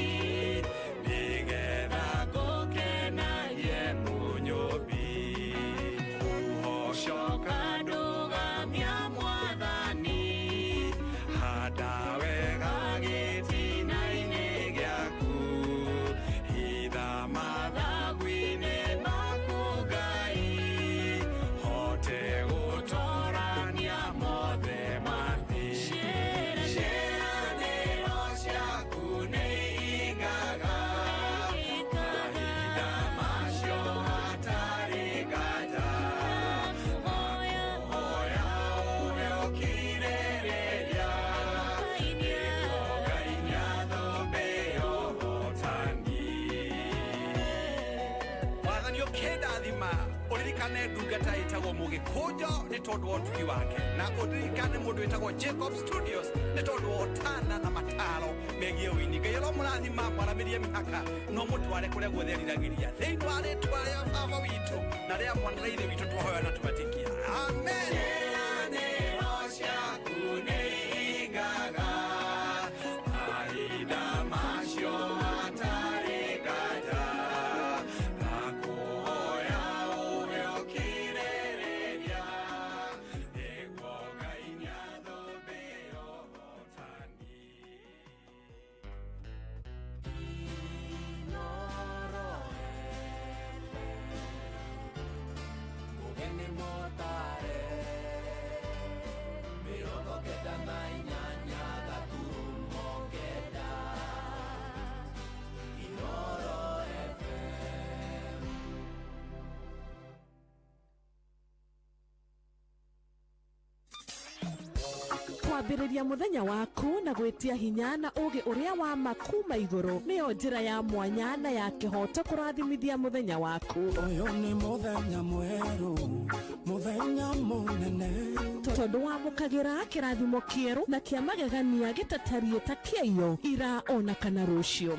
N: nĩgetha ngũkenagie Mũnyũmbi. Ũhocoka ndũgamia Mwathani handa wega gĩtina-inĩ gĩaku hitha mathagu-inĩ maku Ngai hote gũtorania mothe ma thĩ. Ciĩranĩro ciaku nĩihingaga mahinda macio hatarĩ nganja hoya ũwe ũkirĩrĩria nĩguo ngainia thũmbĩ ya ũhotani.
Q: Mwathani ũkĩndathima ũririkane ndungata ĩtagwo Mũgĩkũnjo nĩ tondũ wa ũtugi wake na ũririkane mũndũ wĩtagwo Jacob Studios nĩ tondũ wa ũtana na mataro megiĩ ũini. Ngai aromũrathima mwaramĩrie mĩhaka no mũtware kũrĩa guothe eriragĩria thĩinĩ wa rĩtwa rĩa Baba witũ na rĩa Mwana na Ithe witũ twahoya na tũmetĩkia. Amen.
N: Ciĩranĩro ciaku nĩihingaga mahinda macio hatarĩ nganja ndakũhoya ũwe ũkirĩrĩria nĩguo ngainia thũmbĩ ya ũhotani.
K: Mugeni motare 98 gaturumo 9 Inoro FM.
O: Kwambĩrĩria mũthenya waku na gwĩtia hinya na ũũgĩ ũrĩa wa ma kuma igũrũ nĩyo njĩra ya mwanya na ya kĩhooto kũrathimithia mũthenya waku.
K: Ũyũ nĩ mũthenya mwerũ, mũthenya mũnene.
O: Tondũ wamũkagĩra kĩrathimo kĩerũ na kĩa magegania gĩtatariĩ ta kĩaiyo ira ona kana rũciũ.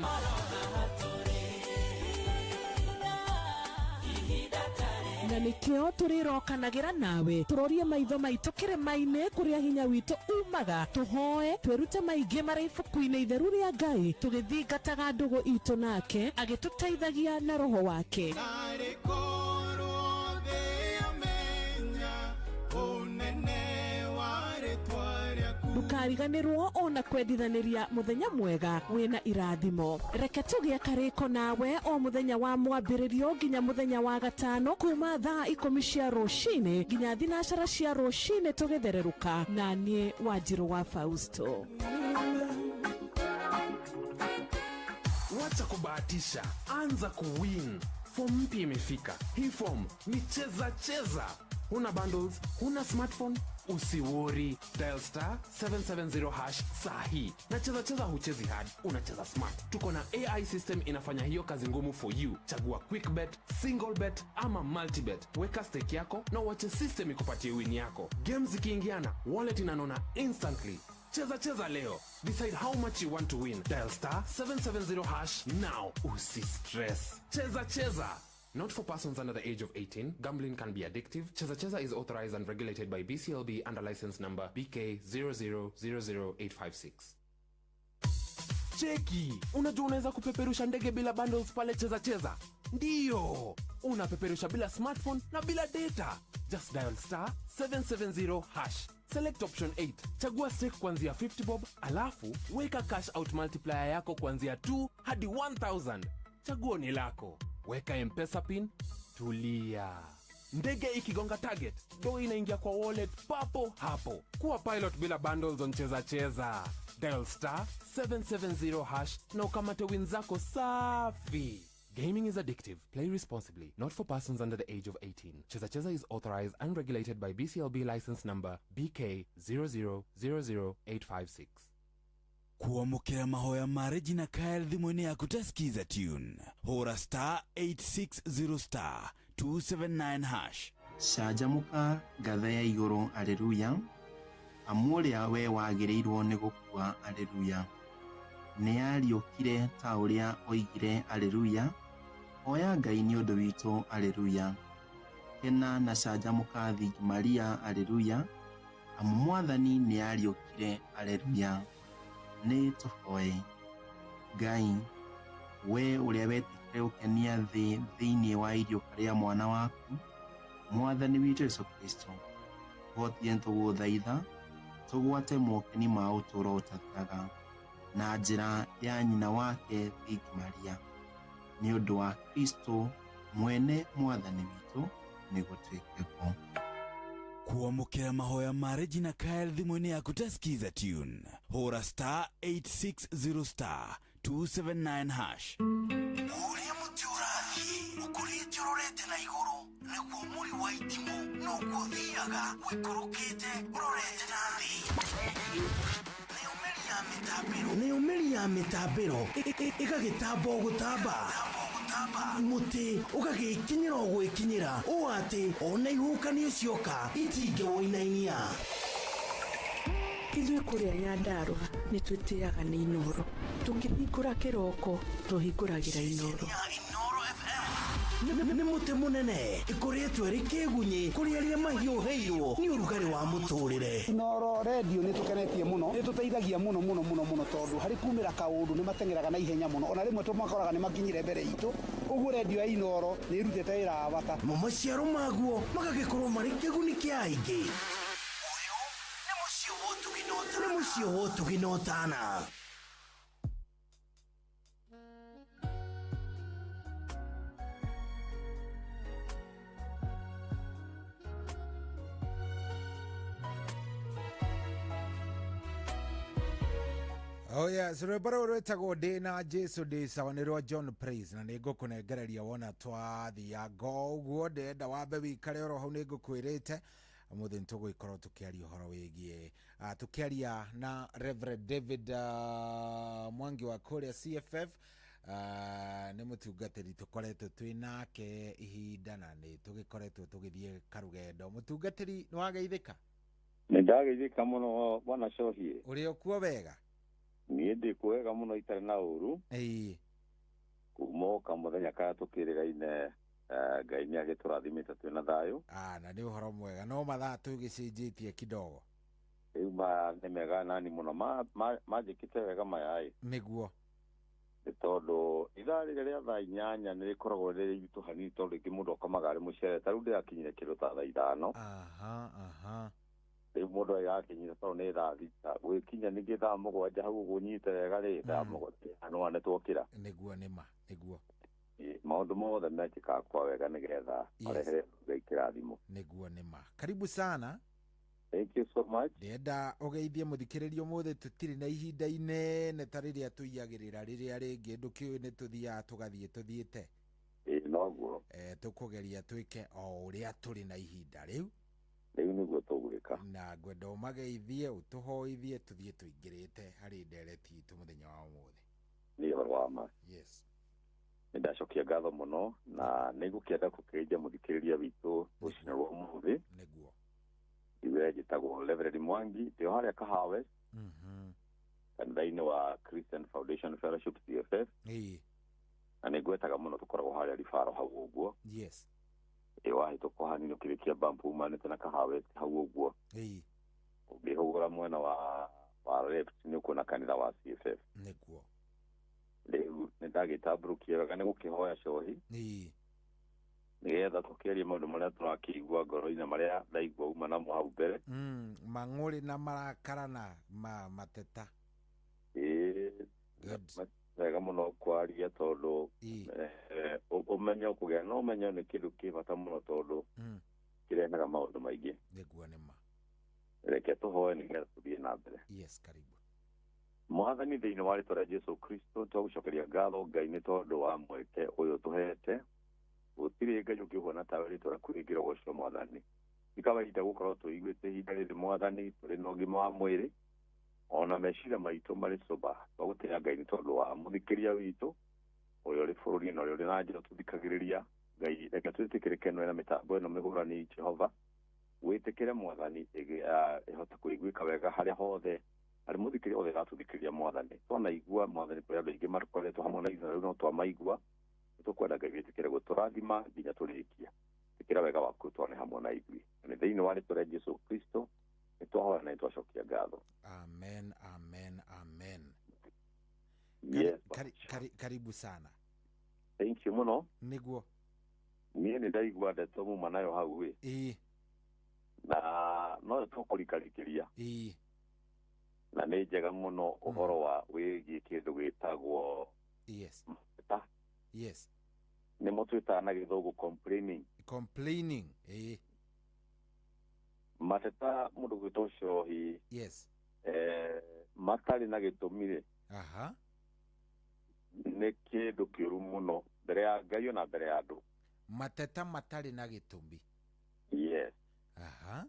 O: Na nĩkĩo tũrĩrokanagĩra nawe tũrorie maitho maitũ kĩrĩma-inĩ kũrĩa hinya witũ umaga tũhoe twĩrute maingĩ marĩ ibuku-inĩ itheru rĩa Ngai tũgĩthingataga ndũgũ itũ nake agĩtũteithagia na roho wake.
K: Narĩ korwo thĩ yamenya ũnene wa rĩtwa rĩaku.
O: Ndũkariganĩrwo ona kwendithanĩria mũthenya mwega wĩna irathimo. Reke tũgĩe karĩko nawe o mũthenya wa mwambĩrĩrio nginya mũthenya wa gatano kuma thaa 10 cia rũcinĩ nginya 9 cia rũcinĩ tũgĩthererũka na niĩ Wanjirũ wa Fausto.
S: Wacha kubahatisha, anza kuwin. Form mpya imefika. Hii form ni cheza cheza. Huna bundles, huna smartphone, usiwori. Dial star 770 hash sahi. Na cheza cheza huchezi hard, unacheza smart. Tuko na AI system inafanya hiyo kazi ngumu for you. Chagua quick bet, single bet ama multi bet. Weka stake yako na uache system ikupatie win yako. Games zikiingiana, wallet inanona instantly. Cheza cheza leo. Decide how much you want to win. Dial star 770 hash now. Usi stress. Cheza cheza. Not for persons under the age of 18. Gambling can be addictive. Cheza Cheza is authorized and regulated by BCLB under license number BK0000856. Cheki, unajua unaweza kupeperusha ndege bila bundles pale Cheza Cheza? Ndiyo, unapeperusha bila smartphone na bila data. Just dial star 770 hash. Select option 8. Chagua stake kuanzia 50 bob, alafu weka cash out multiplier yako kuanzia 2 hadi 1000. Chaguo ni lako. Weka M-Pesa pin, tulia. Ndege ikigonga target, do inaingia kwa wallet papo hapo. Kuwa pilot bila bundles on Cheza Cheza. Dial star 770 hash na ukamate win zako safi. Gaming is addictive. Play responsibly. Not for persons under the age of 18. Cheza Cheza is authorized and regulated by BCLB license number BK0000856.
R: Kuamukira mahoya ma Regina Kyle thimũ-inĩ yaku ta Skiza tune. Hũra star 860 star 279 hash.
L: Canjamũka ngathe ya igũrũ Aleluya, amu ũrĩa we wagĩrĩirwo nĩ gũkua Aleluya. Nĩariũkire ta ũrĩa oigire Aleluya, hoya Ngai nĩ ũndũ witũ Aleluya. Kena na canjamũka Thingi Maria Aleluya, amu Mwathani nĩariũkire Aleluya. Nĩ tũhoe. Ngai, we ũrĩa wetĩkĩre gũkenia thĩ thĩinĩ wa iriũka rĩa mwana waku Mwathani witũ Jesũ Kristo, tũhotithie nĩtũgũthaitha tũgwate mokeni ma ũtũũro ũtathiraga na njĩra ya nyina wake Thingi Maria, nĩ ũndũ wa Kristo mwene Mwathani witũ, nĩgũtuĩke guo.
R: Kuamukira mahoya ma Regina Kyle thimũ-inĩ yaku ta Skiza tune. Hũra star 860 star 279 hash. Ũrĩa mũtĩ ũrathiĩ ũkũrĩte ũrorete na igũrũ, nĩguo mũri wa itimũ noguo ũthiaga ũikũrũkĩte ũrorete na thĩ. Nayo mĩri ya mĩtambĩro ĩgagĩtamba o gũtamba, mũtĩ ũgagĩkinyĩra o gwĩkinyĩra, ũũ atĩ ona ihuhũkanio cioka itingĩwũinainia.
B: Ithuĩ kũrĩa Nyandarũa nĩ twĩtĩaga nĩ Inooro. Tũkĩhingũra kĩroko tũhingũragĩra Inooro.
R: Nĩ mũtĩ mũnene ĩkũrĩtwo ĩrĩ kĩgunyĩ kũrĩ arĩa mahiũhĩirwo nĩ ũrugarĩ wa mũtũrĩre.
P: Inooro redio nĩ tũkenetie mũno, nĩ tũteithagia mũno mũno mũno mũno, tondũ harĩ kumĩra kaũndũ nĩ mateng'eraga na ihenya mũno, ona rĩmwe tũmakoraga nĩ makinyire mbere itũ. Ũguo redio ya Inooro nĩ ĩrutĩte wĩra wa bata.
R: Mo maciaro maguo magagĩkorwo marĩ kĩguni kĩa aingĩ. Nĩ mũciĩ wa ũtugi na ũtana.
E: Oh yes, rwĩmbo rũrũ rwĩtagwo ndĩ na Jesu ndĩ sawa nĩ rwa John Praise, na nĩ ngũkũnengereria wona twathianga ũguo. Ndĩrenda wambe wĩikare oro hau, nĩ ngũkwĩrĩte ũmũthĩ nĩ tũgũgĩkorwo tũkĩaria ũhoro wĩgiĩ tũkĩaria na Reverend David Mwangi wa kũrĩa CFF. Nĩ mũtungatĩri tũkoretwo twĩ nake ihinda na nĩ tũgĩkoretwo tũgĩthiĩ karũgendo. Mũtungatĩri, nĩ wageithĩka?
T: Nĩ ndageithĩka mũno bwana Cohie.
E: Ũrĩ o kuo wega?
T: Niĩ ndĩ kuo wega mũno itarĩ na ũru.
E: Ĩĩ.
T: Kuma o kamũthenya karĩa tũkĩrĩgaine, Ngai nĩ agĩtũrathimĩte twĩna thayũ.
E: Na nĩ ũhoro mwega, no mathaa tũgĩcenjetie kidogo.
T: Rĩu maya nĩ mega nani mũno, manjĩkĩte wega maya ĩ.
E: Nĩguo.
T: Nĩ tondũ ithaa rĩrĩa rĩa thaa 8 nĩ rĩkoragwo rĩrĩ iritũ hanini, tondũ rĩngĩ mũndũ akomaga arĩ mũcere. Ta rĩu ndĩrakinyire kĩndũ ta thaa 5.
E: Aha.
T: Rĩu mũndũ agĩgakinyira tondũ nĩ thaa 6 gwĩkinya ningĩ thaa 7 hau ũguo ũnyite wega rĩ, thaa 7 nĩwona nĩtwokĩra.
E: Nĩguo nĩ ma, nĩguo.
T: Maũndũ mothe mekĩkaga kwa wega nĩgetha marehere Ngai kĩrathimo.
E: Nĩguo nĩ ma. Karibu sana.
T: Thank you so much.
E: Ndĩrenda ũgeithie mũthikĩrĩria ũmũthĩ, tũtirĩ na ihinda inene ta rĩrĩa tũiyagĩrĩra rĩrĩa rĩngĩ, ndũkĩũĩ nĩ tũthiaga tũgathiĩ tũthiĩte.
T: Ĩĩ noguo.
E: Tũkũgeria twĩke o ũrĩa tũrĩ na ihinda rĩu.
T: Rĩu nĩguo tũgwĩka.
E: Na ngwenda ũmageithie, ũtũhoithie, tũthiĩ tũingĩrĩte harĩ ndereti itũ mũthenya wa ũmũthĩ.
T: Nĩ ũhoro wa ma.
E: Yes.
T: Nĩ ndacokia ngatho mũno na nĩ ngũkĩenda gũkĩgeithia mũthikĩrĩria witũ rũcinĩ rwa ũmũthĩ.
E: Nĩguo.
T: Iwe njĩtagwo Reverend Mwangi, ndĩ o harĩa Kahawe, Kanitha-inĩ wa Christian Foundation Fellowship CFF. Na nĩ ngwetaga mũno tũkoragwo harĩa ribaro hau ũguo.
E: Yes.
T: Ĩ wahĩtũka hanini ũkĩrĩkia bump umanĩte na kahaweti hau ũguo. Ũngĩhũgũra mwena wa left nĩ ũkuona kanitha wa CFF.
E: Nĩguo.
T: Rĩu nĩ ndagĩtambũrũkia wega nĩ gũkĩhoya cohi. Nĩgetha tũkĩarie maũndũ marĩa tũrakĩigua ngoro-inĩ marĩa ndaigua uma namo hau mbere.
E: Mang'ũrĩ na marakara na mateta.
T: Ĩĩ. Wega mũno kwaria tondũ ũmenyo kũgĩa na ũmenyo nĩ kĩndũ kĩ bata mũno tondũ kĩrehaga maũndũ maingĩ.
E: Nĩguo nĩ ma.
T: Reke tũhoe nĩgetha tũthiĩ na mbere.
E: Yes, karibu.
T: Mwathani thĩinĩ wa rĩtwa rĩa Jesu Kristo twagũcokeria ngatho Ngai nĩ tondũ wa mweke ũyũ tũhete. Gũtirĩ Ngai ũngĩhuana tawe rĩtwa rĩaku rĩngĩrogocwo Mwathani. Nĩ kawaida gũkorwo tũiguĩte ihinda rĩrĩ Mwathani tũrĩ na ũgima wa mwĩrĩ ona meciria maitũ marĩ sober. Twagũtĩĩa Ngai nĩ tondũ wa mũthikĩria witũ ũrĩa ũrĩ bũrũri-inĩ na ũrĩa ũrĩ na nja ũtũthikagĩrĩria. Ngai reke twĩtĩkĩrĩke na mĩtambo ĩno mĩhũrani Jehova. Wĩtĩkĩre Mwathani ĩhote kũiguĩka wega harĩa hothe harĩ mũthikĩria othe aratũthikĩrĩria Mwathani. Twanaigua Mwathani kũrĩ andũ aingĩ makoretwo hamwe na ithuĩ rĩu no twamaigua. Tũkwenda Ngai wĩtĩkĩre gũtũrathima nginya tũrĩkie. Ĩkĩra wega waku twane hamwe na ithuĩ. Na nĩ thĩinĩ wa rĩtwa rĩa Jesu Kristo nĩ twahoya na nĩ twacokia ngatho.
E: Amen, amen, amen.
T: Yes.
E: Karibu sana.
T: Thank you mũno.
E: Nĩguo.
T: Niĩ nĩ ndaigua ndeto muma nayo hau ĩ. Na no tũkũrikarikĩria. Na nĩ njega mũno ũhoro wa wĩgiĩ kĩndũ gĩtagwo
E: Yes.
T: mateta.
E: Yes.
T: Nĩmo twĩtaga na gĩthũngũ complaining.
E: Complaining.
T: Mateta mũndũ gwĩtwo cohi.
E: Yes.
T: Matarĩ na gĩtũmi rĩ.
E: Aha.
T: Nĩ kĩndũ kĩũru mũno mbere ya Ngai ona mbere ya andũ.
E: Mateta matarĩ na gĩtũmi.
T: Yes.
E: Aha.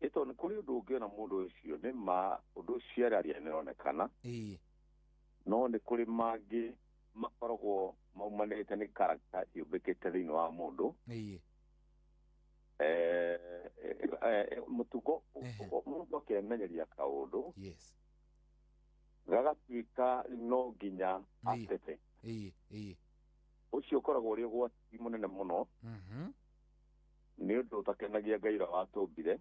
T: Ĩto nĩ kũrĩ ũndũ ũngĩona mũndũ ũcio nĩ ma ũndũ ũcio araria nĩũronekana. No nĩ kũrĩ mangĩ makoragwo maumanĩte nĩ character yũmbĩkĩte thĩinĩ wa mũndũ. Mũtugo mũndũ akemenyeria kaũndũ.
E: Yes.
T: Gagatuĩka no nginya atete. Ũcio ũkoragwo ũrĩ ũgwati mũnene mũno. Nĩ ũndũ ũtakenagia Ngai ũrĩa watũmbire.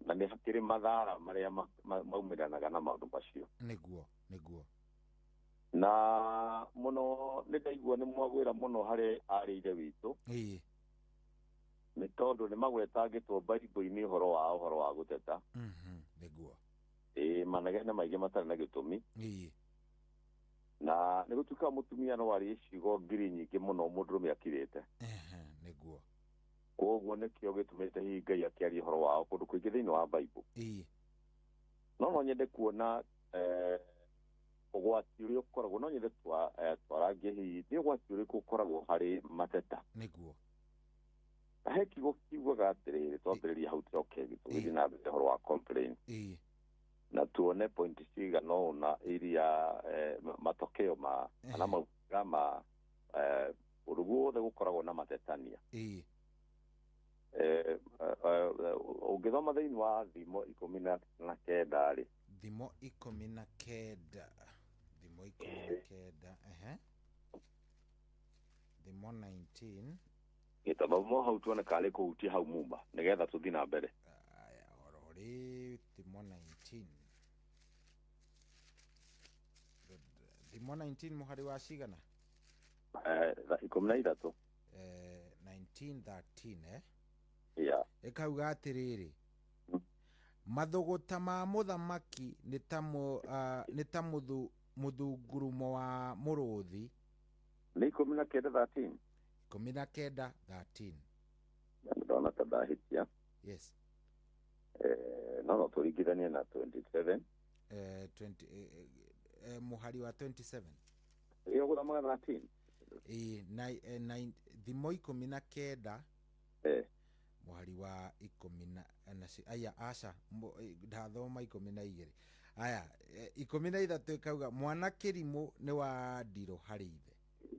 T: Na nĩ hakĩrĩ mathara marĩa maumĩranaga na maũndũ macio.
E: Nĩguo, nĩguo.
T: Na mũno nĩ ndaigua nĩ mwagwĩra mũno harĩ arĩ ithe witũ. Nĩ tondũ nĩ magwetangĩtwo Bible-inĩ ũhoro wa gũteta.
E: Nĩguo.
T: Manegene maingĩ matarĩ na gĩtũmi. Na nĩ gũtuĩkaga mũtumia no arie ciugo ngiri nyingĩ mũno mũndũrũme akirĩte.
E: Nĩguo.
T: Koguo nĩkĩo gĩtũmĩte hihi Ngai akĩaria ũhoro wao kũndũ kũingĩ thĩinĩ wa Bible. No nyende kuona ũgwati ũrĩa ũkoragwo, no nyende twarangie hihi nĩ ũgwati ũrĩkũ ũkoragwo harĩ mateta.
E: Nĩguo.
T: He kiugo kiugaga atĩrĩrĩ, twambĩrĩria hau tũcoke tũgĩthiĩ na mbere ũhoro wa complain. Na tuone point cigana ũna iria matokeo ma kana maumĩrĩra ma ũndũ guothe gũkoragwo na matetania. Ũngĩthoma thĩinĩ wa Thimo 19 rĩ.
E: Thimo 19. Thimo 19. Thimo 19.
T: Gĩthomo hau tuone karĩ kũhutia hau muma nĩgetha tũthiĩ na mbere.
E: Aya, orori Thimo 19. Thimo 19 mũhari wa cigana?
T: 13.
E: 19:13
T: Yeah.
E: Ĩkauga atĩrĩrĩ, mathũgũta ma mũthamaki nĩ ta mũthungurumo wa mũrũthi.
T: Nĩ 19:13.
E: 19:13.
T: Ndona ta ndahĩtia.
E: Yes.
T: No tũringithanie na 27.
E: 20 mũhari wa 27.
T: Ĩyo gũthomaga 13.
E: Thimo 19. Mũhari wa 10 na aya aca ndathoma 12. Aya 13 ĩkauga mwana kĩrimũ nĩ wa ndirũ harĩ ithe.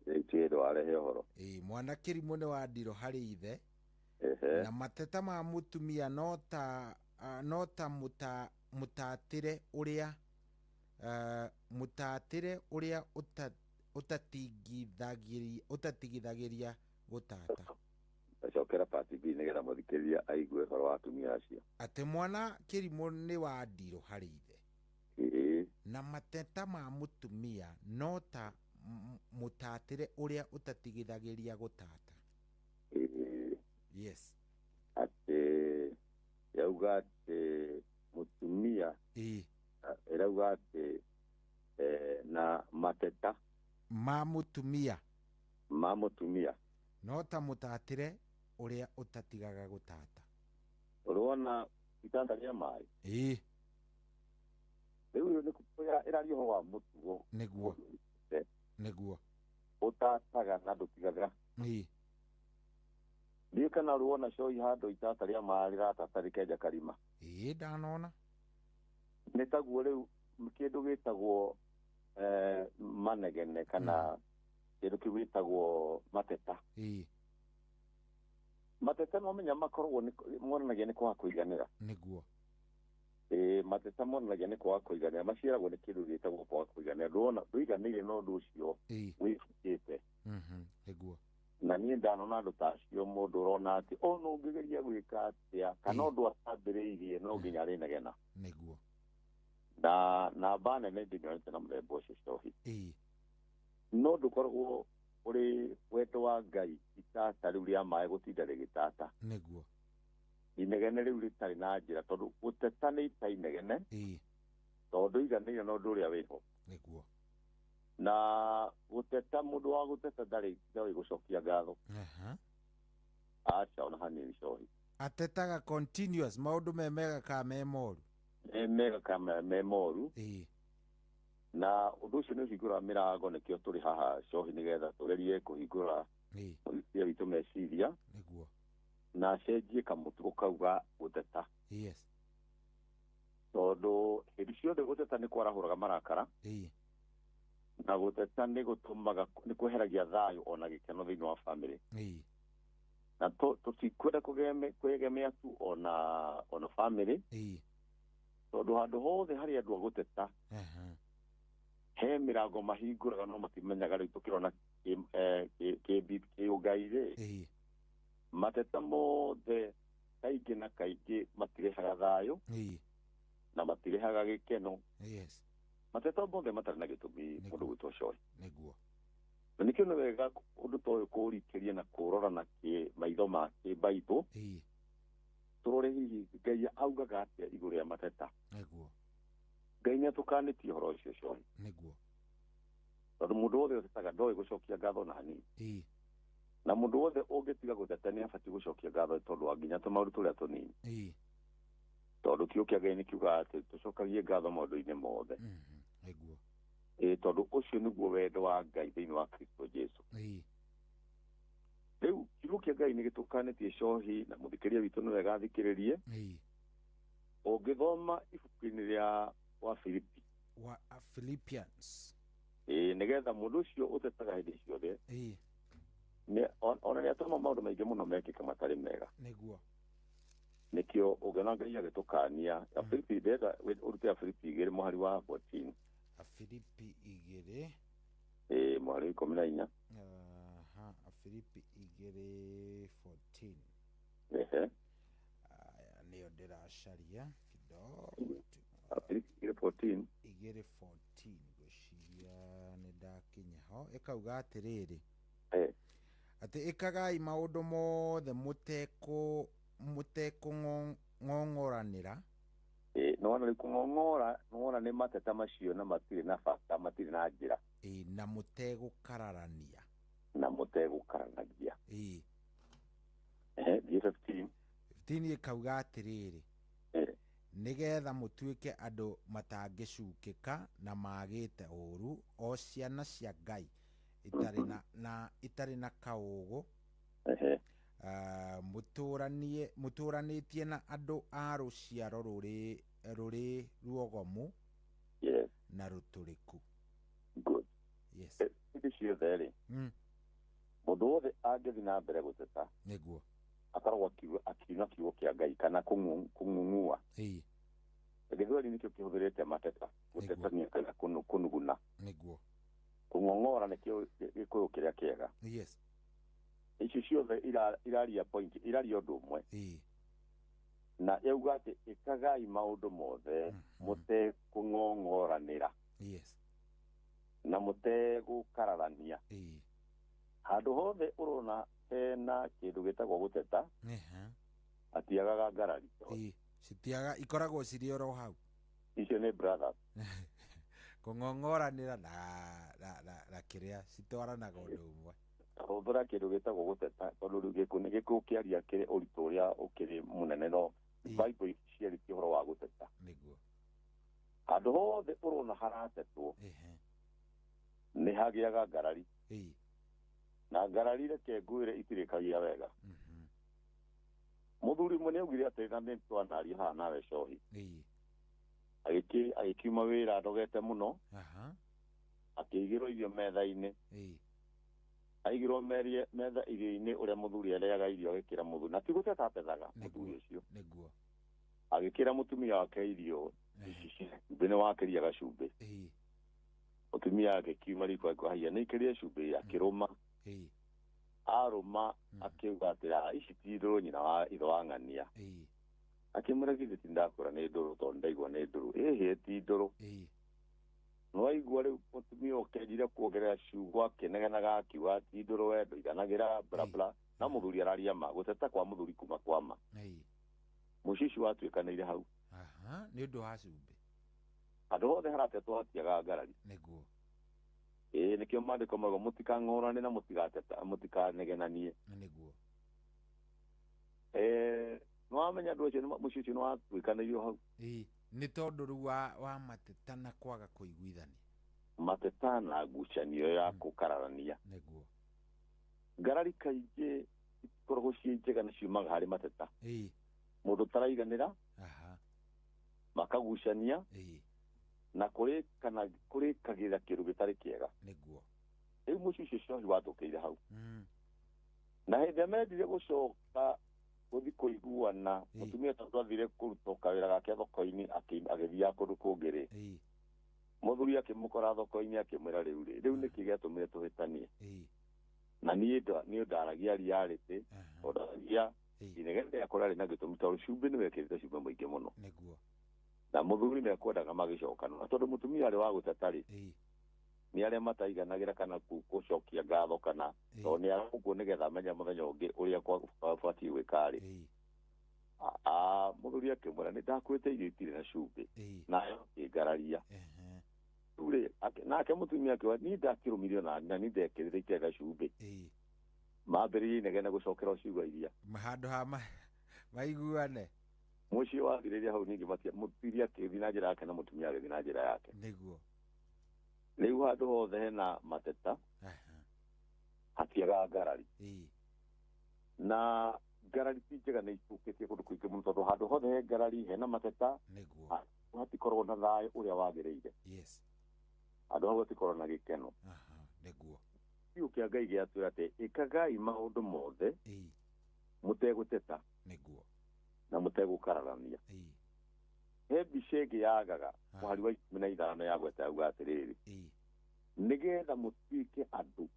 T: Ĩtĩrwo arehe ũhoro.
E: Mwana kĩrimũ nĩ wa ndirũ harĩ ithe. Na mateta ma mũtumia no ta mũtatĩre ũrĩa mũtatĩre ũrĩa ũtatigithagĩria gũtata.
T: Acokera part B nĩgetha mũthikĩrĩria aigue ũhoro wa atumia acio.
E: Atĩ mwana kĩrimũ nĩ wa ndirũ harĩ ithe.
T: Ĩĩ.
E: Na mateta ma mũtumia no ta mũtatĩre ũrĩa ũtatigithagĩria gũtata.
T: Ĩĩ.
E: Yes.
T: Atĩ yauga atĩ mũtumia.
E: Ĩĩ.
T: Ĩrauga atĩ na mateta
E: ma mũtumia.
T: Ma mũtumia.
E: No ta mũtatĩre ũrĩa ũtatigaga gũtata.
T: Ũrona itanda rĩa maĩ.
E: Ĩĩ.
T: Rĩu nĩ ĩraria ũhoro wa mũtugo.
E: Nĩguo. Nĩguo.
T: Ũtataga na ndũtigagĩra.
E: Ĩĩ.
T: Ndiũĩ kana ũrona coi handũ itata rĩa maĩ rĩratata rĩkenja karima.
E: Ĩĩ ndanona.
T: Nĩ taguo rĩu kĩndũ gĩtagwo manegene kana kĩndũ kĩu gĩtagwo mateta.
E: Ĩĩ.
T: Mateta no menya makoragwo monanagia nĩ kwaga kũiganĩra.
E: Nĩguo.
T: Ĩĩ mateta monanagia nĩ kwaga kũiganĩra, maciaragwo nĩ kĩndũ gĩtagwo kwaga kũiganĩra. Ndũrona ndũiganĩire na ũndũ ũcio wĩkĩte.
E: Nĩguo.
T: Na niĩ ndanona andũ ta acio mũndũ ũrona atĩ ona ũngĩgeria gwĩka atĩa kana ũndũ atambĩrĩirie no nginya arĩnegena.
E: Nĩguo.
T: Na namba nene ndĩnyonete na mũthemba ũcio cohi.
E: Ĩĩ.
T: No ndũkoragwo ũrĩ wendo wa Ngai itata rĩu rĩa maĩ gũtinda rĩgĩtata.
E: Nĩguo.
T: Inegene rĩu rĩtarĩ na njĩra tondũ gũteta nĩ ita inegene.
E: Ĩĩ.
T: Tondũ iganĩire na ũndũ ũrĩa wĩho.
E: Nĩguo.
T: Na gũteta mũndũ wa gũteta ndarĩ gũcokia ngatho. Aca ona hanini cohi.
E: Atetaga continuous maũndũ me mega ka me moru.
T: Me mega ka me moru.
E: Ĩĩ.
T: Na ũndũ ũcio nĩ ũhingũraga mĩrango nĩkĩo tũrĩ haha cohi nĩgetha tũgerie kũhingũra mũthikĩrĩria witũ meciria.
E: Nĩguo.
T: Na acenjie kamũtugo kau ga gũteta.
E: Yes.
T: Tondũ hĩndĩ ciothe gũteta nĩ kwarahũraga marakara.
E: Ĩĩ.
T: Na gũteta nĩ gũtũmaga nĩ kweheragia thayũ ona gĩkeno thĩinĩ wa bamĩrĩ.
E: Ĩĩ.
T: Na tũtikwenda kwĩgemea tu ona bamĩrĩ.
E: Ĩĩ.
T: Tondũ handũ hothe harĩ andũ a gũteta. He mĩrango mahingũraga no matimenyaga rĩu tũkĩrona kĩũngai rĩ.
E: Ĩĩ.
T: Mateta mothe kaingĩ na kaingĩ matirehaga thayũ.
E: Ĩĩ.
T: Na matirehaga gĩkeno.
E: Yes.
T: Mateta mothe matarĩ na gĩtũmi mũndũ gwĩtwo cohi.
E: Nĩguo.
T: Na nĩkĩo nĩ wega ũndũ ta ũyũ kũũrikĩria na kũũrora na maitho ma kĩmbaibũ.
E: Ĩĩ.
T: Tũrore hihi Ngai augaga atĩa igũrũ rĩa mateta.
E: Nĩguo.
T: Ngai nĩatũkanĩtie ũhoro ũcio cohi.
E: Nĩguo.
T: Tondũ mũndũ wothe ũtetaga ndoĩ gũcokia ngatho na hanini.
E: Ĩĩ.
T: Na mũndũ wothe ũngĩtiga gũteta nĩ abatiĩ gũcokia ngatho tondũ wa nginya tũmaũndũ tũrĩa tũnini.
E: Ĩĩ.
T: Tondũ kiugo kĩa Ngai nĩ kiugaga atĩ tũcokagie ngatho maũndũ-inĩ mothe.
E: Nĩguo.
T: Ĩĩ tondũ ũcio nĩguo wendo wa Ngai thĩinĩ wa Kristo Jesu.
E: Ĩĩ.
T: Rĩu kiugo kĩa Ngai nĩ gĩtũkanĩtie cohi na mũthikĩrĩria witũ nĩ wega athikĩrĩrie.
E: Ĩĩ.
T: Ũngĩthoma ibuku-inĩ rĩa wa Filipi.
E: Wa Philippians.
T: Ĩĩ nĩgetha mũndũ ũcio ũtetaga hĩndĩ ciothe.
E: Ĩĩ.
T: Ona nĩ atũma maũndũ maingĩ mũno mekĩke matarĩ mega.
E: Nĩguo.
T: Nĩkĩo ũngĩona Ngai agĩtũkania Afilipi ndĩrenda ũrute Afilipi 2 mũhari wa 14.
E: Afilipi 2.
T: Ĩĩ mũhari 14.
E: Aha, Afilipi 2:14.
T: Ehe.
E: Aya nĩyo ndĩracaria kidogo.
T: Afilipi 2:14.
E: 2:14 ngwĩciria nĩ ndakinya ho ĩkauga atĩrĩrĩ. Atĩ ĩkagai maũndũ mothe mũtekũng'ong'oranĩra.
T: Ĩĩ nĩwona rĩu kũng'ong'ora nĩwona nĩ mateta macio na matirĩ na bata matirĩ na njĩra.
E: Ĩĩ na mũtegũkararania.
T: Na mũtegũkararanagia.
E: Ĩĩ.
T: Ehe thiĩ 15.
E: 15 ĩkauga atĩrĩrĩ. Nĩgetha mũtuĩke andũ matangĩcukĩka na magĩte ũũru o ciana cia Ngai itarĩ na kaũgũ. Mũtũranĩtie na andũ a rũciaro rũrĩ ruogomu.
T: Yes.
E: Na rũtũrĩku.
T: Good.
E: Yes.
T: Hĩndĩ ciothe rĩ, mũndũ wothe angĩthiĩ na mbere gũteta.
E: Nĩguo.
T: Akoragwo akiuna kiugo kĩa Ngai kana kũng'ung'ua.
E: Ĩĩ.
T: Gĩthweri nĩkĩo kĩhũthĩrĩte mateta, gũtetania kana kũnuguna.
E: Nĩguo.
T: Kũng'ong'ora nĩkĩo Gĩkũyũ kĩrĩa kĩega.
E: Yes.
T: Icio ciothe iraria point, iraria ũndũ ũmwe. Na yauga atĩ ĩkagai maũndũ mothe mũtekũng'ong'oranĩra.
E: Yes.
T: Na mũtegũkararania. Handũ hothe ũrona hena kĩndũ gĩtagwo gũteta, hatiagaga ngarari.
E: Citiaga, ikoragwo cirĩ oro hau.
T: Icio nĩ brothers.
E: Kũng'ong'oranĩra na kĩrĩa citwaranaga ũndũ ũmwe.
T: Hũthĩra kĩndũ gĩtagwo gũteta tondũ rĩu gĩkũ nĩ gĩkũ kĩaria kĩrĩ ũritũ ũrĩa ũkĩrĩ mũnene, no Bible ciarĩtie ũhoro wa gũteta.
E: Nĩguo.
T: Handũ hothe ũrona haratetwo nĩ hagĩaga ngarari. Na ngarari reke ngwĩre itirĩkagia wega. Mũthuri ũmwe nĩaugire atĩ na nĩ twanaria haha nawe cohi. Agĩkiuma wĩra andogete mũno. Akĩigĩrwo irio metha-inĩ. Aigĩrwo metha irio-inĩ ũrĩa mũthuri arĩaga irio agĩkĩra mũthuri. Na ti gũteta atethaga mũthuri ũcio.
E: Nĩguo.
T: Agĩkĩra mũtumia wake irio ici cia cumbĩ, nĩ wakĩria gacumbĩ. Mũtumia agĩkiuma riko akiuga haiya nĩ ikĩrie cumbĩ, akĩrũma. Arũma akiuga atĩrĩ ici ti ndũrũ nyina wa ithe wa ng'ania. Akĩmwĩra githĩ ti ndakũra nĩ ndũrũ tondũ ndaigua nĩ ndũrũ. Ĩhĩ ti ndũrũ. Nĩwaigua rĩu mũtumia ũkĩanjire kuongerera ciugo akĩnegenaga akiuga ti ndũrũ we ndũiganagĩra bla bla. Na mũthuri araria ma, gũteta kwa mũthuri kuma kwa ma. Mũciĩ ũcio watuĩkanĩire hau.
E: Nĩ ũndũ wa cumbĩ.
T: Handũ hothe haratetwo hatiagaga ngarari.
E: Nĩguo.
T: Ĩĩ nĩkĩo maandĩko mauga mũtikang'orane na mũtigateta, mũtikanegenanie.
E: Nĩguo.
T: Nĩwamenya andũ acio mũciĩ ũcio nĩwatuĩkanĩirio hau.
E: Nĩ tondũ rĩu wa mateta na kwaga kũiguithania.
T: Mateta na ngucanio ya kũkararania.
E: Nĩguo.
T: Ngarari kaingĩ itikoragwo ciĩ njega nĩ ciumaga harĩ mateta. Mũndũ ũtaraiganĩra, makagucania, na kũrĩkagĩra kĩndũ gĩtarĩ kĩega.
E: Nĩguo.
T: Rĩu mũciĩ ũcio cohi wathũkĩire hau. Na hĩndĩ ĩrĩa mendire gũcoka gũthiĩ kũiguana, mũtumia tondũ athire kũruta kawĩra gake thoko-inĩ agĩthiaga kũndũ kũngĩ rĩ, mũthuri akĩmũkora thoko-inĩ akĩmwĩra rĩu rĩ, rĩu nĩkĩ gĩatũmire tũhĩtanie? Na niĩ ndaragia reality, tondũ ndaragia inegene rĩakwa rĩarĩ na gĩtũmi tondũ cumbĩ nĩwekĩrĩte cumbĩ mũingĩ mũno.
E: Nĩguo.
T: Na mũthuri nĩekwendaga magĩcokana, na tondũ mũtumia arĩ wa gũteta rĩ, nĩ arĩa mataiganagĩra kana gũcokia ngatho kana tondũ nĩ arauguo nĩgetha amenye mũthenya ũngĩ ũrĩa kwabatiĩ gwĩka rĩ. Mũthuri akĩmwĩra nĩ ndakwĩte irio itirĩ na cumbĩ, nayo akĩngararia. Rĩu rĩ, nake mũtumia akiuga niĩ ndakĩrũmirio na niĩ ndekĩrĩte itirĩ na cumbĩ. Mambĩrĩirie inegene gũcokera ciugo iria.
E: Handũ ha maiguane.
T: Mũciĩ wathirĩria hau ningĩ mũthuri akĩthiĩ na njĩra yake na mũtumia agĩthiĩ na njĩra yake.
E: Nĩguo.
T: Rĩu handũ hothe hena mateta, hatiagaga ngarari. Na ngarari ti njega nĩ icũkĩtie kũndũ kũingĩ mũno tondũ handũ hothe he ngarari hena mateta,
E: nĩguo,
T: hatikoragwo na thayũ ũrĩa wagĩrĩire.
E: Yes.
T: Handũ hau hatikoragwo na gĩkeno.
E: Nĩguo.
T: Kiugo kĩa Ngai gĩatwĩra atĩ ĩkagai maũndũ mothe mũtegũteta.
E: Nĩguo.
T: Na mũtegũkararania. He mbica ĩngĩ yagaga mũhari wa 15 yagweta yauga atĩrĩrĩ, nĩgetha mũtuĩke andũ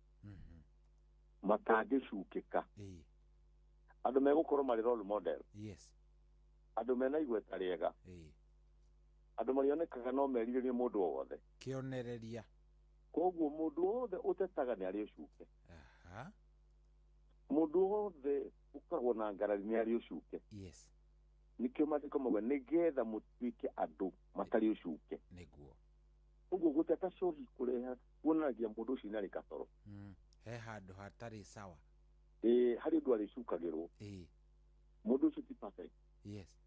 T: matangĩcukĩka, andũ megũkorwo marĩ role model.
E: Yes.
T: Andũ mena igweta rĩega, andũ marĩonekaga no merirĩrie mũndũ o wothe.
E: Kĩonereria.
T: Koguo mũndũ wothe ũtetaga nĩ arĩ ũcuke. Mũndũ wothe ũkoragwo na ngarari nĩ arĩ ũcuke.
E: Yes.
T: Nĩkĩo maandĩko mauga nĩgetha mũtuĩke andũ matarĩ ũcuke.
E: Nĩguo.
T: Ũguo gũteta cohi kũreha kuonanagia mũndũ ũcio nĩ arĩ katoro.
E: He handũ hatarĩ sawa.
T: Harĩ ũndũ arĩcukagĩrwo. Mũndũ ũcio ti perfect.
E: Yes.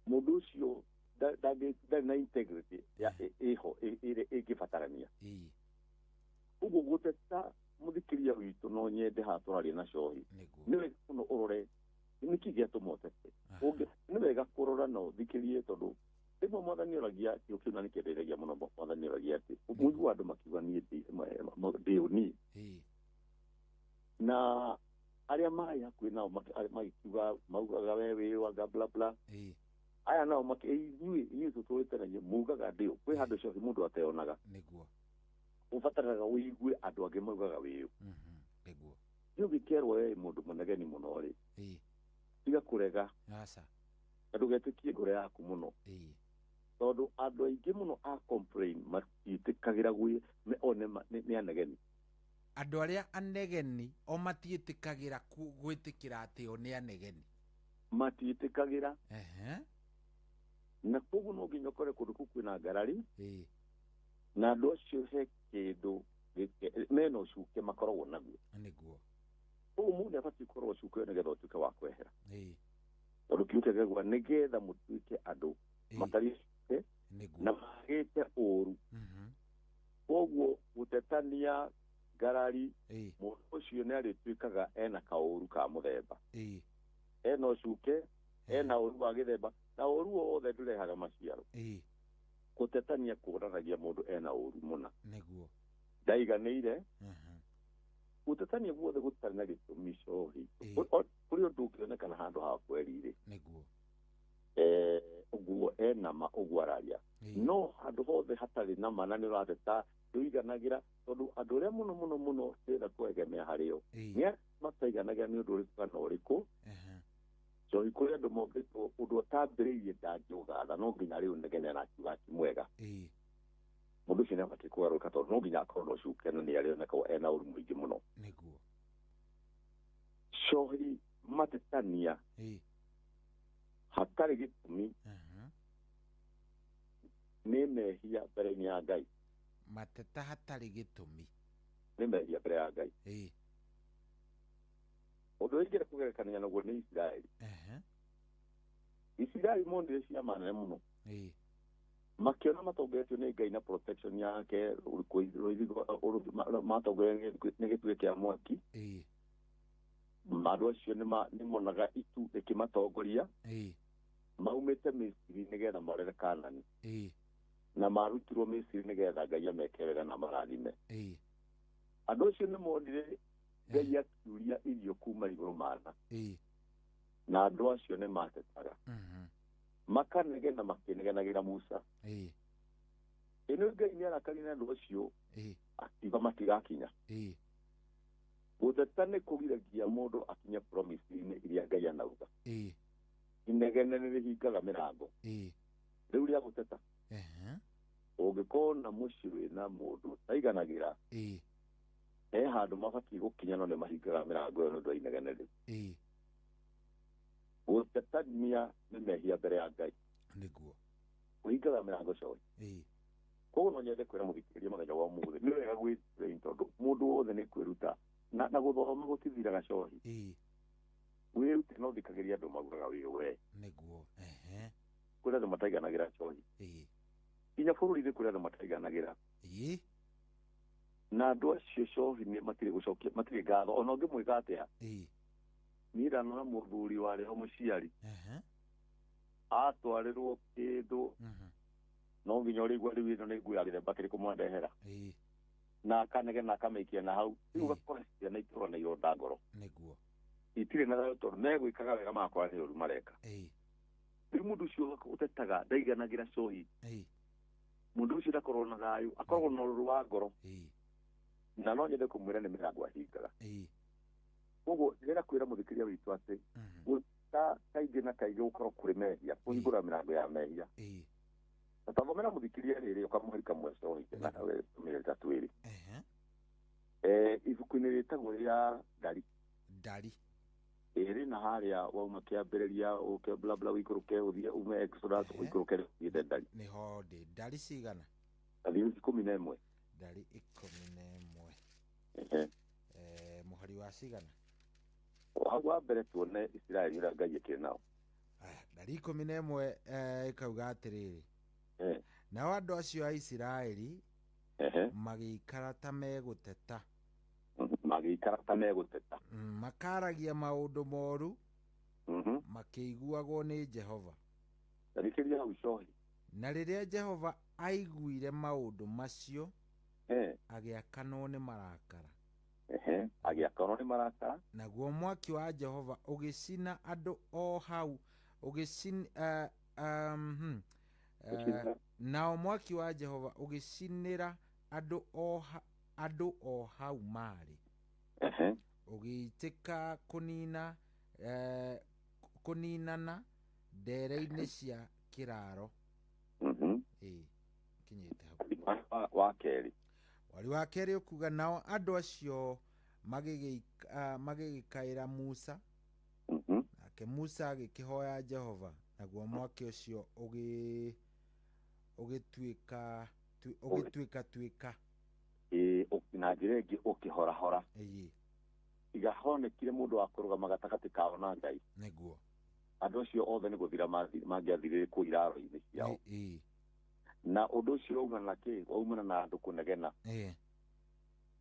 T: Mũndũ ũcio ndarĩ na integrity ya ĩho ĩngĩbatarania. Ũguo gũteta mũthikĩria witũ no nyende haha tũraria na cohi. Nĩ wega mũno ũrore nĩkĩ gĩatũma ũtete. Nĩ wega kũrora na ũthikĩrie tondũ rĩmwe mwathani oragia kĩo kĩu na nĩkĩenderegia mũno. Mwathani oragia atĩ mũigua andũ makiuga niĩ ndĩ ũniĩ. Na arĩa marĩ hakuhĩ nao magĩkiuga maugaga we wĩ wanga bla bla. Aya nao inyuĩ inyuĩ tũtũrĩte na inyuĩ mugaga ndĩũ. Kwĩ handũ cohi mũndũ ateonaga.
E: Nĩguo.
T: Ũbataraga ũigue andũ angĩ maugaga wĩũ.
E: Nĩguo.
T: Nĩ ũngĩkerwo we mũndũ mũnegeni mũno rĩ, tiga kũrega.
E: Aca.
T: Na ndũgetĩkie ngoro yaku mũno. Tondũ andũ aingĩ mũno a complain matiĩtĩkagĩra gwĩ o nĩ anegeni.
E: Andũ arĩa anegeni o matiĩtĩkagĩra gwĩtĩkĩra atĩ o nĩ anegeni.
T: Matiĩtĩkagĩra. Na koguo no nginya ũkore kũndũ kũu kwĩna ngarari. Na andũ acio he kĩndũ mena ũcuke makoragwo naguo.
E: Nĩguo.
T: Koguo mũndũ nĩabatiĩ gũkorwo ũcuke ũyũ nĩgetha ũtuĩke wa kwehera. Tondũ kiugo kĩa Ngai nĩgetha mũtuĩke andũ matarĩ ũcuke na magĩte ũũru. Koguo gũtetania ngarari mũndũ ũcio nĩarĩtuĩkaga ena kaũru ka mũthemba. Ena ũcuke, ena ũru wa gĩthemba, na ũru wothe ndũrehaga maciaro. Gũtetania kuonanagia mũndũ ena ũru mũna.
E: Nĩguo.
T: Ndaiganĩire. Gũtetania guothe gũtarĩ na gĩtũmi cohi. Kũrĩ ũndũ ũngĩonekana handũ ha kweri-rĩ.
E: Nĩguo.
T: Ũguo ena ma ũguo araria. No handũ hothe hatarĩ na ma na nĩ ũrateta ndũiganagĩra tondũ andũ arĩa mũno mũno mũno ndĩrenda kwegemea harĩo nĩ arĩa mataiganagĩra nĩ ũndũ ũrĩkũ kana ũrĩkũ. Cohi kũrĩ andũ mombĩtwo ũndũ atambĩrĩirie ndangĩũgatha no nginya rĩu negene na akiuga ti mwega. Mũndũ ũcio nĩabatiĩ kũgarũrũka tondũ no nginya akorwo na ũcuke na nĩarĩoneka ena ũru mũingĩ mũno.
E: Nĩguo.
T: Cohi matetania hatarĩ gĩtũmi nĩ mehia mbere-inĩ ya Ngai.
E: Mateta hatarĩ gĩtũmi
T: nĩ mehia mbere ya Ngai. Ũndũ ũrĩa ingĩenda kũgerekania naguo nĩ Isiraeli. Isiraeli monire ciama nene mũno. Makĩona matongoretio nĩ Ngai na protection yake, matongoretio nĩ gĩtugĩ kĩa mwaki. Andũ acio nĩmonaga itu rĩkĩmatongoria. Maumĩte Misiri nĩgetha morere Kanani. Na marutirwo Misiri nĩgetha Ngai ameke wega na marathime. Andũ acio nĩmonire Ngai akiuria irio kuma igũrũ mana. Na andũ acio nĩmatetaga. Makanegena makĩnegenagĩra Musa. Ĩno Ngai nĩarakarire na andũ acio akiuga matigakinya. Gũteta nĩ kũgiragia mũndũ akinye promise-inĩ iria Ngai anauga. Inegene nĩrĩhingaga mĩrango. Rĩu rĩa gũteta. Ũngĩkorwo na mũciĩ wĩna mũndũ ũtaiganagĩra, he handũ mabatiĩ gũkinya no nĩmahingaga mĩrango ĩyo nĩ ũndũ wa inegene rĩu. Gũtetania nĩ mehia mbere ya Ngai.
E: Nĩguo.
T: Kũhingaga mĩrango coe. Koguo no nyende kwĩra mũthikĩrĩria mũthenya wa ũmũthĩ nĩ wega gwĩtrain tondũ mũndũ wothe nĩ kwĩruta na gũthoma gũtithiraga cohi. Wĩrute no thikagĩria andũ maugaga wĩ we.
E: Nĩguo.
T: Kũrĩ andũ mataiganagĩra cohi. Nginya bũrũri-inĩ kũrĩ andũ mataiganagĩra. Na andũ acio cohi nĩ matirĩ gũcokia matirĩ ngatho ona ũngĩmwĩka atĩa. Niĩ ndanona mũthuri warĩ ho mũciari atwarĩrwo kĩndũ no nginya ũrĩigua rĩu ĩno nĩ nguo ya gĩthemba kĩrĩkũ mwandehera. Na akanegena akamĩikia na hau rĩu ũgakora ciana itũra na ironda ngoro.
E: Nĩguo.
T: Itirĩ na thayũ tondũ megwĩkaga wega magakora nĩ ũru mareka. Rĩu mũndũ ũcio ũtetaga ndaiganagĩra cohi. Mũndũ ũcio ndakoragwo na thayũ akoragwo na ũrũrũ wa ngoro. Na no nyende kũmwĩra nĩ mĩrango ahingaga. Koguo ndĩrenda kwĩra mũthikĩrĩria witũ atĩ gũta kaingĩ na kaingĩ gũkorwo kũrĩ mehia kũhingũra mĩrango ya mehia. Na tathomera mũthikĩrĩria rĩrĩ ũkamũhe kamwe cohi na mĩrĩ twĩrĩ. Ibuku-inĩ rĩtagwo rĩa Ndari.
E: Ndari.
T: Ĩrĩ na harĩa wauma kĩambĩrĩria ũke bla bla ũikũrũke ũthiĩ ume Exodus ũikũrũke ũthiĩte Ndari.
E: Nĩho ndĩ. Ndari cigana?
T: Ndari 11.
E: Ndari 11. Mũhari wa cigana?
T: Hau wa mbere tuone Isiraeli ũrĩa Ngai ekĩre nao.
E: Ndari 11 ĩkauga atĩrĩrĩ. Nao andũ acio a Isiraeli magĩikara ta megũteta.
T: Magĩikara ta megũteta.
E: Makaragia maũndũ moru makĩiguagwo nĩ Jehova.
T: Thikĩrĩria hau cohi.
E: Na rĩrĩa Jehova aiguire maũndũ macio agĩakanwo nĩ marakara.
T: Agĩakanwo nĩ marakara.
E: Naguo mwaki wa Jehova ũgĩcina andũ o hau Nao mwaki wa Jehova ũgĩcinĩra andũ o hau marĩ. Ũgĩitĩka kũninana ndere-inĩ cia kĩraaro. Kinyĩte hau.
T: Wa kerĩ.
E: Wari wa kerĩ ũkuga nao andũ acio magĩgĩkaĩra Musa. Nake Musa agĩkĩhoya Jehova, naguo mwaki ũcio ũgĩtuĩka tuĩka.
T: Na njĩra ĩngĩ ũkĩhorahora. Tiga honekire mũndũ wa kũrũgama gatagatĩ kao na Ngai.
E: Nĩguo.
T: Andũ acio othe nĩ gũthira mangĩathirire kũu iraro-inĩ ciao. Na ũndũ ũcio waumana na kĩ? Waumana na andũ kũnegena.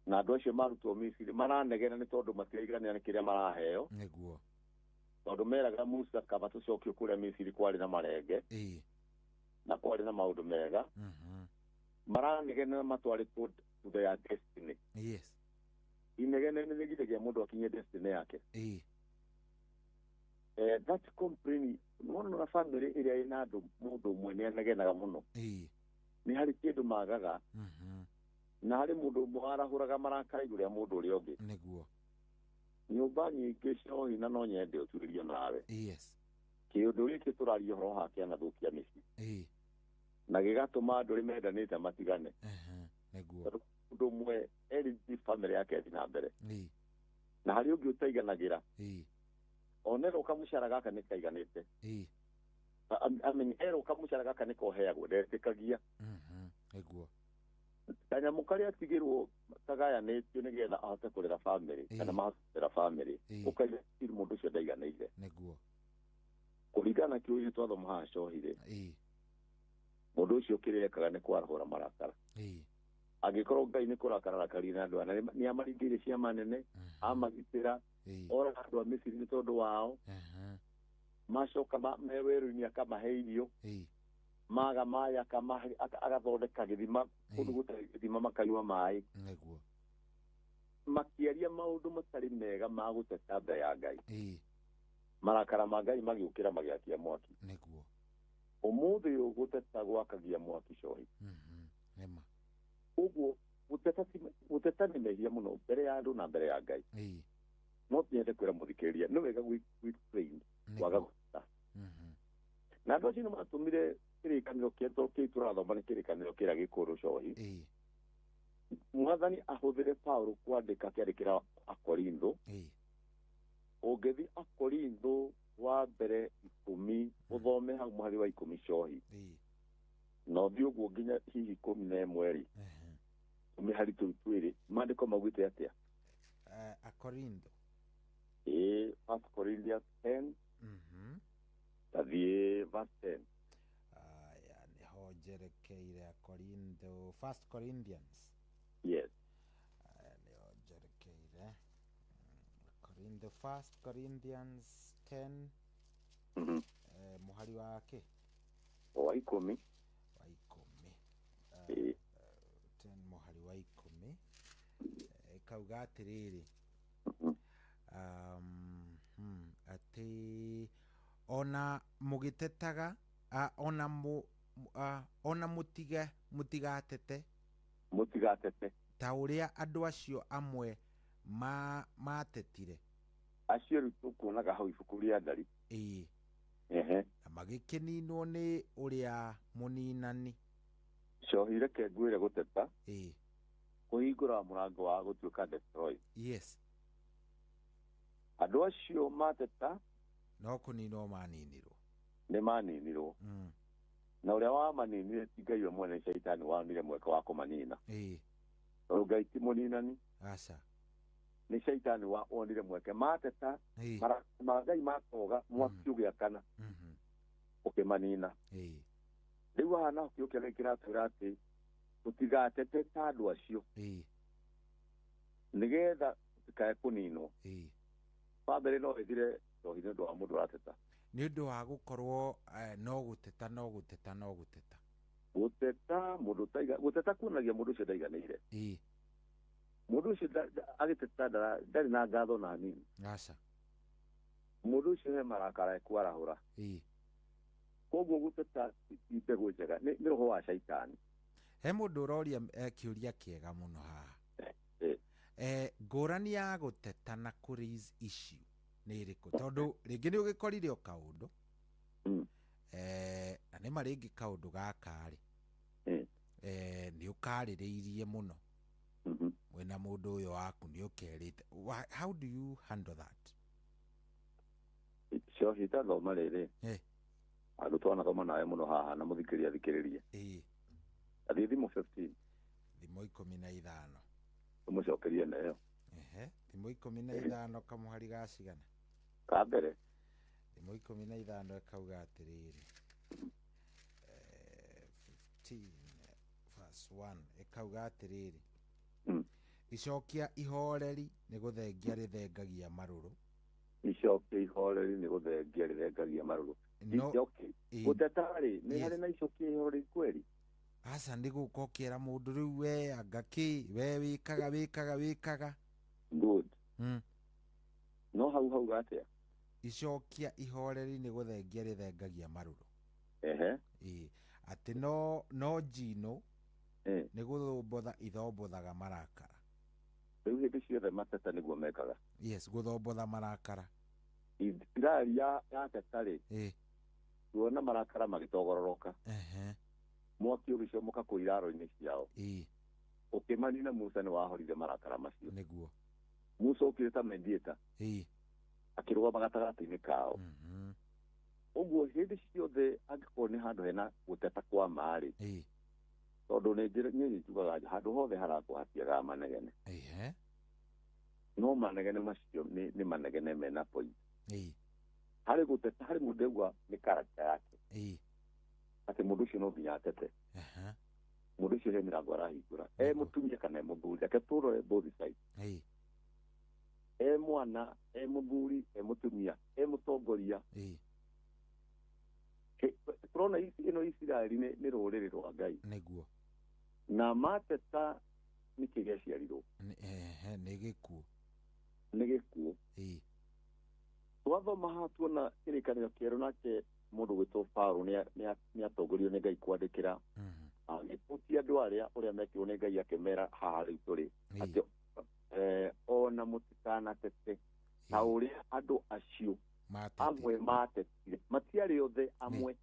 T: Na andũ acio marutwo Misiri maranegena nĩ tondũ matiraiganĩra nĩ kĩrĩa maraheo.
E: Nĩguo.
T: Tondũ meraga Musa kaba tũcokio kũrĩa Misiri kwarĩ na marenge. Na kwarĩ na maũndũ mega. Maranegena matwarĩtwo to their destiny.
E: Yes.
T: Inegene nĩ rĩgiragia mũndũ akinye destiny yake. That complaint nona family ĩrĩa ĩna andũ mũndũ ũmwe nĩ anegenaga mũno. Nĩ harĩ kĩndũ magaga. Na harĩ mũndũ ũmwe warahũraga marakara igũrũ rĩa mũndũ ũrĩa ũngĩ.
E: Nĩguo.
T: Nyũmba nyingĩ cia na no nyende ũtuĩrie nawe.
E: Yes.
T: Kĩũndũ gĩkĩ tũraria ũhoro wa kĩanathũkia mĩciĩ. Na gĩgatũma andũ arĩa mendanĩte matigane.
E: Nĩguo.
T: Mũndũ ũmwe erĩ family yake ĩthiĩ na mbere. Na harĩ ũngĩ ũtaiganagĩra. Onerwo kamũcara gaka nĩ kaiganĩte. Erwo kamũcara gaka nĩ koheagwo ndetĩkagia.
E: Nĩguo.
T: Kanyamũ karĩa atigĩrwo kagayanĩtio nĩgetha ahote kũrera family kana mahote kũrera family ũkaiga mũndũ ũcio ndaiganĩire.
E: Nĩguo.
T: Kũringana na kĩũria twathoma haha cohire. Mũndũ ũcio kĩrĩa ekaga nĩ kwarahũra marakara. Angĩkorwo Ngai nĩ kũrakara rakarire na andũ aya nĩ amaringĩire ciama nene, amagitĩra, oraga andũ a Misiri nĩ tondũ wao. Macoka me werũ-inĩ akamahe irio. Maga maĩ agathondeka gĩthima kũndũ gũtarĩ gĩthima makanyua maĩ.
E: Nĩguo.
T: Makĩaria maũndũ matarĩ mega ma gũteta mbere ya Ngai. Marakara ma Ngai magĩũkĩra magĩakia mwaki.
E: Nĩguo.
T: Ũmũthĩ ũyũ gũteta gwakagia mwaki cohi.
E: Nĩma.
T: Ũguo gũteta nĩ mehia mũno mbere ya andũ na mbere ya Ngai. No nyende kwĩra mũthikĩrĩria nĩ wega gwĩ-train kwaga gũteta. Na andũ acio nĩ matũmire kĩrĩkanĩro kĩu tũrathoma nĩ kĩrĩkanĩro kĩrĩa gĩkũrũ cohi. Mwathani ahũthĩre Paũlũ kwandĩka akĩandĩkĩra Akorintho. Ũngĩthiĩ Akorintho wa mbere 10 ũthome hau mũhari wa 10 cohi. Na ũthiĩ ũguo nginya hihi 11 rĩ. Mĩhari tũu twĩrĩ maandĩko maugĩte atĩa?
E: Akorintho.
T: First Corinthians 10. Tathiĩ verse 10.
E: Aya nĩho njerekeire Akorintho, First Corinthians.
T: Yes.
E: Aya nĩho njerekeire Akorintho, First Corinthians 10. Mũhari wa kĩ?
T: Wa 10.
E: Wa 10. 10 mũhari wa 10. Ĩkauga atĩrĩrĩ. Atĩ ona mũgĩtetaga ona mũtigatete.
T: Mũtigatete.
E: Ta ũrĩa andũ acio amwe matetire.
T: Acio rĩu tũkuonaga hau ibuku rĩa Ndari.
E: Na magĩkĩninwo nĩ ũrĩa mũninani.
T: Cohi reke ngwĩre gũteta. Kũhingũra mũrango wa gũtuĩka destroy.
E: Yes.
T: Andũ acio mateta
E: no kũninwo maninirwo.
T: Nĩ maninirwo. Na ũrĩa wamaninire ti Ngai we mwene, Shaitani wonire mweke wa kũmanina. Tondũ Ngai ti mũninani.
E: Aca.
T: Nĩ Shaitani wonire mweke mateta ma Ngai matoga mwaki ũgĩakana ũkĩmanina. Rĩu haha naho kĩo kĩrĩa kĩratwĩra atĩ tũtigatete ta andũ acio. Nĩgetha tũtikae kũninwo. Bamĩrĩ no ĩthire njohi nĩ ũndũ wa mũndũ ũrateta.
E: Nĩ ũndũ wa gũkorwo no gũteta no gũteta no gũteta.
T: Gũteta mũndũ taiga gũteta kuonagia mũndũ ũcio ndaiganĩire. Mũndũ ũcio agĩteta ndarĩ na ngatho na nini.
E: Aca.
T: Mũndũ ũcio he marakara ekwarahũra. Koguo gũteta ti mbegũ njega, nĩ roho wa caitani.
E: He mũndũ ũroria kĩũria kĩega mũno haha. Ngũrani ya gũteta na kũ raise issue nĩ ĩrĩkũ? Tondũ rĩngĩ nĩ ũgĩkorire o kaũndũ, na nĩma rĩngĩ kaũndũ gaka rĩ, nĩ ũkarĩrĩirie mũno wĩna mũndũ ũyũ waku, nĩ ũkerĩte. How do you handle that?
T: Cohi tathoma rĩrĩ, andũ twanathoma nawe mũno haha na mũthikĩria athikĩrĩrie. Athiĩ Thimo 15.
E: Thimo 15.
T: Tũmũcokerie nayo.
E: Thimo 15 kamũhari ga cigana?
T: Ka mbere.
E: Thimo 15 ĩkauga atĩrĩrĩ, 15 verse 1 ĩkauga atĩrĩrĩ, icokia ihoreri nĩ gũthengia rĩthengagia marũrũ.
T: Icokia ihoreri nĩ gũthengia rĩthengagia marũrũ. Gũteta rĩ, nĩ harĩ na icokia ihoreri kweri?
E: Aca, nĩ gũka ũkĩra mũndũ rĩu we anga kĩ, we wĩkaga.
T: Good. No hau hauga atĩa?
E: Icokia ihoreri nĩ gũthengia rĩthengagia marũrũ. Atĩ no njino nĩ gũthombotha ithombothaga marakara.
T: Rĩu hĩndĩ ciothe mateta nĩguo mekaga.
E: Yes, gũthombotha marakara.
T: Isiraeli yateta rĩ, tuona marakara magĩtogororoka. Mwaki ũgĩcomoka kũu iraro-inĩ ciao. Ũkĩmanina Musa nĩ wahorire marakara macio.
E: Nĩguo.
T: Musa okire ta mediator. Akĩrũgama gatagatĩ-inĩ kao. Ũguo hĩndĩ ciothe angĩkorwo nĩ handũ hena gũteta kwa ma-rĩ, tondũ nĩ njugaga handũ hothe harakwo hatiagaga manegene. No manegene macio nĩ manegene mena point. Harĩ gũteta, harĩ mũndũ aigua nĩ character yake. Atĩ mũndũ ũcio no nginya atete. Mũndũ ũcio he mĩrango arahingũra. E mũtumia kana e mũthuri, reke tũrore both sides. E mwana, e mũthuri, e mũtumia, e mũtongoria. Tũrona ĩno Isiraeli nĩ rũrĩrĩ rwa Ngai.
E: Nĩguo.
T: Na mateta nĩkĩ gĩaciarirwo?
E: Nĩ gĩkuũ.
T: Nĩ gĩkuũ. Twathoma haha tuona kĩrĩkanĩro kĩerũ, nake mũndũ gwĩtwo Paũlũ nĩ atongorio nĩ Ngai kwandĩkĩra agĩhutia andũ arĩa ũrĩa mekirwo nĩ Ngai, akĩmera haha rĩu tũrĩ atĩ ona mũtikanatete ta ũrĩa andũ acio amwe matetire. Matiarĩ othe, amwe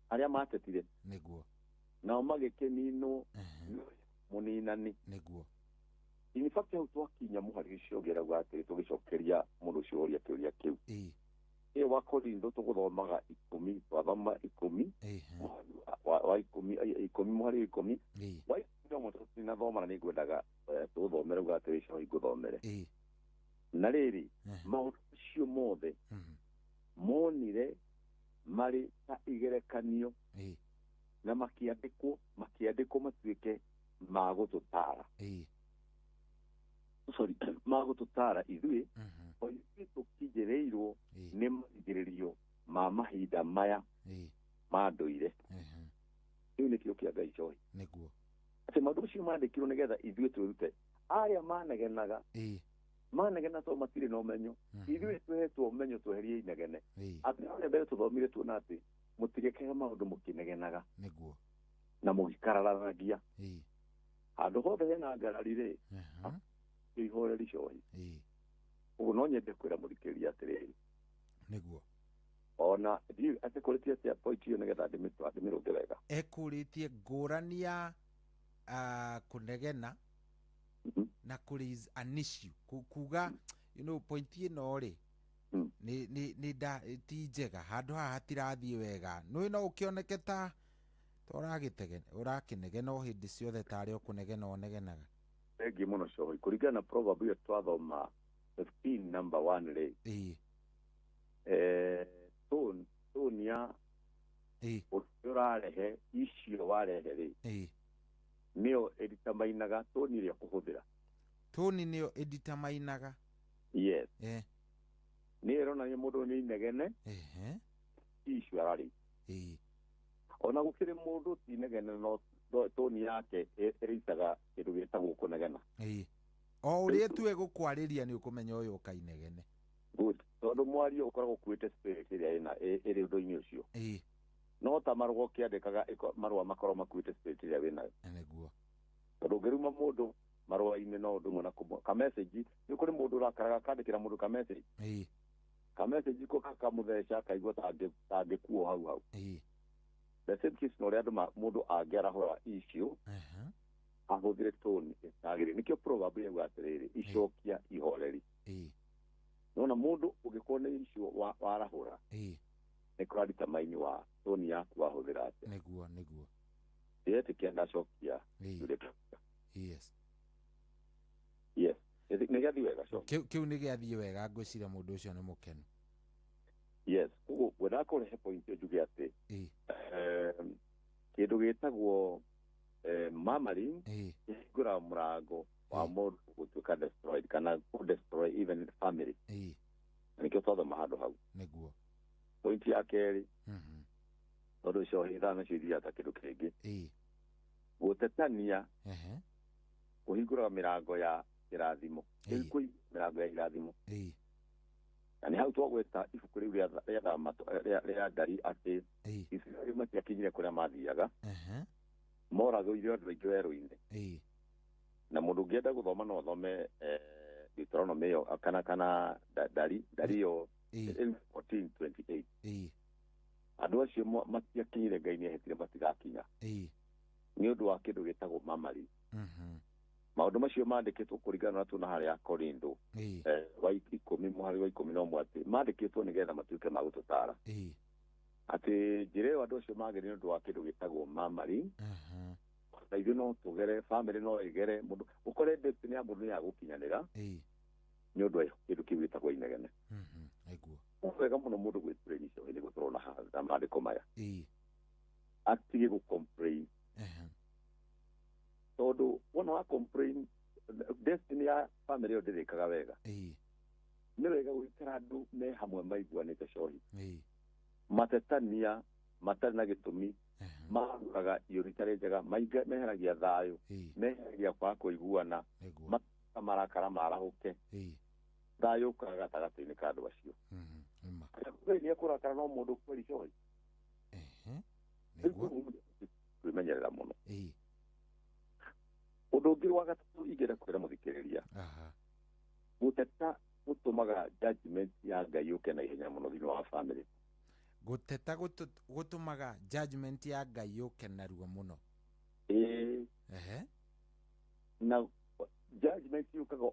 T: arĩa matetire.
E: Nĩguo.
T: Nao magĩkĩninwo mũninani.
E: Nĩguo.
T: In fact hau twakinya mũhari ũcio ũngĩ arauga atĩrĩ, tũgĩcokeria mũndũ ũcio ũria kĩũria kĩu. Ĩ wa Korintho tũgũthomaga 10, twathoma 10 wa 10 mũhari 10 wa 10 ũmwe tũtinathoma na nĩngwendaga tũthomere uga atĩrĩ, cohi ngũthomere. Na rĩrĩ, maũndũ macio mothe monire marĩ ta igerekanio na makĩandĩkwo matuĩke ma gũtũtaara. Sorry, ma gũtũtaara ithuĩ, o ithuĩ tũkinyĩrĩirwo nĩ marigĩrĩrio ma mahinda maya ma ndũire. Kĩu nĩkĩo kĩa Ngai cohi.
E: Nĩguo.
T: Atĩ maũndũ macio mandĩkirwo nĩgetha ithuĩ twĩrute. Arĩa manegenaga, manegena tondũ matirĩ na ũmenyo. Ithuĩ tũhetwo ũmenyo tweherie inegene. Atĩ harĩa mbere tũthomire tuona atĩ mũtigekage maũndũ mũkĩnegenaga.
E: Nĩguo.
T: Na mũgĩkararanagia. Handũ hothe hena ngarari rĩ, ihoreri cohi. Ũguo no nyende kwĩra mũthikĩrĩria atĩrĩrĩ.
E: Nĩguo.
T: Ona ndiũĩ atĩ kũrĩtie atĩa point ĩyo nĩgetha ndĩmĩrũnge wega.
E: Ekũrĩtie ngũrani ya kũnegena na kũ raise an issue. Kuga, you know, point ĩno rĩ, nĩ ti njega, handũ haha hatirathiĩ wega. Nĩ no ũkĩoneke ta ũrakĩnegena o hĩndĩ ciothe tarĩ o kũnegena ũnegenaga.
T: Thengiũ mũno cohi. Kũringana na proverb ĩyo twathoma 15 number 1 rĩ, tone ya ũrĩa ũrarehe icio warehe rĩ, nĩyo ĩditamainaga tone ĩrĩa ũkũhũthĩra.
E: Tone nĩyo ĩditamainaga.
T: Yes. Nĩ ĩronania mũndũ nĩ inegene, issue ararĩ. Ona gũkĩrĩ mũndũ ti inegene, no tone yake ĩrĩitaga kĩndũ gĩtagwo kũnegena.
E: O ũrĩa tu egũkwarĩria nĩ ũkũmenya ũyũ ũkainegene.
T: Good. Tondũ Mwario ũkoragwo ũkuĩte spirit ĩrĩa ĩna ĩrĩ ũndũ-inĩ ũcio. No ta marũa ũkĩandĩkaga marũa makorwo makuĩte spirit ĩrĩa wĩnayo.
E: Nĩguo.
T: Tondũ ũngĩruma mũndũ marũa-inĩ no ũndũ ũmwe na ka message, nĩ kũrĩ mũndũ ũrakaraga akandĩkĩra mũndũ ka message. Ka message ko gakamũtheca akaigua ta angĩkuo hau hau. The same case na ũrĩa andũ mũndũ angĩarahũra issue ahũthĩre tone ĩtagĩrĩire. Nĩkĩo proverb yauga atĩrĩrĩ, icokia ihoreri. Nona mũndũ ũngĩkorwo nĩ issue warahũra nĩ kũradetermine wa tone yaku wahũthĩra atĩa.
E: Nĩguo nĩguo.
T: Ndĩretĩkia ndacokia.
E: Yes.
T: Yes. Nĩ gĩathiĩ wega cokia.
E: Kĩu nĩ gĩathiĩ wega, ngwĩciria mũndũ ũcio nĩ mũkenu.
T: Yes. Koguo ngwendaga kũrehe point ĩyo njuge atĩ kĩndũ gĩtagwo murmuring kĩhingũraga mũrango wa mũndũ gũtuĩka destroyed kana kũ destroy even the family. Na nĩkĩo twathoma handũ hau.
E: Nĩguo.
T: Point ya kerĩ, tondũ cohi thaa nacio ithiaga ta kĩndũ kĩngĩ. Gũtetania kũhingũraga mĩrango ya irathimo. Mĩrango ya irathimo. Na nĩ hau twagweta ibuku rĩu rĩa Ndari atĩ Isiraeli matiakinyire kũrĩa mathiaga, moragĩire andũ aingĩ werũ-inĩ. Na mũndũ ũngĩenda gũthoma no athome Deuteronomy ĩyo kana Ndari ĩyo 14:28. Andũ acio matiakinyire, Ngai nĩehĩtire matigakinya nĩ ũndũ wa kĩndũ gĩtagwo murmuring. Maũndũ macio mandĩkĩtwo kũringana na tuona harĩa Korintho wa 10 mũhari wa 11 atĩ mandĩkĩtwo nĩgetha matuĩke ma gũtũtaara atĩ njĩra ĩyo andũ acio magerire nĩ ũndũ wa kĩndũ gĩtagwo murmuring. Na ithuĩ no tũgere, family no ĩgere, mũndũ ũkore destiny ya mũndũ nĩ ya gũkinyanĩra nĩ ũndũ wa kĩndũ kĩu gĩtagwo inegene.
E: Nĩguo.
T: Wega mũno mũndũ gwĩturĩria icio hĩndĩ gũtũrona na maandĩko maya atige gũ complain, tondũ wona wa complain destiny ya family ĩyo ndĩrĩkaga wega. Nĩ wega gũikara andũ me hamwe maiguanĩte cohi, matetania matarĩ na gĩtũmi, maruraga irio itarĩ njega, meheragia thayũ, meheragia kwaga kũiguana, marakara marahũke, thayũ ũkaga gatagatĩ-inĩ ka andũ acio. Ngai nĩekũrakara no mũndũ kweri cohi. Kwĩmenyerera mũno. Ũndũ ũngĩ wa gatatũ ingĩenda kwĩra mũthikĩrĩria, gũteta gũtũmaga judgment ya Ngai yũke na ihenya mũno thĩinĩ wa family.
E: Gũteta gũtũmaga judgment ya Ngai yũke narua mũno.
T: Na judgment yũkaga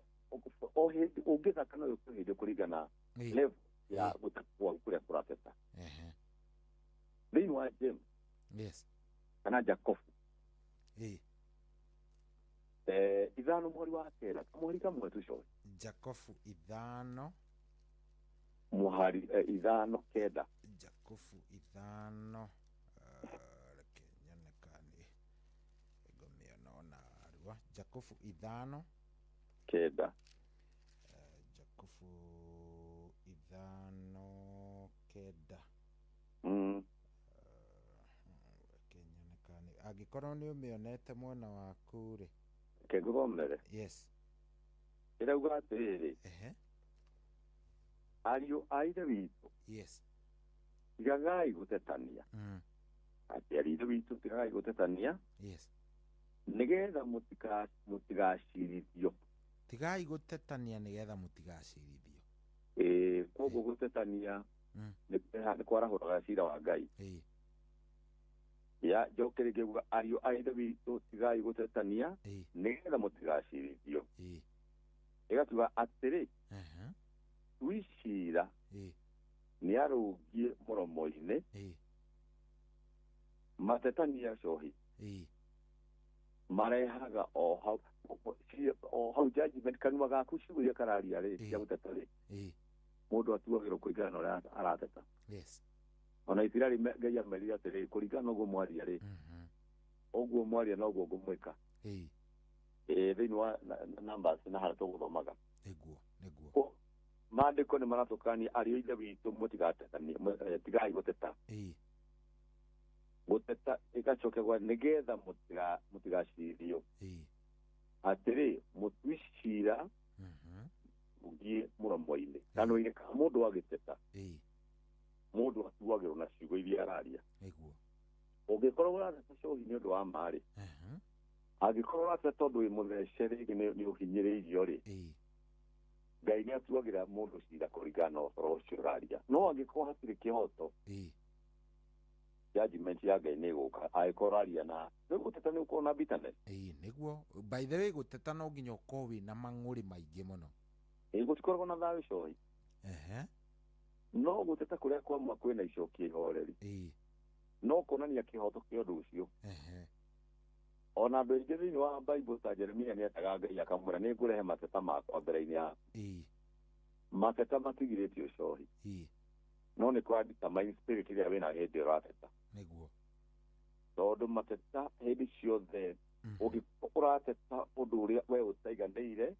T: o hĩndĩ ũngĩthaka no yũke hĩndĩ kũringana level ya gũteta kũrĩa kũrateta. Thĩinĩ wa James,
E: yes,
T: kana Jacob, 5 mũhari wa 9, kamũhari kamwe tu cohi.
E: Jacobu 5
T: mũhari 5 9.
E: Jacobu 5 reke nyone kana nĩ ngũmĩona ona narua. Jacobu 5
T: 9.
E: Jacobu 5 9. Reke nyone kana angĩkorwo nĩ ũmĩonete mwena waku rĩ.
T: Reke ngũthomere.
E: Yes.
T: Ĩrauga atĩrĩrĩ, ariũ a ithe witũ,
E: yes,
T: tigagai gũtetania. Atĩ ariũ a ithe witũ tigagai gũtetania,
E: yes,
T: nĩgetha mũtigacirithio.
E: Tigai gũtetania nĩgetha mũtigacirithio.
T: Koguo gũtetania nĩ kwarahũraga cira wa Ngai. Ya njoke rĩngĩ nguga ariũ a ithe witũ tigai gũtetania nĩgetha mũtigacirithio. Ĩgatuga atĩrĩ, tui cira nĩarũngiĩ mũromo-inĩ, matetania cohi marehaga o hau judgment kanua gaku ciugo iria kararia rĩ cia gũteta rĩ, mũndũ atuagĩrwo kũringana na ũrĩa arateta.
E: Yes.
T: Ona Isiraeli Ngai amerire atĩrĩ, kũringana na ũguo mwaria rĩ, ũguo mwaria noguo ngũmwĩka. Thĩinĩ wa Numbers na harĩa tũgũthomaga.
E: Nĩguo nĩguo.
T: Maandĩko nĩ maratũkania ariũ ithe witũ mũtigatetanie, tigai gũteta. Gũteta ĩgacokia gwa nĩgetha mũtigacirithio. Atĩrĩ, mũtui cira Ũthiĩ mũromo-inĩ, kanua-inĩ ka mũndũ agĩteta, mũndũ atuagĩrwo na ciugo iria araria.
E: Nĩguo.
T: Ũngĩkorwo ũrateta cohi nĩ ũndũ wa marĩ, angĩkorwo ũrateta tondũ wĩ mũthece rĩngĩ nĩ ũhinyĩrĩirio rĩ, Ngai nĩ atuagĩra mũndũ cira kũringana na ũhoro ũcio ũraria. No angĩkorwo hatirĩ kĩhoto, judgment ya Ngai nĩ ĩgũka angĩkorwo ũraria na rĩu gũteta nĩ ũkorwo na bitterness.
E: Ĩĩ, nĩguo. By the way, gũteta no nginya ũkorwo wĩna mang'ũrĩ maingĩ mũno.
T: Ĩĩ, gũtikoragwo na thayũ cohi. No gũteta kũrĩa kwa ma kwĩna icokia ihoreri, no kuonania kĩhoto kĩa ũndũ ũcio. Ona andũ aingĩ thĩinĩ wa Bible ta Jeremia nĩ etaga Ngai akamwĩra, nĩ ngũrehe mateta makwa mbere-inĩ yaku. Mateta matigirĩtio cohi, no nĩ kũra determine spirit ĩrĩa wĩna hĩndĩ ĩyo ũrateta.
E: Nĩguo.
T: Tondũ mateta hĩndĩ ciothe ũngĩkorwo ũrateta ũndũ ũrĩa we ũtaiganĩire,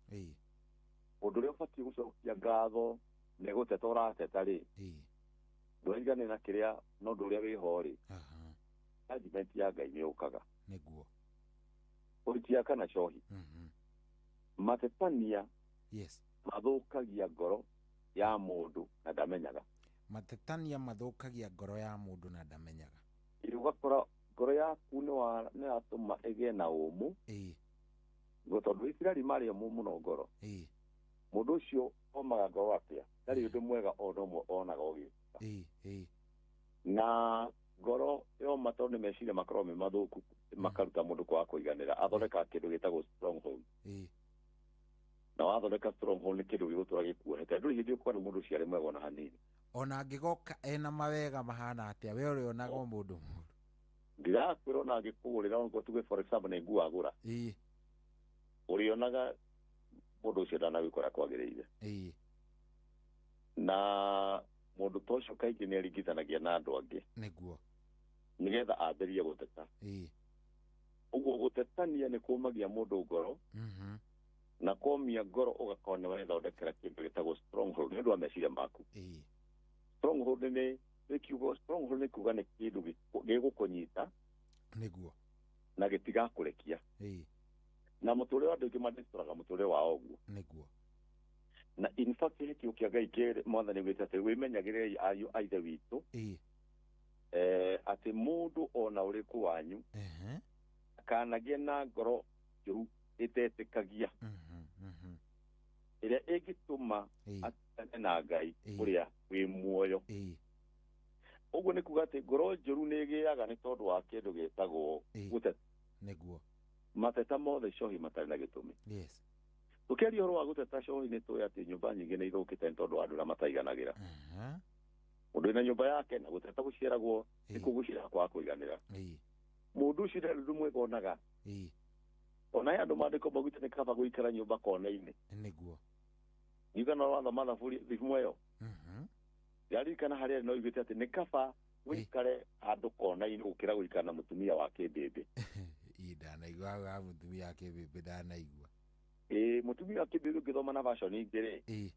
T: ũndũ ũrĩa ũbatiĩ gũcokia ngatho nĩ gũteta ũrateta rĩ, ndũraiganĩra na kĩrĩa na ũndũ ũrĩa wĩho rĩ, judgment ya Ngai nĩ yũkaga.
E: Nĩguo.
T: Ũritia kana cohi, matetania mathũkagia ngoro ya mũndũ na ndamenyaga.
E: Matetania mathũkagia ngoro ya mũndũ na ndamenyaga.
T: Ĩ, ũgakora ngoro yaku nĩ yatũma ĩgĩe na ũmũ. Ngo tondũ Isiraeli marĩ omũ mũno ngoro. Mũndũ ũcio omaga ngoro atĩa? Ndarĩ ũndũ mwega ona ũmwe onaga ũgĩka.
E: ĩĩ ĩĩ
T: Na ngoro yoma tondũ nĩ meciria makoragwo me mathũku, makaruta mũndũ kwaga kũiganĩra, athondekaga kĩndũ gĩtagwo stronghold. Na wathondeka stronghold nĩ kĩndũ gĩgũtũra gĩkuohete, ndũrĩ hĩndĩ ũkuona mũndũ ũcio arĩ mwega ona hanini.
E: Ona angĩgoka ena mawega mahana atĩa, we ũrĩonaga o mũndũ mũru.
T: Ndirakwĩra ona angĩkũgũrĩra, onakorwo tuge for example nĩ nguo agũra, ũrĩonaga mũndũ ũcio ndanagwĩka ũrĩa kwagĩrĩire. Na mũndũ ta ũcio kaingĩ nĩ aringithanagia na andũ angĩ nĩgetha ambĩrĩrie gũteta. Ũguo gũtetania nĩ kũmagia mũndũ ngoro, na komia ngoro ũgakorwo nĩ wethondekera kĩndũ gĩtagwo stronghold nĩ ũndũ wa meciria maku. Stronghold nĩ kiugo, stronghold nĩ kuga nĩ kĩndũ gĩgũkũnyita na gĩtigakũrekia. Na mũtũrĩre wa andũ aingĩ mandĩtũraga mũtũrĩre wao ũguo. Na in fact he kiugo kĩa Ngai kĩrĩ Mwathani augĩte atĩ wĩmenyagĩrĩrei ariũ a ithe witũ, atĩ mũndũ ona ũrĩkũ wanyu akanagĩe na ngoro njũru ĩtetĩkagia, ĩrĩa ĩngĩtũma atigane na Ngai ũrĩa wĩ muoyo. Ũguo nĩ kuga atĩ ngoro njũru nĩ ĩgĩaga nĩ tondũ wa kĩndũ gĩtagwo gũteta. Mateta mothe cohi matarĩ na gĩtũmi. Tũkĩaria ũhoro wa gũteta cohi, nĩ tũĩ atĩ nyũmba nyingĩ nĩ ithũkĩte nĩ tondũ wa andũ arĩa mataiganagĩra. Mũndũ wĩna nyũmba yake na gũteta gũciaragwo nĩkuo gũciara kwaga kũiganĩra. Mũndũ ũcio ndarĩ ũndũ mwega onaga. Ona he andũ maandĩko maugĩte nĩ kaba gũikara nyũmba kona-inĩ. Ndigana wathoma thaburi thimũ ĩyo, ndirarikana harĩa no ugĩte atĩ nĩ kaba ũikare handũ kona-inĩ gũkĩra gũikara na mũtumia wa kĩmbĩmbĩ.
E: Ĩĩ, ndanaigua hau ha mũtumia wa kĩmbĩmbĩ, ndanaigua.
T: Ĩĩ, mũtumia wa kĩmbĩmbĩ ũngĩthoma na version ingĩ rĩ,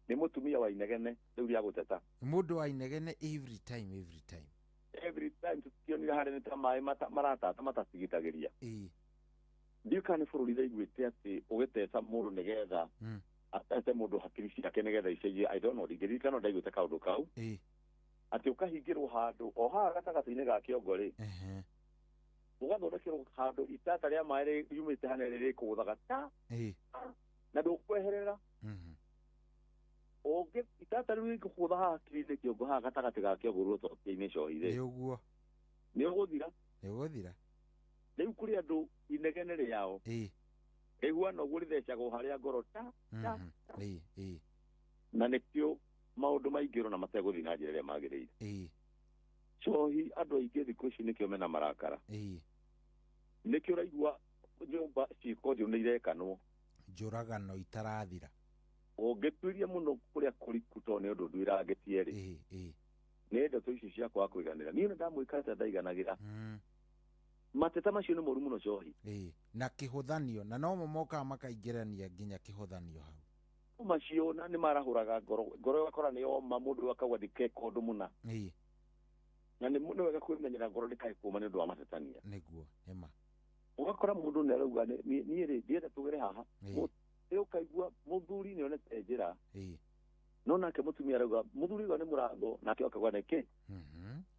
T: nĩ mũtumia wa inegene rĩu rĩa gũteta.
E: Mũndũ wa inegene every time, every time.
T: Every time tũtikĩonire harĩa nĩ ta maĩ maratata matatigitagĩria. Ndiũĩ kana nĩ bũrũri ndaiguĩte atĩ ũgĩteta mũndũ nĩgetha atete mũndũ hakiri ciake nĩgetha icenjie. I don't know, ndingĩririkana ndaiguĩte kaũndũ kau, atĩ ũkahingĩrwo handũ o haha gatagatĩ-inĩ ga kĩongo rĩ, ũgathondekerwo handũ itata rĩa maĩ riumĩte hanene rĩkũgũthaga ta na ndũkweherera ũngĩ itata rĩu rĩngĩkũgũtha haha hakiri-inĩ kĩongo, haha gatagatĩ ga kĩongo rũtoke-inĩ cohi rĩ,
E: Nĩ ũguo.
T: Nĩ ũgũthira.
E: Nĩ ũgũthira.
T: Rĩu kũrĩ andũ inegene rĩao rĩhuana ũguo, rĩthecagwo harĩa ngoro ta ta,
E: ĩĩ ĩĩ
T: na nĩkĩo maũndũ maingĩ ũrona mategũthiĩ na njĩra ĩrĩa magĩrĩire. Cohi andũ aingĩ thikũ ici nĩkĩo mena marakara. Nĩkĩo ũraigua nyũmba ciĩko njũru nĩ irekanwo.
E: Njũragano itarathira.
T: Ũngĩtuĩria mũno kũrĩa kũriku, tondũ nĩ ũndũ nduĩrangĩtie rĩ, nĩ ndeto ici cia kwaga kũiganĩra. Niĩ nĩ ndamwĩka atĩa ndaiganagĩra. Mateta macio nĩ moru mũno cohi.
E: Ĩĩ, na kĩhũthanio, na nomo mokaga makaingĩrania nginya kĩhũthanio hau.
T: Macio na nĩ marahũraga ngoro, ngoro ĩgakora nĩ yoma, mũndũ akauga ndikeka ũndũ mũna. Na nĩ wega kwĩmenyera ngoro ndĩkae kũma nĩ ũndũ wa matetania.
E: Nĩguo, nĩma.
T: Ũgakora mũndũ nĩ arauga, "Niĩ rĩ, ndienda tũgere haha." Nĩ ũkaigua Mũthuri nĩ onete njĩra. No nake mũtumia arauga mũthuri uga nĩ mũrango nake akauga nĩ kĩ?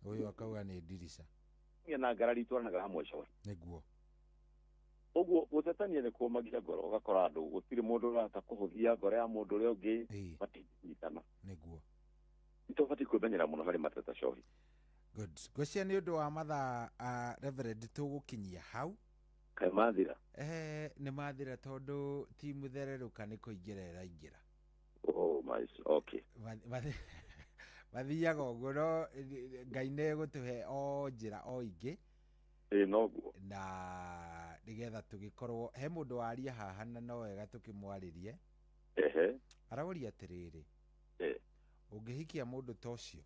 E: Ũyũ akauga nĩ ndirica.
T: Na ngarari itwaranaga hamwe cohi.
E: Nĩguo.
T: Ũguo gũtetania nĩ kũmagia ngoro ũgakora andũ gũtirĩ mũndũ ũrahota kũhũthia ngoro ya mũndũ ũrĩa ũngĩ matingĩnyitana.
E: Nĩguo.
T: Nĩtũbatiĩ kwĩmenyera mũno harĩ mateta cohi.
E: Good. Ngwĩciria nĩ ũndũ wa mathaa Reverend tũgũkinyia hau.
T: Kaĩ mathira?
E: Nĩ mathira tondũ ti mũthererũka nĩ kũingĩra ĩraingĩra.
T: Oh my, okay.
E: Mathiaga ũguo no Ngai nĩ egũtũhe o njĩra o ingĩ.
T: Ĩĩ noguo.
E: Na nĩgetha tũgĩkorwo he mũndũ waria haha na no wega tũkĩmwarĩrie.
T: Ehe.
E: Arauria atĩrĩrĩ. Ũngĩhikia mũndũ ta ũcio.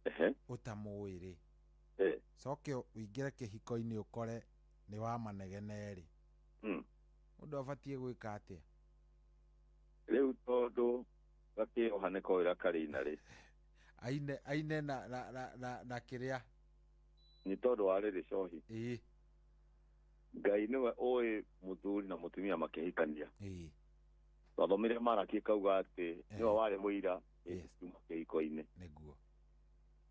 T: Ehe.
E: Ũtamũĩ rĩ.
T: Coke
E: ũingĩre kĩhiko-inĩ ũkore nĩ wa manegene rĩ. Mũndũ abatiĩ gwĩka atĩa?
T: Rĩu tondũ gakĩoha nĩ koĩra karĩina rĩ.
E: Aine aine na na na na, na kĩrĩa
T: nĩ tondũ wa rĩrĩ cohi.
E: Ĩĩ.
T: Ngai nĩwe ũĩ mũthuri na mũtumia makĩhikania.
E: Ĩĩ.
T: Twathomire Maraki kauga atĩ nĩwe warĩ mũira kuma kĩhiko-inĩ.
E: Nĩguo.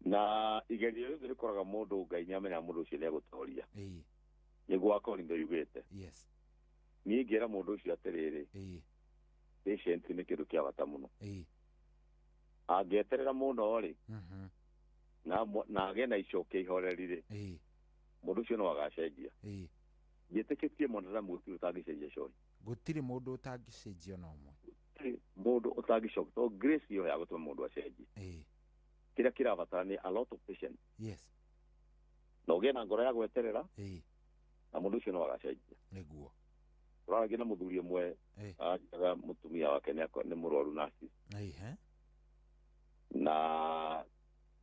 T: Na igerio rĩothe rĩkoraga mũndũ Ngai nĩamenyaga mũndũ ũcio nĩegũtoria.
E: Ĩĩ.
T: Nĩguo wa Korintho yugĩte.
E: Yes.
T: Niĩ ngĩra mũndũ ũcio atĩrĩrĩ.
E: Ĩĩ.
T: Patient nĩ kĩndũ kĩa bata mũno.
E: Ĩĩ.
T: Angĩeterera mũno rĩ. Na agĩe na icokia ihoreri rĩ.
E: Ĩĩ.
T: Mũndũ ũcio no agacenjia.
E: Ĩĩ.
T: Njĩtĩkĩtie mwanadamu gũtirĩ ũtangĩcenjia cohi.
E: Gũtirĩ mũndũ ũtangĩcenjia ona ũmwe.
T: Gũtirĩ mũndũ ũtangĩcokia tondũ grace ĩyo ya gũtũma mũndũ acenjie.
E: Ĩĩ.
T: Kĩrĩa kĩrabatara nĩ a lot of patience.
E: Yes.
T: Na ũgĩe na ngoro ya gweterera.
E: Ĩĩ.
T: Na mũndũ ũcio no agacenjia.
E: Nĩguo.
T: Tũraragia na mũthuri ũmwe anjĩraga mũtumia wake nĩ mũrwaru narcissist.
E: Ĩĩ.
T: Na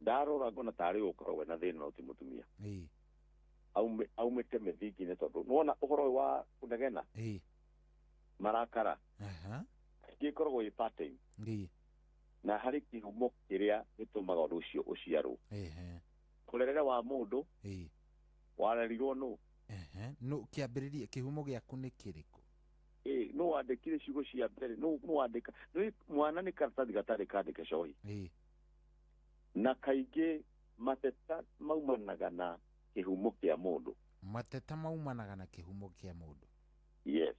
T: ndarora ngona tarĩ ũyũ ũkoragwo na thĩna no ti mũtumia.
E: Ĩĩ.
T: Aumĩte mĩthingi-inĩ tondũ nĩwona ũhoro ũyũ wa kũnegena.
E: Ĩĩ.
T: Marakara. Kaingĩ ĩkoragwo ĩ pattern.
E: Ĩĩ.
T: Na harĩ kĩhumo kĩrĩa gĩtũmaga ũndũ ũcio ũciarwo.
E: Ĩĩ.
T: Mũrerere wa mũndũ.
E: Ĩĩ.
T: Warerirwo nũ?
E: Nũ kĩambĩrĩria kĩhumo gĩaku nĩ kĩrĩkũ?
T: Ĩĩ, nũ wandĩkire ciugo cia mbere? Nũ wandĩka? Mwana nĩ karatathi gatarĩ kandĩke cohi.
E: Ĩĩ.
T: Na kaingĩ mateta maumanaga na kĩhumo kĩa mũndũ.
E: Mateta maumanaga na kĩhumo kĩa mũndũ.
T: Yes.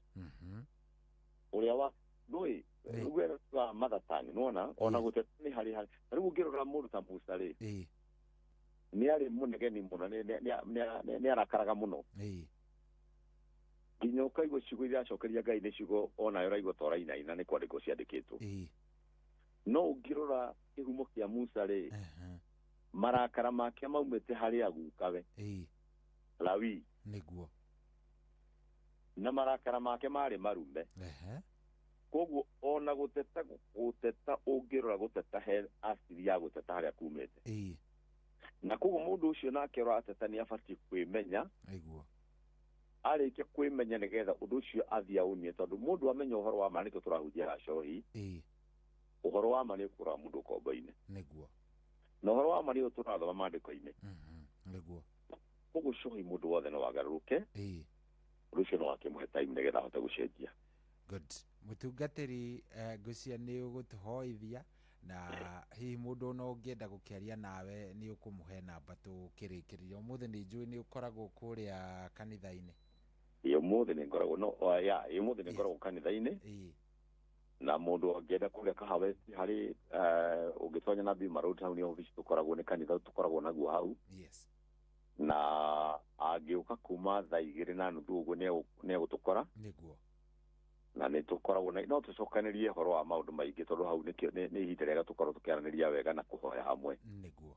T: Ũrĩa wa ndũĩ ũguo wa mother tongue nĩwona ona gũteta nĩ harĩ harĩ. Rĩu ũngĩrora mũndũ ta Musa rĩ.
E: Ĩĩ.
T: Nĩ arĩ mũnegeni mũno nĩ arakaraga mũno.
E: Ĩĩ.
T: Nginya ũkaigua ciugo iria acokeria Ngai nĩ ciugo onayo ũraigua ta ũrainaina nĩ kwandĩkwo ciandĩkĩtwo.
E: Ĩĩ.
T: No ũngĩrora kĩhumo kĩa Musa rĩ. Marakara make maumĩte harĩ agukawe.
E: Ĩĩ.
T: Lawi.
E: Nĩguo.
T: Na marakara make marĩ marume. Koguo ona gũteta ũngĩrora gũteta he asili ya gũteta harĩa kumĩte.
E: Ĩĩ.
T: Na koguo mũndũ ũcio nake ũrateta nĩ abatiĩ kwĩmenya.
E: Nĩguo.
T: Arĩkia kwĩmenya nĩgetha ũndũ ũcio athiĩ aũnie tondũ mũndũ amenya ũhoro wa ma nĩkĩo tũrahunjia cohi.
E: Ĩĩ.
T: Ũhoro wa ma nĩ ũkũraga mũndũ ũkombo-inĩ.
E: Nĩguo.
T: Na ũhoro wa ma nĩ tũrathoma maandĩko-inĩ.
E: Nĩguo.
T: Koguo cohi mũndũ wothe no agarũrũke.
E: Ĩĩ.
T: Ũndũ ũcio no akĩmũhe time nĩgetha ahote gũcenjia.
E: Good. Mũtungatĩri ngwĩciria nĩ ũgũtũhoithia na hihi mũndũ ona ũngĩenda gũkĩaria nawe nĩ ũkũmũhe namba tũkĩrĩkĩrĩria. Ũmũthĩ nĩ njũĩ nĩ ũkoragwo kũrĩa kanitha-inĩ.
T: Ĩĩ ũmũthĩ nĩ ngoragwo no ya ũmũthĩ nĩ ngoragwo kanitha-inĩ.
E: Ĩĩ.
T: Na mũndũ angĩenda kũrĩa Kahawa harĩ ũngĩtonya na Bima Road hau nĩ ofici tũkoragwo nĩ kanitha tũkoragwo naguo hau.
E: Yes.
T: Na angĩũka kuma thaa 2:30 ũguo nĩ egũtũkora.
E: Nĩguo.
T: Na nĩ tũkoragwo na no tũcokanĩrie ũhoro wa maũndũ maingĩ tondũ hau nĩ ihinda rĩega tũkorwo tũkĩaranĩria wega na kũhoya hamwe.
E: Nĩguo.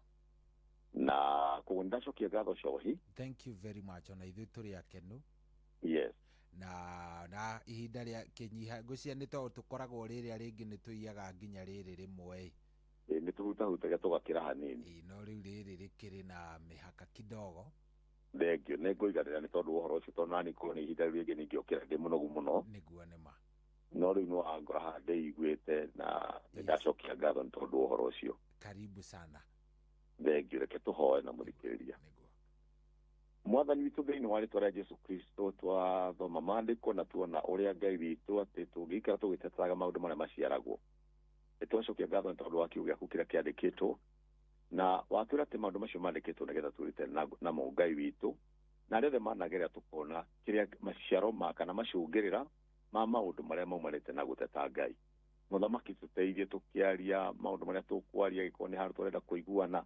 T: Na koguo nĩndacokia ngatho cohi.
E: Thank you very much ona ithuĩ tũrĩ akenu.
T: Yes.
E: Na ihinda rĩa kĩnyiha ngwĩciria nĩ tondũ tũkoragwo rĩrĩa rĩngĩ nĩ tũiyaga nginya rĩrĩ rĩmwe.
T: Ĩĩ nĩ tũhutahutagia tũgakĩra hanini.
E: Ĩĩ no rĩu rĩrĩ rĩkĩrĩ na mĩhaka kidogo.
T: Thengio nĩ ngũiganĩra nĩ tondũ ũhoro ũcio tondũ nani korwo nĩ ihinda rĩu rĩngĩ ningĩokĩra ndĩ mũnogu mũno.
E: Nĩguo nĩ ma.
T: No rĩu no angora haha ndĩiguĩte na nĩndacokia ngatho nĩ tondũ wa ũhoro ũcio.
E: Karibu sana.
T: Thengio reke tũhoe na mũthikĩrĩria.
E: Nĩguo.
T: Mwathani witũ thĩinĩ wa rĩtwa rĩa Jesu Kristo, twathoma maandĩko na tuona ũrĩa Ngai witũ atĩ tũngĩikara tũgĩtetaga maũndũ marĩa maciaragwo. Nĩtwacokia ngatho nĩ tondũ wa kiugo gĩaku kĩrĩa kĩandĩkĩtwo, na watwĩra atĩ maũndũ macio mandĩkĩtwo nĩgetha twĩrute namo Ngai witũ, na arĩa othe managerera tũkona kĩrĩa maciaro ma kana macũngĩrĩra ma maũndũ marĩa maumanĩte na gũteta Ngai. Mũthamaki, tũteithie tũkĩaria maũndũ marĩa tũkwaria, gĩkorwo nĩ handũ tũrenda kũiguana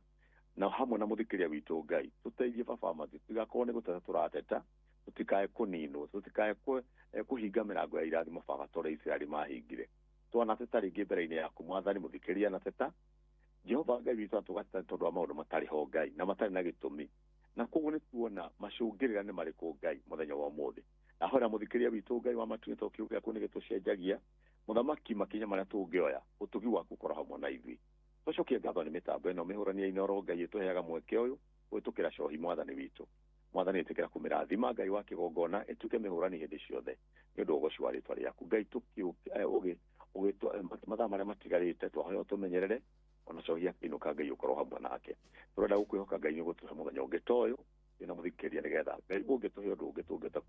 T: na hamwe na mũthikĩria witũ Ngai, tũteithie baba mati, tũtigakorwo nĩ gũteta tũrateta, tũtikae kũninwo, tũtikae kũhinga mĩrango ya irathimo baba ta ũrĩa Isiraeli mahingire. Twanateta rĩngĩ mbere-inĩ yaku Mwathani, mũthikĩria anateta Jehova Ngai witũ, atũgateta tondũ wa maũndũ matarĩ ho Ngai na matarĩ na gĩtũmi, na koguo nĩ tuona macũngĩrĩra nĩ marĩkũ Ngai mũthenya wa ũmũthĩ. Ahoera mũthikĩria witũ Ngai wa matu, tondũ kiugo gĩaku nĩ gĩtũcenjagia. Mũthamaki, makinya marĩa tũngĩoya, ũtugi waku ũkorwo hamwe na ithuĩ. Twacokia ngatho nĩ mĩtambo ĩno mĩhũrania Inooro Ngai ĩtũheaga mweke ũyũ kũhĩtũkĩra cohi Mwathani witũ. Mwathani, ĩtĩkĩra kũmĩrathima Ngai wa kĩgongona, ĩtuĩke mĩhũrani hĩndĩ ciothe nĩ ũndũ wa ũgoci wa rĩtwa rĩaku Ngai. Mathaa marĩa matigarĩte twahoya ũtũmenyerere, ona cohi akĩinũka Ngai ũkorwo hamwe nake. Tũrenda gũkwĩhoka Ngai nĩ ũgũtũhe mũthenya ũngĩ ta ũyũ twĩna mũthikĩria, nĩgetha Ngai ũngĩtũhe ũndũ ũngĩ tũngĩhota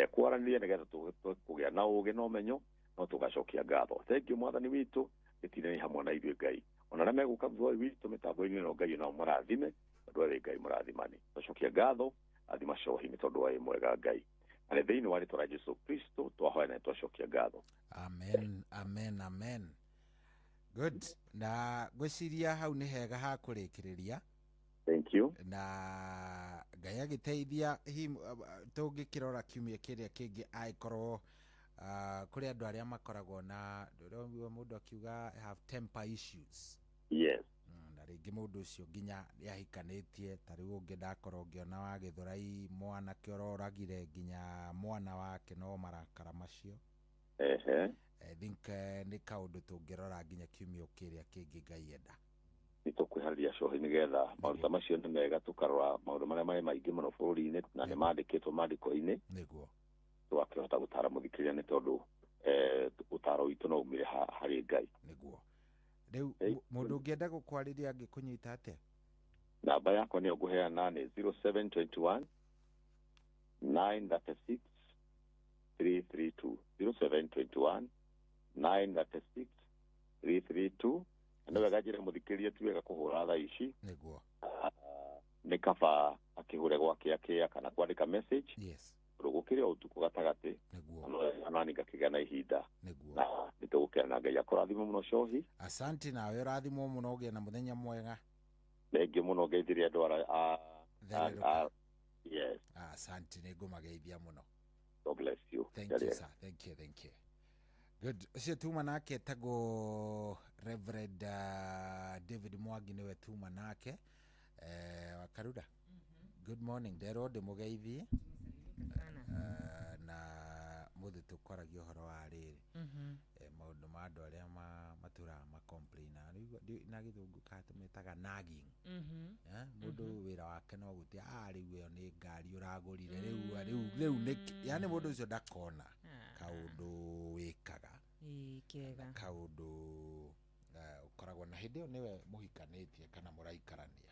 T: kwaranĩria, nĩgetha kũgĩa na ũũgĩ na ũmenyo, no tũgacokia ngatho. Thank you Mwathani witũ, gĩtinani hamwe na ithuĩ Ngai, ona arĩa megũka thutha ũyũ witũ mĩtambo-inĩ ĩno Ngai nao mũrathime, tondũ we wĩ Ngai mũrathimani. Twacokia ngatho, athima cohi nĩ tondũ wa wĩ mwega Ngai, na nĩ thĩinĩ wa rĩtwa rĩa Jesu Kristo twahoya na twacokia ngatho.
E: Amen, amen, amen. Good. Na ngwĩciria hau nĩ hega ha kũrĩkĩrĩria.
T: Thank you.
E: Na Ngai agĩteithia, hihi tũngĩkĩrora kiumia kĩrĩa kĩngĩ, angĩkorwo kũrĩ andũ arĩa makoragwo na ndĩraigua mũndũ akiuga have temper issues.
T: Yes.
E: Na rĩngĩ mũndũ ũcio nginya nĩahikanĩtie, ta rĩu ũngĩ ndakorwo ngĩona wa Gĩthũrai, mwanake ũroragire nginya mwana wake no marakara macio. I think nĩ kaũndũ tũngĩrora nginya kiumia kĩrĩa kĩngĩ Ngai enda.
T: Nĩ tũkwĩharĩria cohi nĩgetha maũndũ ta macio nĩ mega, tũkarora maũndũ marĩa marĩ maingĩ mũno bũrũri-inĩ na nĩ mandĩkĩtwo maandĩko-inĩ.
E: Nĩguo.
T: Tũgakĩhota gũtara mũthikĩrĩria nĩ tondũ ũtaro witũ no umire harĩ Ngai.
E: Nĩguo. Rĩu mũndũ ũngĩenda gũkwarĩria angĩkũnyita atĩa?
T: Namba yakwa nĩyo ngũheana nĩ 0721 936 332, 0721 936 332. Na nĩ wega njĩre mũthikĩrĩria ti wega kũhũra thaa ici.
E: Nĩguo.
T: Nĩ kaba akĩhũre gwake akĩa kana kwandĩka message.
E: Yes.
T: Tondũ gũkĩrĩ o ũtukũ gatagatĩ.
E: Nĩguo.
T: Nani ngakĩgĩa na ihinda.
E: Nĩguo.
T: Na nĩtũgũkena na Ngai akũrathime mũno cohi.
E: Asante, nawe ũrathimwo mũno, ũgĩe na mũthenya mwega.
T: Thengiũ mũno, ngeithirie andũ ara
E: Thererũka.
T: Yes.
E: Asante, nĩ ngũmageithia mũno.
T: God bless you.
E: Thank you, sir. Thank you, thank you. Good. Ũcio tuma nake etagwo Reverend David Mwangi, nĩwe tuma nake. Wakarura. Good morning. Nderwo ndĩmũgeithie. Na mũthĩ tũkwaragia ũhoro wa rĩrĩ. Maũndũ ma andũ arĩa matũraga macomplaina. Rĩu na gĩthũngũ ka tũmetaga nagging. Mũndũ wĩra wake no gũtia, rĩu ĩyo nĩ ngari ũragũrire, rĩu rĩu rĩu nĩ yani mũndũ ũcio ndakona kaũndũ wĩkaga.
C: Ĩĩ, kega.
E: Kaũndũ ũkoragwo na hĩndĩ ĩyo nĩwe mũhikanĩtie kana mũraikarania.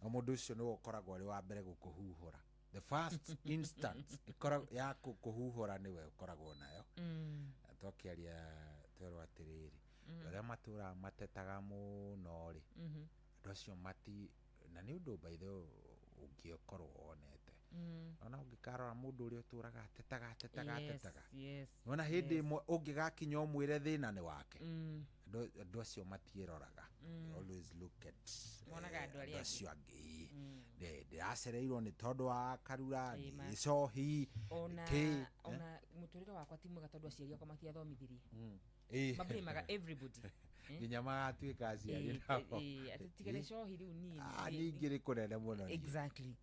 E: No mũndũ ũcio nĩwe ũkoragwo arĩ wa mbere gũkũhuhũra. The first instance ya kũhuhũra nĩwe ũkoragwo nayo. Na twakĩaria twerwo atĩrĩrĩ, arĩa matũraga matetaga mũno rĩ, andũ acio mati, na nĩ ũndũ by the way ũngĩkorwo wonete. Ona ũngĩkarora mũndũ ũrĩa ũtũraga atetaga atetaga atetaga, nĩwona hĩndĩ ĩmwe ũngĩgakinya ũmwĩre thĩna nĩ wake. Andũ acio matiĩroraga. They always look at
C: Monaga andũ arĩa
E: andũ acio angĩ. Ndĩracereirwo nĩ tondũ wa Karura, nĩ cohi, kĩ,
C: ona mũtũrĩre wakwa ti mwega tondũ aciari akwa matiathomithirie. Mablamaga everybody.
E: Nginya magatuĩka aciari nao.
C: Atĩ tigere cohi rĩu niĩ.
E: Ningĩ nĩ kũnene mũno niĩ.
C: Exactly.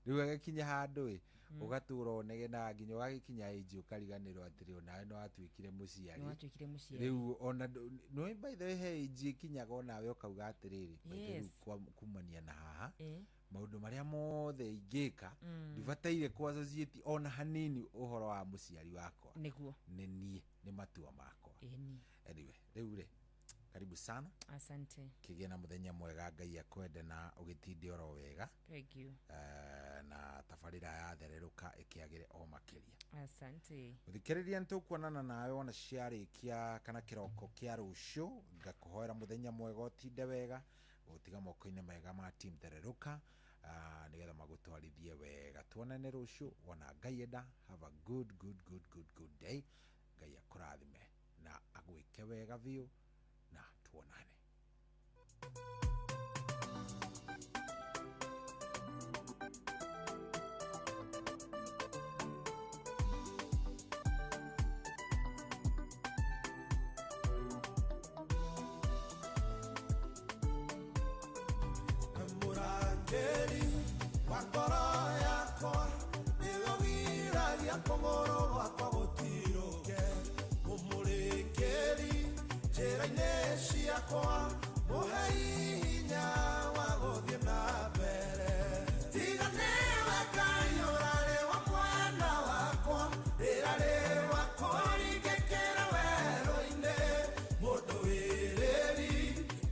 E: Rĩu agĩkinya handũ ĩ, ũgatũra ũnegenaga nginya ũgagĩkinya age ũkariganĩrwo atĩrĩ onawe nĩ watuĩkire mũciari.
C: Nĩ watuĩkire mũciari.
E: Rĩu ona nĩ by the way he age ĩkinyaga onawe ũkauga atĩrĩrĩ, by the way rĩu kumania na haha, maũndũ marĩa mothe ingĩka, ndibataire kũ associate ona hanini ũhoro wa mũciari wakwa.
C: Nĩguo.
E: Nĩ niĩ, nĩ matua makwa.
C: Ĩni.
E: Anyway, rĩu rĩ, Karibu sana.
C: Asante.
E: Kĩgĩe na mũthenya mwega, Ngai akwende na ũgĩtinde oro wega.
C: Thank you.
E: Na tabarĩra yathererũka ĩkĩagĩre o makĩria.
C: Asante.
E: Mũthikĩrĩria, nĩ tũkuonana nawe wona ciarĩkia kana kĩroko kĩa rũciũ. Ngakũhoera mũthenya mwega, ũtinde wega, gũtiga moko-inĩ mega ma team thererũka, nĩgetha magũtwarithie wega. Tuonane rũciũ wona Ngai enda. Have a good, good, good, good, good day. Ngai akũrathime na agwĩke wega biũ, na tuonane.
K: Mũrangĩri wa ngoro yakwa, nĩwe ũgiragia kũgũrũ gwakwa gũtirũke, mũmũrĩkĩri njĩra-inĩ ciakwa, mũhei hinya wa gũthiĩ na mbere. Tiga nĩwe Ngai ũrarĩ wa mwena wakwa, ndĩrarĩ wa kũringĩkĩra werũ-inĩ. Mũndũ wĩrĩri,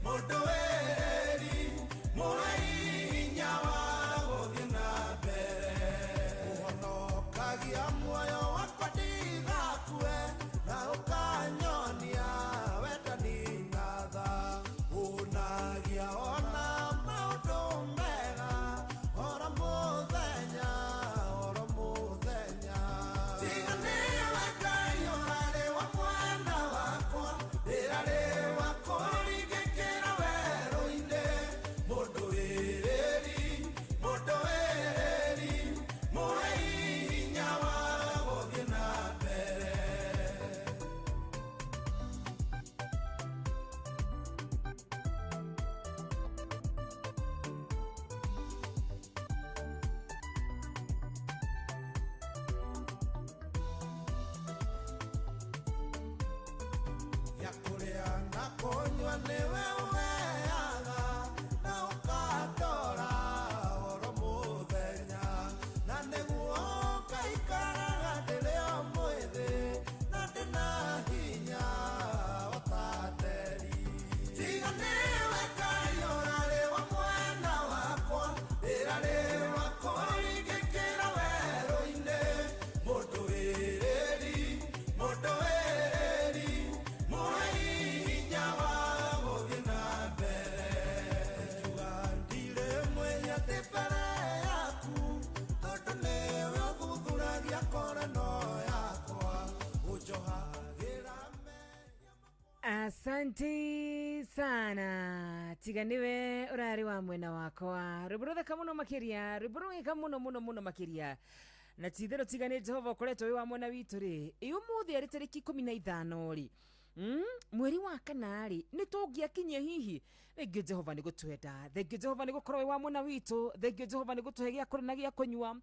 K: mũndũ wĩrĩri, mũhei hinya wa gũthiĩ na mbere. Ũhonokagia muoyo wakwa ndigakue, na ũkanyonia wendani na tha. Ũnagia ona maũndũ mega, oro mũthenya, oro mũthenya. Tiga nĩwe Ngai ũrarĩ wa mwena wakwa, ndĩrarĩ wa kũringĩkĩra werũ-inĩ. Mũndũ wĩrĩri, mũndũ wĩrĩri, mũhei hinya wa gũthiĩ na mbere. Gĩa kũrĩa na kũnyua nĩwe ũheaga, na ũkandora oro mũthenya, na nĩguo ngaikaraga ndĩrĩ o mwĩthĩ na ndĩna hinya o ta nderi. Tiga nĩwe Ngai ũrarĩ wa mwena wakwa, ndĩrarĩ wa kũringĩkĩra werũ-inĩ. Mũndũ wĩrĩri, mũndũ wĩrĩri, mũhei hinya wa gũthiĩ na mbere. Njuga ndirĩ mwĩhia ndĩ mbere yaku, tondũ nĩwe ũthuthuragia ngoro ĩno yakwa, ũnjohagĩra.
C: Asante sana. Tiga niwe urari wa mwena wakwa, rwimbo ruthaka muno makiria, rwimbo rwega muno muno muno makiria, na titherũ tiga nĩ Jehova ũkoretwo wĩ wa mwena witũ rĩ, ĩ ũmũthĩ arĩ tarĩki 15 rĩ, mweri wa kana rĩ, nĩ tũngĩakinyia hihi. Thengio Jehova nĩ gũtwenda, thengio Jehova nĩ gũkorwo wĩ wa mwena witũ, thengio Jehova nĩ gũtũhe gĩa kũrĩa na gĩa kũnyua,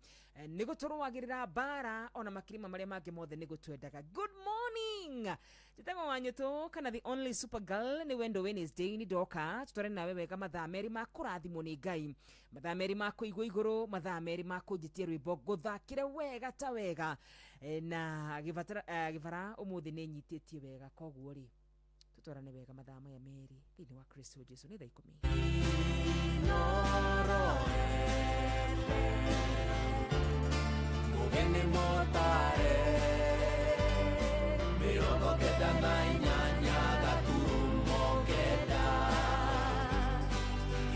C: nĩ gũtũrũagĩrĩra mbara ona makĩria marĩa mangĩ mothe nĩ gũtwendaga. Good morning, njĩtagwo Wanyũtũ kana the only super girl. Nĩ wendo Wednesday nĩ ndoka tutware nawe wega mathaa merĩ ma kũrathimwo nĩ Ngai, mathaa merĩ ma kũigwo igũrũ, mathaa merĩ ma kũnjĩtia rwĩmbo ngũthakĩre wega ta wega. Na gĩbara ũmũthĩ nĩ nyitĩtie wega, koguo rĩ tutwarane wega mathaa maya merĩ thĩinĩ wa Kristo Jesu. Nĩ thaa 10.
K: Mugeni motare 98.9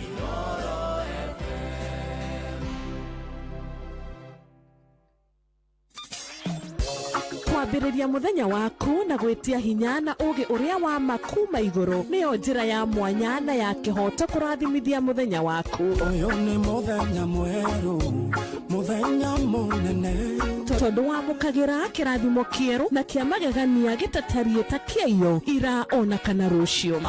K: Inoro FM.
O: Kwambĩrĩria mũthenya waku na gwĩtia hinya na ũgĩ ũrĩa wa ma kuma igũrũ nĩyo njĩra ya mwanya na ya kĩhoto kũrathimithia mũthenya waku.
K: Ũyũ nĩ mũthenya mwerũ, mũthenya mũnene,
O: tondũ wamũkagĩra kĩrathimo kĩerũ na kĩa magegania gĩtatariĩ ta kĩaiyo ira ona kana rũciũ.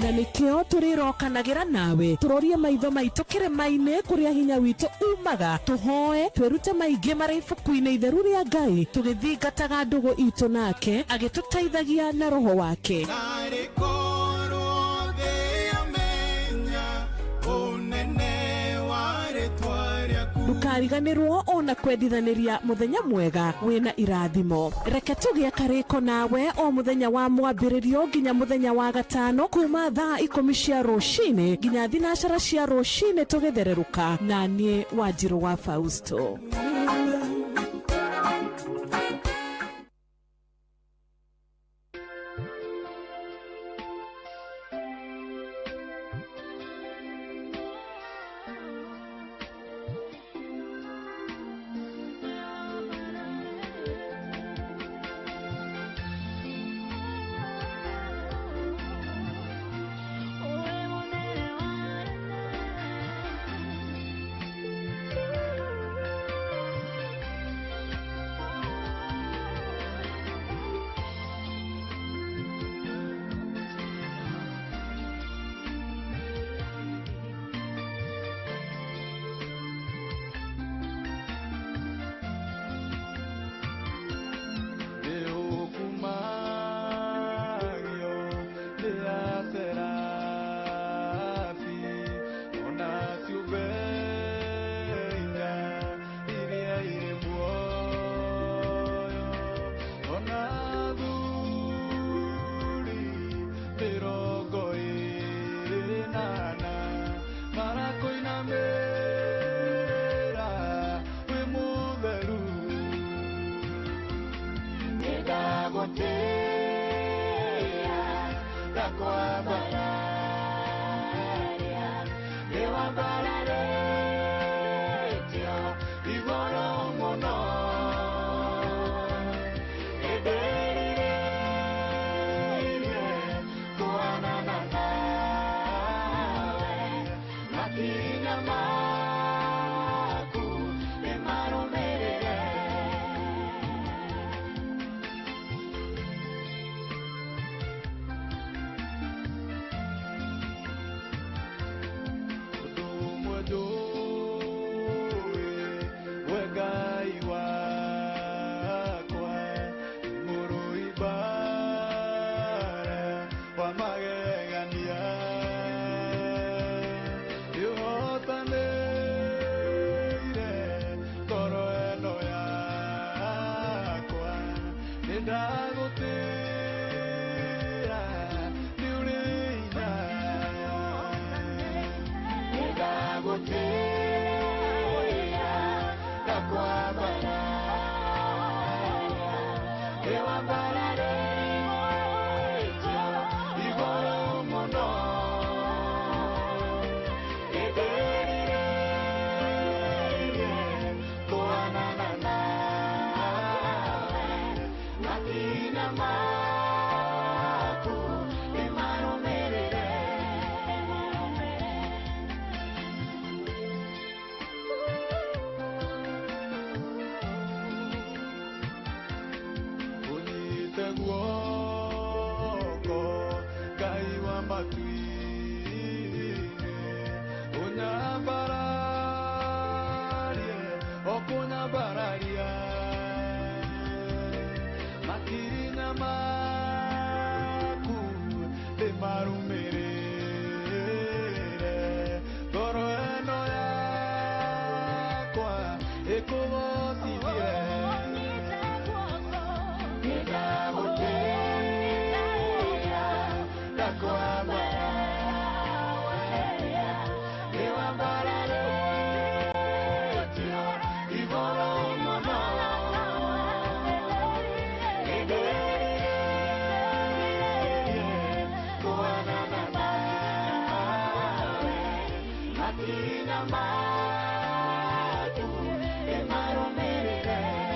O: Na nĩkĩo tũrĩrokanagĩra nawe tũrorie maitho maitũ kĩrĩma-inĩ kũrĩa hinya witũ umaga, tũhoe twĩrute maingĩ marĩ ibuku-inĩ itheru rĩa Ngai, tũgĩthingataga ndũgũ itũ nake agĩtũteithagia na roho wake.
N: Narĩ korwo thĩ yamenya ũnene wa rĩtwa rĩaku.
O: Ndũkariganĩrwo ona kwendithanĩria mũthenya mwega wĩna irathimo. Reke tũgĩe karĩko nawe o mũthenya wa mwambĩrĩrio nginya mũthenya wa gatano kuma thaa 10 cia rũcinĩ nginya 12 cia rũcinĩ tũgĩthererũka na niĩ Wanjirũ wa Fausto.
N: Makinya maku, emaromerere.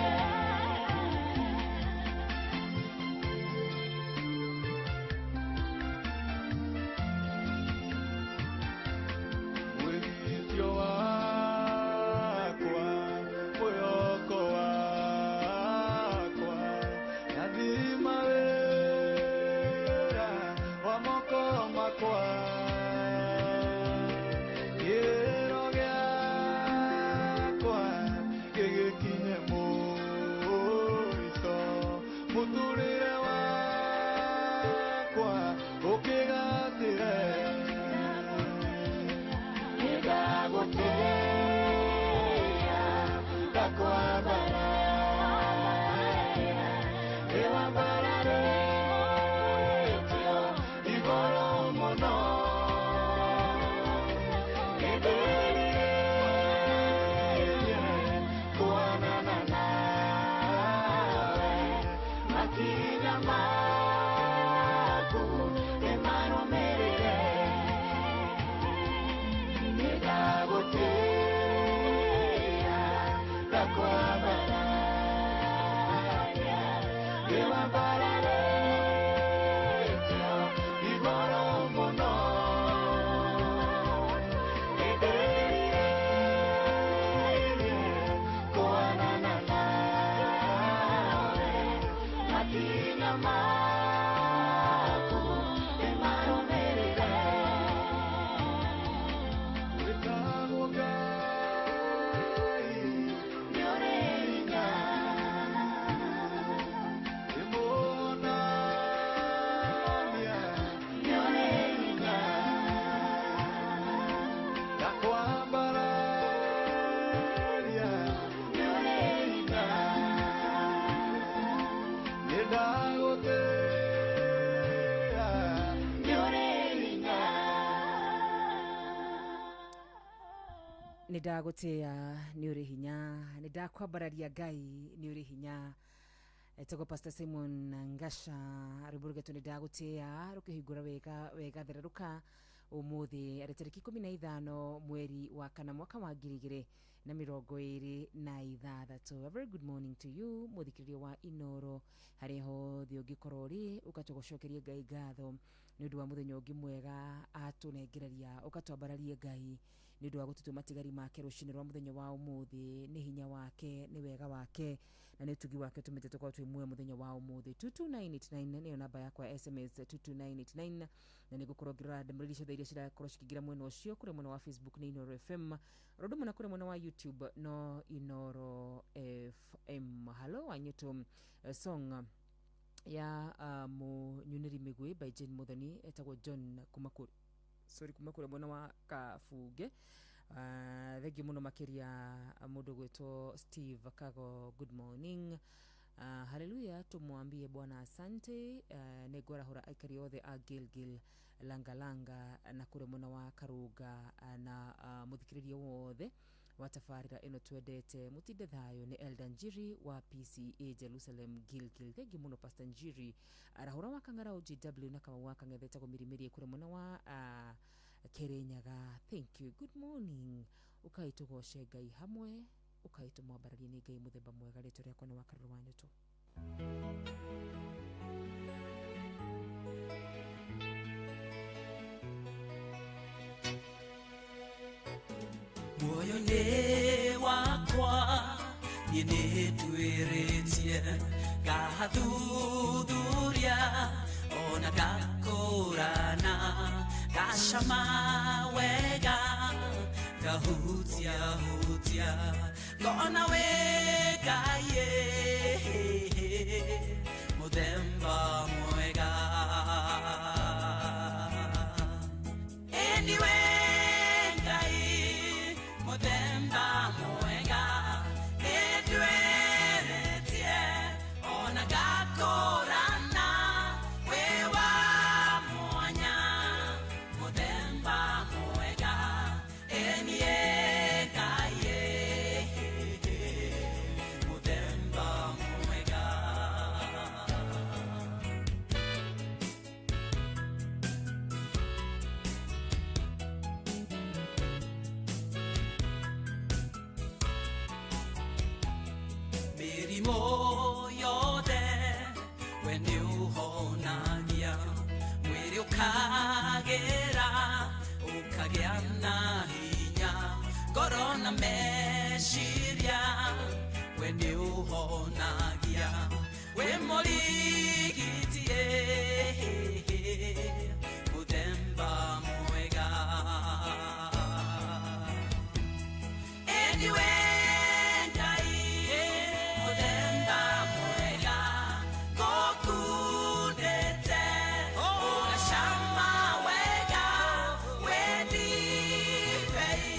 C: Nĩ ndagũtĩĩa nĩ ũrĩ hinya, nĩ ndakwambararia Ngai nĩ ũrĩ hinya. Etagwo Pastor Simon Ngasha, rwĩmbo rũgetwo nĩ ndagũtĩĩa rũkĩhingũra wega wega thererũka ũmũthĩ arĩ tarĩki 15 mweri wa kana mwaka wa 2026. A very good morning to you mũthikĩrĩria wa Inoro harĩa hothe ũngĩkorwo ũrĩ, ũgatũgũcokeria Ngai ngatho nĩ ũndũ wa mũthenya ũngĩ mwega atũnengereria, ũgatwambararie Ngai nĩ ũndũ wa gũtũtua matigari make rũcinĩ rwa mũthenya wa ũmũthĩ. Nĩ hinya wake, nĩ wega wake na nĩ ũtugi wake ũtũmĩte tũkorwo twĩ muoyo mũthenya wa ũmũthĩ. 22989 nĩyo namba yakwa ya SMS, 22989, na nĩ ngũkorwo ngĩrora ndũmĩrĩri ciothe iria cirakorwo cikĩingĩra mwena ũcio. Kũrĩa mwena wa Facebook nĩ Inoro FM, o ũndũ ũmwe na kũrĩa mwena wa YouTube no Inoro FM. Halo Wanyũtũ, song ya Mũnyunĩri Mĩgwĩ by Jane Muthoni, etagwo John kuma kũ sorry kuma kũrĩa mwena wa Kabunge. Thengiũ mũno makĩria mũndũ gwĩtwo Steve Kago, good morning. Haleluya, tumwambie Bwana asante. Nĩ ngwarahũra aikari othe a Gilgil, Langalanga na kũrĩa mwena wa Karũnga na mũthikĩrĩria wothe wa tabarĩra ĩno twendete, mũtinde thayũ. Nĩ Elda Njiri wa PCA Jerusalem Gilgil. Thengiũ mũno Pastor Njiri. Arahũra wa Kang'arau GW na Kamau wa Kang'ethe, etagwo Mĩrimĩrie kũrĩa mwena wa Kirinyaga, thank you, good morning. Ũkai tũgoce Ngai hamwe, ũkai tũmwambararie, nĩ Ngai mũthemba mwega. Rĩtwa rĩakwa nĩ Wakarũrũ wa Nyũtũ.
K: Muoyo-inĩ wakwa niĩ nĩ nduĩrĩtie, ngathuthuria ona ngakũrana, ngacama wega, ngahutia hutia, ngona wĩ Ngai mũthemba mwega. Anyway, Ngai mũthemba mwega, nĩnduĩrĩtie ona ngakũrana, wĩ wa mwanya mũthemba mwega, ĩniĩ Ngai mũthemba mwega. Mĩrimũ yothe we nĩũhonagia, mwĩrĩ ũkagĩra ũkagĩa na hinya, ngoro na meciria we nĩũhonagia, wĩ mũrigiti mũthemba mwega. Anyway, Ngai mũthemba mwega, ngũkundĩte ũgacama wega, wĩ ndibei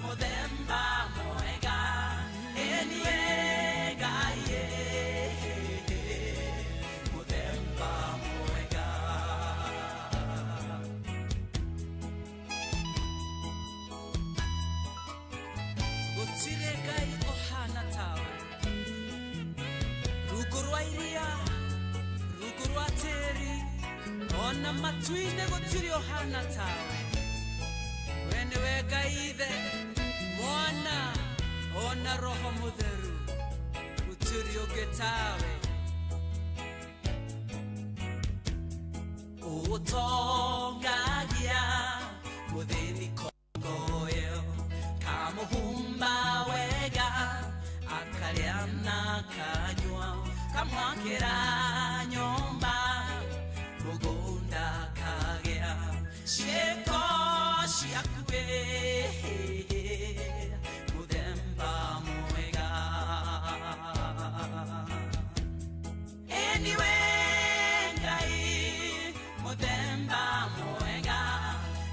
K: mũthemba mwega, ĩniĩ Ngai mũthemba mwega. Gũtirĩ Ngai ũhana tawe, rungu rwa iria, rungu rwa tĩri, ona matu-inĩ gũtirĩ ũhana tawe. We nĩwe Ngai Ithe, Mwana ona Roho Mũtheru, gũtirĩ ũngĩ tawe. Ũtongagia mũthĩni kongoyo, kamũhumba wega, akarĩa na akanyua, kamwakĩra nyũmba, mũgũnda akagĩa ciĩko ciaku mũthemba mwega. Anyway, Ngai mũthemba mwega,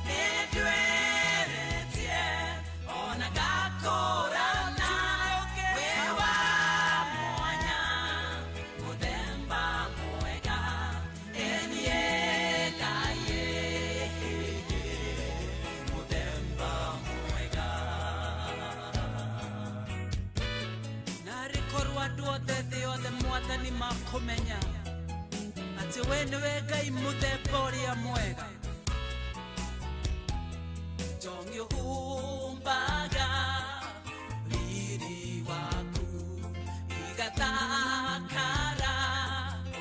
K: nĩnduĩrĩtie ona ngakũrana, wĩ wa mwanya mũthemba mwega, ĩniĩ Ngai mũthemba mwega. Andũ othe thĩ yothe Mwathani makũmenya atĩ we nĩwe Ngai mũthemba ũrĩa mwega. Njongi ũhumbaga riri waku igathakara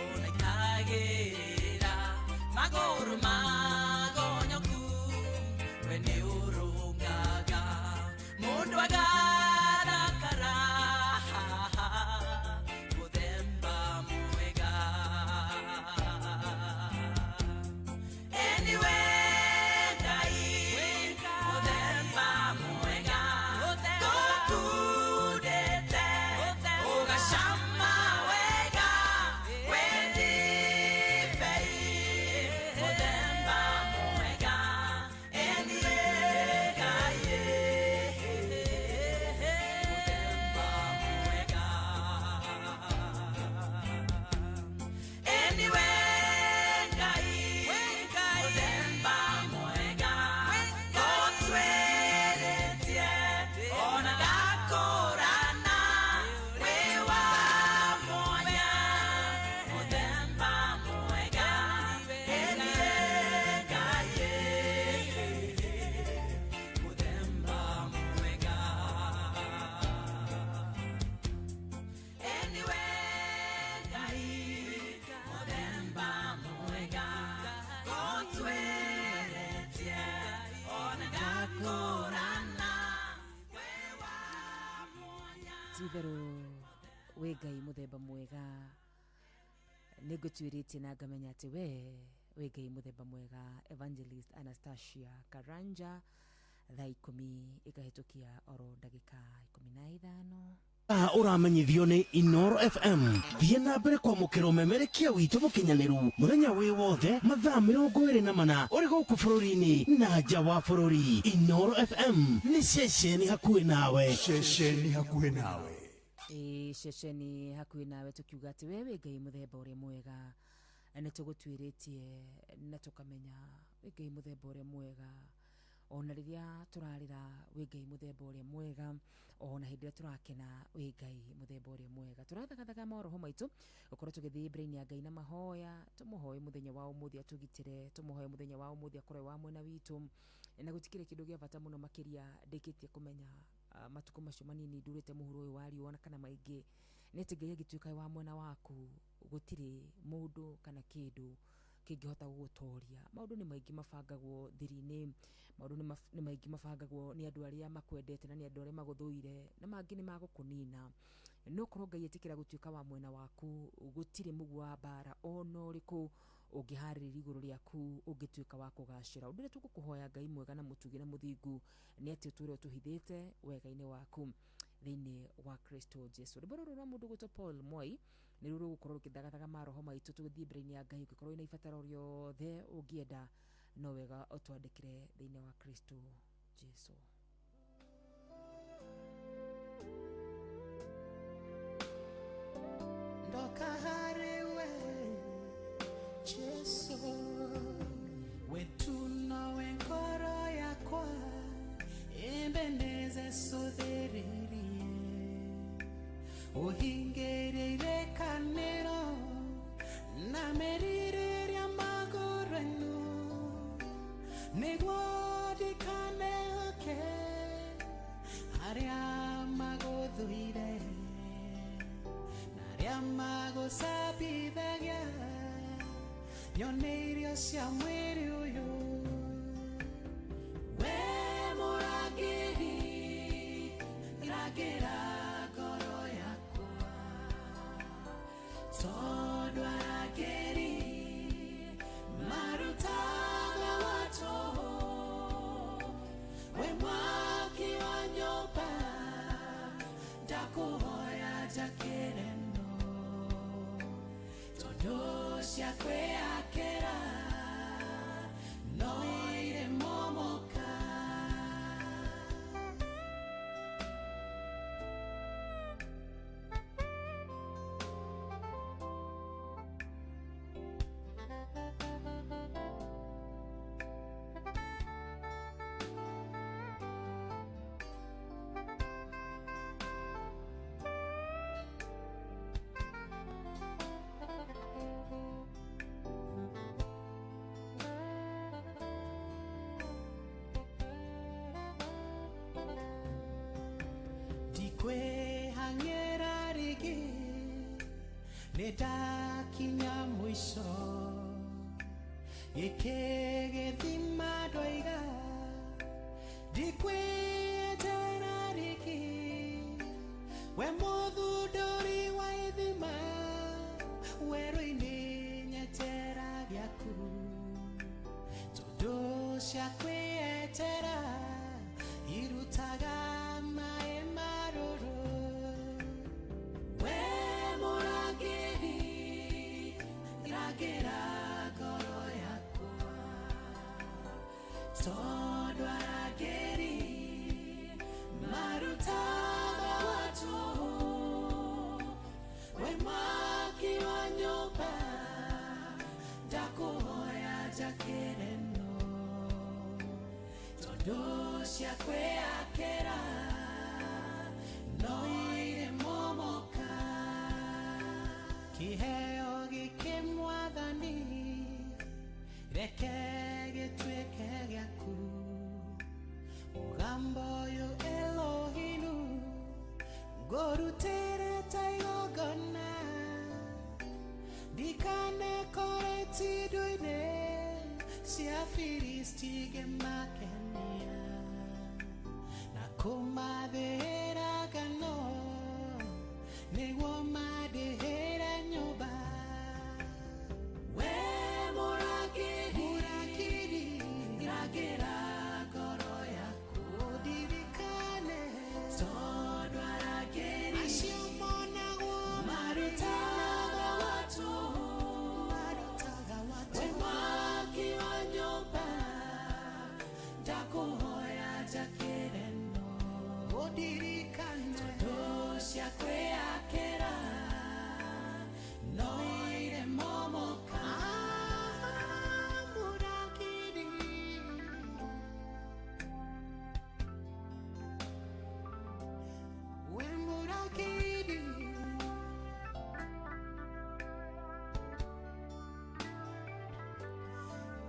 K: ona ikagĩra magũrũ magonyoku, we nĩ ũrũngaga mũndũ agarakara mũthemba mwega. Anyway, Ngai mũthemba mwega, ngũkundĩte ũgacama wega, wĩ ndibei mũthemba mwega. Anyway, Ngai mũthemba mwega. Anyway, Ngai mũthemba mwega, ngũtuĩrĩtie ona ngakũrana, wĩ wa mwanya mũthemba mwega. Anyway, Ngai mũthemba mwega. Anyway, Ngai mũthemba mwega, ngũtuĩrĩtie ona ngakũrana.
C: Ti-itherũ wĩ Ngai mũthemba mwega, nĩ ngũtuĩrĩtie na ngamenya atĩ we wĩ Ngai mũthemba mwega. Evangelist Anastasia Karanja, thaa 10 ĩkahĩtũkia oro ndagĩka 15.
R: Ũramenyithio nĩ Inoro FM. Thiĩ na mbere kwamũkĩra ũmemerekia witũ mũkinyanĩru mũthenya wĩ wothe mathaa 24 ũrĩ gũkũ bũrũri-inĩ na nja wa bũrũri. Inoro FM nĩ ceceni hakuhĩ nawe.
N: Ceceni hakuhĩ nawe.
C: Ĩĩ, ceceni hakuhĩ nawe, tũkiuga atĩ we wĩ Ngai mũthemba ũrĩa mwega, nĩ tũgũtuĩrĩtie na tũkamenya wĩ Ngai mũthemba ũrĩa mwega. Ona rĩrĩa tũrarĩra wĩ Ngai mũthemba ũrĩa mwega, ona hĩndĩ ĩrĩa tũrakena wĩ Ngai mũthemba ũrĩa mwega. Tũrathagathaga maroho maitũ gũkorwo tũgĩthiĩ mbere-inĩ ya Ngai na mahoya, tũmũhoe mũthenya wa ũmũthĩ atũgitĩre, tũmũhoe mũthenya wa ũmũthĩ akorwo wa mwena witũ, na gũtikĩrĩ kĩndũ gĩa bata mũno makĩria ndĩkĩtie kũmenya matukũ macio manini ndurĩte mũhuro ũyũ wa riũa na kana maingĩ, nĩ atĩ Ngai angĩtuĩka wa mwena waku gũtirĩ mũndũ kana kĩndũ kĩngĩhota gũgũtoria. Maũndũ nĩ maingĩ mabangagwo thiri-inĩ, maũndũ nĩ maingĩ mabangagwo nĩ andũ arĩa makwendete na nĩ andũ arĩa magũthũire, na mangĩ nĩ magũkũnina. No korwo Ngai etĩkĩra gũtuĩka wa mwena waku, gũtirĩ mũguo wa mbara ona ũrĩkũ ũngĩharĩrĩria igũrũ rĩaku ũngĩtuĩka wa kũgacĩra. Ũndũ ũrĩa tũgũkũhoya Ngai mwega na mũtugi na mũthingu nĩ atĩ ũtũũre ũtũhithĩte wega-inĩ waku thĩinĩ wa Kristo Jesu. Rwĩmbo rũrũ rwa mũndũ ũgwĩtwo Paul Mwai nĩ rũrũ rũgũkorwo rũkĩthagathaga maroho maitũ tũgĩthiĩ mbere-inĩ ya Ngai. Ũngĩkorwo wĩna ibataro rĩothe ũngĩenda, no wega ũtwandĩkĩre thĩinĩ wa Kristo Jesu.
K: Ndoka harĩ we Jesu, wetu nowe ngoro yakwa imbendeze suthĩrĩrie, ũhingĩrĩire kanĩro na mĩrirĩria magũrũ ĩno, nĩguo ndikanehoke arĩa magũthũire na arĩa magũcambithagia, nyone irio cia mwĩrĩ ũyũ. We mũrangĩri, rangĩra ngoro yakwa, tondũ arangĩri marutaga wa tũhũ. We mwaki wa nyũmba, ndakũhoya njakĩre no, tondũ cia kwĩyakĩra no irĩ momoka. Nĩndakinya mũico gĩkĩ gĩthima ndoiga ndikwĩyetera rĩngĩ we mũthundũri wa ithima werũ-inĩ nyetera gĩaku tondũ cia kwĩyetera irutaga maĩ marũrũ we mũrangĩri rangĩra ngoro yakwa tondũ arangĩri marutaga watu we mwaki wa nyũmba ndakũhoya njakĩre no tondũ cia kwĩyakĩra no irĩ momoka kĩheo gĩkĩ mwathani reke gĩtuĩke gĩaku mũgambo ũyũ Elohimu ngũrutĩre ta igongona ndikanekore itindu-inĩ cia Filisti ngĩmakenia na kũmathĩĩra ngano nĩguo mandĩhĩre nyũmba we mũrangĩri rangĩra ngoro yaku ũndirikane tondũ arangĩri acio monagwo marutaga watu we mwaki wa nyũmba ndakũhoya njakĩre no ũndirikane tondũ cia kwĩyakĩra no irĩ momoka mũrangĩri we mũrangĩri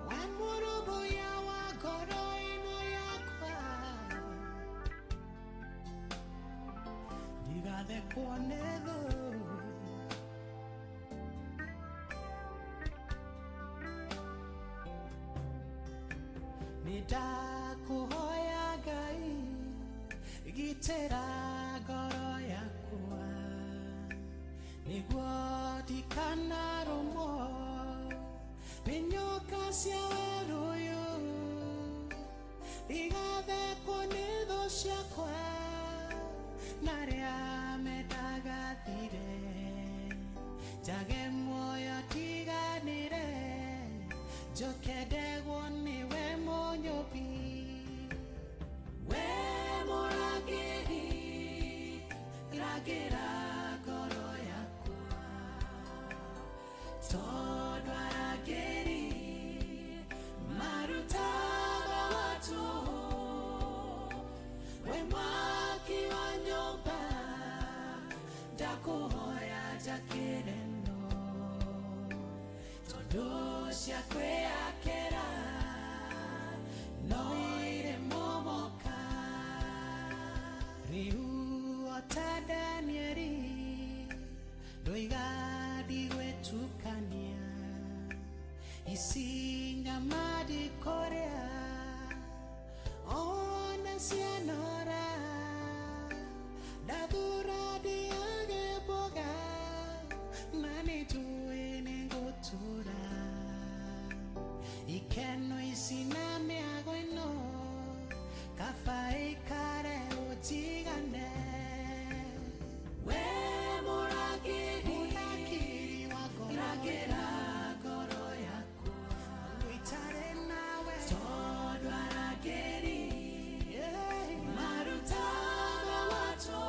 K: we mũrũmbũiya wa ngoro ĩno yakwa ndigathekwo nĩ thũ nĩndakũhoya Ngai gitĩra ngoro yakwa nĩguo ndikanarũmwo nĩ nyoka cia werũ ũyũ ndigathekwo nĩ thũ ciakwa na arĩa mendaga thire njage muoyo ndiganĩre njoke ndegwo nĩwe mũnyũmbi we mũrangĩri rangĩra ngoro yakwa tondũ arangĩri marutaga watu we mwaki wa nyũmba ndakũhoya njakĩre no tondũ cia kwĩyakĩra no irĩ momoka rĩu o ta Danieli ndoiga ndigwĩtukania ici nyama ndikũrĩa ona cianora ndathura ndĩage mboga na nĩnjũĩ nĩngũtũra ikeno ici na mĩago ĩno kaba ĩikare ũnjigane we mũrangĩri wa ngoro rangĩra ngoro yakwa ũikare nawe tondũ arangĩri marutaga watu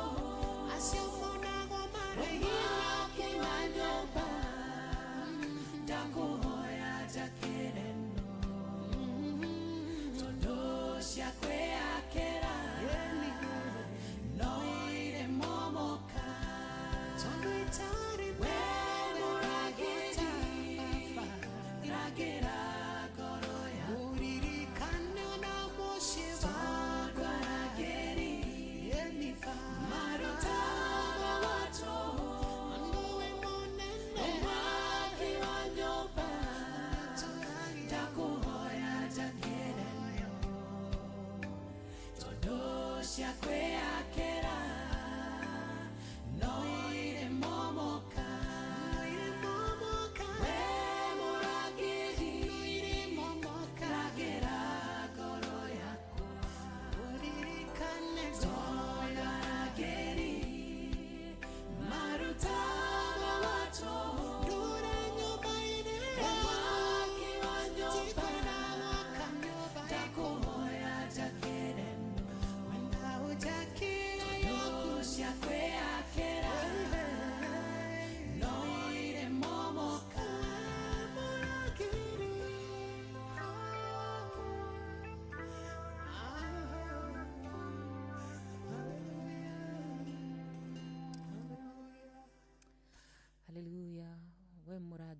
K: acio monagwo marĩ mwaki wa nyũmba ndakũhoya njakĩre no tondũ cia kwĩyakĩra no irĩ momoka tondũ itarĩ we mũrangĩri rangĩra ngoro yaku ũririkane ona mũciĩ tondũ arangĩri marutaga watu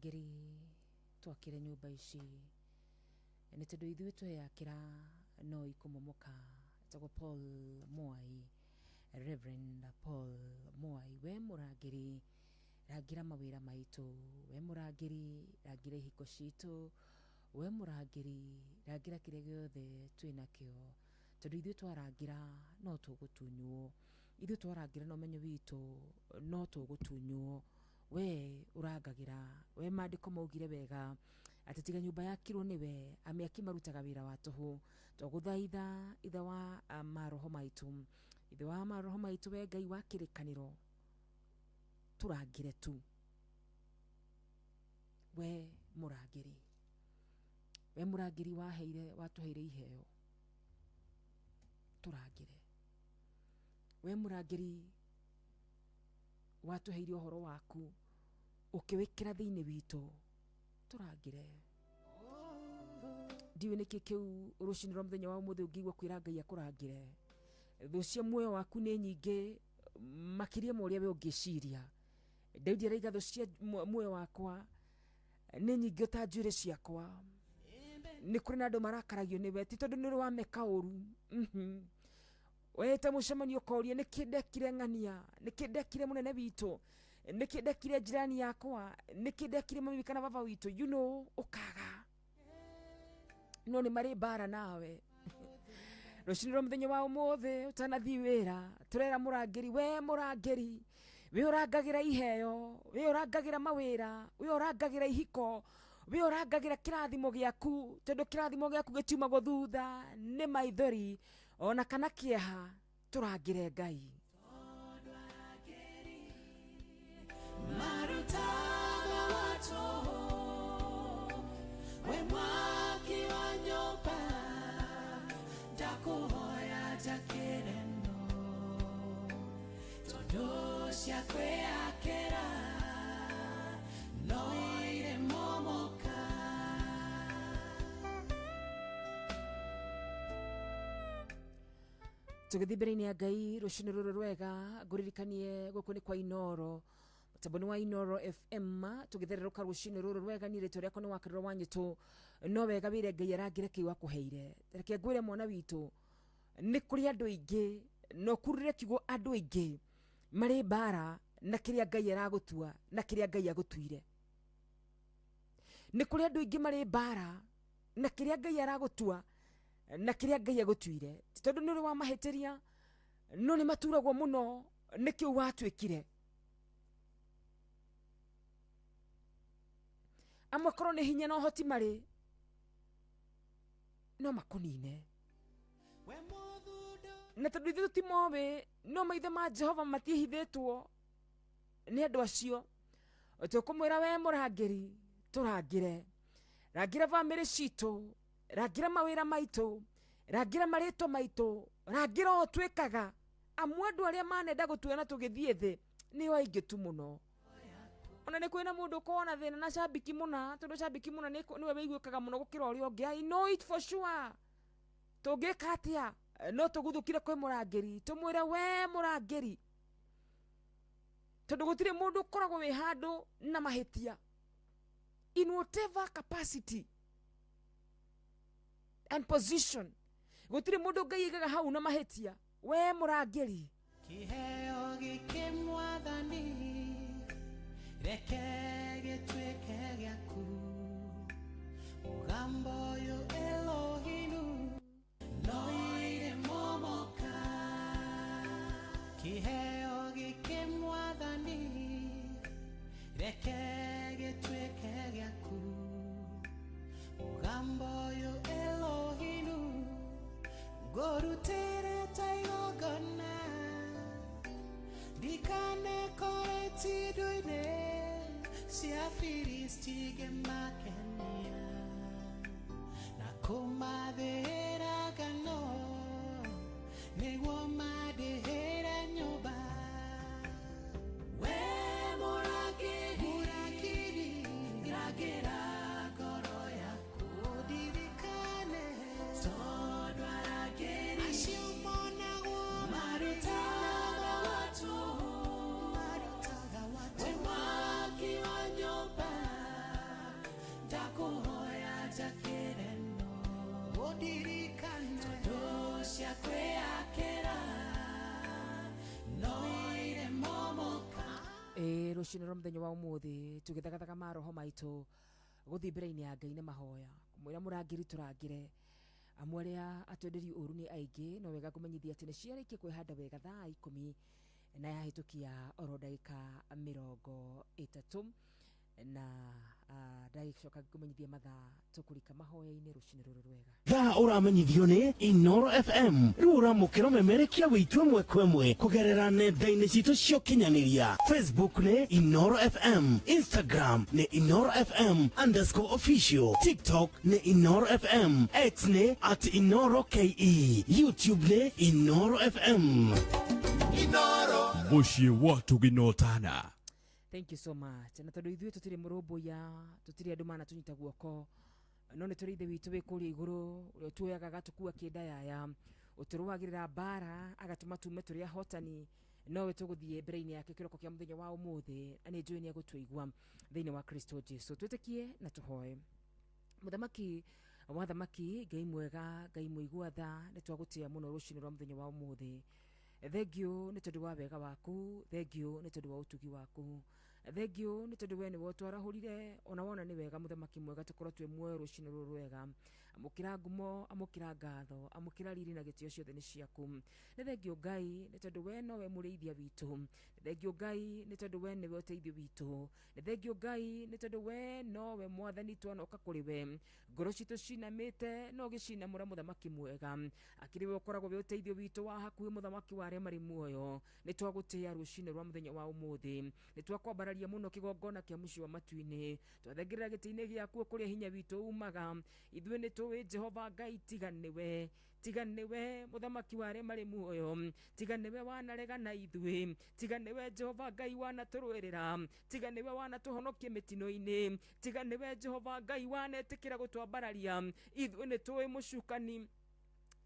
C: Mũrangĩri twakĩre nyũmba ici nĩ tondũ ithuĩ tweyakĩra no ikũmomoka. Etagwo Paul Mwai, Reverend Paul Mwai. We mũrangĩri rangĩra mawĩra maitũ, we mũrangĩri rangĩra ihiko citũ, we mũrangĩri rangĩra kĩrĩa gĩothe twĩ nakĩo, tondũ ithuĩ twarangĩra no tũgũtunywo, ithuĩ twarangĩra na ũmenyo witũ no tũgũtunywo. We ũrangagĩra, we maandĩko maugire wega atĩ tiga nyũmba yakirwo nĩwe, amĩaki marutaga wĩra wa tũhũ. Twagũthaitha ithe wa maroho maitũ, ithe wa maroho maitũ, we Ngai wa kĩrĩkanĩro, tũrangĩre tu. We mũrangĩri, we mũrangĩri waheire, watũheire iheo, tũrangĩre. We mũrangĩri watũheire ũhoro waku ũkĩwĩkĩra thĩinĩ witũ, tũrangĩre. Ndiũĩ nĩkĩ kĩu rũcinĩ rwa mũthenya wa ũmũthĩ ũngĩigua kwĩra Ngai akũrangĩre. Thũ cia muoyo waku nĩ nyingĩ makĩria ma ũrĩa we ũngĩciria. Daudi araiga thũ cia muoyo wakwa nĩ nyingĩ ta njuĩrĩ ciakwa. Nĩ kũrĩ na andũ marakaragio nĩwe ti tondũ nĩ ũrĩ wameka ũru. Weta mũcemanio ũkoria nĩkĩ ndekire ng'ania, nĩkĩ ndekire mũnene witũ, nĩkĩ ndekire jirani yakwa, nĩkĩ ndekire mami kana baba witũ, you know, ũkaga no nĩ marĩ mbara nawe. Rũcinĩ rwa mũthenya wa ũmũthĩ ũtanathiĩ wĩra, tũrera mũrangĩri, we mũrangĩri, we ũrangagĩra iheo, we ũrangagĩra mawĩra, we ũrangagĩra ihiko, we ũrangagĩra kĩrathimo gĩaku, tondũ kĩrathimo gĩaku gĩtiumagwo thutha nĩ maithori ona kana kĩeha. Tũrangĩre Ngai.
K: Marutaga watu, we mwaki wa nyũmba, ndakuhoya njakĩre no, tondũ cia kwĩakĩra no iremomoka.
C: Tũgĩthiĩ mbere-inĩ ya Ngai rũcinĩ rũrũ rwega, ngũririkanie gũkũ nĩ kwa Inoro, mũtambo-inĩ wa Inoro FM, tũgĩthererũka rũcinĩ rũrũ rwega. Niĩ rĩtwa rĩakwa nĩ Wakarũra wa Nyĩtũ. No wega wĩre Ngai arangĩre kĩu akũheire. Reke ngwĩre mwana witũ, nĩ kũrĩ andũ aingĩ, na ũkurure kiugo andũ aingĩ marĩ mbara na kĩrĩa Ngai aragũtua na kĩrĩa Ngai agũtuire. Nĩ kũrĩ andũ aingĩ marĩ mbara na kĩrĩa Ngai aragũtua na kĩrĩa Ngai agũtuire, ti tondũ nĩ ũrĩ wa mahĩtĩria, no nĩ maturagwo mũno nĩ kĩu watuĩkire. Amwe korwo nĩ hinya na ũhoti marĩ, no makũnine. Na tondũ ithuĩ tũtimoĩ, no maitho ma Jehova matiĩhithĩtwo nĩ andũ acio. Tũkũmwĩra we mũrangĩri, tũrangĩre, rangĩra bamĩrĩ citũ, rangĩra mawĩra maitũ, rangĩra marĩtwa maitũ, rangĩra o twĩkaga. Amwe andũ arĩa manenda gũtuona tũgĩthiĩ thĩ nĩo aingĩ tu mũno. Ona nĩ kwĩna mũndũ ũkoragwo na thĩna na cambiki mũna, tondũ cambiki mũna nĩwe wĩiguĩkaga mũno gũkĩra ũrĩa ũngĩ. I know it for sure. Tũngĩka atĩa? No tũguthũkire kwĩ mũrangĩri, tũmwĩre we mũrangĩri, tondũ gũtirĩ mũndũ ũkoragwo wĩ handũ na mahĩtia in whatever capacity and position. Gũtirĩ mũndũ Ngai aigaga hau na mahĩtia. We mũrangĩri,
K: Kĩheo gĩkĩ Mwathani, reke gĩtuĩke gĩaku. Mũgambo ũyũ Elohinu, no iremomoka. Kĩheo gĩkĩ Mwathani, reke gĩtuĩke gĩaku. Mũgambo ũyũ Elohinu, ngũrutĩre ta igongona. Ndikanekore tindu-inĩ cia Filisti ngĩmakenia, na kũmathĩĩra ngano nĩguo mandĩhĩre nyũmba. We mũrangĩri, rangĩra ngoro yaku, ũndirikane, tondũ arangĩri acio monagwo marutaga watu, we mwaki wa nyũmba,
C: Rũcinĩ rwa mũthenya wa ũmũthĩ tũgĩthagathaga maroho maitũ gũthiĩ mbere-inĩ ya Ngai na mahoya kũmwĩra mũrangĩri tũrangĩre amu arĩa atwenderi ũru nĩ aingĩ no wega kũmenyithia atĩ nĩ ciarĩkia kwĩhanda wega thaa 10 na yahĩtũkia oro ndagĩka 30 na ndagĩcoka ngĩkũmenyithia mathaa tũkũrika mahoya-inĩ rũcinĩ rũrũ rwega.
R: Thaa ũramenyithio nĩ Inoro FM rĩu ũramũkĩra ũmemerekia wĩitũ ĩmwe kwa ĩmwe kũgerera nenda-inĩ citũ cia ũkinyanĩria. Facebook nĩ Inoro FM, Instagram nĩ Inoro FM underscore official, TikTok nĩ Inoro FM, X nĩ at Inoro KE, YouTube nĩ Inoro FM.
N: Inoro mũciĩ wa tũginotana.
C: Thank you so much. Na tondũ ithuĩ tũtirĩ mũrũmbũiya, tũtirĩ andũ manatũnyita guoko, no nĩ tũrĩ ithe witũ wĩ kũrĩa igũrũ ũrĩa ũtuoyaga agatũkua kĩndayaya, ũtũrũagĩrĩra mbara agatũma tume tũrĩ ahotani, nowe tũgũthiĩ mbere-inĩ yake kĩroko kĩa mũthenya wa ũmũthĩ, na nĩ njũĩ nĩ egũtũigua thĩinĩ wa Kristo Jesu. Twĩtĩkie na tũhoe. Mũthamaki wa thamaki, Ngai mwega, Ngai mũigua tha, nĩ twagũtĩa mũno rũcinĩ rwa mũthenya wa ũmũthĩ. Thengiũ nĩ tondũ wa wega waku, thengiũ nĩ tondũ wa ũtugi waku, thengiũ nĩ tondũ we nĩwe ũtwarahũrire, ona wona nĩ wega mũthamaki mwega tũkorwo twĩ muoyo rũcinĩ rũrũ rwega. Amũkĩra ngumo, amũkĩra ngatho, amũkĩra riri na gĩtĩo ciothe nĩ ciaku. Nĩ thengiũ Ngai nĩ tondũ we nowe mũrĩithia witũ. Nĩ thengiũ Ngai nĩ tondũ we nĩwe ũteithio witũ. Nĩ thengiũ Ngai nĩ tondũ we nowe mwathani twanoka kũrĩ we. Ngoro citũ cinamĩte no gĩcinamũra mũthamaki mwega. Akĩrĩ we ũkoragwo wĩ ũteithio witũ wa hakuhĩ mũthamaki wa arĩa marĩ muoyo. Nĩ twagũtĩĩa rũcinĩ rwa mũthenya wa ũmũthĩ. Nĩ twakwambararia mũno kĩgongona kĩa mũciĩ wa matu-inĩ. Twathengerera gĩtĩ-inĩ gĩaku kũrĩa hinya witũ umaga. Ithuĩ nĩ tũĩ Jehova Ngai tiga nĩwe, tiga nĩwe mũthamaki wa arĩa marĩ muoyo, tiga nĩwe wanarega na ithuĩ, tiga nĩwe Jehova Ngai wanatũrũĩrĩra, tiga nĩwe wanatũhonokia mĩtino-inĩ, tiga nĩwe Jehova Ngai wanetĩkĩra gũtwambararia. Ithuĩ nĩ tũĩ mũcukani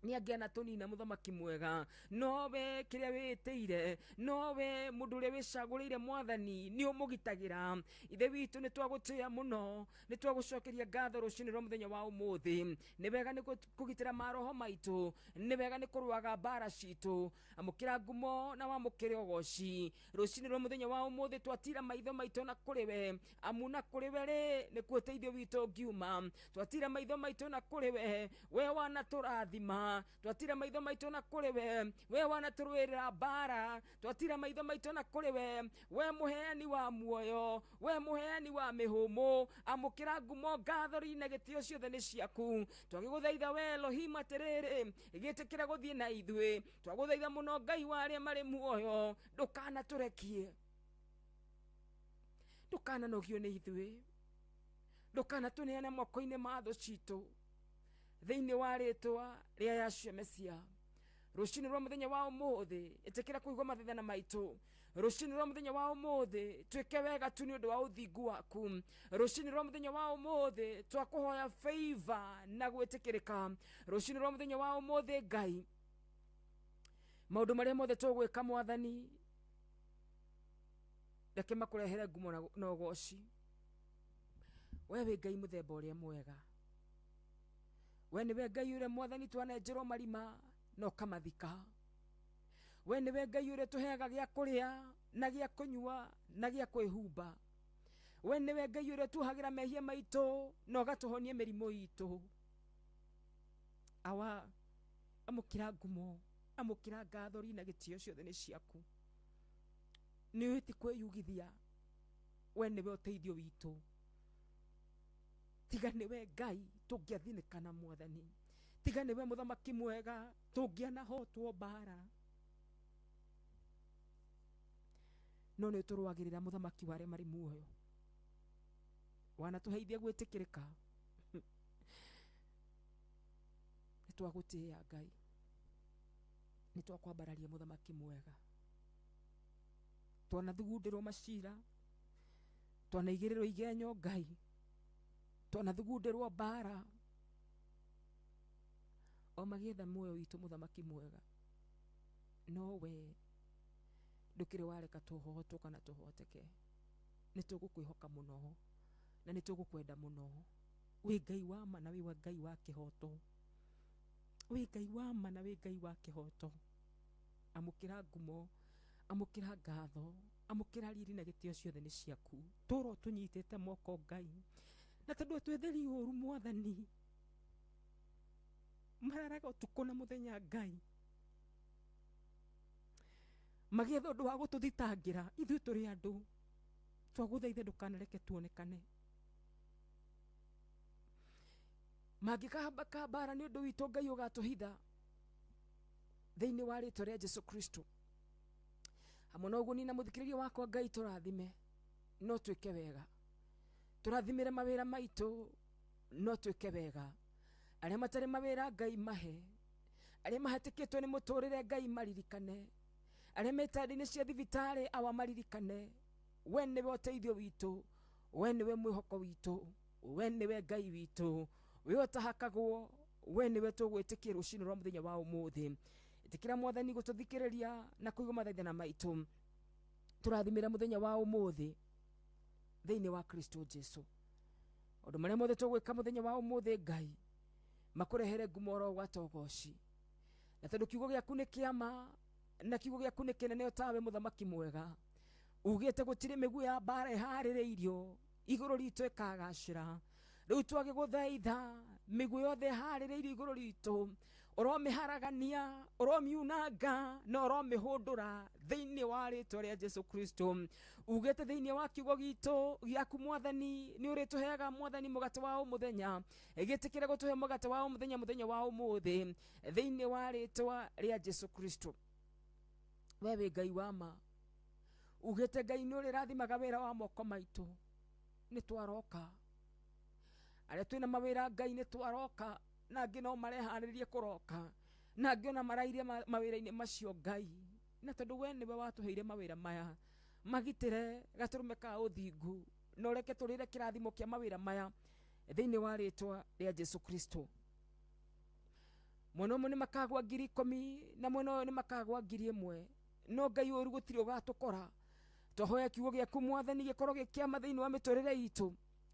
C: nĩ angĩanatũnina mũthamaki mwega, nowe kĩrĩa wĩtĩire, nowe mũndũ ũrĩa wĩcagũrĩire mwathani nĩ ũmũgitagĩra. Ithe witũ nĩ twagũtĩĩa mũno, nĩ twagũcokeria ngatho rũcinĩ rwa mũthenya wa ũmũthĩ. Nĩ wega nĩ kũgitĩra maroho maitũ, nĩ wega nĩ kũrũaga mbara citũ. Amũkĩra ngumo na wamũkĩre ũgoci rũcinĩ rwa mũthenya wa ũmũthĩ. Twatira maitho maitũ na kũrĩ we, amu na kũrĩ we rĩ nĩkuo ũteithio witũ ũngiuma. Twatira maitho maitũ na kũrĩ we, we wanatũrathima. Twatira maitho maitũ na kũrĩ we, we wanatũrũĩrĩra mbara. Twatira maitho maitũ na kũrĩ we, we mũheani wa muoyo, we mũheani wa mĩhũmũ. Amũkĩra ngumo, ngatho na gĩtĩo ciothe nĩ ciaku. Twagĩgũthaitha we Elohim atĩrĩrĩ, gĩtĩkĩra gũthiĩ na ithuĩ. Twagũthaitha mũno Ngai wa arĩa marĩ muoyo, ndũkanatũrekie, ndũkananogio nĩ ithuĩ, ndũkanatũneane moko-inĩ ma thũ citũ, thĩinĩ wa rĩtwa rĩa Yahshua Mesia. Rũcinĩ rwa mũthenya wa ũmũthĩ ĩtĩkĩra kũigua mathaithana maitũ. Rũcinĩ rwa mũthenya wa ũmũthĩ twĩke wega tu nĩ ũndũ wa ũthingu waku. Rũcinĩ rwa mũthenya wa ũmũthĩ twakũhoya favor na gwĩtĩkĩrĩka. Rũcinĩ rwa mũthenya wa ũmũthĩ Ngai, maũndũ marĩa mothe tũgwĩka mwathani, reke makũrehere ngumo na ũgoci. We wĩ Ngai mũthemba ũrĩa mwega, we nĩwe Ngai ũrĩa mwathani twanenjerwo marima na ũkamathika. We nĩwe Ngai ũrĩa tũheaga gĩa kũrĩa na gĩa kũnyua na gĩa kwĩhumba. We nĩwe Ngai ũrĩa tuohagĩra mehia maitũ na ũgatũhonia mĩrimũ itũ. Awa, amũkĩra ngumo, amũkĩra ngatho na gĩtĩo ciothe nĩ ciaku. Nĩ ũĩ ti kwĩyugithia, we nĩwe ũteithio witũ. Tiga nĩwe Ngai tũngĩathinĩka na mwathani, tiga nĩwe mũthamaki mwega tũngĩanahotwo mbara. No nĩ ũtũrũagĩrĩra mũthamaki wa arĩa marĩ muoyo, wanatũheithia gwĩtĩkĩrĩka. Nĩ twagũtĩĩa Ngai, nĩ twakwambararia mũthamaki mwega. Twanathugundĩrwo macira, twanaigĩrĩrwo igenyo Ngai, twanathugundĩrwo mbara, o magĩetha muoyo witũ mũthamaki mwega. No we ndũkĩrĩ wareka tũhotwo kana tũhoteke. Nĩ tũgũkwĩhoka mũno na nĩ tũgũkwenda mũno. Wĩ Ngai wa ma na wĩ wa Ngai wa kĩhoto, wĩ Ngai wa ma na wĩ Ngai wa kĩhoto. Amũkĩra ngumo, amũkĩra ngatho, Amũkĩra riri na gĩtĩo ciothe nĩ ciaku. Tũra ũtũnyitĩte moko Ngai, na tondũ twetheri ũru Mwathani, mararaga ũtukũ na mũthenya Ngai, magĩetha ũndũ wa gũtũthitangĩra. Ithuĩ tũrĩ andũ, twagũthaitha ndũkanareke tuonekane. Mangĩkahamba mbara nĩ ũndũ witũ Ngai ũgatũhitha thĩinĩ wa rĩtwa rĩa Jesu Kristo. Hamwe na ũguo nina mũthikĩrĩria wakwa Ngai, tũrathime no twĩke wega, tũrathimĩre mawĩra maitũ no twĩke wega. Arĩa matarĩ mawĩra Ngai mahe, arĩa mahatĩkĩtwo nĩ mũtũrĩre Ngai maririkane, arĩa metanda-inĩ cia thibitarĩ awa maririkane. We nĩwe ũteithio witũ, we nĩwe mwĩhoko witũ, we nĩwe Ngai witũ, we ũtahakagwo, we nĩwe tũgwĩtĩkia rũcinĩ rwa mũthenya wa ũmũthĩ. Ĩtĩkĩra Mwathani gũtũthikĩrĩria na kũigua mathaithana maitũ. Tũrathimĩra mũthenya wa ũmũthĩ thĩinĩ wa Kristo Jesu. Maũndũ marĩa mothe tũgwĩka mũthenya wa ũmũthĩ Ngai makũrehere ngumo oro gwata ũgoci, na tondũ kiugo gĩaku nĩ kĩama na kiugo gĩaku nĩ kĩnene otawe mũthamaki mwega, ugĩte gũtirĩ mĩguĩ ya mbara ĩharĩrĩirio igũrũ ritũ ĩkagacĩra. Rĩu twagĩgũthaitha mĩguĩ yothe ĩharĩrĩirio igũrũ ritũ, ũromĩharagania, ũromiunanga na ũromĩhũndũra thĩinĩ wa rĩtwa rĩa Jesu Kristo. Ugĩte thĩinĩ wa kiugo gitũ gĩaku Mwathani nĩ ũrĩtũheaga Mwathani mũgate wa ũmũthenya, gĩtĩkĩre gũtũhe mũgate wa ũmũthenya mũthenya wa ũmũthĩ thĩinĩ wa rĩtwa rĩa Jesu Kristo. We wĩ Ngai wa ma, ugĩte Ngai nĩ ũrĩrathimaga wĩra wa moko maitũ. Nĩ twaroka arĩa twĩna mawĩra Ngai nĩ twaroka, na angĩ no mareharĩrie kũroka, na angĩ ona marairie mawĩra-inĩ macio Ngai, na tondũ we nĩwe watũheire mawĩra maya, magitĩre gatũrũme ka ũthingu na ũreke tũrĩre kĩrathimo kĩa mawĩra maya thĩinĩ wa rĩtwa rĩa Jesu Kristo. Mwena ũmwe nĩ makagwa 10,000 na mwena ũyũ nĩ makagwa 1,000, no Ngai ũru gũtirĩ ũgatũkora. Twahoya kiugo gĩaku Mwathani gĩkorwo gĩkĩama thĩinĩ wa mĩtũrĩre itũ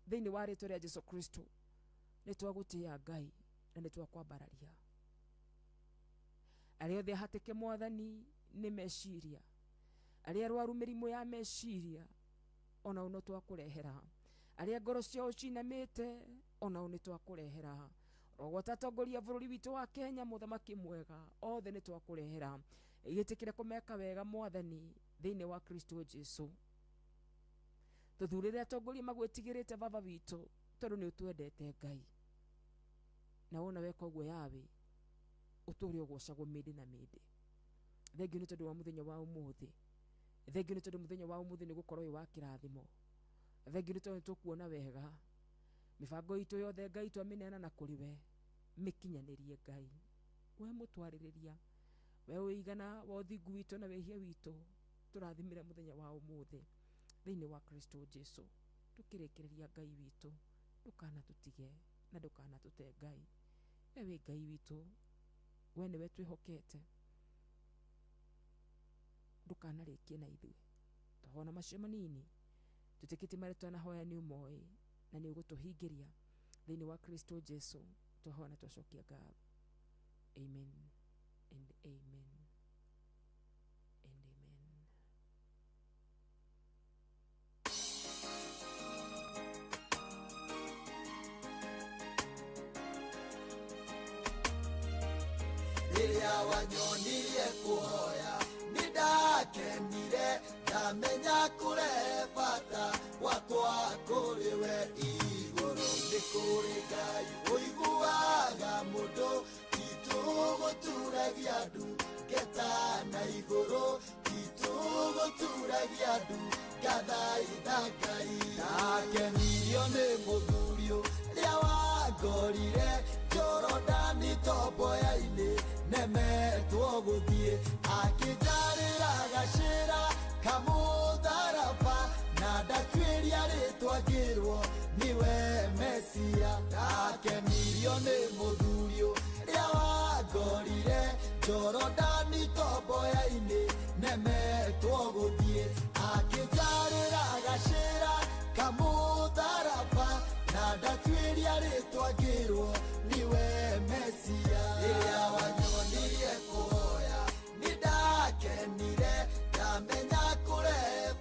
C: thĩinĩ wa rĩtwa rĩa Jesu Kristo. Nĩ twagũtĩĩa Ngai na nĩ twakwambararia. Arĩa othe ahatĩke Mwathani nĩ meciria, arĩa arwaru mĩrimũ ya meciria onao no twakũrehera, arĩa ngoro ciao cinamĩte onao nĩ twakũrehera, rogwata atongoria bũrũri witũ wa Kenya mũthamaki mwega othe nĩ twakũrehera. Gĩtĩkĩre kũmeka wega Mwathani thĩinĩ wa Kristo Jesu. Tũthurĩre atongoria magwĩtigĩrĩte baba witũ, tondũ nĩ ũtwendete Ngai, na wona weka ũguo yawe ũtũre ũgocagwo mĩndĩ na mĩndĩ. Thengiũ nĩ tondũ wa mũthenya wa ũmũthĩ, thengiũ nĩ tondũ mũthenya wa ũmũthĩ nĩ gũkorwo wĩ wa kĩrathimo, thengiũ nĩ tondũ nĩ tũkuona wega mĩbango itũ yothe Ngai twamĩneana na kũrĩ we, mĩkinyanĩrie Ngai. We mũtwarĩrĩria, we ũigana wa ũthingu witũ na wĩhia witũ, tũrathimĩre mũthenya wa ũmũthĩ thĩinĩ wa Kristo Jesu. Tũkĩrĩkĩrĩria Ngai witũ, ndũkanatũtige na ndũkanatũte Ngai. We wĩ Ngai witũ, we nĩwe twĩhokete, ndũkanarĩkie na ithuĩ. Twahona macio manini tũtĩkĩtie marĩa twanahoya nĩ ũmoĩ na nĩ ũgũtũhingĩria thĩinĩ wa Kristo Jesu. Twahona twacokia ngatho. Amen and amen and amen.
K: Rĩrĩa wanyonirie kũhoya nĩ ndakenire, ndamenya kũrehe bata wakwa kũrĩ we igũrũ. Nĩ kũrĩ Ngai ũiguaga mũndũ, titũgũturagia ndu ngeta na igũrũ, titũgũturagia ndu ngathaitha Ngai. Ndakenirio nĩ mũthuri ũrĩa wangorire Jorodani tomboya-inĩ, nemetwo gũthiĩ, akĩnjarĩra gacĩra kamũtharaba, na ndatuĩria rĩtwa ngĩrwo nĩwe Mesia. Ndakenirio nĩ mũthuri ũrĩa wangorire Jorodani tomboya-inĩ, nemetwo gũthiĩ, akĩnjarĩra gacĩra kamũtharaba, na ndatuĩria rĩtwa ngĩrwo nĩwe Mesia. Rĩrĩa wanyonirie kũhoya nĩ ndakenire, ndamenya kũrehe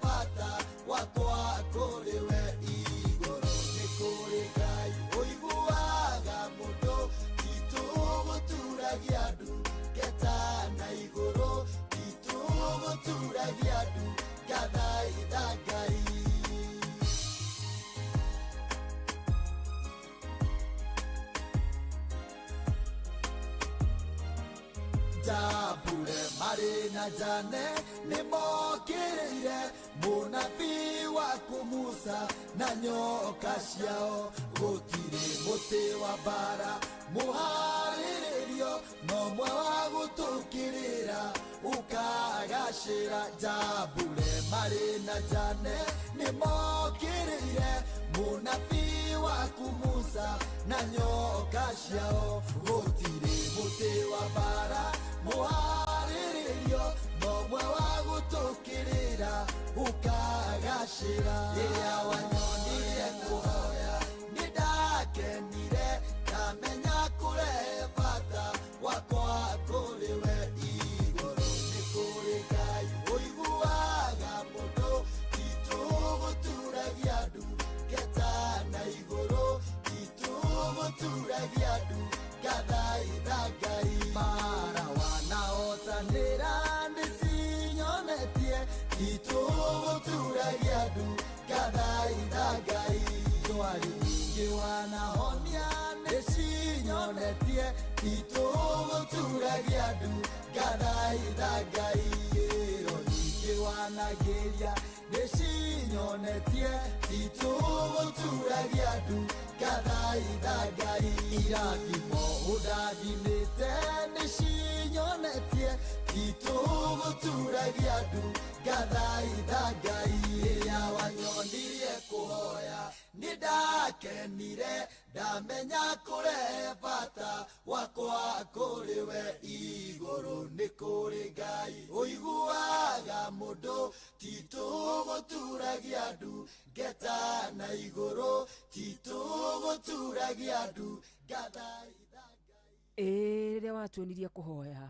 K: Jambure marĩ na Jane nĩmokĩrĩire mũnabii waku Musa na nyoka ciao. Gũtirĩ mũtĩ wa mbara mũharĩrĩrio no mwe wa gũtũkĩrĩra ũkagacĩra. Jambure marĩ na Jane nĩmokĩrĩire mũnabii waku Musa na nyoka ciao. Gũtirĩ mũtĩ wa mbara mũharĩrĩrio no mwe wa gũtũkĩrĩra ũkagacĩra. Rĩrĩa wanyonire kũhoya nĩndakenire, ndamenya kũrehe bata wakwa kũrĩ we. Igũrũ nĩ kũrĩ Ngai ũiguaga mũndũ, titũgũturagia ndu ngeta na igũrũ, titũgũturagia ndu ngathaitha Ngai. Mara wanahotanĩra nĩcinyonetie, titũgũturagia ndu ngathaitha Ngai. Ndwari nyingĩ wanahonia nĩcinyonetie, titũgũturagia ndu ngathaitha Ngai. Ĩro nyingĩ wanagĩria nĩcinyonetie, titũgũturagia ndu ngathaitha Ngai. Irathimo ũndathimĩte nĩcinyonetie, titũgũturagia ndu ngathaitha Ngai. Rĩrĩa wanyonirie kũhoya nĩndakenire, ndamenya kũrehe bata wakwa kũrĩ we. Igũrũ nĩ kũrĩ Ngai ũiguaga mũndũ, titũgũturagia ndu ngeta na igũrũ, titũgũturagia ndu ngathaitha
C: Ngai. Rĩrĩa watuonirie kũhoya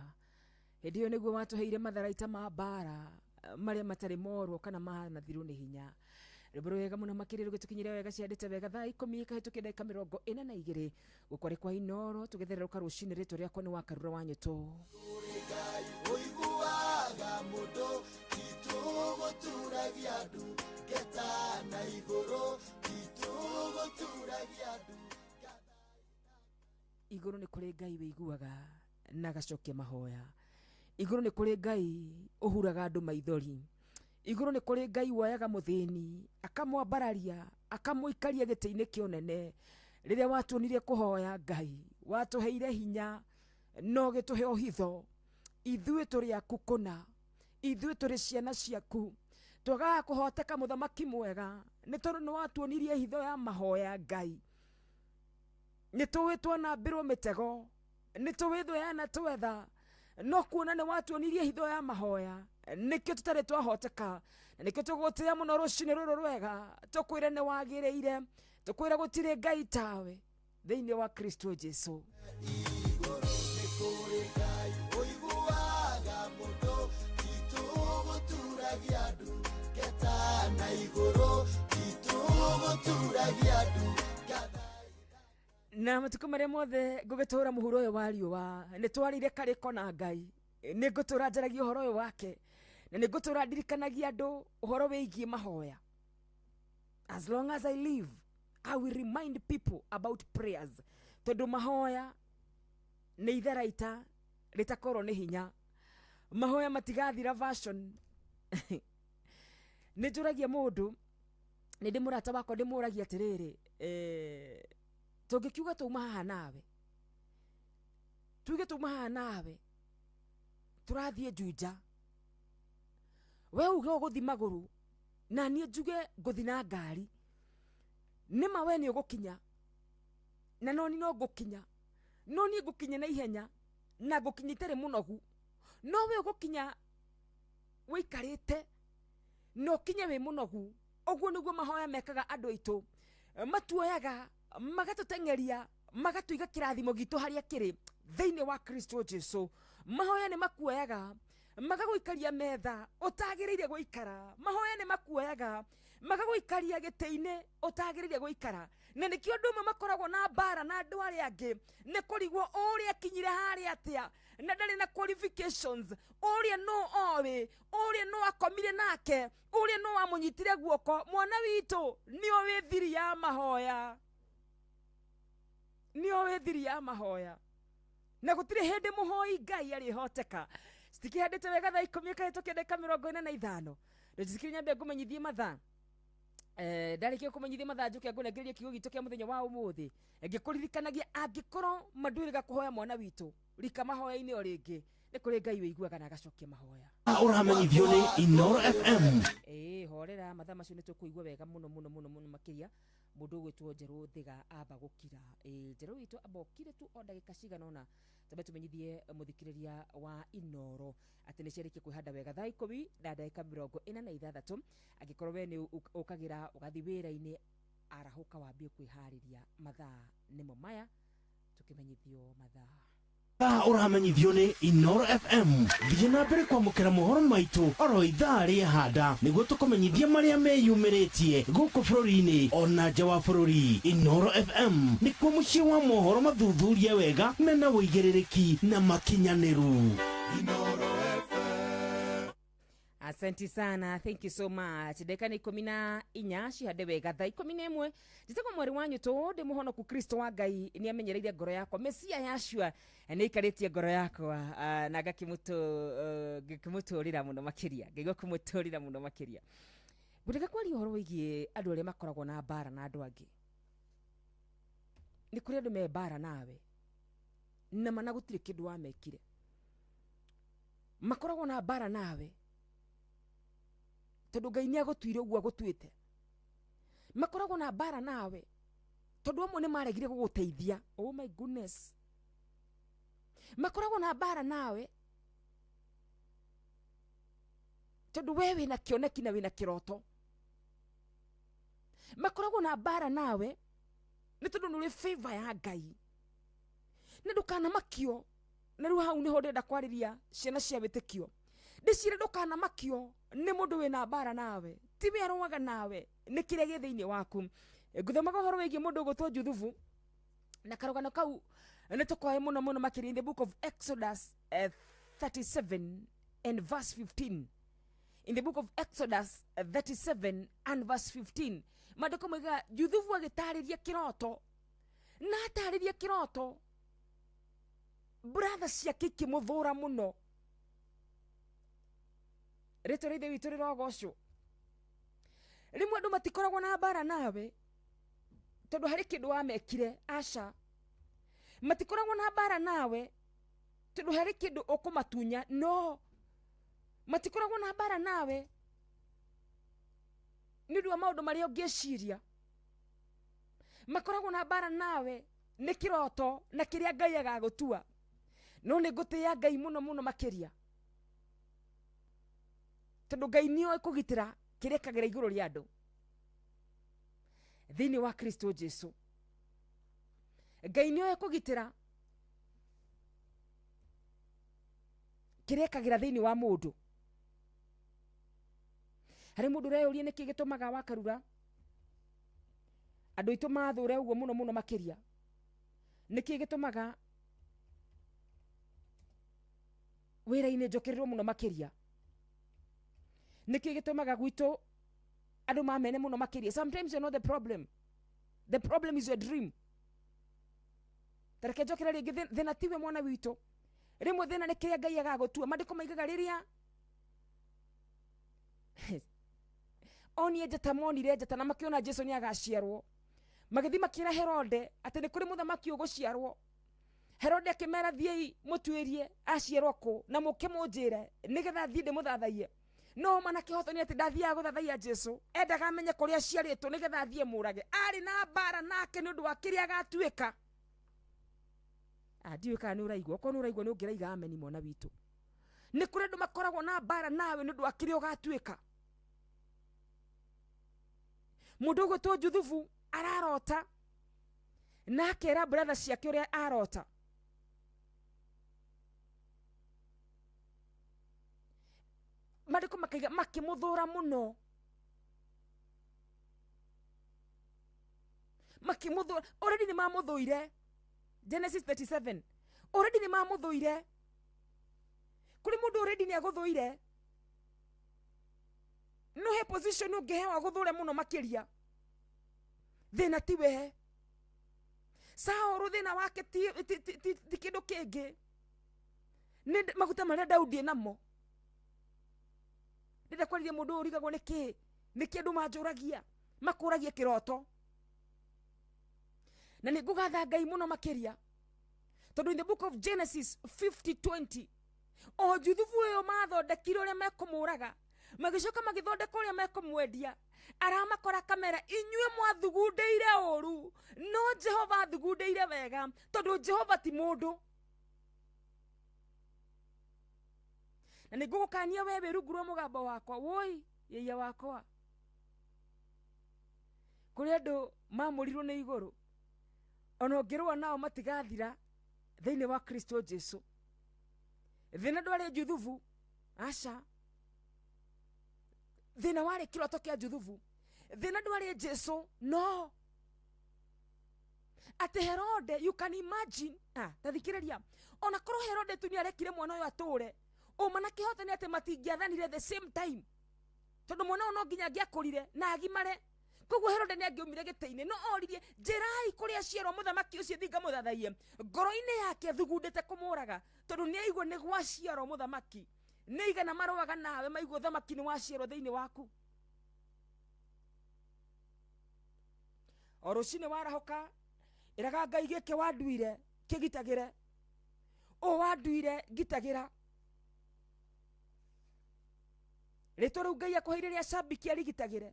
C: hĩndĩ ĩyo nĩguo watũheire matharaita ma mbara marĩa matarĩ morwo kana manathirwo nĩ hinya. Rwĩmbo rwega mũno makĩria rũgĩtũkinyĩra wega ciandĩte wega thaa 10 kahĩtũkia ndagĩka 42 gũkwarĩ kwa Inoro tũgĩthererũka rũcinĩ. Rĩtwa rĩakwa nĩ Wakarura wa Nyũtũ.
K: Ngai ũiguaga mũndũ, titũgũturagia ndu ngeta na igũrũ, titũgũturagia ndu.
C: Igũrũ nĩ kũrĩ Ngai wĩiguaga na agacokia mahoya. Igũrũ nĩ kũrĩ Ngai ũhuraga andũ maithori. Igũrũ nĩ kũrĩ Ngai woyaga mũthĩni akamwambararia akamũikaria gĩtĩ-inĩ kĩa ũnene. Rĩrĩa watuonirie kũhoya Ngai watũheire hinya no ũgĩtũhe ũhitho. Ithuĩ tũrĩ aku kũna, ithuĩ tũrĩ ciana ciaku. Twagaga kũhoteka mũthamaki mwega nĩ tondũ nĩ watuonirie hitho ya mahoya Ngai. Nĩ tũĩ twanambĩrwo mĩtego, nĩ tũĩ thũ yanatwetha, no kuona nĩ watuonirie hitho ya mahoya nĩkĩo tũtarĩ twahoteka, na nĩkĩo tũgũtĩĩa mũno rũcinĩ rũrũ rwega. Tũkwĩre nĩ wagĩrĩire, tũkwĩre gũtirĩ Ngai tawe thĩinĩ wa Kristo Jesu.
K: Igũrũ nĩ kũrĩ Ngai ũiguaga mũndũ, titũgũturagia ndu ngeta na igũrũ, titũgũturagia ndu.
C: Na matukũ marĩa mothe ngũgĩtũra mũhuro ũyũ wa riũa nĩ twarĩire karĩko na Ngai. Nĩ ngũtũra njaragia ũhoro ũyũ wake, na nĩ ngũtũra ndirikanagia andũ ũhoro wĩgiĩ mahoya. As long as I live, I will remind people about prayers, tondũ mahoya nĩ itharaita rĩtakorwo nĩ hinya. Mahoya matigathira version. Nĩ njũragia mũndũ, nĩ ndĩ mũrata wakwa ndĩmũragia atĩrĩrĩ, tũngĩkiuga tũuma haha nawe, tuge tũuma haha nawe tũrathiĩ Juja, we uge ũgũthi magũrũ na niĩ njuge ngũthi na ngari, nĩma we nĩ ũgũkinya na no niĩ no ngũkinya, no niĩ ngũkinya na ihenya na ngũkinya itarĩ mũnogu, no we ũgũkinya wĩikarĩte na ũkinye wĩ mũnogu. Ũguo nĩguo mahoya mekaga andũ aitũ, matuoyaga magatũteng'eria magatũiga kĩrathimo gitũ harĩa kĩrĩ thĩinĩ wa Kristo Jesu. Mahoya nĩ makuoyaga magagũikaria metha ũtagĩrĩire gũikara. Mahoya nĩ makuoyaga magagũikaria gĩtĩ-inĩ ũtagĩrĩire gũikara. Na nĩkĩo andũ amwe makoragwo na mbara na andũ arĩa angĩ nĩ kũrigwo ũrĩa akinyire harĩa atĩa na ndarĩ na qualifications, ũrĩa no oĩ, ũrĩa no akomire nake, ũrĩa no amũnyitire guoko. Mwana witũ nĩ oĩ thiri ya mahoya, nĩ oĩ thiri ya mahoya. Na gũtirĩ hĩndĩ mũhoi Ngai arĩhoteka. Citikĩhandĩte wega thaa 10 ĩkahĩtũkia ndagĩka 45. Ndũnjĩtĩkĩrie nyambe ngũmenyithie mathaa. Ndarĩkia kũmenyithia mathaa njoke ngũnengererie kiugo gitũ kĩa mũthenya wa ũmũthĩ. Ngĩkũririkanagia angĩkorwo mandwĩrĩga kũhoya mwana witũ, rika mahoya-inĩ o rĩngĩ. Nĩ kũrĩ Ngai wĩiguaga na agacokia mahoya.
R: Ũramenyithio nĩ Inoro FM.
C: Ĩĩ, horera mathaa macio nĩ tũkũigua wega mũno mũno mũno mũno makĩria. Mũndũ ũgwĩtwo Njerũ Thiga amba gũkira. Ĩĩ, Njerũ witũ amba ũkire tu o ndagĩka cigana ũna. Twambe tũmenyithie mũthikĩrĩria wa Inoro atĩ nĩ ciarĩkia kwĩhanda wega thaa 10 na ndagĩka 46. Angĩkorwo we nĩ ũkagĩra ũgathiĩ wĩra-inĩ, arahũka wambie kwĩharĩria. Mathaa nĩmo maya tũkĩmenyithio mathaa.
R: Thaa ũramenyithio nĩ Inoro FM. Thiĩ na mbere kwamũkĩra mohoro maitũ oro ithaa rĩehanda nĩguo tũkũmenyithie marĩa meyumĩrĩtie gũkũ bũrũri-inĩ ona nja wa bũrũri. Inoro FM nĩkuo mũciĩ wa mohoro mathuthurie wega mena ũigĩrĩrĩki na makinyanĩru.
C: Asante sana, thank you so much. Ndagĩka nĩ 14 cihande wega thaa 11. Njĩtagwo mwarĩ wanyu tũ ndĩ mũhonoku Kristo wa Ngai nĩ amenyereire ngoro yakwa. Mesia Yashua nĩ aikarĩtie ngoro yakwa, na ngakĩmũtũrĩra mũno makĩria. Ngaigua kũmũtũrĩra mũno makĩria. Ngwendaga kwaria ũhoro wĩgiĩ andũ arĩa makoragwo na mbara na andũ angĩ. Nĩ kũrĩ andũ me mbara nawe na mana gũtirĩ kĩndũ wamekire. Makoragwo na mbara nawe tondũ Ngai nĩ agũtuire ũguo agũtuĩte. Makoragwo na mbara nawe tondũ amwe nĩ maregire gũgũteithia. Oh my goodness. Makoragwo na mbara nawe tondũ we wĩna kĩoneki na wĩna kĩroto. Makoragwo na mbara nawe nĩ tondũ nĩ ũrĩ favor ya Ngai. Na ndũkanamakio. Na rĩu hau nĩho ndĩrenda kwarĩria ciana cia wĩtĩkio. Ndĩciĩre ndũkanamakio nĩ mũndũ wĩna mbara nawe. Ti we arũaga nawe, nĩ kĩrĩa gĩ thĩinĩ waku. Ngũthomaga ũhoro wĩgiĩ mũndũ ũgwĩtwo Juthubu, na karũgano kau nĩ tũkoe mũno mũno makĩria in the book of Exodus 37 and verse 15. In the book of Exodus 37 and verse 15, maandĩko moigaga Juthubu agĩtarĩria kĩroto, na atarĩria kĩroto brother ciake ikĩmũthũra mũno. Rĩtwa rĩa Ithe witũ rĩrogocwo. Rĩmwe andũ matikoragwo na mbara nawe tondũ harĩ kĩndũ wamekire. Aca, matikoragwo na mbara nawe tondũ harĩ kĩndũ ũkũmatunya. No matikoragwo na mbara nawe nĩ ũndũ wa maũndũ marĩa ũngĩciria. Makoragwo na mbara nawe nĩ kĩroto na kĩrĩa Ngai agagũtua. No nĩ ngũtĩĩa Ngai mũno mũno makĩria tondũ Ngai nĩoĩ kũgitĩra kĩrĩa kagĩra igũrũ rĩa andũ thĩinĩ wa Kristo Jesu. Ngai nĩoĩ kũgitĩra kĩrĩa kagĩra thĩinĩ wa mũndũ. Harĩ mũndũ ũreyũria nĩkĩ gĩtũmaga wakarura andũ aitũ mathũre ũguo mũno mũno makĩria. Nĩkĩ gĩtũmaga wĩra-inĩ njũkĩrĩrwo mũno makĩria? Nĩkĩ gĩtũmaga gwitũ andũ mamene mũno makĩria? Sometimes you're not the problem. The problem is your dream. Tareke njokere rĩngĩ, thĩna tiwe mwana witũ. Rĩmwe thĩna nĩ kĩrĩa Ngai agagũtua. Maandĩko maigaga rĩrĩa onie njata, monire njata na makĩona Jesu nĩ agaciarwo, magĩthiĩ makĩra Herode atĩ nĩ kũrĩ mũthamaki ũgũciarwo. Herode akĩmera thiĩi mũtuĩrie aciarwo kũ na mũke mũnjĩre nĩgetha thiĩ ndĩmũthathaiye. No mana kĩhoto nĩ atĩ ndathiaga gũthathaiya Jesu, endaga amenye kũrĩa aciarĩtwo nĩgetha athiĩ mũrage. Arĩ na mbara nake nĩ ũndũ wa kĩrĩa agatuĩka. Ndiũĩ kana nĩ ũraigua. Okorwo nĩ ũraigua nĩ ũngĩraiga ameni mwana witũ. Nĩ kũrĩ andũ makoragwo na mbara nawe nĩ ũndũ wa kĩrĩa ũgatuĩka. Mũndũ ũgwĩtwo Juthubu ararota na akera brother ciake ũrĩa arota. Maandĩko makaiga makĩmũthũra mũno, makĩmũthũra. Already nĩ mamũthũire. Genesis 37. Already nĩ mamũthũire. Kũrĩ mũndũ already nĩ agũthũire. No he position ũngĩheo agũthũre mũno makĩria. Thĩna ti we. Saũlũ thĩna wake ti kĩndũ kĩngĩ, nĩ maguta marĩa Daudi enamo. Ndĩrenda kwarĩria mũndũ ũyũ ũrigagwo nĩkĩ, nĩkĩ andũ manjũragia, makũragia kĩroto. Na nĩ ngũgatha Ngai mũno makĩria, tondũ in the book of Genesis 50:20 o Juthubu ũyũ mathondekire ũrĩa mekũmũraga, magĩcoka magĩthondeka ũrĩa mekũmwendia, aramakora kamera, inyuĩ mwathugundĩire ũru, no Jehova athugundĩire wega, tondũ Jehova ti mũndũ. Na nĩ ngũgũkania we wĩ rungu rwa mũgambo wakwa, woi yĩia wakwa, kũrĩ andũ mamũrirwo nĩ igũrũ, ona ũngĩrũa nao matigathira thĩinĩ wa Kristo Jesu. Thĩna ndwarĩ Juthubu, aca, thĩna warĩ kĩroto kĩa Juthubu. Thĩna ndwarĩ Jesu, no atĩ Herode, you can imagine, ta thikĩrĩria, ona korwo Herode tu nĩarekire mwana ũyũ atũre, ũma na kĩhoto nĩ atĩ matingĩathanire the same time, tondũ mwana ũyũ no nginya angĩakũrire na agimare. Koguo Herode nĩ angĩaumire gĩtĩ-inĩ, no oririe, njĩrai kũrĩa aciarwo mũthamaki ũcio thiĩ ngamũthathaiye. Ngoro-inĩ yake athugundĩte kũmũraga, tondũ nĩ aigua nĩ gwaciarwo mũthamaki. Nĩ igana marũaga nawe maigua ũthamaki nĩ waciarwo thĩinĩ waku. O rũcinĩ warahũka, ĩraga Ngai gĩkĩ wanduire kĩgitagĩre, ũũ wanduire ngitagĩra. Rĩtwa rĩu Ngai akũheire rĩa cambiki arigitagĩre,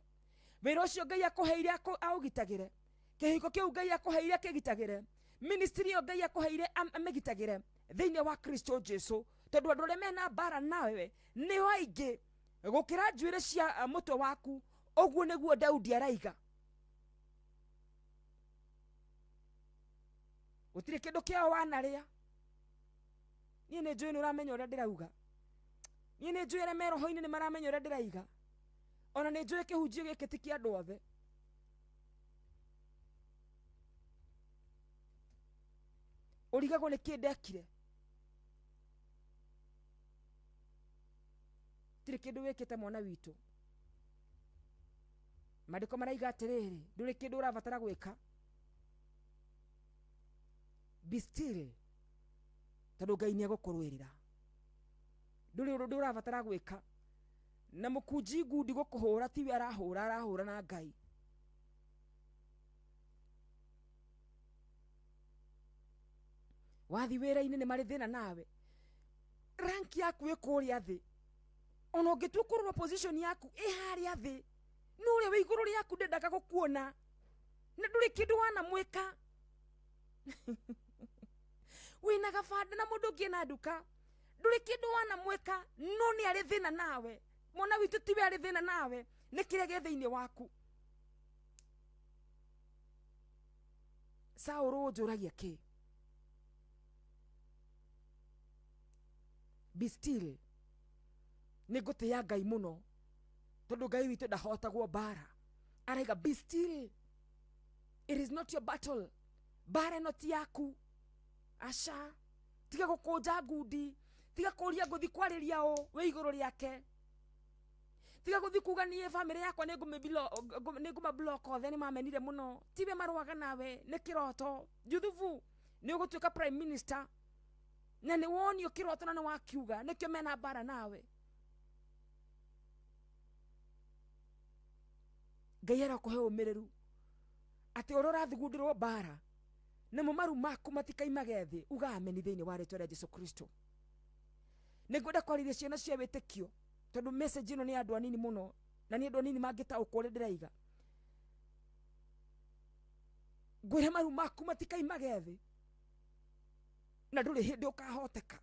C: wĩra ũcio Ngai akũheire aũgitagĩre, kĩhiko kĩu Ngai akũheire kĩgitagĩre, ministry ĩyo Ngai akũheire amĩgitagĩre thĩinĩ wa Kristo Jesu, tondũ andũ arĩa mena mbara nawe nĩo aingĩ gũkĩra njuĩrĩ cia mũtwe waku. Ũguo nĩguo Daudi araiga. Gũtirĩ kĩndũ kĩao wanarĩa. Niĩ nĩ njũĩ nĩ ũramenya ũrĩa ndĩrauga. Niĩ nĩ njũĩ arĩa me roho-inĩ nĩ maramenya ũrĩa ndĩraiga. Ona nĩ njũĩ kĩhunjio gĩkĩ ti kĩa andũ othe. Ũrigagwo nĩ kĩ ndekire. Gũtirĩ kĩndũ wĩkĩte mwana witũ. Maandĩko maraiga atĩrĩrĩ, ndũrĩ kĩndũ ũrabatara gwĩka. Be still, tondũ Ngai nĩ egũkũrũĩrĩra. Ndũrĩ ũndũ ũrabatara gwĩka. Na mũkunji ngundi gũkũhũra tiwe arahũra, arahũra na Ngai. Wathi wĩra-inĩ nĩ marĩ thĩna nawe, rank yaku ĩ kũrĩa thĩ, ona ũngĩtua kũrora position yaku ĩ harĩa thĩ, no ũrĩa wĩ igũrũ rĩaku ndendaga gũkuona, na ndũrĩ kĩndũ wanamwĩka. Wĩna gabanda na mũndũ ũngĩ ena nduka, ndũrĩ kĩndũ wanamwĩka, no nĩ arĩ thĩna nawe. Mwana witũ tiwe arĩ thĩna nawe, nĩ kĩrĩa gĩ thĩinĩ waku. Saũlũ ũnjũragia kĩ? Be still. Nĩ ngũtĩĩa Ngai mũno, tondũ Ngai witũ ndahotagwo mbara. Araiga be still, it is not your battle. Mbara ĩno ti yaku. Aca, tiga gũkũnja ngundi, tiga kũria ngũthi kwarĩria ũ wĩ igũrũ rĩake, tiga gũthi kuga niĩ bamĩrĩ yakwa nĩ ngũma block othe, nĩ mamenire mũno. Tiwe marũaga nawe, nĩ kĩroto. Juthubu nĩ ũgũtuĩka prime minister, na nĩ wonio kĩroto na nĩ wakiuga, nĩkĩo mena mbara nawe. Ngai arakũhe ũmĩrĩru atĩ ũrĩa ũrathugundĩrwo mbara, namo maru maku matikaimage thĩ, uga ameni thĩinĩ wa rĩtwa rĩa Jesu Kristo. Nĩ ngwenda kwarĩria ciana cia wĩtĩkio, tondũ message ĩno nĩ andũ anini mũno, na nĩ andũ anini mangĩtaũkwo ũrĩa ndĩraiga. Ngwĩre maru maku matikaimage thĩ, na ndũrĩ hĩndĩ ũkahoteka.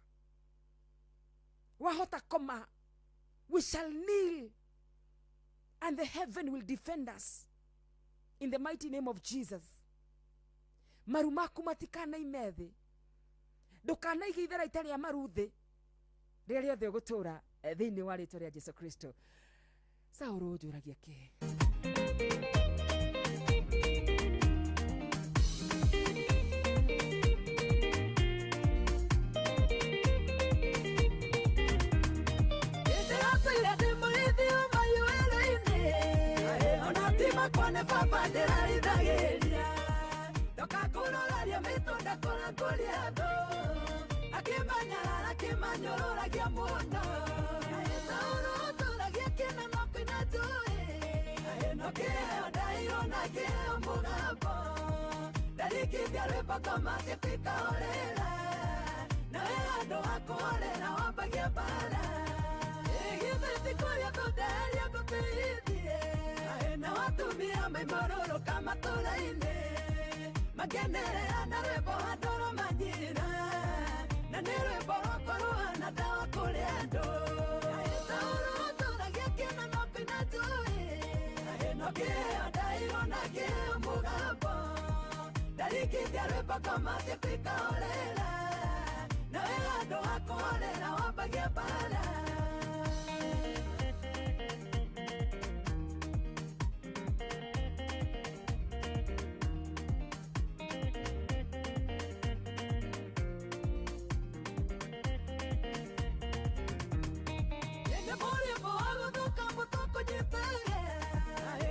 C: Wahota koma, we shall kneel and the heaven will defend us in the mighty name of Jesus. Maru maku matikanaime thĩ, ndũkanaige itharaita rĩa maru thĩ rĩrĩa rĩothe ũgũtũra thĩinĩ wa rĩtwa rĩa Jesu Kristo. Saũlũ ũnjũragia kĩ?
D: Ndĩratũire ndĩ mũrĩithi wa mahiũ werũ-inĩ, ona ti makwa nĩ baba ndĩrarĩithagĩria. Ndoka kũrĩ Mũroraria mĩtũnda kũra kũrĩ andũ akĩmanyarara akĩmanyũrũragia mũno Saũlũ ũtũragia kĩna no kũina njũĩ no kĩheo ndairwo na kĩheo mũgambo ndarikithia rwĩmbo ngoma ciaku ikahorera nawe handũ ha kũhorera wambagia mbara githĩ ti kũrĩa ngũndeheria ngũtĩithie na watumia maimũrũrũka matũra-inĩ makenerera na rwĩmbo handũ rũmanyira na nĩ rwĩmbo rwakwa rũhana ndawa kũrĩ andũ Saũlũ ũtũragia kĩna no kũina njũĩ no kĩheo ndairwo na kĩheo mũgambo ndarikithia rwĩmbo ngoma ciaku ikahorera nawe handũ ha kũhorera wambagia mbara.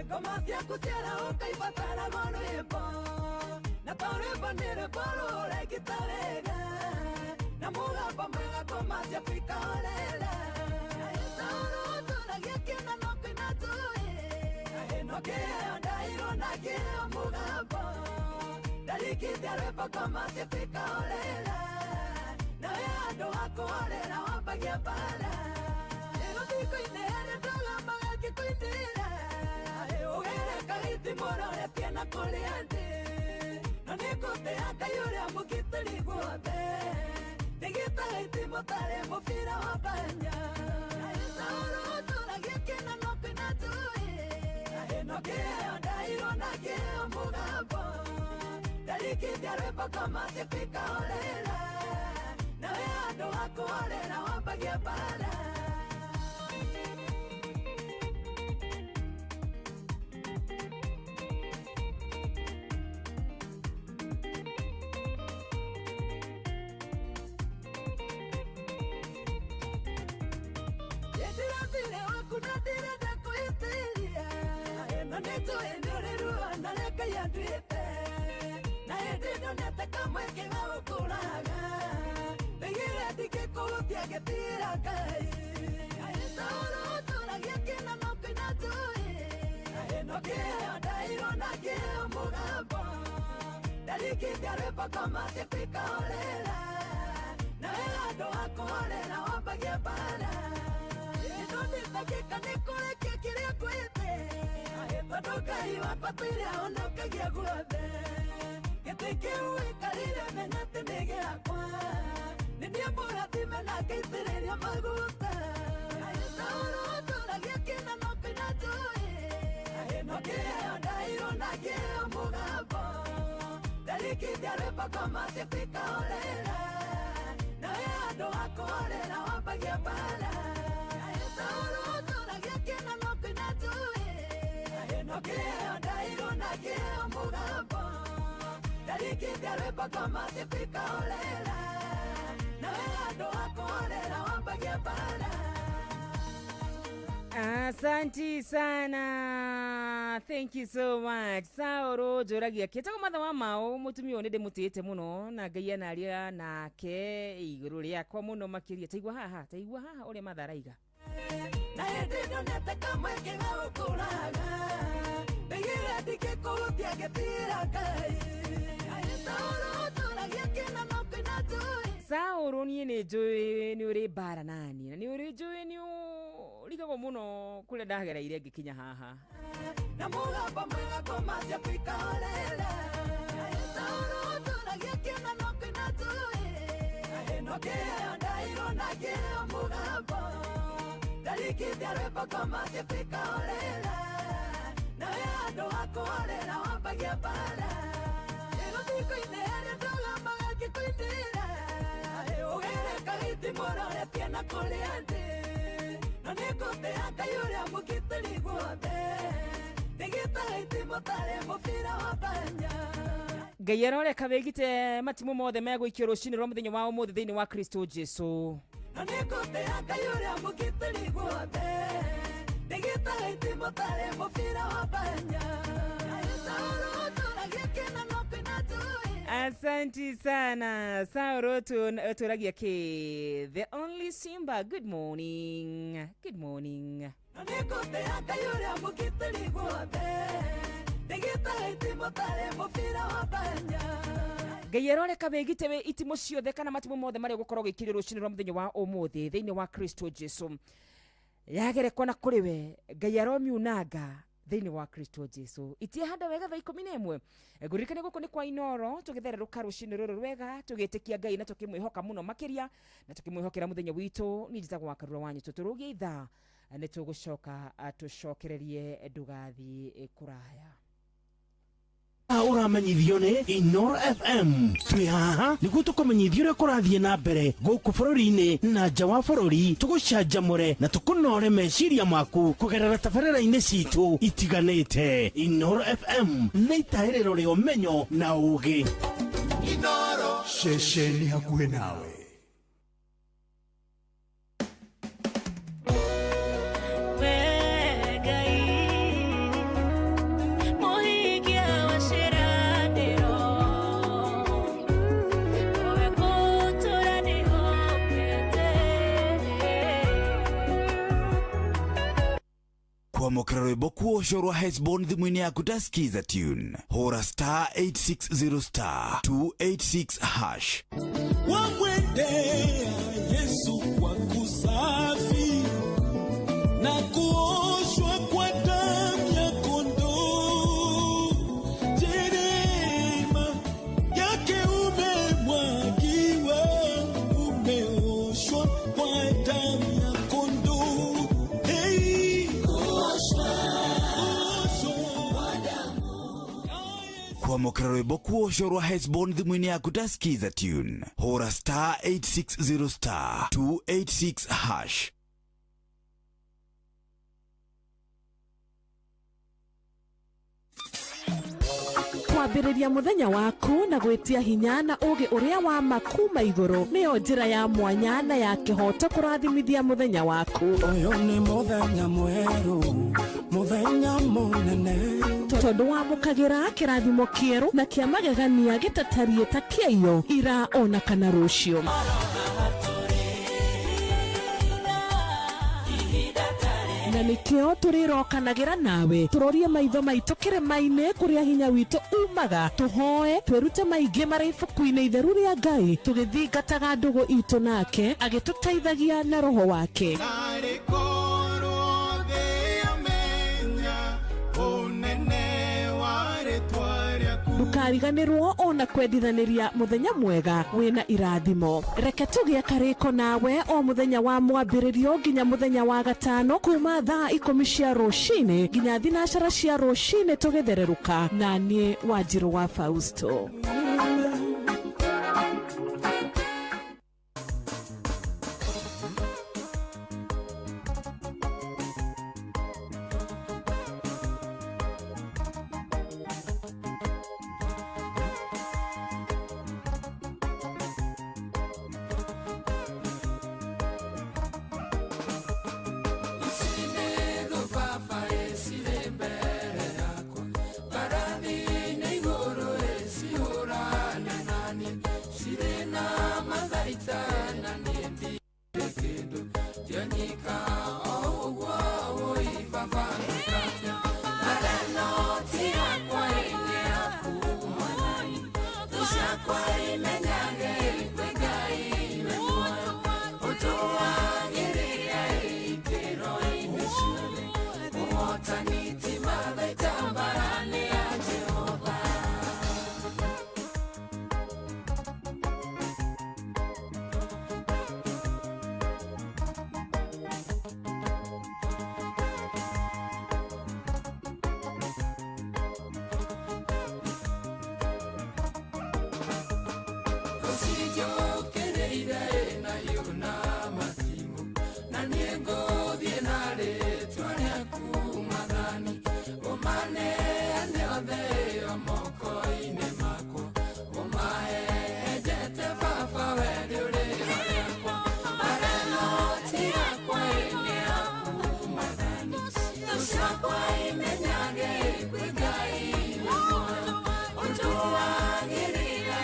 D: Ngoma ciaku ciarahũka ibataraga rwĩmbo na to rwĩmbo nĩ rwĩmbo rũrekĩta wega na mũgambo mwega ngoma ciaku ikahorera Saũlũ ũtũragia kĩna no kũina njũĩ no kĩheo ndairwo na kĩheo mũgambo ndarikithia rwĩmbo ngoma ciaku ikahorera nawe handũ ha kũhorera wambagia mbara rũthingo-inĩ harĩa ndũgamaga ngĩkũinĩra ũgereka itimũroretie na kũrĩa ndĩ na nĩngũtĩa Ngai ũrĩa mũgitĩri guothe ndigitaga itimũ tarĩ mũbira wa banya Saũlũ ũtũragia kĩna no kũina njũĩ no kĩheo ndairwo na kĩheo mũgambo ndarikithia rwĩmbo ngoma ciaku ikahorera nawe handũ ha kũhorera wambagia mbara. Na nĩnjũĩ nĩũrĩ ruo na rĩa Ngai anduĩte na hĩndĩ nyonete kamweke ga gũkũraga ndoigire ndingĩkũhutia ngĩtigĩra Ngai Saũlũ ũtũragia kĩna no kũina njũĩ no kĩheo ndairwo na kĩheo mũgambo ndarikithia rwĩmbo ngoma ciaku ikahorera nawe handũ ha kũhorera wambagia mbara ĩno nĩtangĩka nĩ kũrĩkia kĩrĩa ngwĩte tondũ Ngai wakwa tũire ahonokagia guothe gĩtĩ kĩu ũikarĩire menya atĩ nĩ gĩakwa nĩ niĩ mũrathime na ngaitĩrĩria maguta Saũlũ ũtũragia kĩna no kũina njũĩ no kĩheo ndairwo na kĩheo mũgambo ndarikithia rwĩmbo ngoma ciaku ikahorera nawe handũ ha kũhorera wambagia mbara Saũlũ ũtũragia kĩna no kũina njũĩ no kĩheo ndairwo na kĩheo mũgambo ndarikithia rwĩmbo ngoma ciaku ikahorera nawe handũ ha kũhorera wambagia mbara.
C: Asanti sana. Thank you so much. Saũlũ njũragia kĩtagwo Matha wa Mao mũtumia ũyũ nĩ ndĩmũtĩĩte mũno na Ngai anaria nake igũrũ rĩakwa mũno makĩria. Taigua haha ũrĩa Matha araiga.
D: Na hĩndĩ nyonete kamweke ga gũkũraga ndoigire ndingĩkũhutia ngĩtigĩra Ngai Saũlũ ũtũragia kĩna no kũina njũĩ
C: Saũlũ niĩ nĩ njũĩ nĩ ũrĩ mbara nani na nĩ ũrĩ njũĩ nĩ ũrigagwo mũno kũrĩa ndagereire ngĩkinya haha
D: na mũgambo mwega ngoma ciaku ikahorera Saũlũ ũtũragia kĩna no kũina njũĩ no kĩheo ndairwo na kĩheo mũgambo ndarikithia rwĩmbo ngoma ciaku ikahorera nawe handũ ha kũhorera wambagia mbara rũthingo-inĩ harĩa ndũgamaga ngĩkũinĩra ũgereka itimũroretie na kũrĩa ndĩ na nĩngũtĩa Ngai ũrĩa mũgitĩri guothe ndigitaga itimũ tarĩ mũbira wa banya
C: Ngai aroreka wĩgite matimũ mothe megũikio rũcinĩ rwa mũthenya wa ũmũthĩ thĩinĩ wa Kristo Jesu
D: na nĩngũtĩa Ngai ũrĩa mũgitĩri guothe ndigitaga itimũ tarĩ mũbira wa banya Saũlũ ũtũragia kĩna no kũina njũĩ
C: Asanti sana Sauro, turagia ki the only Simba. Good morning, good morning. Ngai aroreka wĩgite itimũ ciothe kana matimũ mothe marĩa ũgũkorwo ũgĩkirio rũcinĩ rwa mũthenya wa ũmũthĩ thĩinĩ wa Kristo Jesu. Yagerekwo na kũrĩ we Ngai aromiunanga thĩinĩ wa Kristo Jesu. Itiehanda wega thaa 11. Ngũririkane gũkũ nĩ kwa Inoro, tũgĩthererũka rũcinĩ rũrũ rwega, tũgĩtĩkia Ngai na tũkĩmwĩhoka mũno makĩria na tũkĩmwĩhokera mũthenya witũ. Niĩ njĩtagwo Wakarura wanyu, tũtũrũgie ithaa nĩ tũgũcoka tũcokererie ndũgathiĩ kũraya.
R: Ũramenyithio nĩ Inoro FM. Twĩ haha nĩguo tũkũmenyithie ũrĩa kũrathiĩ na mbere gũkũ bũrũri-inĩ na nja wa bũrũri, tũgũcanjamũre na tũkũnore meciria maku kũgerera tabarĩra-inĩ citũ itiganĩte. Inoro FM nĩ itahĩrĩro rĩa ũmenyo na ũũgĩ.
N: Inoro ceceni hakuhĩ nawe.
U: Kwamũkĩra rwĩmbo kuoco rwa Hesbon thimũ-inĩ yaku ta Skiza tune, hũra star 860 star 286 hash.
K: Wamwendea Yesu kwa kusafi na kuoshwa kwa damu ya kondoo, jerema yake umemwagiwa, umeoshwa kwa damu ya kondoo. Hey,
U: Kwamũkĩra rwĩmbo kuoco rwa Hesbon thimũ-inĩ yaku ta Skiza tune, hũra star 860 star 286 hash.
O: Kwambĩrĩria mũthenya waku na gwĩtia hinya na ũũgĩ ũrĩa wa ma kuma igũrũ nĩyo njĩra ya mwanya na ya kĩhooto kũrathimithia mũthenya waku.
K: Ũyũ nĩ mũthenya mwerũ, mũthenya mũnene,
O: tondũ wamũkagĩra kĩrathimo kĩerũ na kĩa magegania gĩtatariĩ ta kĩaiyo ira ona kana rũciũ. Na nĩkĩo tũrĩrokanagĩra nawe, tũrorie maitho maitũ kĩrĩma-inĩ kũrĩa hinya witũ umaga, tũhoe twĩrute maingĩ marĩ ibuku-inĩ itheru rĩa Ngai, tũgĩthingataga ndũgũ itũ nake agĩtũteithagia na roho wake. Ndũkariganĩrwo ona kwendithanĩria mũthenya mwega wĩna irathimo. Reke tũgĩe karĩko nawe o mũthenya wa mwambĩrĩrio nginya mũthenya wa gatano kuma thaa 10 cia rũcinĩ nginya 12 cia rũcinĩ tũgĩthererũka na niĩ Wanjirũ wa Fausto.
I: Imenyage kwe Ngai we muoyo, ũtũagĩrĩra.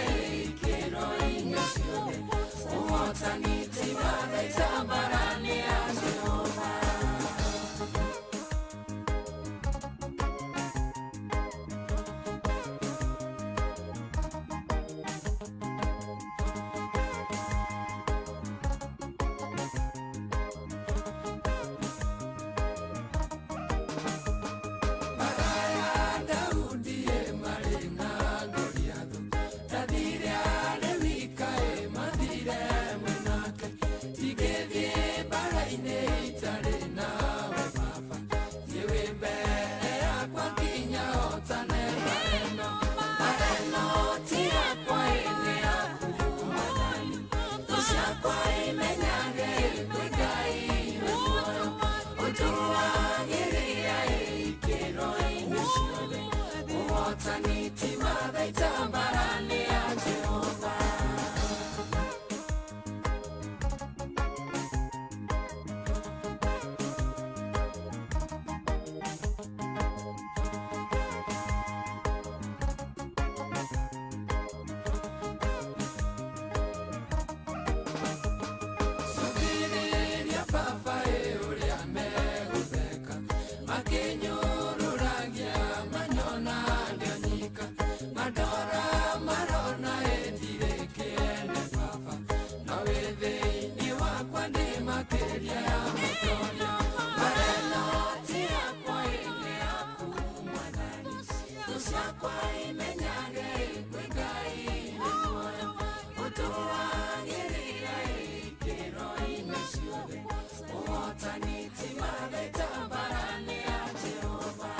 D: Ũhotani ti mathaita mbara nĩ ya Jehova. Cũthĩrĩria baba ĩ ũrĩa megũtheka, makĩnyũrũragia manyona ndĩ nyika, mandora marona ĩ ndirĩ kĩene baba, no wĩ thĩinĩ wakwa ndĩ makĩria ya mũtoria. Mareno ti yakwa ĩ nĩ yaku Mwathani, thũ ciakwa imenyage kwĩ Ngai wĩ muoyo, ũtũagĩrĩra ikĩro-inĩ ciothe, ũhotani ti mathaita mbara nĩ ya Jehova.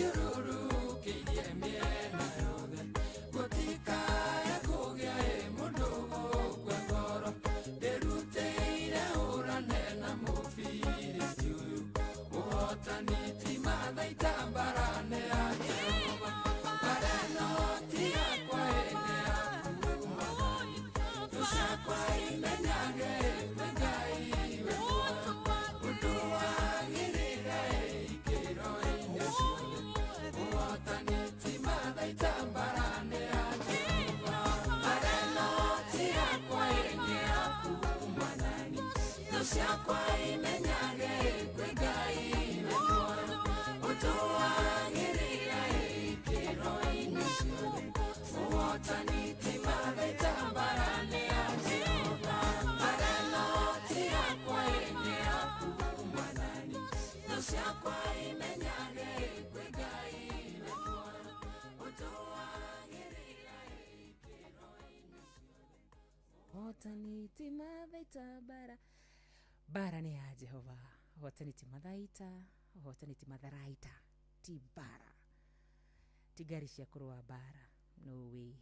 D: Mathiũrũrũkĩirie mĩena yothe, gũtikae kũgĩa ĩ mũndũ gũkua ngoro, ndĩrutĩire hũrane na Mũfilisti ũyũ, ũhotani ti mathaita mbara nĩ ya Jehova. Mbara ĩno ti yakwa ĩ nĩ yaku Mwathani, thũ ciakwa imenyage kwĩ Ngai wĩ muoyo, ũndũagĩrĩra ikĩro-inĩ ciothe, ũhotani ti mathaita mbara nĩ ya Jehova. Mbara ĩno ti yakwa ĩ nĩ yaku Mwathani, thũ ciakwa imenyage kwĩ Ngai wĩ muoyo, ũtũagĩrĩra ikĩro-inĩ ciothe, ũhotani ti mathaita mbara nĩ ya Jehova. Mbara ĩno ti yakwa ĩ nĩ yaku Mwathani, thũ ciakwa imenyage kwĩ Ngai wĩ muoyo, ũtũagĩrĩra ikĩro-inĩ
C: Ũhotani ti mathaita mbara, mbara nĩ ya Jehova. Ũhotani ti mathaita, ũhotani ti matharaita, ti mbara, ti ngari cia kũrũa mbara. No way.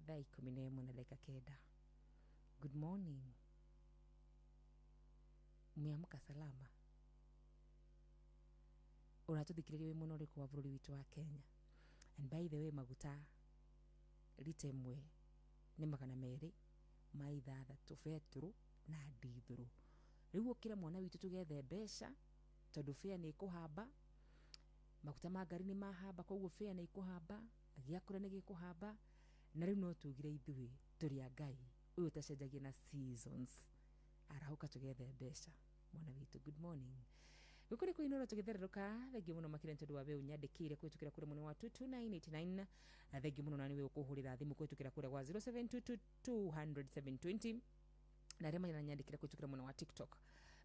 C: Thaa 11:09. Good morning. Umeamka salama? Ũratũthikĩrĩria wĩ mwena ũrĩkũ wa bũrũri witũ wa Kenya? And by the way, maguta rita ĩmwe nĩ 260 betũrũ na ndithũrũ. Rĩu ũkĩre mwana witũ tũgethe mbeca tondũ bĩa nĩ ĩkũhamba, maguta ma ngari nĩ mahamba, koguo bĩa nĩ ĩkũhamba, gĩakũrĩa nĩ gĩkũhamba, na rĩu no tugire ithuĩ tũrĩ a Ngai ũyũ ũtacenjagia na seasons. Arahũka tũgethe mbeca mwana witũ. Good morning. Gũkũ nĩ kũinũra tũgĩthererũka. Thengiũ mũno makĩria nĩ tondũ wa we ũnyandĩkĩire kũhĩtũkĩra kũrĩa mwena wa 22989. Thengiũ mũno na nĩwe ũkũhũrĩra thimũ kũhĩtũkĩra kũrĩa gwa 0722200720 na arĩa maranyandĩkĩra kũhĩtũkĩra mwena wa TikTok.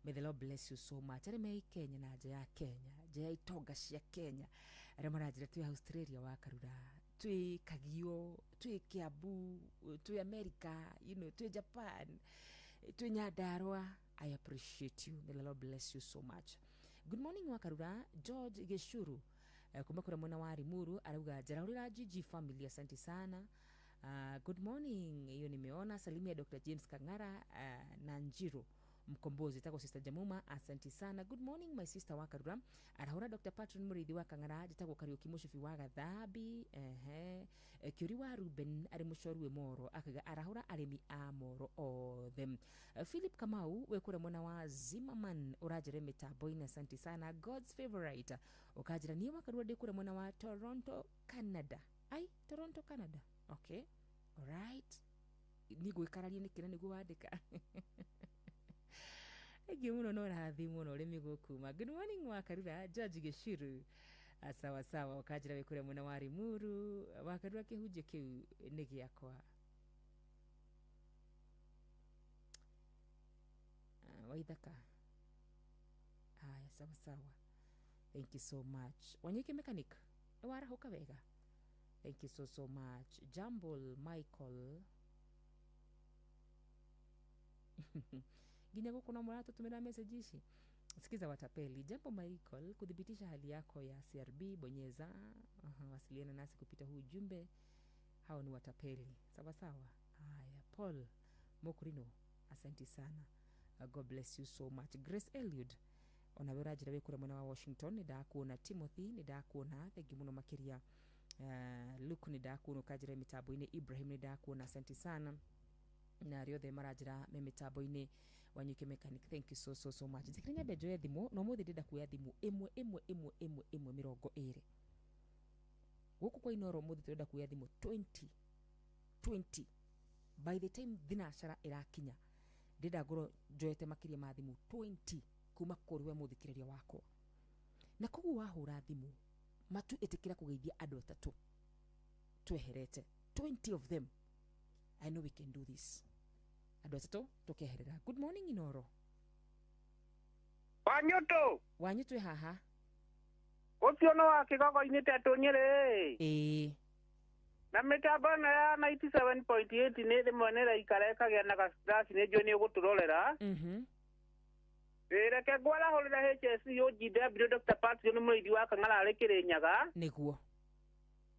C: May the Lord bless you so much. Arĩa me Kenya na nja ya Kenya, nja ya itonga cia Kenya, arĩa maranjĩra twĩ Australia wa Karura, twĩ Kagio, twĩ Kiambu, twĩ America, twĩ Japan, twĩ Nyandarua. I appreciate you. May the Lord bless you so much. Good morning wa Karura. George Geshuru kuma kũrĩa mwena wa Limuru arauga njaraũrĩra GG family, asante sana. Good morning, hiyo nimeona. Salimia Dr. James Kang'ara na Njiro Mkombozi tako Sister Jamuma, asante sana. Good morning my sister wa Karura. Arahura Dr. Patron Murithi wa Kang'ara, njĩtagwo Kariũki Mũcibi wa Gathambi, Kĩũri wa Ruben arĩ mũcoru wĩ Moro, akauga arahũra arĩmi a Moro othe. Philip Kamau wĩ kũrĩa mwena wa Zimmerman ũranjĩra mĩtambo-inĩ, asante sana. God's favorite ũkanjĩra niĩ wa Karura ndĩ kũrĩa mwena wa Toronto, Canada. Ai, Toronto, Canada. Okay. All right. Nĩ ngwĩkararia nĩkĩ na nĩguo wandĩka. Thengiũ mũno no ũrathimwo na ũrĩmi gũkuma. Good morning wa Karura. George Gĩciru, sawa sawa, ũkanjĩra wĩ kũrĩa mwena wa Limuru. Wa Karura kĩhunjio kĩu nĩ gĩakwa. Waithaka. Haya, sawa sawa. Thank you so much. Wanyike mechanic, nĩ warahũka wega. Thank you so so much. Jambul Michael. Nginya gũkũ no mũratũtũmĩra message ici. Sikiza watapeli. Jambo Michael, kuthibitisha hali yako ya CRB bonyeza, wasiliana nasi kupita huu ujumbe. Hao ni watapeli. Sawa sawa. Haya, Paul Mokurino, asante sana. God bless you so much. Grace Eliud, onawe ũranjĩra wĩ kũrĩa mwena wa Washington, nĩ ndakuona. Timothy, nĩ ndakuona, thengi mũno makĩria. Luke, nĩ ndakuona ũkanjĩra mĩtambo-inĩ. Ibrahim, nĩ ndakuona, asante sana. Na arĩa othe maranjĩra me mĩtambo-inĩ, Wanyuke Mechanic, thank you so so so much. Njĩkĩre nyambe njoye thimũ, na ũmũthĩ ndĩrenda kuoya thimũ ĩmwe ĩmwe ĩmwe ĩmwe ĩmwe 20. Gũkũ kwa Inoro ũmũthĩ tũrenda kuoya thimũ 20 20. By the time thinacara ĩrakinya, ndĩrenda ngorwo njoete makĩria ma thimũ 20 kuma kũrĩ we mũthikĩrĩria wakwa. Na koguo wahũra thimũ, matu ĩtĩkĩra kũgeithia andũ atatũ tweherete, 20 of them. I know we can do this. Andũ atatũ tũkeherera. Good morning Inoro.
F: Wanyutu.
C: Wanyutu haha.
F: Ũcio no wa kĩgogo-inĩ tetũ Nyĩrĩ.
C: Ĩĩ.
F: Na mĩtambo ĩno ya 97.8 nĩ rĩmwe nĩ ĩraikara ĩkagĩa na gaciraci, nĩ njũĩ nĩ ũgũtũrorera. Ĩĩ, reke ngwarahũrĩre HSC OGW Dr. Patrick nĩ mũrĩithi wa Kang'ara arĩ Kĩrĩnyaga.
C: Nĩguo.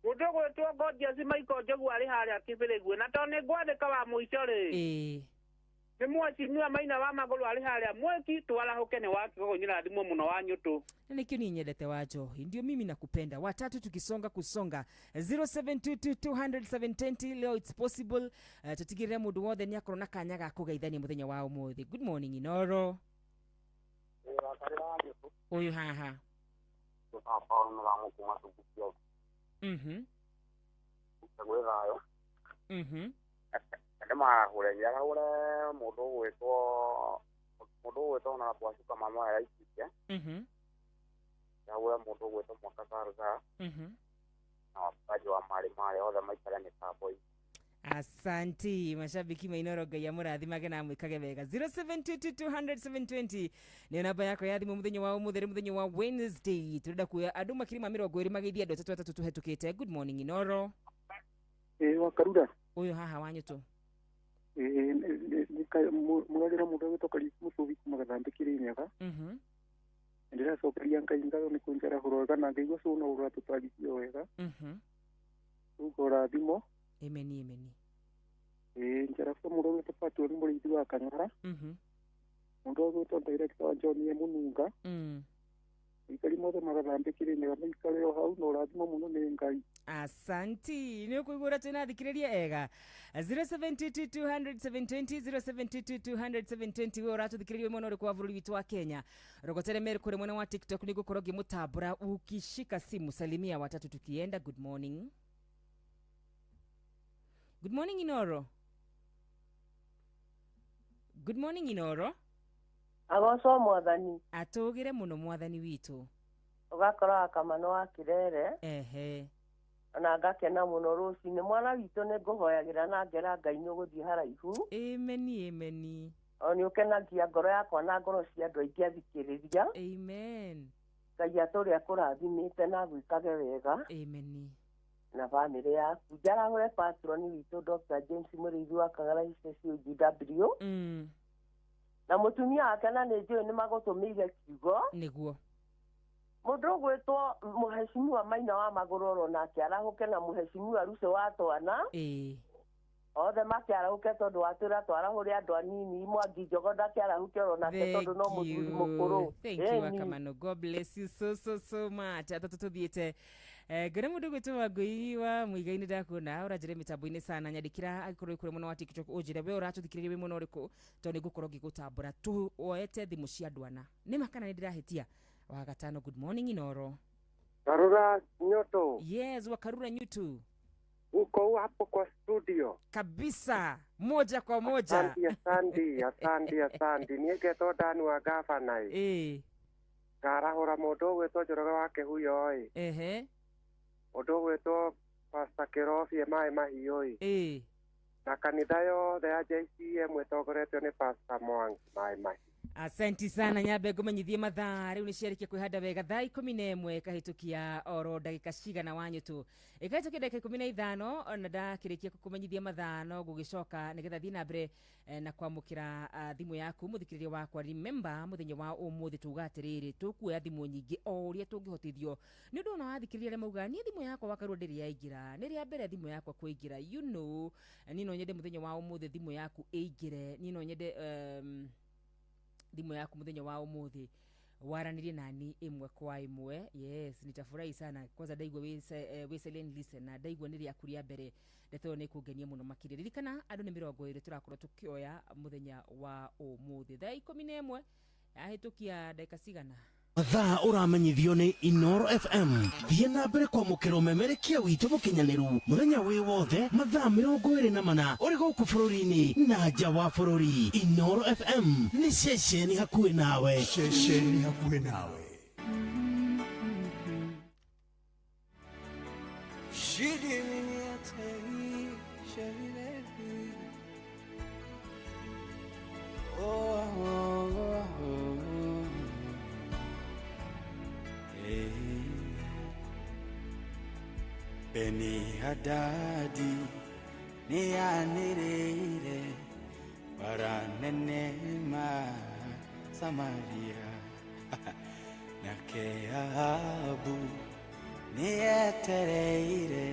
F: Mũndũ ũgwĩtwo Gorgeous Michael Njogu arĩ harĩa Kĩbĩrĩgwe, na tondũ nĩ ngwandĩka wa mũico rĩ.
C: Ĩĩ.
F: Nĩ mheshimiwa Maina wa Magũrũ arĩ harĩa Mweki, twarahũke nĩ wa kĩgogo-inĩ, rathimwo mũno wa Nyũtũ.
C: Na nikio ni nyendete wa njohi, ndio mimi nakupenda. Watatu tukisonga kusonga 0722200720. Leo it's possible, tutigirire mundu wothe ni akorwo na kanya ga kugeithania muthenya wa umuthi. Good morning Inoro. Uyu haha.
A: Nĩmarahũre mũndũ ũgwĩtwo na kwacuka mama ya Laikipia. Yahũre mũndũ ũgwĩtwo Mwaka Karga. Na wakaji wa marĩ marĩ othe maikare mĩtambo-inĩ.
C: Asanti mashabiki mainoro, Ngai amũrathimage na amwĩkage wega. 0722200720 nĩyo namba yakwa ya thimũ mũthenya wa ũmũthĩ, rĩ mũthenya wa Wednesday. Tũrenda kuoya andũ makĩria ma 20 mageithie andũ atatũ atatũ tũhetũkĩte. Good morning Inoro.
V: Ĩĩ Wakarura.
C: Ũyũ haha Wanyũtũ.
V: Ĩĩ, mũrarĩra mũndũ ũgwĩtwo Kariuki Mũcũbi kuma Gathambĩ Kĩrĩnyaga. Ndĩracokeria Ngai ngatho nĩ kũnjarahũra wega na ngaigua cũna ũratũtarithia wega. Rĩu ũrathimwo.
C: Amen, amen.
V: Ĩĩ, njarahũra mũndũ ũgwĩtwo Patron mũrĩithi wa Kang'ara. Mũndũ ũgwĩtwo director wa John E. Mũnunga. Aikari mothe magathambĩ Kĩrĩnyaga maikare o hau na ũrathimwo mũno nĩ Ngai.
C: Asanti, nĩ ũkũigua twĩna athikĩrĩria ega. 0722200720, 0722200720. We ũratũthikĩrĩria mwena ũrĩkũ wa bũrũri witũ wa Kenya? Rogotere Mary kũrĩ mwena wa TikTok, nĩ ngũkorwo ngĩmũtambũra. Ukishika simu salimia watatu tukienda. Good morning. Good morning Inoro. Good morning Inoro.
W: Agocwo mwathani.
C: Atũgĩre mũno mwathani witũ.
W: Ũgakorwo akamano wa Kirere.
C: Ehe.
W: Na ngakena mũno rũcinĩ. Mwana witũ nĩ ngũhoyagĩra na ngera Ngai nĩ ũgũthiĩ haraihu.
C: Amen, amen.
W: O nĩ ũkenagia ngoro yakwa na ngoro cia andũ aingĩ athikĩrĩria.
C: Amen.
W: Ngai atũre akũrathimĩte na agwĩkage wega.
C: Amen.
W: Na bamĩrĩ yaku. Njarahũre patroni witũ Dr. James mũrĩithi wa Kang'ara HSCGW. Na mũtumia wake, na nĩ njũĩ nĩ magũtũmĩire kiugo.
C: Nĩguo.
W: Mũndũ ũgwĩtwo mũheshimiwa Maina wa Magũrũ oro nake arahũke, na mũheshimiwa Ruce wa Twana.
C: Ĩĩ.
W: Othe makĩarahũke tondũ watwĩra twarahũre andũ anini. Mwangi Njogo ndakĩarahũke oro nake tondũ no mũthuri mũkũrũ.
C: Thank you Wakamano. God bless you so so so much. Atatũ tũthiĩte. Ngore mũndũ gwĩtwo Wangũi wa Mũigai, nĩ ndakuona ũranjĩra mĩtambo-inĩ sana. Nyandĩkĩra angĩkorwo wĩ kũrĩa mwena wa TikTok, ũnjĩre we ũratũthikĩrĩria wĩ mwena ũrĩkũ, tondũ nĩ ngũkorwo ngĩgũtambũra. Tuoete thimũ cia andũ ana. Nĩ ma kana nĩ ndĩrahĩtia? Wa gatano. Good morning Inoro.
A: Karura Nyoto.
C: Yes, Wakarura Nyutu.
A: Uko hapo kwa studio.
C: Kabisa, moja kwa moja.
A: Asante, asante, asante, asante. Niĩ ngetwo Dan wa gavana.
C: Ĩĩ.
A: Ngarahũra mũndũ ũgwĩtwo Njoroge wa Kĩhuyo ĩ.
C: Ehe.
A: Mũndũ ũgwĩtwo Pastor Kĩrobie Maĩ Mahiũ ĩ.
C: Ĩĩ.
A: Na kanitha yothe ya JCM ĩtongoretio nĩ Pastor Mwangi Maĩ Mahiũ.
C: Asante sana nyambe ngumenyithie mathaa riu ni ciarikia kwihanda wega thaa 11 kahitukia oro ndagika cigana wanyutu ikahitukia ndagika 15 na ndakirikia kukumenyithia mathaa no gugicoka nigetha thie na mbere na kwamukira thimu yaku muthikiriria wakwa. Remember muthenya wa umuthi tuga atiriri tukuoya thimu nyingi o uria tungihotithio ni undu ona wathikiriria aria mauga ni thimu yakwa wakarwo ndiri yaingira ni ria mbere thimu yakwa kuingira you know ni no nyende muthenya wa umuthi thimu yaku iingire ni no nyende thimu yaku muthenya wa umuthi waranirie nani imwe kwa imwe. Yes, nitafurahi sana kwanza ndaigua wi silent listen na ndaigua ni riaku ria mbere ndeto ni kungenia muno makiria. Ririkana andu ni 20 turakorwo tukioya muthenya wa umuthi thaa 11 yahitukia ndagika cigana.
R: Mathaa ũramenyithio nĩ Inoro FM. Thiĩ na mbere kwamũkĩra ũmemerekia witũ mũkinyanĩru mũthenya wĩ wothe mathaa 24 ũrĩ gũkũ bũrũri-inĩ na nja wa bũrũri. Inoro FM nĩ ceceni hakuhĩ nawe.
N: Ceceni hakuhĩ nawe.
G: Beni Hadadi ni anireire baranenema Samaria nake Ahabu ni etereire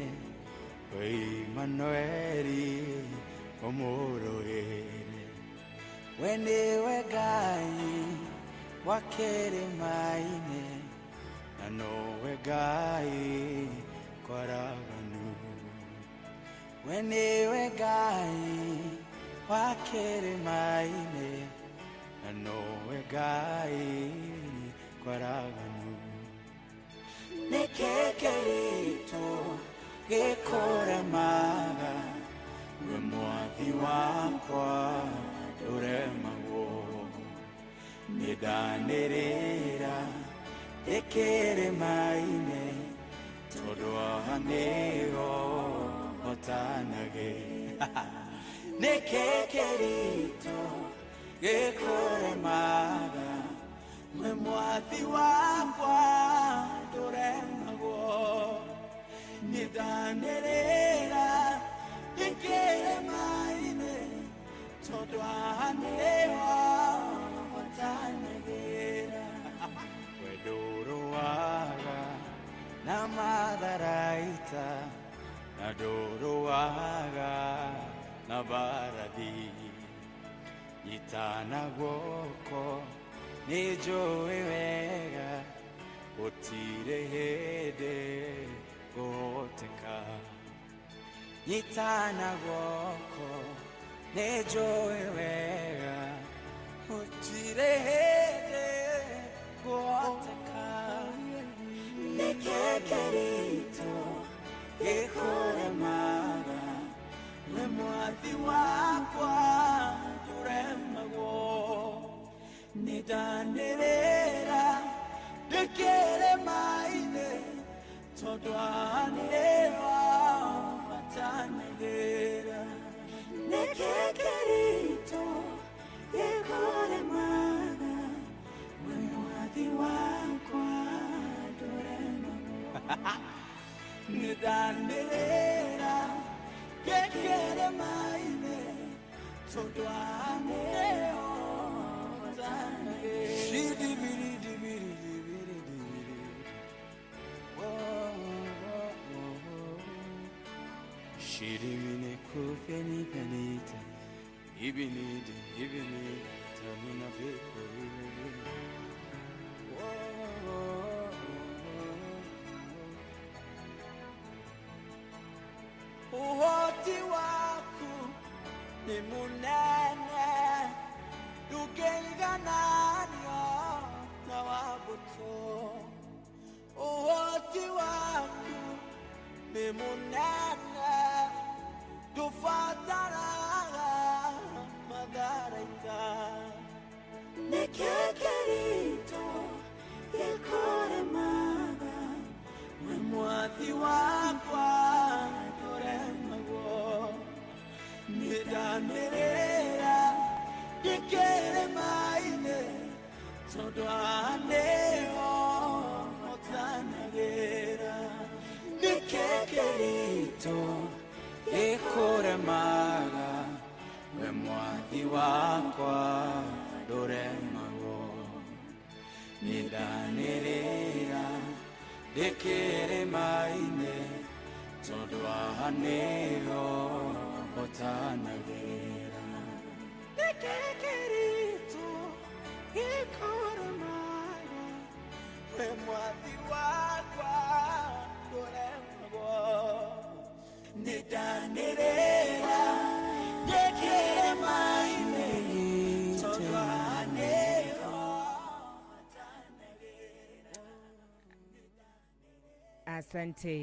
G: Immanueli omoroere weniwe Ngai wa kĩrĩma-inĩ na nowe Ngai kwaraganu weniwe Ngai wa kĩrĩma-inĩ na nowe Ngai kwaraganu nĩkĩ kĩritũ gĩkũremaga we mwathi wakwa ndũremagwo nĩndanĩrĩra ndĩ kĩrĩma-inĩ tondũ haha nĩho hotanagĩ nĩkĩ kĩritũ gĩkũremaga we mwathi wakwa ndũremagwo nĩndanĩrĩra ndĩ kĩrĩma-inĩ tondũ haha nĩho hotanagĩra we ndũrũaga na matharaita na ndũrũaga na mbarathi nyitana guoko nĩ njũĩ wega gũtirĩ hĩndĩ ngũhoteka nyitana guoko nĩ njũĩ wega gũtirĩ hĩndĩ ngũhoteka nĩkĩ kĩritũ gĩkũremaga we mwathi wakwa ndũremagwo nĩndanĩrĩra ndĩ kĩrĩma-inĩ tondũ haha nĩho hotanagĩra
I: nĩkĩ kĩritũ gĩkũremaga we mwathi wakwa ndũremagwo nĩndanĩrĩra ndĩ kĩrĩma-inĩ tondũ haha nĩho hotanagĩra.
G: Shirimine kufeni penita ibinidi ibinidi tanina beko ibinidi.
K: Uhoti waku ni munene ndũngĩigananio na wa mbũtũ. Uhoti waku ni munene ndũbataraga matharaita
I: nĩkĩ kĩritũ gĩkũremaga
K: we mwathi wakwa ndũremagwo nĩndanĩrĩra
G: haha nĩho hotanagĩra nĩkĩ kĩritũ gĩkũremaga we mwathi wakwa ndũremagwo nĩndanĩrĩra ndĩ kĩrĩma-inĩ tondũ haha nĩho hotanagĩra nĩkĩ kĩritũ gĩkũremaga we mwathi wakwa ndũremagwo nĩndanĩrĩra ndĩ kĩrĩma-inĩ tondũ haha nĩho.
C: Asante.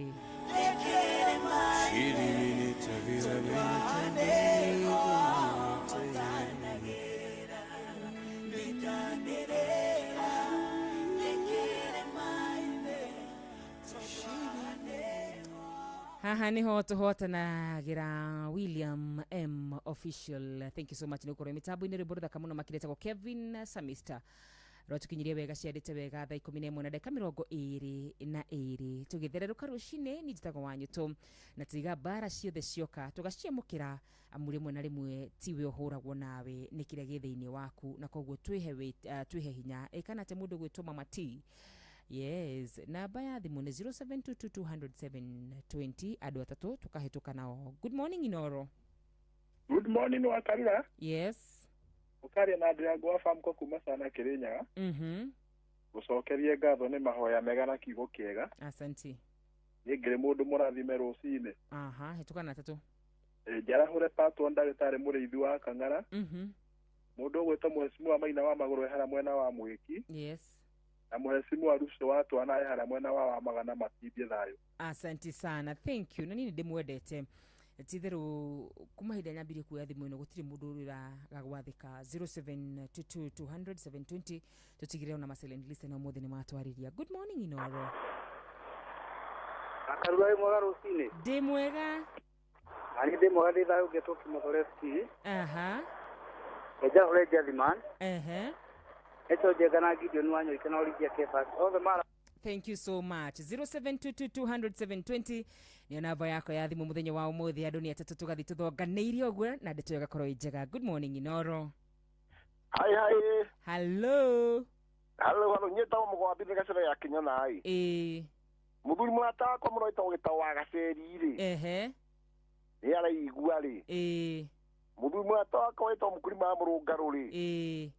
C: Haha niho tuhotanagĩra William M Official. Thank you so much nĩ gũkorwo mĩtambo-inĩ rwĩmbo rũthaka mũno makĩretagwo Kevin Samista rwatũkinyirie wega ciarĩte wega thaa 11 na ndagĩka 22 tũgĩthererũka rũcinĩ ni njĩtagwo Wanyũtũ na tiga mbara ciothe cioka tũgaciamũkĩra amu rĩmwe na rĩmwe tiwe ũhũragwo nawe nĩ kĩrĩa gĩ thĩinĩ waku na koguo twĩhe hinya ĩkana atĩ mũndũ gwĩtwo Mama T. Yes, namba ya thimũ nĩ 0722200720 andũ atatũ tũkahĩtũka nao. Good morning Inoro.
H: Good morning Wakarura.
C: Yes.
H: Ũkaria na Ndirango wa Famco kuma sana Kirinyaga. Gũcokerie ngatho nĩ mahoya mega na kiugo kĩega.
C: Asante.
H: Niĩ ngĩrĩ mũndũ mũrathime rũcinĩ.
C: Aha, hĩtũka na atatũ.
H: Njarahũre patwo ndagĩtarĩ mũrĩithi wa Kang'ara. Mũndũ ũgwĩtwo Mheshimiwa Maina wa Magũrũ ehara mwena wa Mwĩki.
C: Yes.
H: Na Mheshimiwa Ruco wa Twana ehara mwena wa Magana matindie thayũ.
C: Asante sana. Thank you. Na niĩ ndĩmwendete. Titherũ kuma hĩndĩ nyambirie kuoya thimũ ĩno gũtirĩ mũndũ ũrĩraga gwathĩka 0722200720 tũtigĩrĩre ona ma-silent listener ũmũthĩ nĩ matwarĩria. Good morning Inoro.
J: Akarura wĩ mwega rũcinĩ.
C: Ndĩ mwega.
J: Nani ndĩ mwega ndĩ thayũ ngetwo Kĩmotho FC.
C: Aha.
J: Njarahũre Jathiman.
C: Ehe.
J: Eto Njenga na Gideon Wanyoike na Olivia Kefas othe mara.
C: Thank you so much. 0722200720 nĩyo namba yako ya thimũ mũthenya wa ũmũthĩ andũ nĩ atatũ tũgathiĩ tũthonganĩirie ũguo na ndeto ĩgakorwo ĩ njega. Good morning Inoro.
M: Hi hi.
C: Hello.
M: Hello hello nyĩtagwo Mũgwambi nĩ gacere ya Kĩnyona ĩ.
C: Ĩĩ.
M: Mũthuri mũrata wakwa mũno wĩtagwo Gĩtaũ wa Gaceri rĩ.
C: Ehe.
M: Nĩ araigua rĩ.
C: Ĩĩ.
M: Mũthuri mũrata wakwa wĩtagwo Mũkurima wa Mũrũngarũ rĩ.
C: Ĩĩ.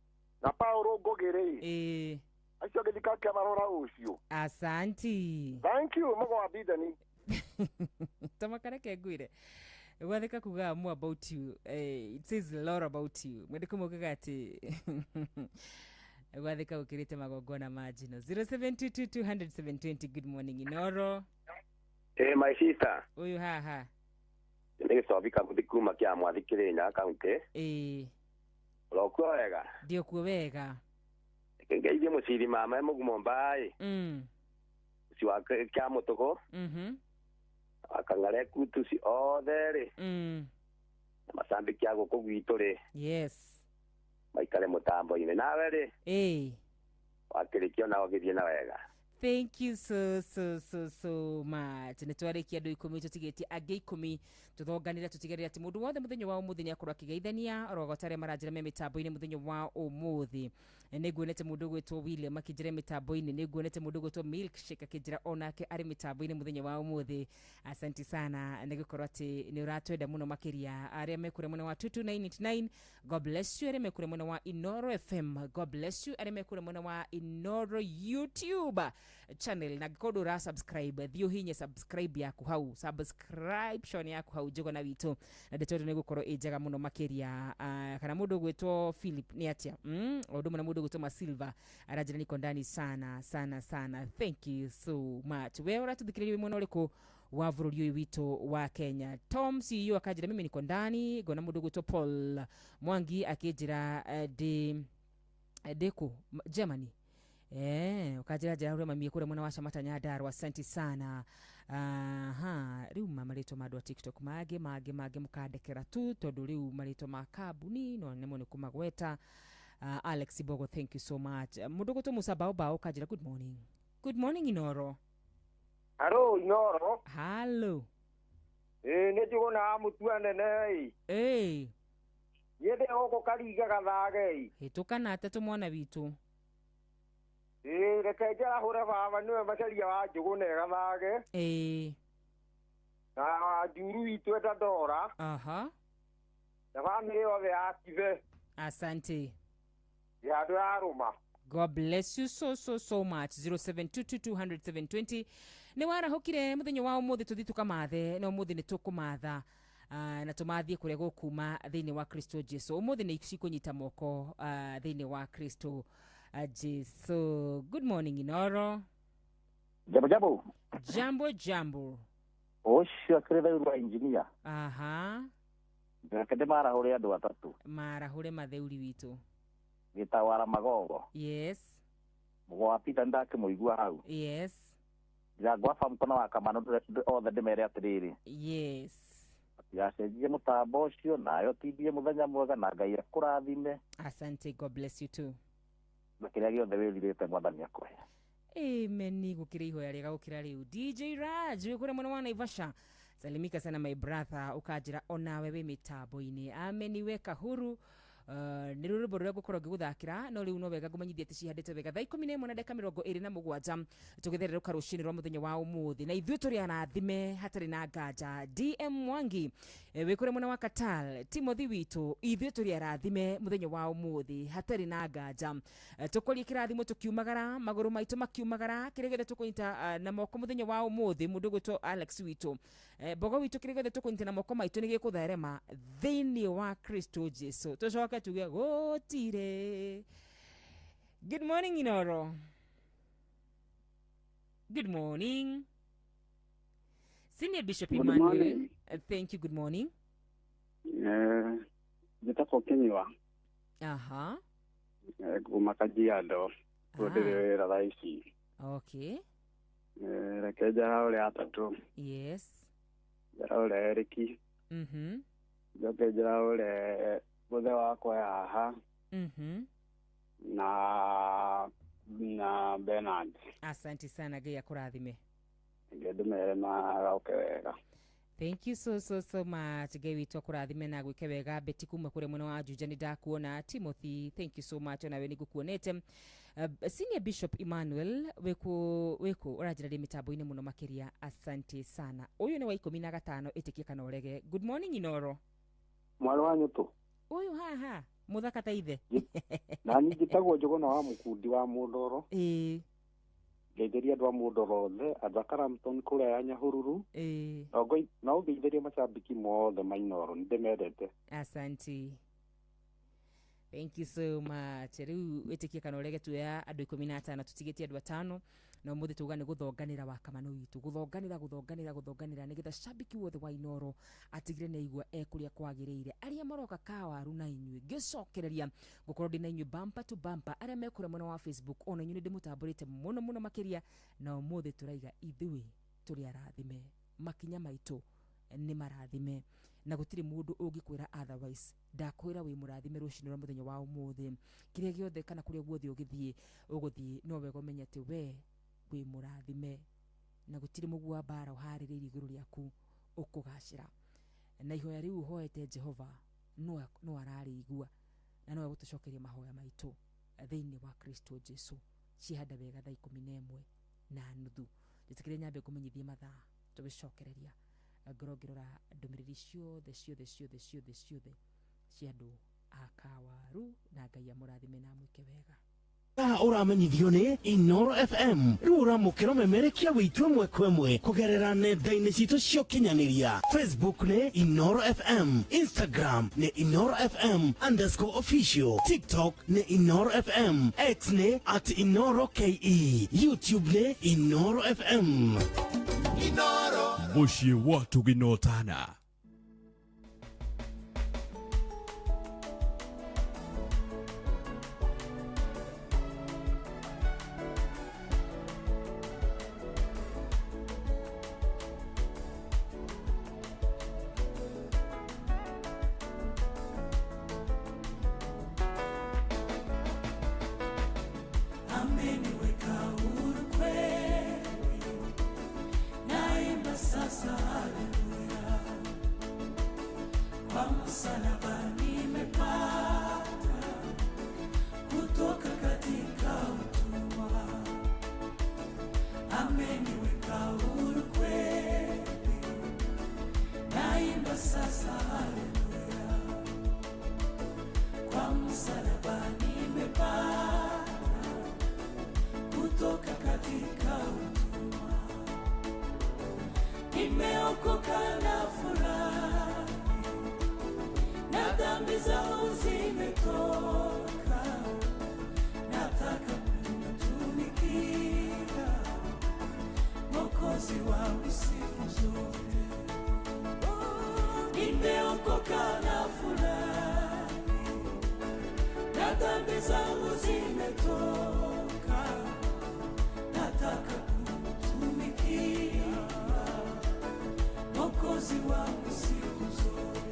M: Na Paũlũ Ngũgĩ rĩ.
C: Ĩĩ.
M: Acio ngĩthika kĩamarora rũciũ.
C: Asanti.
M: Thank you Mũgwambi Dani.
C: Tamakareke ngwĩre gwathĩka kugaga more about you. It says a lot about you. Mwende kũmũkaga atĩ gwathĩka gũkĩrĩte magongona ma njino. 0722200720 good morning Inoro.
X: Hey my sister.
C: Ũyũ haha.
X: Nĩ gĩcobi kabuthi kuma kĩa Mwathi Kĩrĩnyaga kaunti.
C: Ĩĩ.
X: Ũrokuo wega?
C: Ndĩokuo wega.
X: Ngeithie mũciri mama e mũgumo mbaĩ. Ũcio wa kĩa Mũtũgũ. Akang'are kutuci othe rĩ. Na macambĩki a gũkũ gwitũ rĩ.
C: Yes.
X: Maikare mũtambo-inĩ nawe rĩ.
C: Ĩĩ.
X: Wakĩrĩkia ona ũgĩthiĩ na wega.
C: Thank you so so so so much. Nĩ twarĩkia andũ 10 tũtigĩtie angĩ 10 tũthonganĩre tũtigĩrĩre atĩ mũndũ wothe mũthenya wa ũmũthĩ nĩ akorwo akĩgeithania orogota arĩa maranjĩra me mĩtambo-inĩ mũthenya wa ũmũthĩ. Nĩ nguonete mũndũ ũgwĩtwo William akĩnjĩra mĩtambo-inĩ, nĩ nguonete mũndũ ũgwĩtwo Milkshake akĩnjĩra onake arĩ mĩtambo-inĩ mũthenya wa ũmũthĩ. Asante sana nĩ gũkorwo atĩ nĩ ũratwenda mũno makĩria. Arĩa mekũrĩa mwena wa 22989 God bless you. Arĩa mekũrĩa mwena wa Inoro FM God bless you. Arĩa mekũrĩa mwena wa Inoro YouTube channel na ngĩkorwo ndũra subscribe thiĩ ũhinye subscribe yaku hau subscription yaku hau njũgũna witũ na ndeto ĩno nĩ gũkorwo ĩ njega mũno makĩria. Kana mũndũ ũgwĩtwo Philip nĩ atĩa o ũndũ ũmwe na mũndũ ũgwĩtwo Masilva aranjĩra niko ndani sana sana sana. Thank you so much. We ũratũthikĩrĩria wĩ mwena ũrĩkũ wa bũrũri ũyũ witũ wa Kenya? Tom CEO akanjĩra mimi niko ndani. Ngona mũndũ ũgwĩtwo Paul Mwangi akĩnjĩra ndĩ kũ Germany. Ukanjĩra njĩra ũrĩa mami kũrĩa mwena wa Camata Nyandarua. Asante sana. Aha, rĩu ma marĩtwa ma andũ a TikTok mangĩ mangĩ mangĩ mũkandekera tu tondũ rĩu marĩtwa ma kambuni no nemwo nĩ kũmagweta. Alex Bogo, thank you so much. Mundu gutwo Musa Bao Bao kanjira good morning. Good morning Inoro.
A: Hello Inoro.
C: Hello.
A: Nĩ njuguna mutua nene. Yende gũkũ Karinga gathage.
C: Hĩtũka na atatũ mwana witũ.
A: Reke njarahũre baba nĩwe macaria wa Njũgũna ĩgathage. Na njuru witũ eta Ndora.
C: Aha.
A: Na bamĩrĩ yothe ya Kibe.
C: Asante.
A: Ya andũ ya Rũma.
C: God bless you so so so much. 0722200720. Nĩ warahũkire mũthenya wa ũmũthĩ tũthiĩ tũkamathe na ũmũthĩ nĩ tũkũmatha na tũmathie kũrĩa gũkuma thĩinĩ wa Kristo Jesu. Ũmũthĩ nĩ cikũnyita moko thĩinĩ wa Kristo Jesu. Good morning Inoro.
B: Jambo jambo.
C: Jambo jambo.
B: Ũcio akĩrĩ thauru wa engineer.
C: Aha.
B: Reke ndĩmarahũre andũ atatũ.
C: Marahũre matheuri witũ.
B: Gĩtawara Magogo.
C: Yes.
B: Mũgo wa Peter ndakĩmũigua hau.
C: Yes.
B: Ndĩrangwaba mũkono wa Kamano othe ndĩmere atĩrĩrĩ.
C: Yes.
B: Yacenjie mũtambo ũcio nayo tindie mũthenya mwega na Ngai akũrathime.
C: Asante, God bless you too.
B: Na kĩrĩa gĩothe wĩrirĩte Mwathani akũhe.
C: Amen. Gũkĩrĩ ihoya rĩega gũkĩra rĩu. DJ Raj wĩ kũrĩa mwena wa Naivasha. Salimika sana my brother, ũkanjĩra onawe wĩ mĩtambo-inĩ. Amen we kahuru. Nĩ rwĩmbo rũrĩa ngũkorwo ngĩgũthakĩra no rĩu no wega ngũmenyithie atĩ cihandĩte wega thaa 11:27 tũgĩthererũka rũcinĩ rwa mũthenya wa ũmũthĩ na ithuĩ tũrĩ arathime hatarĩ na nganja. DM Mwangi wĩ kũrĩa mwena wa Katal, Timothy witũ, ithuĩ tũrĩ arathime mũthenya wa ũmũthĩ hatarĩ na nganja. Tũkorie kĩrathimo tũkiumagara, magũrũ maitũ makiumagara, kĩrĩa gĩothe tũkũnyita na moko mũthenya wa ũmũthĩ, mũndũ ũgwĩtwo Alex witũ, Bogo witũ, kĩrĩa gĩothe tũkũnyita na moko maitũ nĩ gĩkũtherema thĩinĩ wa Kristo Jesu. Tũcoke tuge gũtirĩ. Good morning Inoro. Good morning Senior Bishop Emmanuel. Thank you. Good morning.
L: Njĩtagwo Kĩnyua.
C: Aha.
L: Kuma Kajiado. Ndĩrĩ wĩra thaa ici.
C: Okay.
L: Reke njarahũre atatũ.
C: Yes.
L: Njarahũre Eriki.
C: Mhm.
L: Njoke njarahũre mũthe wakwa haha.
C: Mhm.
L: Na Bernard.
C: Asante sana, Ngai akũrathime.
L: Ngai ndĩmere maroke wega.
C: Thank you so so so much. Ngai witũ akũrathime na gwĩke wega. Betty kuma kũrĩa mwena wa Juja nĩ ndakuona. Timothy, thank you so much, onawe nĩ ngũkuonete. Senior Bishop Emmanuel wĩkũ ũranjĩra ndĩ mĩtambo-inĩ mũno makĩria. Asante sana. Ũyũ nĩ wa 15 ĩtĩkie kana ũrege. Good morning Inoro.
Q: Mwarĩ wa Nyũtũ.
C: Ũyũ haha mũthaka ta ithe.
Q: Na niĩ njĩtagwo Njũgũna wa Mũkundi wa Mũndoro. Ngeithĩria andũ a Mũndoro othe, andũ a Karamton kũrĩa ya Nyahururu. Na ũngeithĩrie macambĩki mothe ma Inoro, nĩ ndĩmendete.
C: Asante. Thank you so much. Rĩu ĩtĩkie kana ũrege tuoya andũ 15 tũtigĩtie andũ atano na ũmũthĩ tuga nĩ gũthonganĩra wa Kamano witũ, gũthonganĩra gũthonganĩra gũthonganĩra nĩgetha shabiki wothe wa Inoro atigire nĩ aigua ekũrĩa kwagĩrĩire. Arĩa maroka kawaru na inyuĩ ngĩcokereria ngũkorwo ndĩ na inyuĩ bumper to bumper. Arĩa mekũrĩa mwena wa Facebook ona inyuĩ nĩ ndĩmũtambũrĩte mũno mũno makĩria, na ũmũthĩ tũraiga ithuĩ tũrĩ arathime, makinya maitũ nĩ marathime na gũtirĩ mũndũ ũngĩkwĩra otherwise. Ndakwĩra wĩ mũrathime rũcinĩ rwa mũthenya wa ũmũthĩ, kĩrĩa gĩothe kana kũrĩa guothe ũgĩthiĩ ũgũthiĩ no wega ũmenye atĩ we wĩ mũrathime na gũtirĩ mũguo wa mbara ũharĩrĩirie igũrũ rĩaku ũkũgacĩra. Na ihoya rĩu ũhoete Jehova no ararĩigua na no egũtũcokeria mahoya maitũ thĩinĩ wa Kristo Jesu. Cihanda wega thaa 11:30. Njĩtĩkĩre nyambe ngũmenyithie mathaa tũgĩcokereria ngorwo ngĩrora ndũmĩrĩri ciothe ciothe ciothe ciothe ciothe cia andũ a Kawaru, na Ngai amũrathime na amwĩke wega.
R: Ũramenyithio nĩ Inoro FM. Rĩu ũramũkĩra ũmemerekia witũ ĩmwe kwa ĩmwe kũgerera nenda-inĩ citũ cia ũkinyanĩria. Facebook nĩ Inoro FM, Instagram nĩ Inoro FM _official, TikTok nĩ Inoro FM, X nĩ @InoroKE, YouTube nĩ Inoro FM.
U: Inoro mũciĩ wa tũgĩnotana.
G: Ameniweka huru kweli, naimba sasa haleluya. Kwa msalaba nimepata kutoka katika utumwa, nimeokoka na furaha, na dhambi zangu zimetoka. Nataka kumtumikia Mwokozi wangu siku zote. Nimeokoka na furaha, na dhambi zangu zimetoka. Nataka kumtumikia Mwokozi wangu siku zote.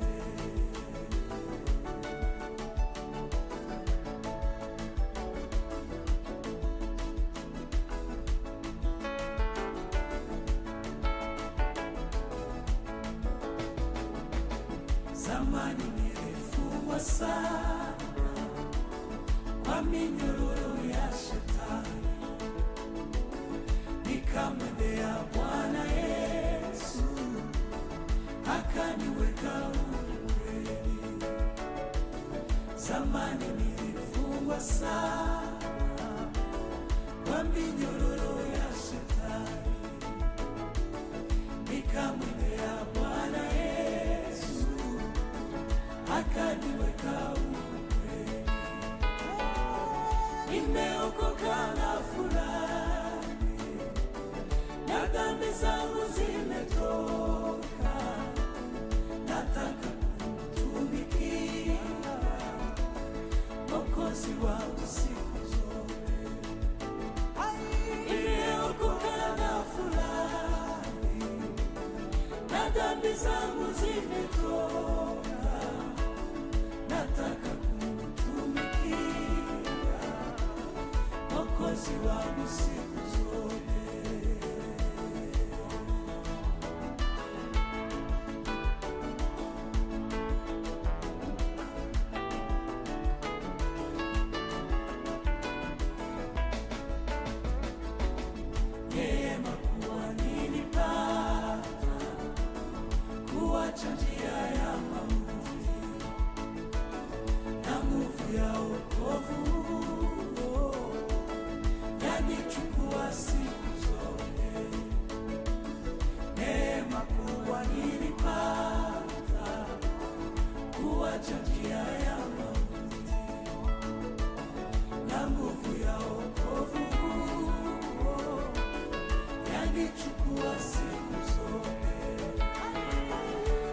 G: Zamani nilifungwa sana kwa minyororo ya shetani, nikamwendea Bwana Yesu akaniweka huru kweli. Zamani nilifungwa sana kwa minyororo ya shetani, nikamwendea Bwana Yesu akaniweka huru kweli. Nimeokoka na furahi, na dhambi zangu zimetoka. Nataka kumtumikia Mwokozi wangu siku zote. Nimeokoka na furahi, na dhambi zangu zimetoka. Nataka kumtumikia Mwokozi wangu siku zote. Neema kuwa nilipata kuacha njia ya mauti, na nguvu ya wokovu yanichukua siku zote. Neema kuwa nilipata kuacha njia ya mauti, na nguvu ya wokovu yanichukua siku zote.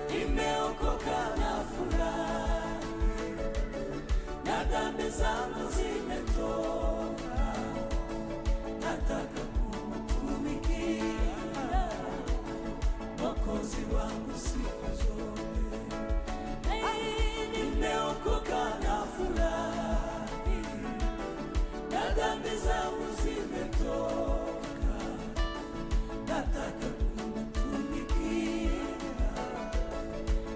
G: Nimeokoka na furahi, na dhambi zangu zimetoka. Nataka kumtumikia Mwokozi wangu siku zote. Nimeokoka na furahi, na dhambi zangu zimetoka. Nataka kumtumikia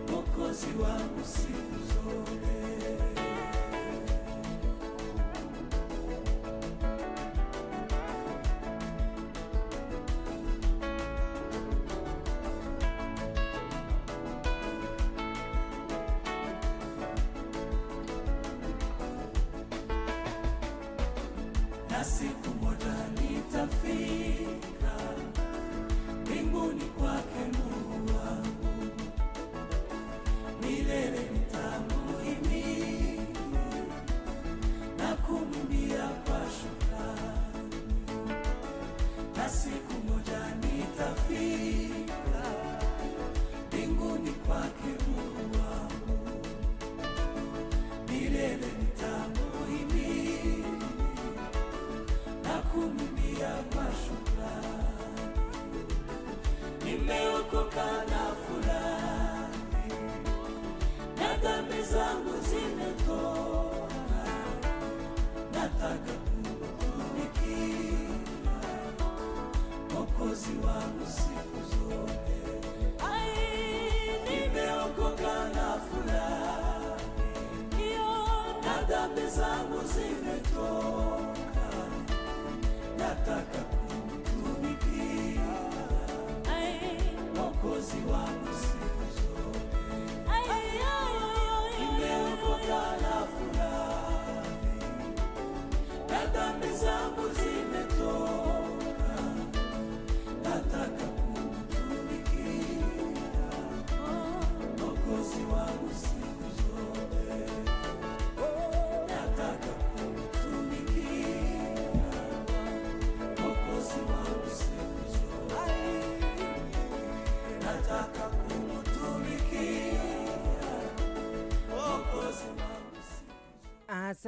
G: Mwokozi wangu siku zote. Na siku moja nitafika mbinguni kwake Mungu wangu, milele nitamuhimidi na kumwimbia kwa shukrani. Na siku moja nitafika mbinguni kwake Mungu wangu, milele nitamuhimidi na kumwimbia kwa shukrani. Nimeokoka na furahi, na dhambi zangu zimetoka. Nataka kumtumikia Mwokozi wangu siku zote. Nimeokoka na furahi, na dhambi zangu zimetoka. Nataka kumtumikia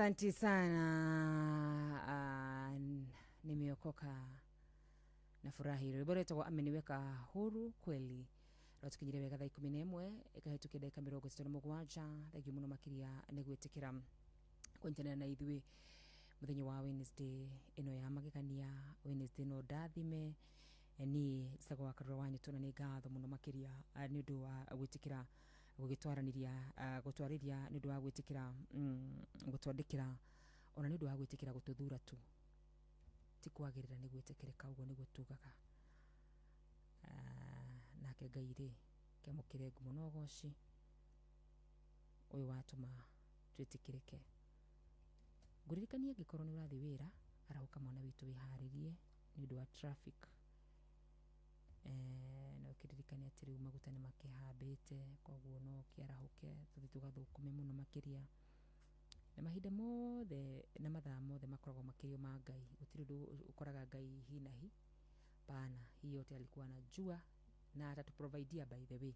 C: Asante sana. Nimeokoka na furahi. Rwĩmbo rwĩtagwo ameniweka huru kweli. Rwatũkinyire wega thaa 11 ĩkahĩtũkia ndagĩka 37. Thengiũ mũno makĩria nĩ gwĩtĩkĩra kũnyitanĩra na ithuĩ mũthenya wa Wednesday ĩno ya magegania. Wednesday no ndathime niĩ njĩtagwo wa Karura wa Nyũtũ, na nĩ ngatho mũno makĩria nĩ ũndũ wa gwĩtĩkĩra gũgĩtwaranĩria, gũtwarĩria, nĩ ũndũ wa gwĩtĩkĩra gũtwandĩkĩra, ona nĩ ũndũ wa gwĩtĩkĩra gũtũthura tu. Ti kwagĩrĩra nĩ gwĩtĩkĩrĩka, ũguo nĩguo tugaga. Nake Ngai rĩ, kĩamũkĩre ngumo na ũgoci ũyũ watũma twĩtĩkĩrĩke. Ngũririkanie angĩkorwo nĩ ũrathiĩ wĩra, arahũka mwana witũ wĩharĩrie nĩ ũndũ wa traffic. Na ũkĩririkane atĩ rĩu maguta nĩ makĩhambĩte, koguo no kĩarahũke tũthiĩ tũgathũkũme mũno makĩria. Na mahinda mothe na mathaa mothe makoragwo makĩrio ma Ngai. Gũtirĩ ũndũ ũkoraga Ngai hi na hi. Pana, hii yote alikuwa anajua na atatuprovidea by the way.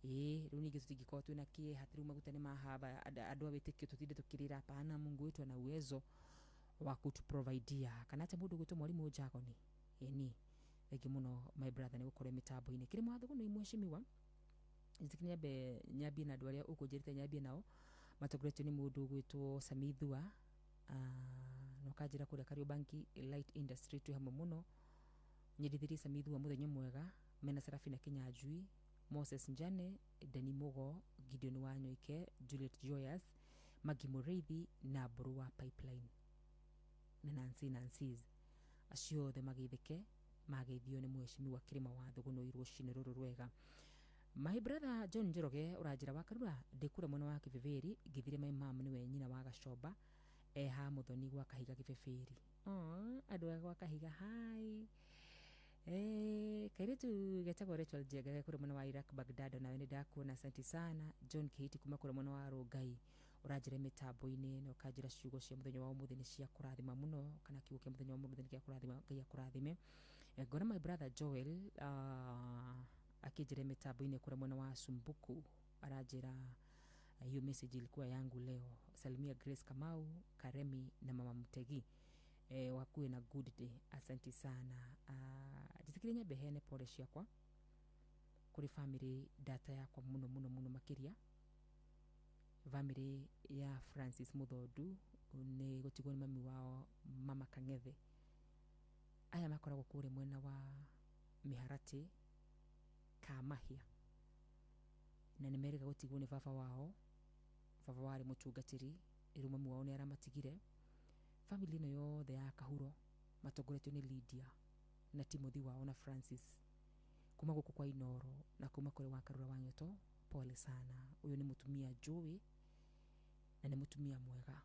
C: Rĩu ningĩ tũtingĩkorwo twĩna kĩeha atĩ rĩu maguta nĩ mahamba, andũ a wĩtĩkio tũtinde tũkĩrĩra. Pana, Mungu wetu ana uwezo wa kutuprovidea. Kana atĩ mũndũ ũgwĩtwo mwarimũ Njagoni, ĩni thengiũ mũno my brother nĩ gũkorwo mĩtambo-inĩ. Kĩrĩ mwatho nĩ mheshimiwa, njĩtĩkĩrie nyambe nyambie na andũ arĩa ũkũnjĩrĩte nyambie nao, matongoretio nĩ mũndũ ũgwĩtwo Samithua, na ũkanjĩra kũrĩa Kariobangi Light Industry twĩ hamwe mũno. Nyendithirie Samithua mũthenya mwega, mena Serafina Kinyanjui, Moses Njane, Dani Mugo, Gideon Wanyoike, Juliet Joyous, Magi Mũrĩithi na Mbũrũ wa Pipeline na Nancy Nancy's. Acio othe mageithĩke, mageithio nĩ mheshimiwa Kĩrĩma wa Thũgũnũi rũcinĩ rũrũ rwega. My brother John Njoroge ũranjĩra wa Karura ndĩ kũrĩa mwena wa Kĩbĩbĩri, ngithire my mom nĩwe nyina wa Gacomba, eha mũthoni gwa Kahiga Kĩbĩbĩri. Andũ a gwa Kahiga, hi. Kairĩtu getagwo Rachel Njenga ge kũrĩa mwena wa Iraq Baghdad, nawe nĩ ndakuona, asante sana. John Kihiti kuma kũrĩa mwena wa Rongai ũranjĩra mĩtambo-inĩ na ũkanjĩra ciugo cia mũthenya wa ũmũthĩ nĩ cia kũrathima mũno, kana kiugo kĩa mũthenya wa ũmũthĩ nĩ gĩa kũrathima, Ngai akũrathime. Ngona my brother Joel akĩnjĩra mĩtambo-inĩ kũrĩa mwena wa Sumbuku, aranjĩra hiyo message ilikuwa yangu leo. Salimia Grace Kamau, Karemi na mama Mutegi, wakuwe na good day, asante sana. Njĩtĩkĩrie nyambe heane pole ciakwa kũrĩ family data yakwa mũno mũno mũno makĩria, family ya Francis Muthondu nĩ gũtigwo nĩ mami wao mama Kang'ethe. Aya makoragwo kũrĩa mwena wa Mĩharatĩ Kamahia, na nĩ merĩga gũtigwo nĩ baba wao. Baba warĩ mũtungatĩri, rĩu mami wao nĩ aramatigire. Family ĩno yothe ya Kahuro matongoretio nĩ Lydia na Timothy wao na Francis kuma gũkũ kwa Inoro na kuma kũrĩ wa Karura wa Nyoto, pole sana. Ũyũ nĩ mũtumia njũĩ na nĩ mũtumia mwega.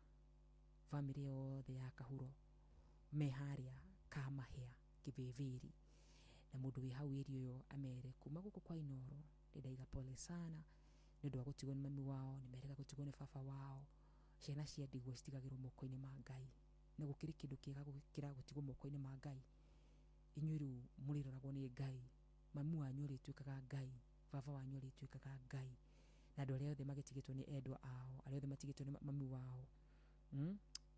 C: Family yothe ya Kahuro me harĩa Kamahia Kĩbĩbĩri, na mũndũ wĩ hau area ĩyo amere kuma gũkũ kwa Inoro ndĩndaiga pole sana nĩ ũndũ wa gũtigwo nĩ mami wao, nĩ merĩga gũtigwo nĩ baba wao. Ciana cia ndigwa citigagĩrwo moko-inĩ ma Ngai, na gũkĩrĩ kĩndũ kĩega gũkĩra gũtigwo moko-inĩ ma Ngai. Inyuĩ rĩu mũrĩroragwo nĩ Ngai, mami wanyu arĩtuĩkaga Ngai, baba wanyu arĩtuĩkaga Ngai, na andũ arĩa othe magĩtigĩtwo nĩ endwa ao, arĩa othe matigĩtwo nĩ mami wao.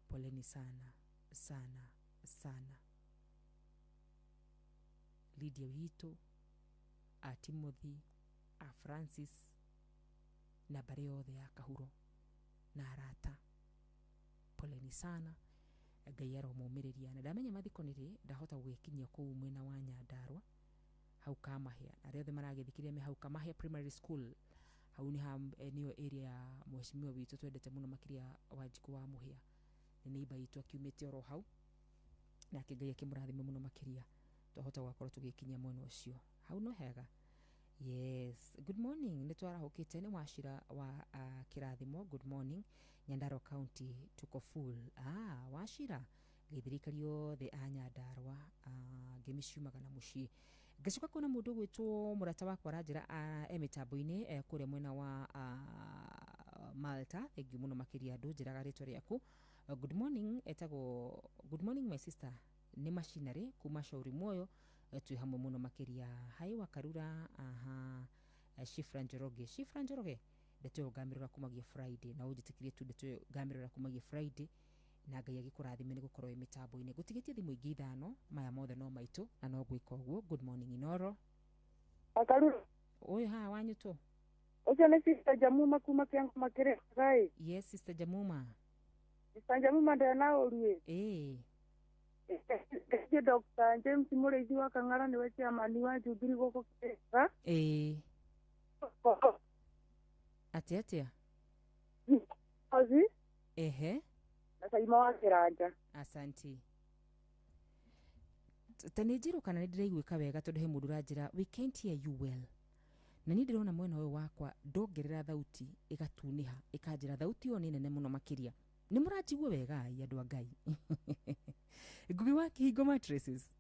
C: Poleni sana sana sana. Lydia witũ, a Timothy, a Francis na mbarĩ yothe ya Kahuro na arata, poleni sana. Ngai aromũmĩrĩria. Na ndamenya mathiko nĩ rĩ, ndahota gũgĩkinyia kũu mwena wa Nyandarua hau Kamahia. Arĩa othe maragĩthikĩrĩria me hau Kamahia Primary School, hau nĩ nĩyo area ya mheshimiwa witũ twendete mũno makĩria Wanjikũ wa Mũhĩa, nĩ neighbor itũ akiumĩte oro hau, nake Ngai akĩmũrathime mũno makĩria, twahota gũgakorwo tũgĩkinyia mwena ũcio hau no hega. Yes, good morning. Nĩ twarahũkĩte nĩ Wachira wa Kĩrathimo. Good morning Nyandarua County, tuko full. Wachira gĩthirikari yothe a Nyandarua, ngemi ciumaga na mũciĩ. Ngacoka kuona mũndũ ũgwĩtwo mũrata wakwa aranjĩra e mĩtambo-inĩ kũrĩa mwena wa Malta. Thengiũ mũno makĩria, ndũnjĩraga rĩtwa rĩaku. Good morning, etagwo good morning my sister, nĩ macinarĩ kuma Shauri Moyo, twĩ hamwe mũno makĩria. Hai wa Karura, aha, Shifra Njoroge, Shifra Njoroge Ndeto ĩyo ngamĩrora kumagia Friday na ũnjĩtĩkĩrie tu ndeto ĩyo ngamĩrora kumagia Friday na Ngai agĩkũrathime nĩ gũkorwo wĩ mĩtambo-inĩ. Gũtigĩtie thimũ ingĩ 5, maya mothe no maitũ na no gwĩka ũguo. Good morning Inoro.
E: Akarura.
C: Ũyũ haha wanyũtũ.
E: Ũcio nĩ Sister Jamuma kuma Kĩangoma Kĩrĩnyaga.
C: Yes, Sister Jamuma.
E: Sister Jamuma ndena ũru.
C: Ĩĩ.
E: Ngeithie Dr. James Mũrĩithi wa Kang'ara nĩwe chairman wa Jubilee gũkũ Kĩrĩnyaga.
C: Ĩĩ. Atĩa atĩa?
E: Ozi.
C: Ehe.
E: Na Saima wa Kĩranja.
C: Asanti. Ta nĩ njĩrwo kana nĩ ndĩraiguĩka wega tondũ he mũndũ ũranjĩra we can't hear you well. Na niĩ ndĩrona mwena ũyũ wakwa ndongerera thauti ĩgatunĩha ĩkanjĩra thauti ĩyo nĩ nene mũno makĩria. Nĩ mũranjigua wega ai andũ a Ngai. Ngugi wa Kihingo Mattresses.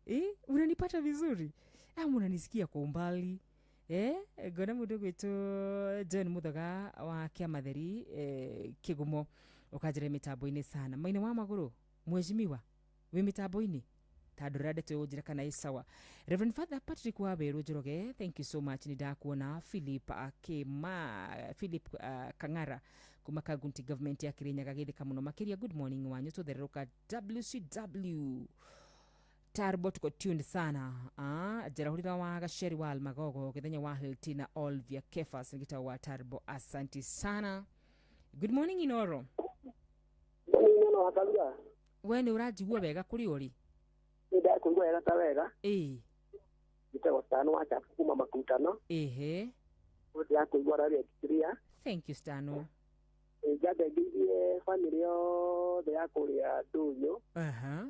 C: Unanipata vizuri? Ama unanisikia kwa umbali? Ngona mũndũ gwĩtwo John Muthoga wa Kĩamatheri Kĩgumo ũkanjĩra mĩtambo-inĩ sana. Maina wa magũrũ mheshimiwa wĩ mĩtambo-inĩ ta ndũrĩra ndeto ĩgũnjĩra kana ĩ sawa. Reverend Father Patrick Waweru Njoroge, thank you so much, nĩ ndakuona. Philip Akema, Philip Kang'ara kuma county government ya Kirinyaga gĩthĩka mũno makĩria. Good morning wanyu tũthererũka WCW Tarbo tuko tuned sana. Jerahurira wa Gasheri wa Almagogo Githenya wa Hiltina Olvia Kefas ngita wa Tarbo, asanti sana. Good morning Inoro. We nĩ ũranjigua wega kũrĩ ũrĩ?
P: Nĩ ndakũigua wega ta wega.
C: Ĩĩ.
P: Njĩtagwo Stano wa Chapu kuma Makutano.
C: Ehe.
P: Ndĩrakũigua rarĩa clear.
C: Thank you Stano.
P: Njambe ngeithie bamĩrĩ yothe ya kũrĩa Ndũnyũ.
C: Aha.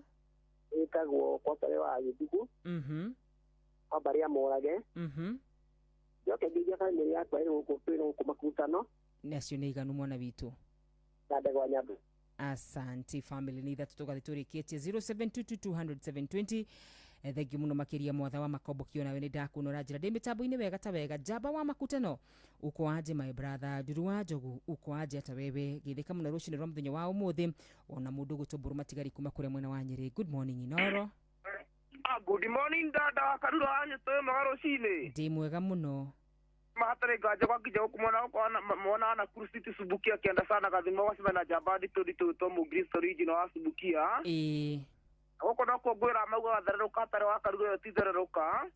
P: Ĩtagwo kwa Barĩ wa Gĩthugu.
C: Mhm.
P: Kwa Barĩ ya Mũrage.
C: Mhm.
P: Njoke ngeithie bamĩrĩ yakwa ĩ gũkũ twĩ gũkũ Makutano.
C: Nacio nĩ iganu mwana witũ.
P: Na ndegwa Nyambu.
C: Asante family ni ithatũ tũgathiĩ tũrĩkĩtie 0722200720. Thengiũ mũno makĩria mwatha wa makombo kio nawe nĩ ndakuona ũranjĩra ndĩ mĩtambo-inĩ wega ta wega. Njamba wa Makutano uko aje my brother. Nduru wa Njogu uko aje ata wewe. Gĩthĩka mũno rũcinĩ rwa mũthenya wa ũmũthĩ. Ona mũndũ gwĩtwo Mbũrũ Matigari kuma kũrĩa mwena wa Nyĩrĩ. Good morning Inoro.
F: Good morning dada wa Karura wanyu twĩ mwega rũcinĩ.
C: Ndĩ mwega mũno.
F: Mahatarĩ nganja gwa kinya gũkũ mwona na Nakuru City Subukia kĩenda sana gathima gwacemania na njamba nditũ nditũ gwĩtwo Mũkristo original wa Subukia.
C: Ĩĩ.
F: Gũkũ no kuo ngwĩra maugaga thererũka hatarĩ wa Karura ĩyo ti thererũka.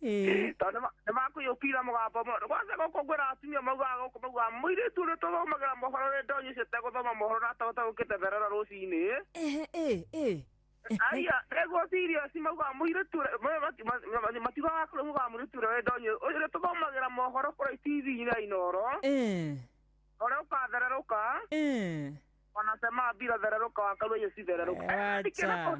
C: Ĩĩ.
F: Tondũ nĩ makũiyũkira mũgambo mũno. Kwanza gũkũ ngwĩra atumia maugaga gũkũ maugaga mũirĩtu ũrĩa tũthomagĩra mohoro ũrĩa ndonyi ũcio ũtegũthoma mohoro na atagũkĩte therera rũcinĩ.
C: Ĩĩ.
F: Aya, nĩguo serious maugaga mũirĩtu ũrĩa matigaga kũrĩa maugaga mũirĩtu ũrĩa ndonyi ũrĩa tũthomagĩra mohoro kũrĩa TV-inĩ ya Inoro.
C: Ĩĩ.
F: Ũrĩa ũkathererũka.
C: Ĩĩ.
F: Wanasema bila thererũka wa Karura hiyo si thererũka.
C: Wacha.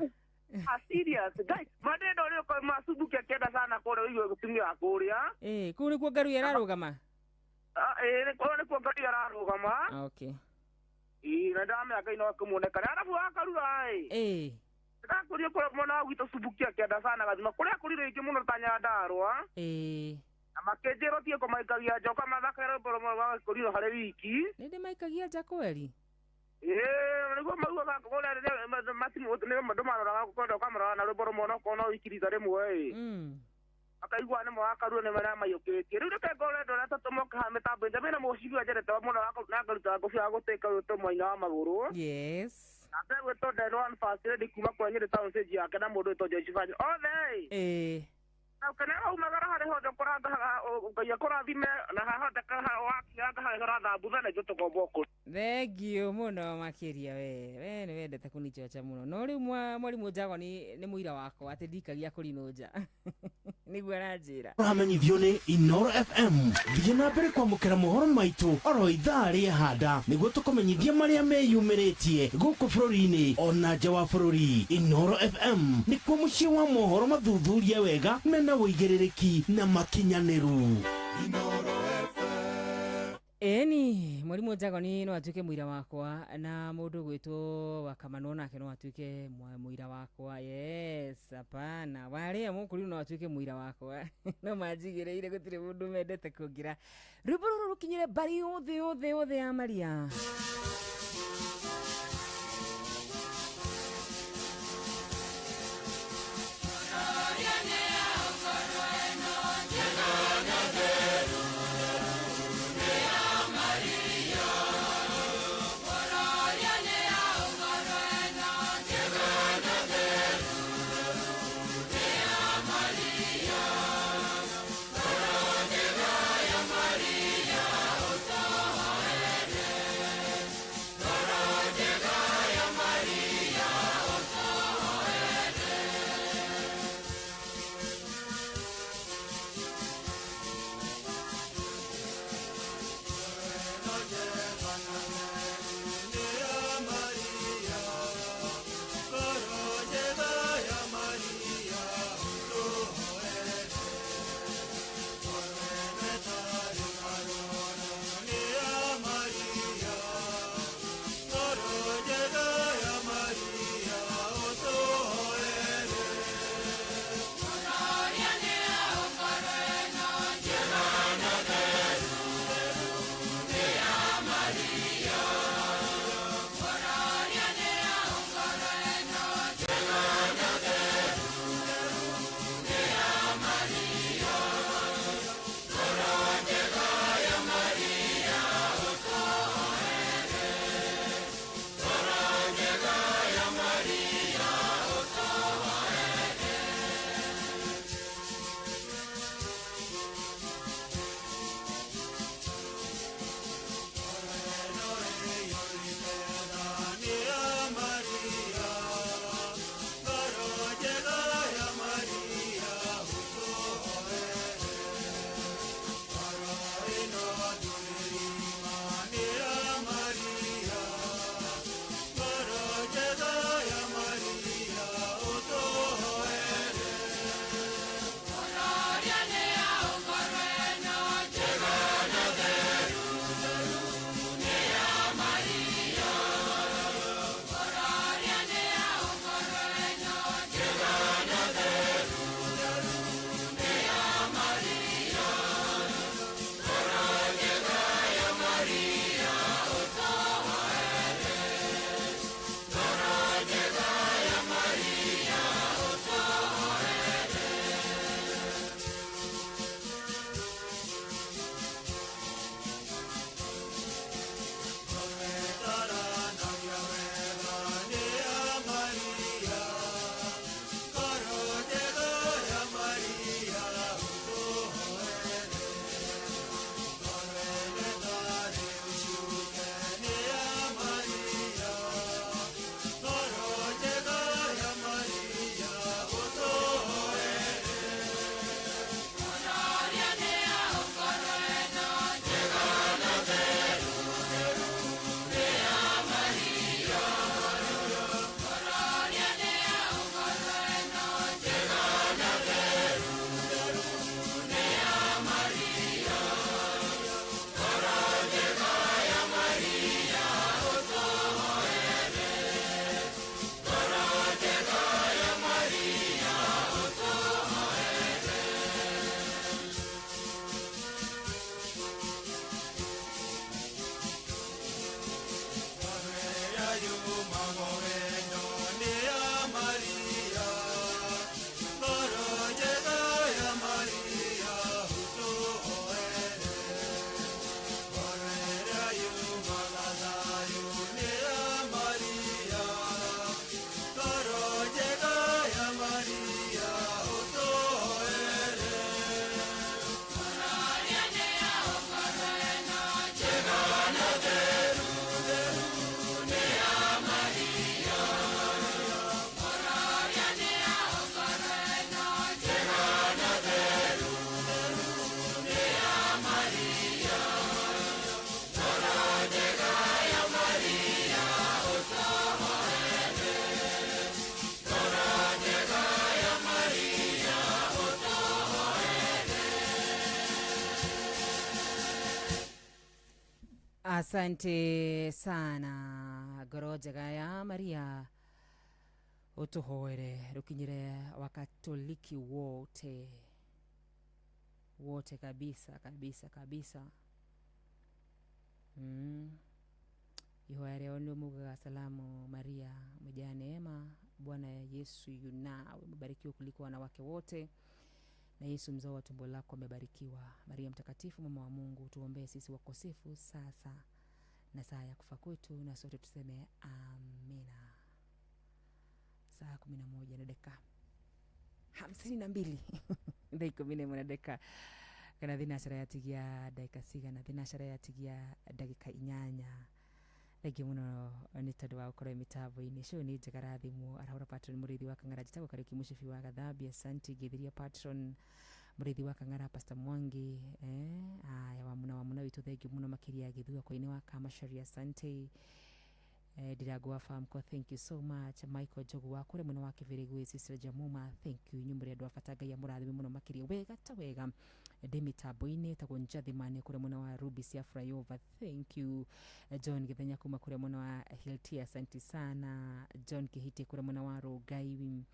F: Serious guys, madendo ũrĩa ũkoima masubukia kĩenda sana kũrĩa ũigue gũtumia wa kũrĩa.
C: Ĩĩ, kũu nĩkuo Ngaruiya ararũgama.
F: Ĩĩ, kũu nĩkuo Ngaruiya ararũgama.
C: Okay.
F: Ĩĩ, na ndamenya Ngai no akĩmuonekane. Arabu wa Karura ĩ.
C: Ĩĩ.
F: Ndakũria kũrĩa mwena wa gwitũ Subukia kĩenda sana gathima kũrĩa kũrire ingĩ mũno ta Nyandarũa.
C: Ĩĩ.
F: Na makĩnjĩra ũtige kũmaikagia njoka mathakere rwĩmbo rũmwe rwa gĩkũriro harĩ wiki.
C: Nĩ ndĩmaikagia nja kweri?
F: Ĩĩ, nĩguo maugaga kũrĩa ndũmaroraga kwenda ũkamũrora na rwĩmbo rũmwe onokorwo no wiki rita rĩmwe ĩ. Akaigua nĩ mwa Karura nĩ marĩa maiyũkĩtie. Rĩu reke ngore andũ arĩa atatũ moke haha mĩtambo-inĩ. Ndamĩna mũcibi wa njerete mũno na ngaruta ngũbia ya gũtĩka gwĩtwo Mwaina wa Magũrũ.
C: Yes.
F: Ate gwĩtwo Den One First Lady kuma kwa Nyĩrĩ town stage yake na mũndũ wĩtwo Joyce Fanyo. Othe ĩ.
C: Ĩĩ.
F: Na ũkene waumagara harĩ hothe ũkũrangaga Ngai akũrathime na hahothe wakinyanga harĩ ũrathambutha na ithuĩ tũkomba kũrĩ.
C: Thengiũ mũno makĩria we. We nĩ wendete kũnichocha mũno. No rĩu mwarimũ Njagoni nĩ mũira wakwa atĩ ndikagia kũrinũ nja. Nĩguo aranjĩra.
R: Ũramenyithio nĩ Inoro FM. Thiĩ na mbere kwamũkĩra mohoro maitũ oro ithaa rĩehanda nĩguo tũkũmenyithie marĩa meyumĩrĩtie gũkũ bũrũri-inĩ ona nja wa bũrũri. Inoro FM nĩkuo mũciĩ wa mohoro mathuthurie wega mena ũigĩrĩrĩki na makinyanĩru.
N: Inoro FM.
C: Eni mwarimu Njagoni no atuike muira wakwa na mundu gwitwo Wakamanwo nake no atuike muira wakwa. Yes, hapana waria mukuri no atuike muira wakwa no manjigireire gutire mundu mendete kungira rwimbo ruru rukinyire bari yothe yothe yothe ya Maria. Asante sana. Ngoro njega ya Maria utuhoere rukinyire Wakatoliki wote wote kabisa kabisa kabisa. Ihoya rĩao nĩ mugaga salamu Maria umejaa neema, Bwana Yesu yu nawe, umebarikiwa kuliko wanawake wote, na Yesu mzao wa tumbo lako amebarikiwa. Maria mtakatifu, mama wa Mungu, tuombee sisi wakosefu sasa na saa ya kufa kwetu, na sote tuseme amina. Saa 11 na dakika 52 thaa 11 na dakika kana thinacara yatigia ndagĩka cigana, thinacara yatigia ndagĩka 8. Thengiũ mũno nĩ tondũ wa gũkorwo mĩtambo-inĩ. Show nĩ njega rathimwo. Arahũra patron mũrĩithi wa Kang'ara, njĩtagwo Kariũki Mũcibi wa Gathambia. Asante ngĩthiria patron mũrĩithi wa Kang'ara, Pastor Mwangi, aya wamuna witũ, thengiũ mũno makĩria. Gĩthua kwa-inĩ wa Kamacharia, asante. Ndirango wa Famco, thank you so much. Michael Njogu wa kũrĩa mwena wa Kĩbĩrĩgwĩ, Sister Jamuma, thank you. Inyuĩ mũrĩ andũ a bata, Ngai amũrathime mũno makĩria. Wega ta wega ndĩ mĩtambo-inĩ, tagwo Njathimane kũrĩa mwena wa Ruby cia Flyover, thank you. John Githenya kuma kũrĩa mwena wa Hilti, asante sana. John Kihiti kũrĩa mwena wa Rongai,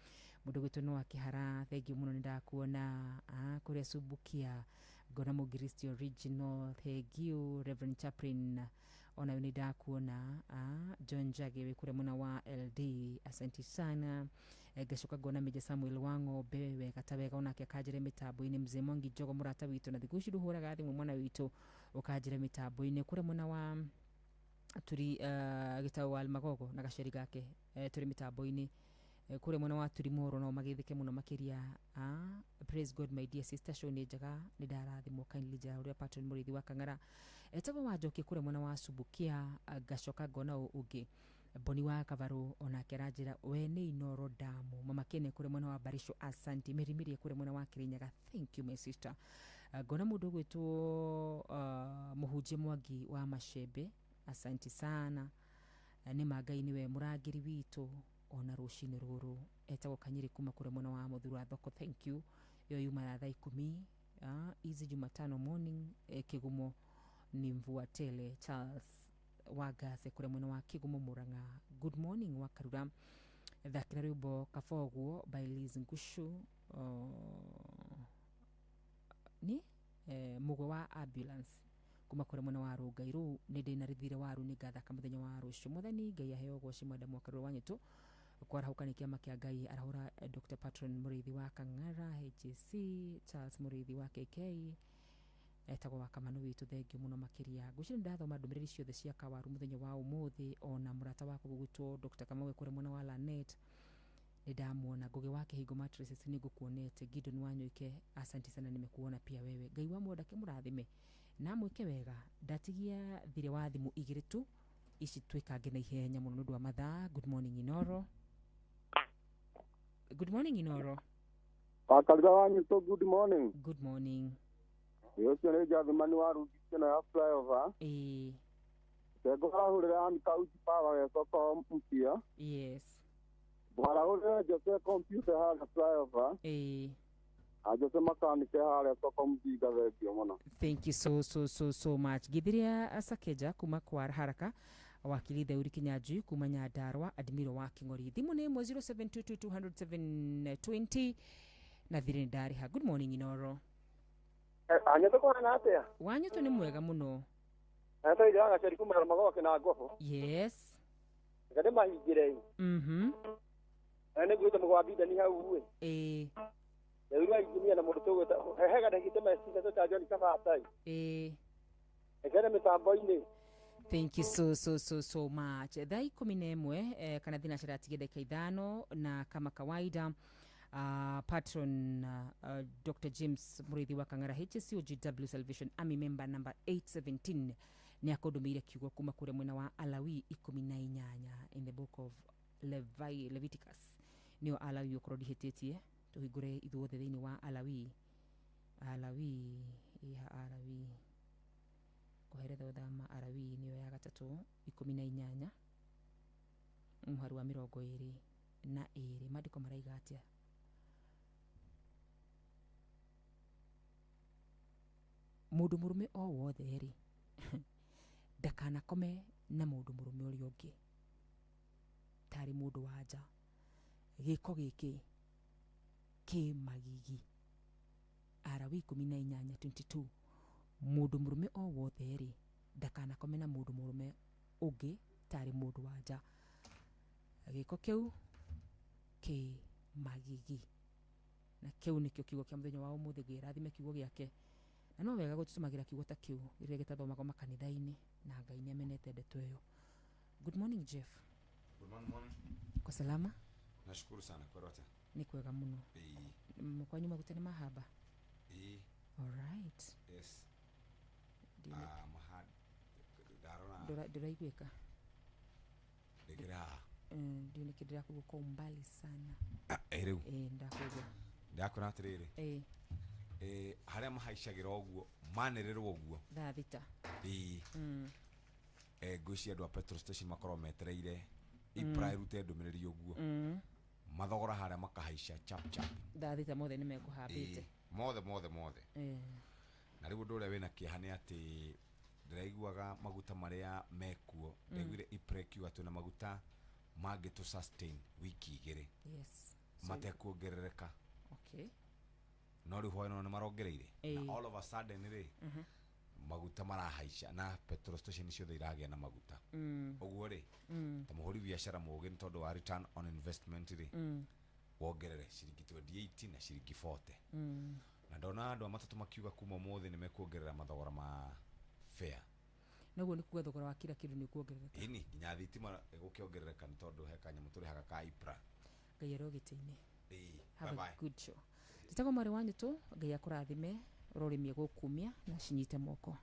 C: mũndũ gwitũ no Kĩhara, thank you mũno, nĩndakuona. Kũrĩa Subukia ngona Mũngiristi original, thank you. Reverend Chaplain ona nĩ ndakuona. John Njage wĩ kũrĩa mwena wa LD, asante sana. Ngacoka ngona Major Samuel Wang'ombe, wega ta wega, onake akanjĩra mĩtambo-inĩ. Mzee Mwangi Njogo mũrata witũ, na thikũ ici ndũhũraga thimũ mwana witũ, ũkanjĩra mĩtambo-inĩ kũrĩa mwena wa turi gĩtaũ wa Magogo na gaceri gake, tũrĩ mĩtambo-inĩ kũrĩa mwena wa Turimoro, no magĩthĩke mũno makĩria. Praise God my dear sister, show nĩ njega, nĩ ndarathimwo. Kindly njara ũrĩa patron mũrĩithi wa Kang'ara etagwo wa Njoki kũrĩa mwena wa Subukia. Ngacoka ngona ũngĩ Boni wa Kavarũ onake aranjĩra we nĩ Inoro Damu. Mama Kene kũrĩa mwena wa Barisho, asante. Mĩrimĩrie kũrĩa mwena wa Kirinyaga, thank you my sister. Ngona mũndũ ũgwĩtwo Mũhunjia Mwangi wa Macembe, asante sana. Nĩ ma Ngai nĩwe mũrangĩri witũ ona rũcinĩ rũrũ. Etagwo Kanyiri kuma kũrĩa mwena wa Mũthura Thoko, thank you. Ĩyo yuma thaa 10 easy Jumatano morning. Kĩgumo ni mvua tele. Charles Wagase kũrĩa mwena wa Kĩgumo Murang'a, good morning. Wa Karura, thakĩra rwĩmbo Kaboguo by Liz Ngushu, ni mũgwe wa ambulance kuma kũrĩa mwena wa Rongai. Rũu nĩ ndĩna rĩthire waru, nĩ ngathaka mũthenya wa rũciũ. Mwathani Ngai aheo ũgoci. Mwenda wa Karura Wanyitũ kwarahũka nĩ kĩama kĩa Ngai. Arahũra Dr. Patron mũrĩithi wa Kang'ara HC, Charles mũrĩithi wa KK, etagwo wa Kamano witũ, thengiũ mũno makĩria. Ngwĩciria nĩ ndathoma ndũmĩrĩri ciothe cia Kawaru mũthenya wa ũmũthĩ, ona mũrata wakwa gũgwĩtwo Dr. Kamau kũrĩa mwena wa Lanet nĩ ndamuona. Ngũgĩ wa Kĩhingo Mattresses nĩ ngũkuonete. Gideon Wanyoike, asante sana, nimekuona pia wewe. Ngai wa mwenda kĩmũrathime na mwĩke wega. Ndatigia thirĩ wa thimũ igĩrĩ tu ici twĩkange na ihenya mũno nĩ ũndũ wa mathaa. Good morning Inoro. Good morning Inoro.
D: Wakarura Wanyitũ, good morning.
C: Good morning.
D: Ũcio nĩ Njathimani wa Ruby ĩno ya flyover. Ngũrahũrĩra Ann Kauji Power ya soko mpya.
C: Yes.
D: Ngũrahũrĩra Jose computer harĩa flyover. Jose makanike harĩa soko mjinga, thengiũ mũno.
C: Thank you so so so so much. Githiria Sakeja kuma kwa haraka, wakili Theuri Kinyanjui kuma Nyandarua, Admiro wa King'ori. Thimũ nĩ ĩmwe 0722200720 na thirĩ ndarĩha. Good morning Inoro.
D: Anyatũ kũhana atĩa?
C: Wanyitũ nĩ mwega mũno.
D: Anyatũ ira gaceri kuma Magogo na Ngobo.
C: Yes.
D: Reke ndĩmahingĩre. Na nĩ ngwĩte mũgwa Bidani hau ĩ. Rĩu wa injinia na mũndũ tũgwĩta hega ndagĩte meciria tũta John Kabatai. Reke mĩtambo-inĩ.
C: Thank you so so so so much. Thaa 11 kana thinacara tigia dakika 5, na kama kawaida patron Dr. James Murithi wa Kang'ara HCOGW Salvation Army member number 817 nĩ akũndũmĩire kiugo kuma kũrĩa mwena wa Alawi 18 in the book of Leviticus. Nĩyo Alawi ũkorwo ndihĩtĩtie, tũhingũre ithuothe thĩinĩ wa Alawi. Alawi ya Alawi kũheretha ũthama Alawi nĩyo ya gatatũ 18 mũhari wa 22. Maandĩko maraiga atĩa? Mũndũ mũrũme o wothe rĩ Ndakanakome na mũndũ mũrũme ũrĩa ũngĩ tarĩ mũndũ wa nja. Gĩko gĩkĩ kĩ magigi. Arawi 18:22 mũndũ mũrũme o wothe rĩ ndakanakome na mũndũ mũrũme ũngĩ tarĩ mũndũ wa nja. Gĩko kĩu kĩ magigi. Na kĩu nĩkĩo kiugo kĩa mũthenya wa ũmũthĩ. Gĩrathime kiugo gĩake. Na no wega gũtũtũmagĩra kiugo ta kĩu rĩrĩa gĩtathomagwo makanitha-inĩ, na Ngai nĩ amenete ndeto ĩyo. Good morning Jeff.
O: Good morning, morning.
C: Kwa salama?
O: Nashukuru sana kwa rote.
C: Ni kwega muno. Kwanyu maguta nĩ mahamba? All right.
O: Yes.
C: Ndũraiguĩka?
O: Ndĩkĩra.
C: Ndio nĩkĩ ndĩrakũigua kwa umbali sana.
O: Rĩu.
C: Ndakũigua.
O: Ndakũra atĩrĩrĩ. Harĩa mahaicagĩra ũguo manĩrĩrwo ũguo
C: thaa 6.
O: Ngwĩciria andũ a petrol station makorwo metereire IPRA ĩrute ndũmĩrĩri ũguo. Mathogora harĩa makahaica chap chap.
C: Thaa 6 mothe nĩ mekũhambĩte.
O: Mothe mothe mothe. Na rĩu ũndũ ũrĩa wĩna kĩeha nĩ atĩ ndĩraiguaga maguta marĩa mekuo. Ndaiguire IPRA ĩkiuga twĩna maguta mangĩ tũ sustain wiki 2.
C: Yes.
O: Matekuongerereka.
C: Okay.
O: No rĩu hwaĩ-inĩ nĩ marongereire. Na all of a sudden rĩ maguta marahaica na petrol station ciothe iragĩa na maguta. Ũguo rĩ ta mũhũri biacara mũũgĩ nĩ tondũ wa return on investment rĩ wongerere ciringi 28 na ciringi 40. Na ndona andũ a matatũ makiuga kuma ũmũthĩ nĩ mekuongerera mathogora ma fare.
C: Naguo nĩ kuga thogora wa kila kĩndũ nĩ kuongerereka.
O: Ĩni nginya thitima ĩgũkĩongerereka nĩ tondũ he kanyamũ tũrĩhaga ka IPRA.
C: Ngai arĩ gĩtĩ-inĩ.
O: Have a
C: good show. Njĩtagwo mwarĩ wa nyũtũ. Ngai akũrathime ũrorĩmie gũkumia na cinyite moko.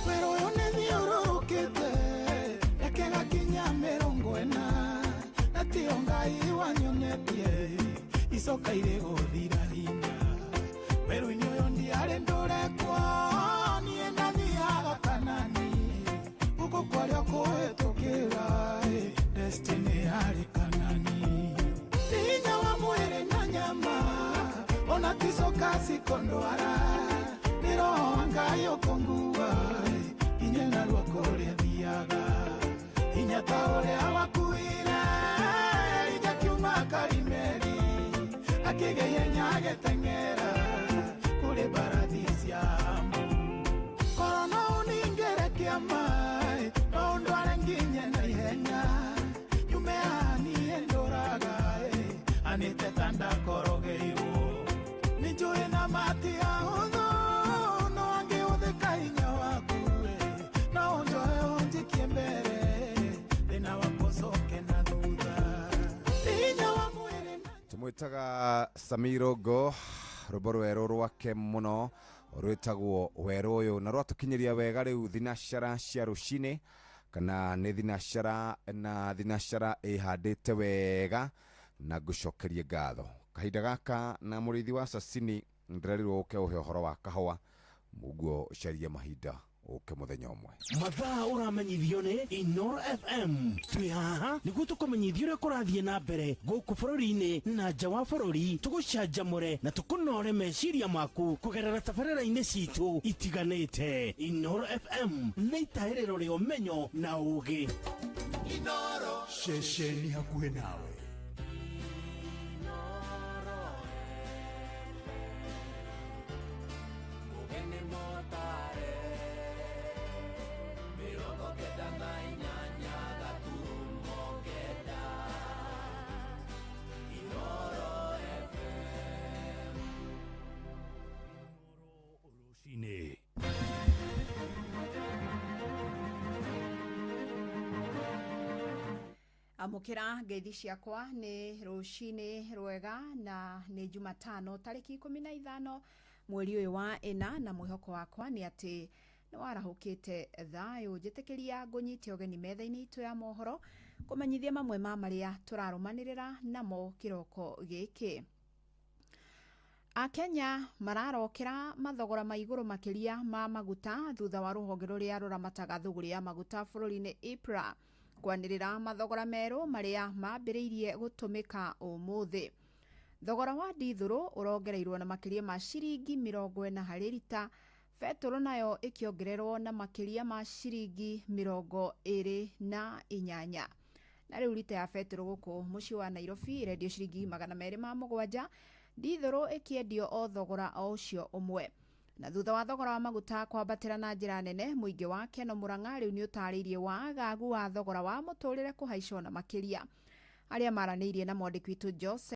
S: Wĩra ũyũ nĩ thiũrũrũkĩte reke gakinya 40 na tiyo Ngai wanyonetie icoka irĩ gũthira hinya. Werũ-inĩ ũyũ ndiarĩ ndũrekwo niĩ ndathiaga Kanani gũkũ kwarĩa kũhĩtũkĩra destiny yarĩ Kanani. Hinya wa mwĩrĩ na nyama ona ticoka cikondwara nĩ roho wa Ngai ũkũngua nginye narua kũrĩa thiaga. Hinya ta ũrĩa wakuire Elija kiuma Karimeli akĩgĩa ihenya agĩteng'era kũrĩ mbarathi cia Amu. Korwo no ũningĩre kĩama no ũndware nginye na ihenya nyume haha niĩ ndũraga anĩte ta ndakorogeirwo. Nĩ njũĩ na mati ahũthũ no angĩhũthĩka hinya waku no ũnjoe ũnjikie mbere thĩna wakwa ũcoke na thutha. Hinya wa mwĩrĩ.
O: Tumwĩtaga Samirogo rwĩmbo rwerũ rwake mũno rwĩtagwo werũ ũyũ na rwatũkinyĩria wega rĩu thinacara cia rũcinĩ kana nĩ thinacara na thinacara ĩhandĩte wega na ngũcokerie ngatho kahinda gaka na mũrĩithi wa Sasini ndĩrerirwo ũke ũhe ũhoro wa kahũa mũguo ũcarie mahinda ũke mũthenya ũmwe.
R: Mathaa ũramenyithio nĩ Inoro FM. Twĩ haha nĩguo tũkũmenyithia ũrĩa kũrathiĩ na mbere gũkũ bũrũri-inĩ na nja wa bũrũri, tũgũcanjamũre na tũkũnore meciria maku kũgerera tabarĩra-inĩ citũ itiganĩte. Inoro FM nĩ itahĩrĩro rĩa ũmenyo na ũũgĩ.
N: Inoro ceceni hakuhĩ nawe.
T: Amũkĩra ngeithi ciakwa nĩ rũcinĩ rwega na nĩ Jumatano tarĩki 15 mweri ũyũ wa 4 na mwĩhoko wakwa nĩ atĩ nĩ warahũkĩte thayũ. Njĩtĩkĩria ngũnyite ũgeni metha-inĩ itũ ya mohoro kũmenyithia mamwe ma marĩa tũrarũmanĩrĩra namo kĩroko gĩkĩ. Akenya mararokera mathogora ma igũrũ makĩria ma maguta thutha wa rũhonge rũrĩa rũramataga thũgũrĩ ya maguta bũrũri-inĩ IPRA kwanĩrĩra mathogora merũ marĩa mambĩrĩirie gũtũmĩka ũmũthĩ. Thogora wa ndithũrũ ũrongereirwo na makĩria ma ciringi 40 harĩ rita, betũrũ nayo ĩkĩongererwo na makĩria ma ciringi 28. Na rĩu rita ya betũrũ gũkũ mũciĩ wa Nairobi ĩrendio ciringi 207, ndithũrũ ĩkĩendio o thogora o ũcio ũmwe. Na thutha wa thogora wa maguta kwambatĩra na njĩra nene, mũingĩ wa Keno Murang'a rĩu nĩ ũtarĩirie wagagu wa thogora wa mũtũrĩre kũhaicwo na makĩria. Arĩa maranĩirie na mwandĩki witũ Joseph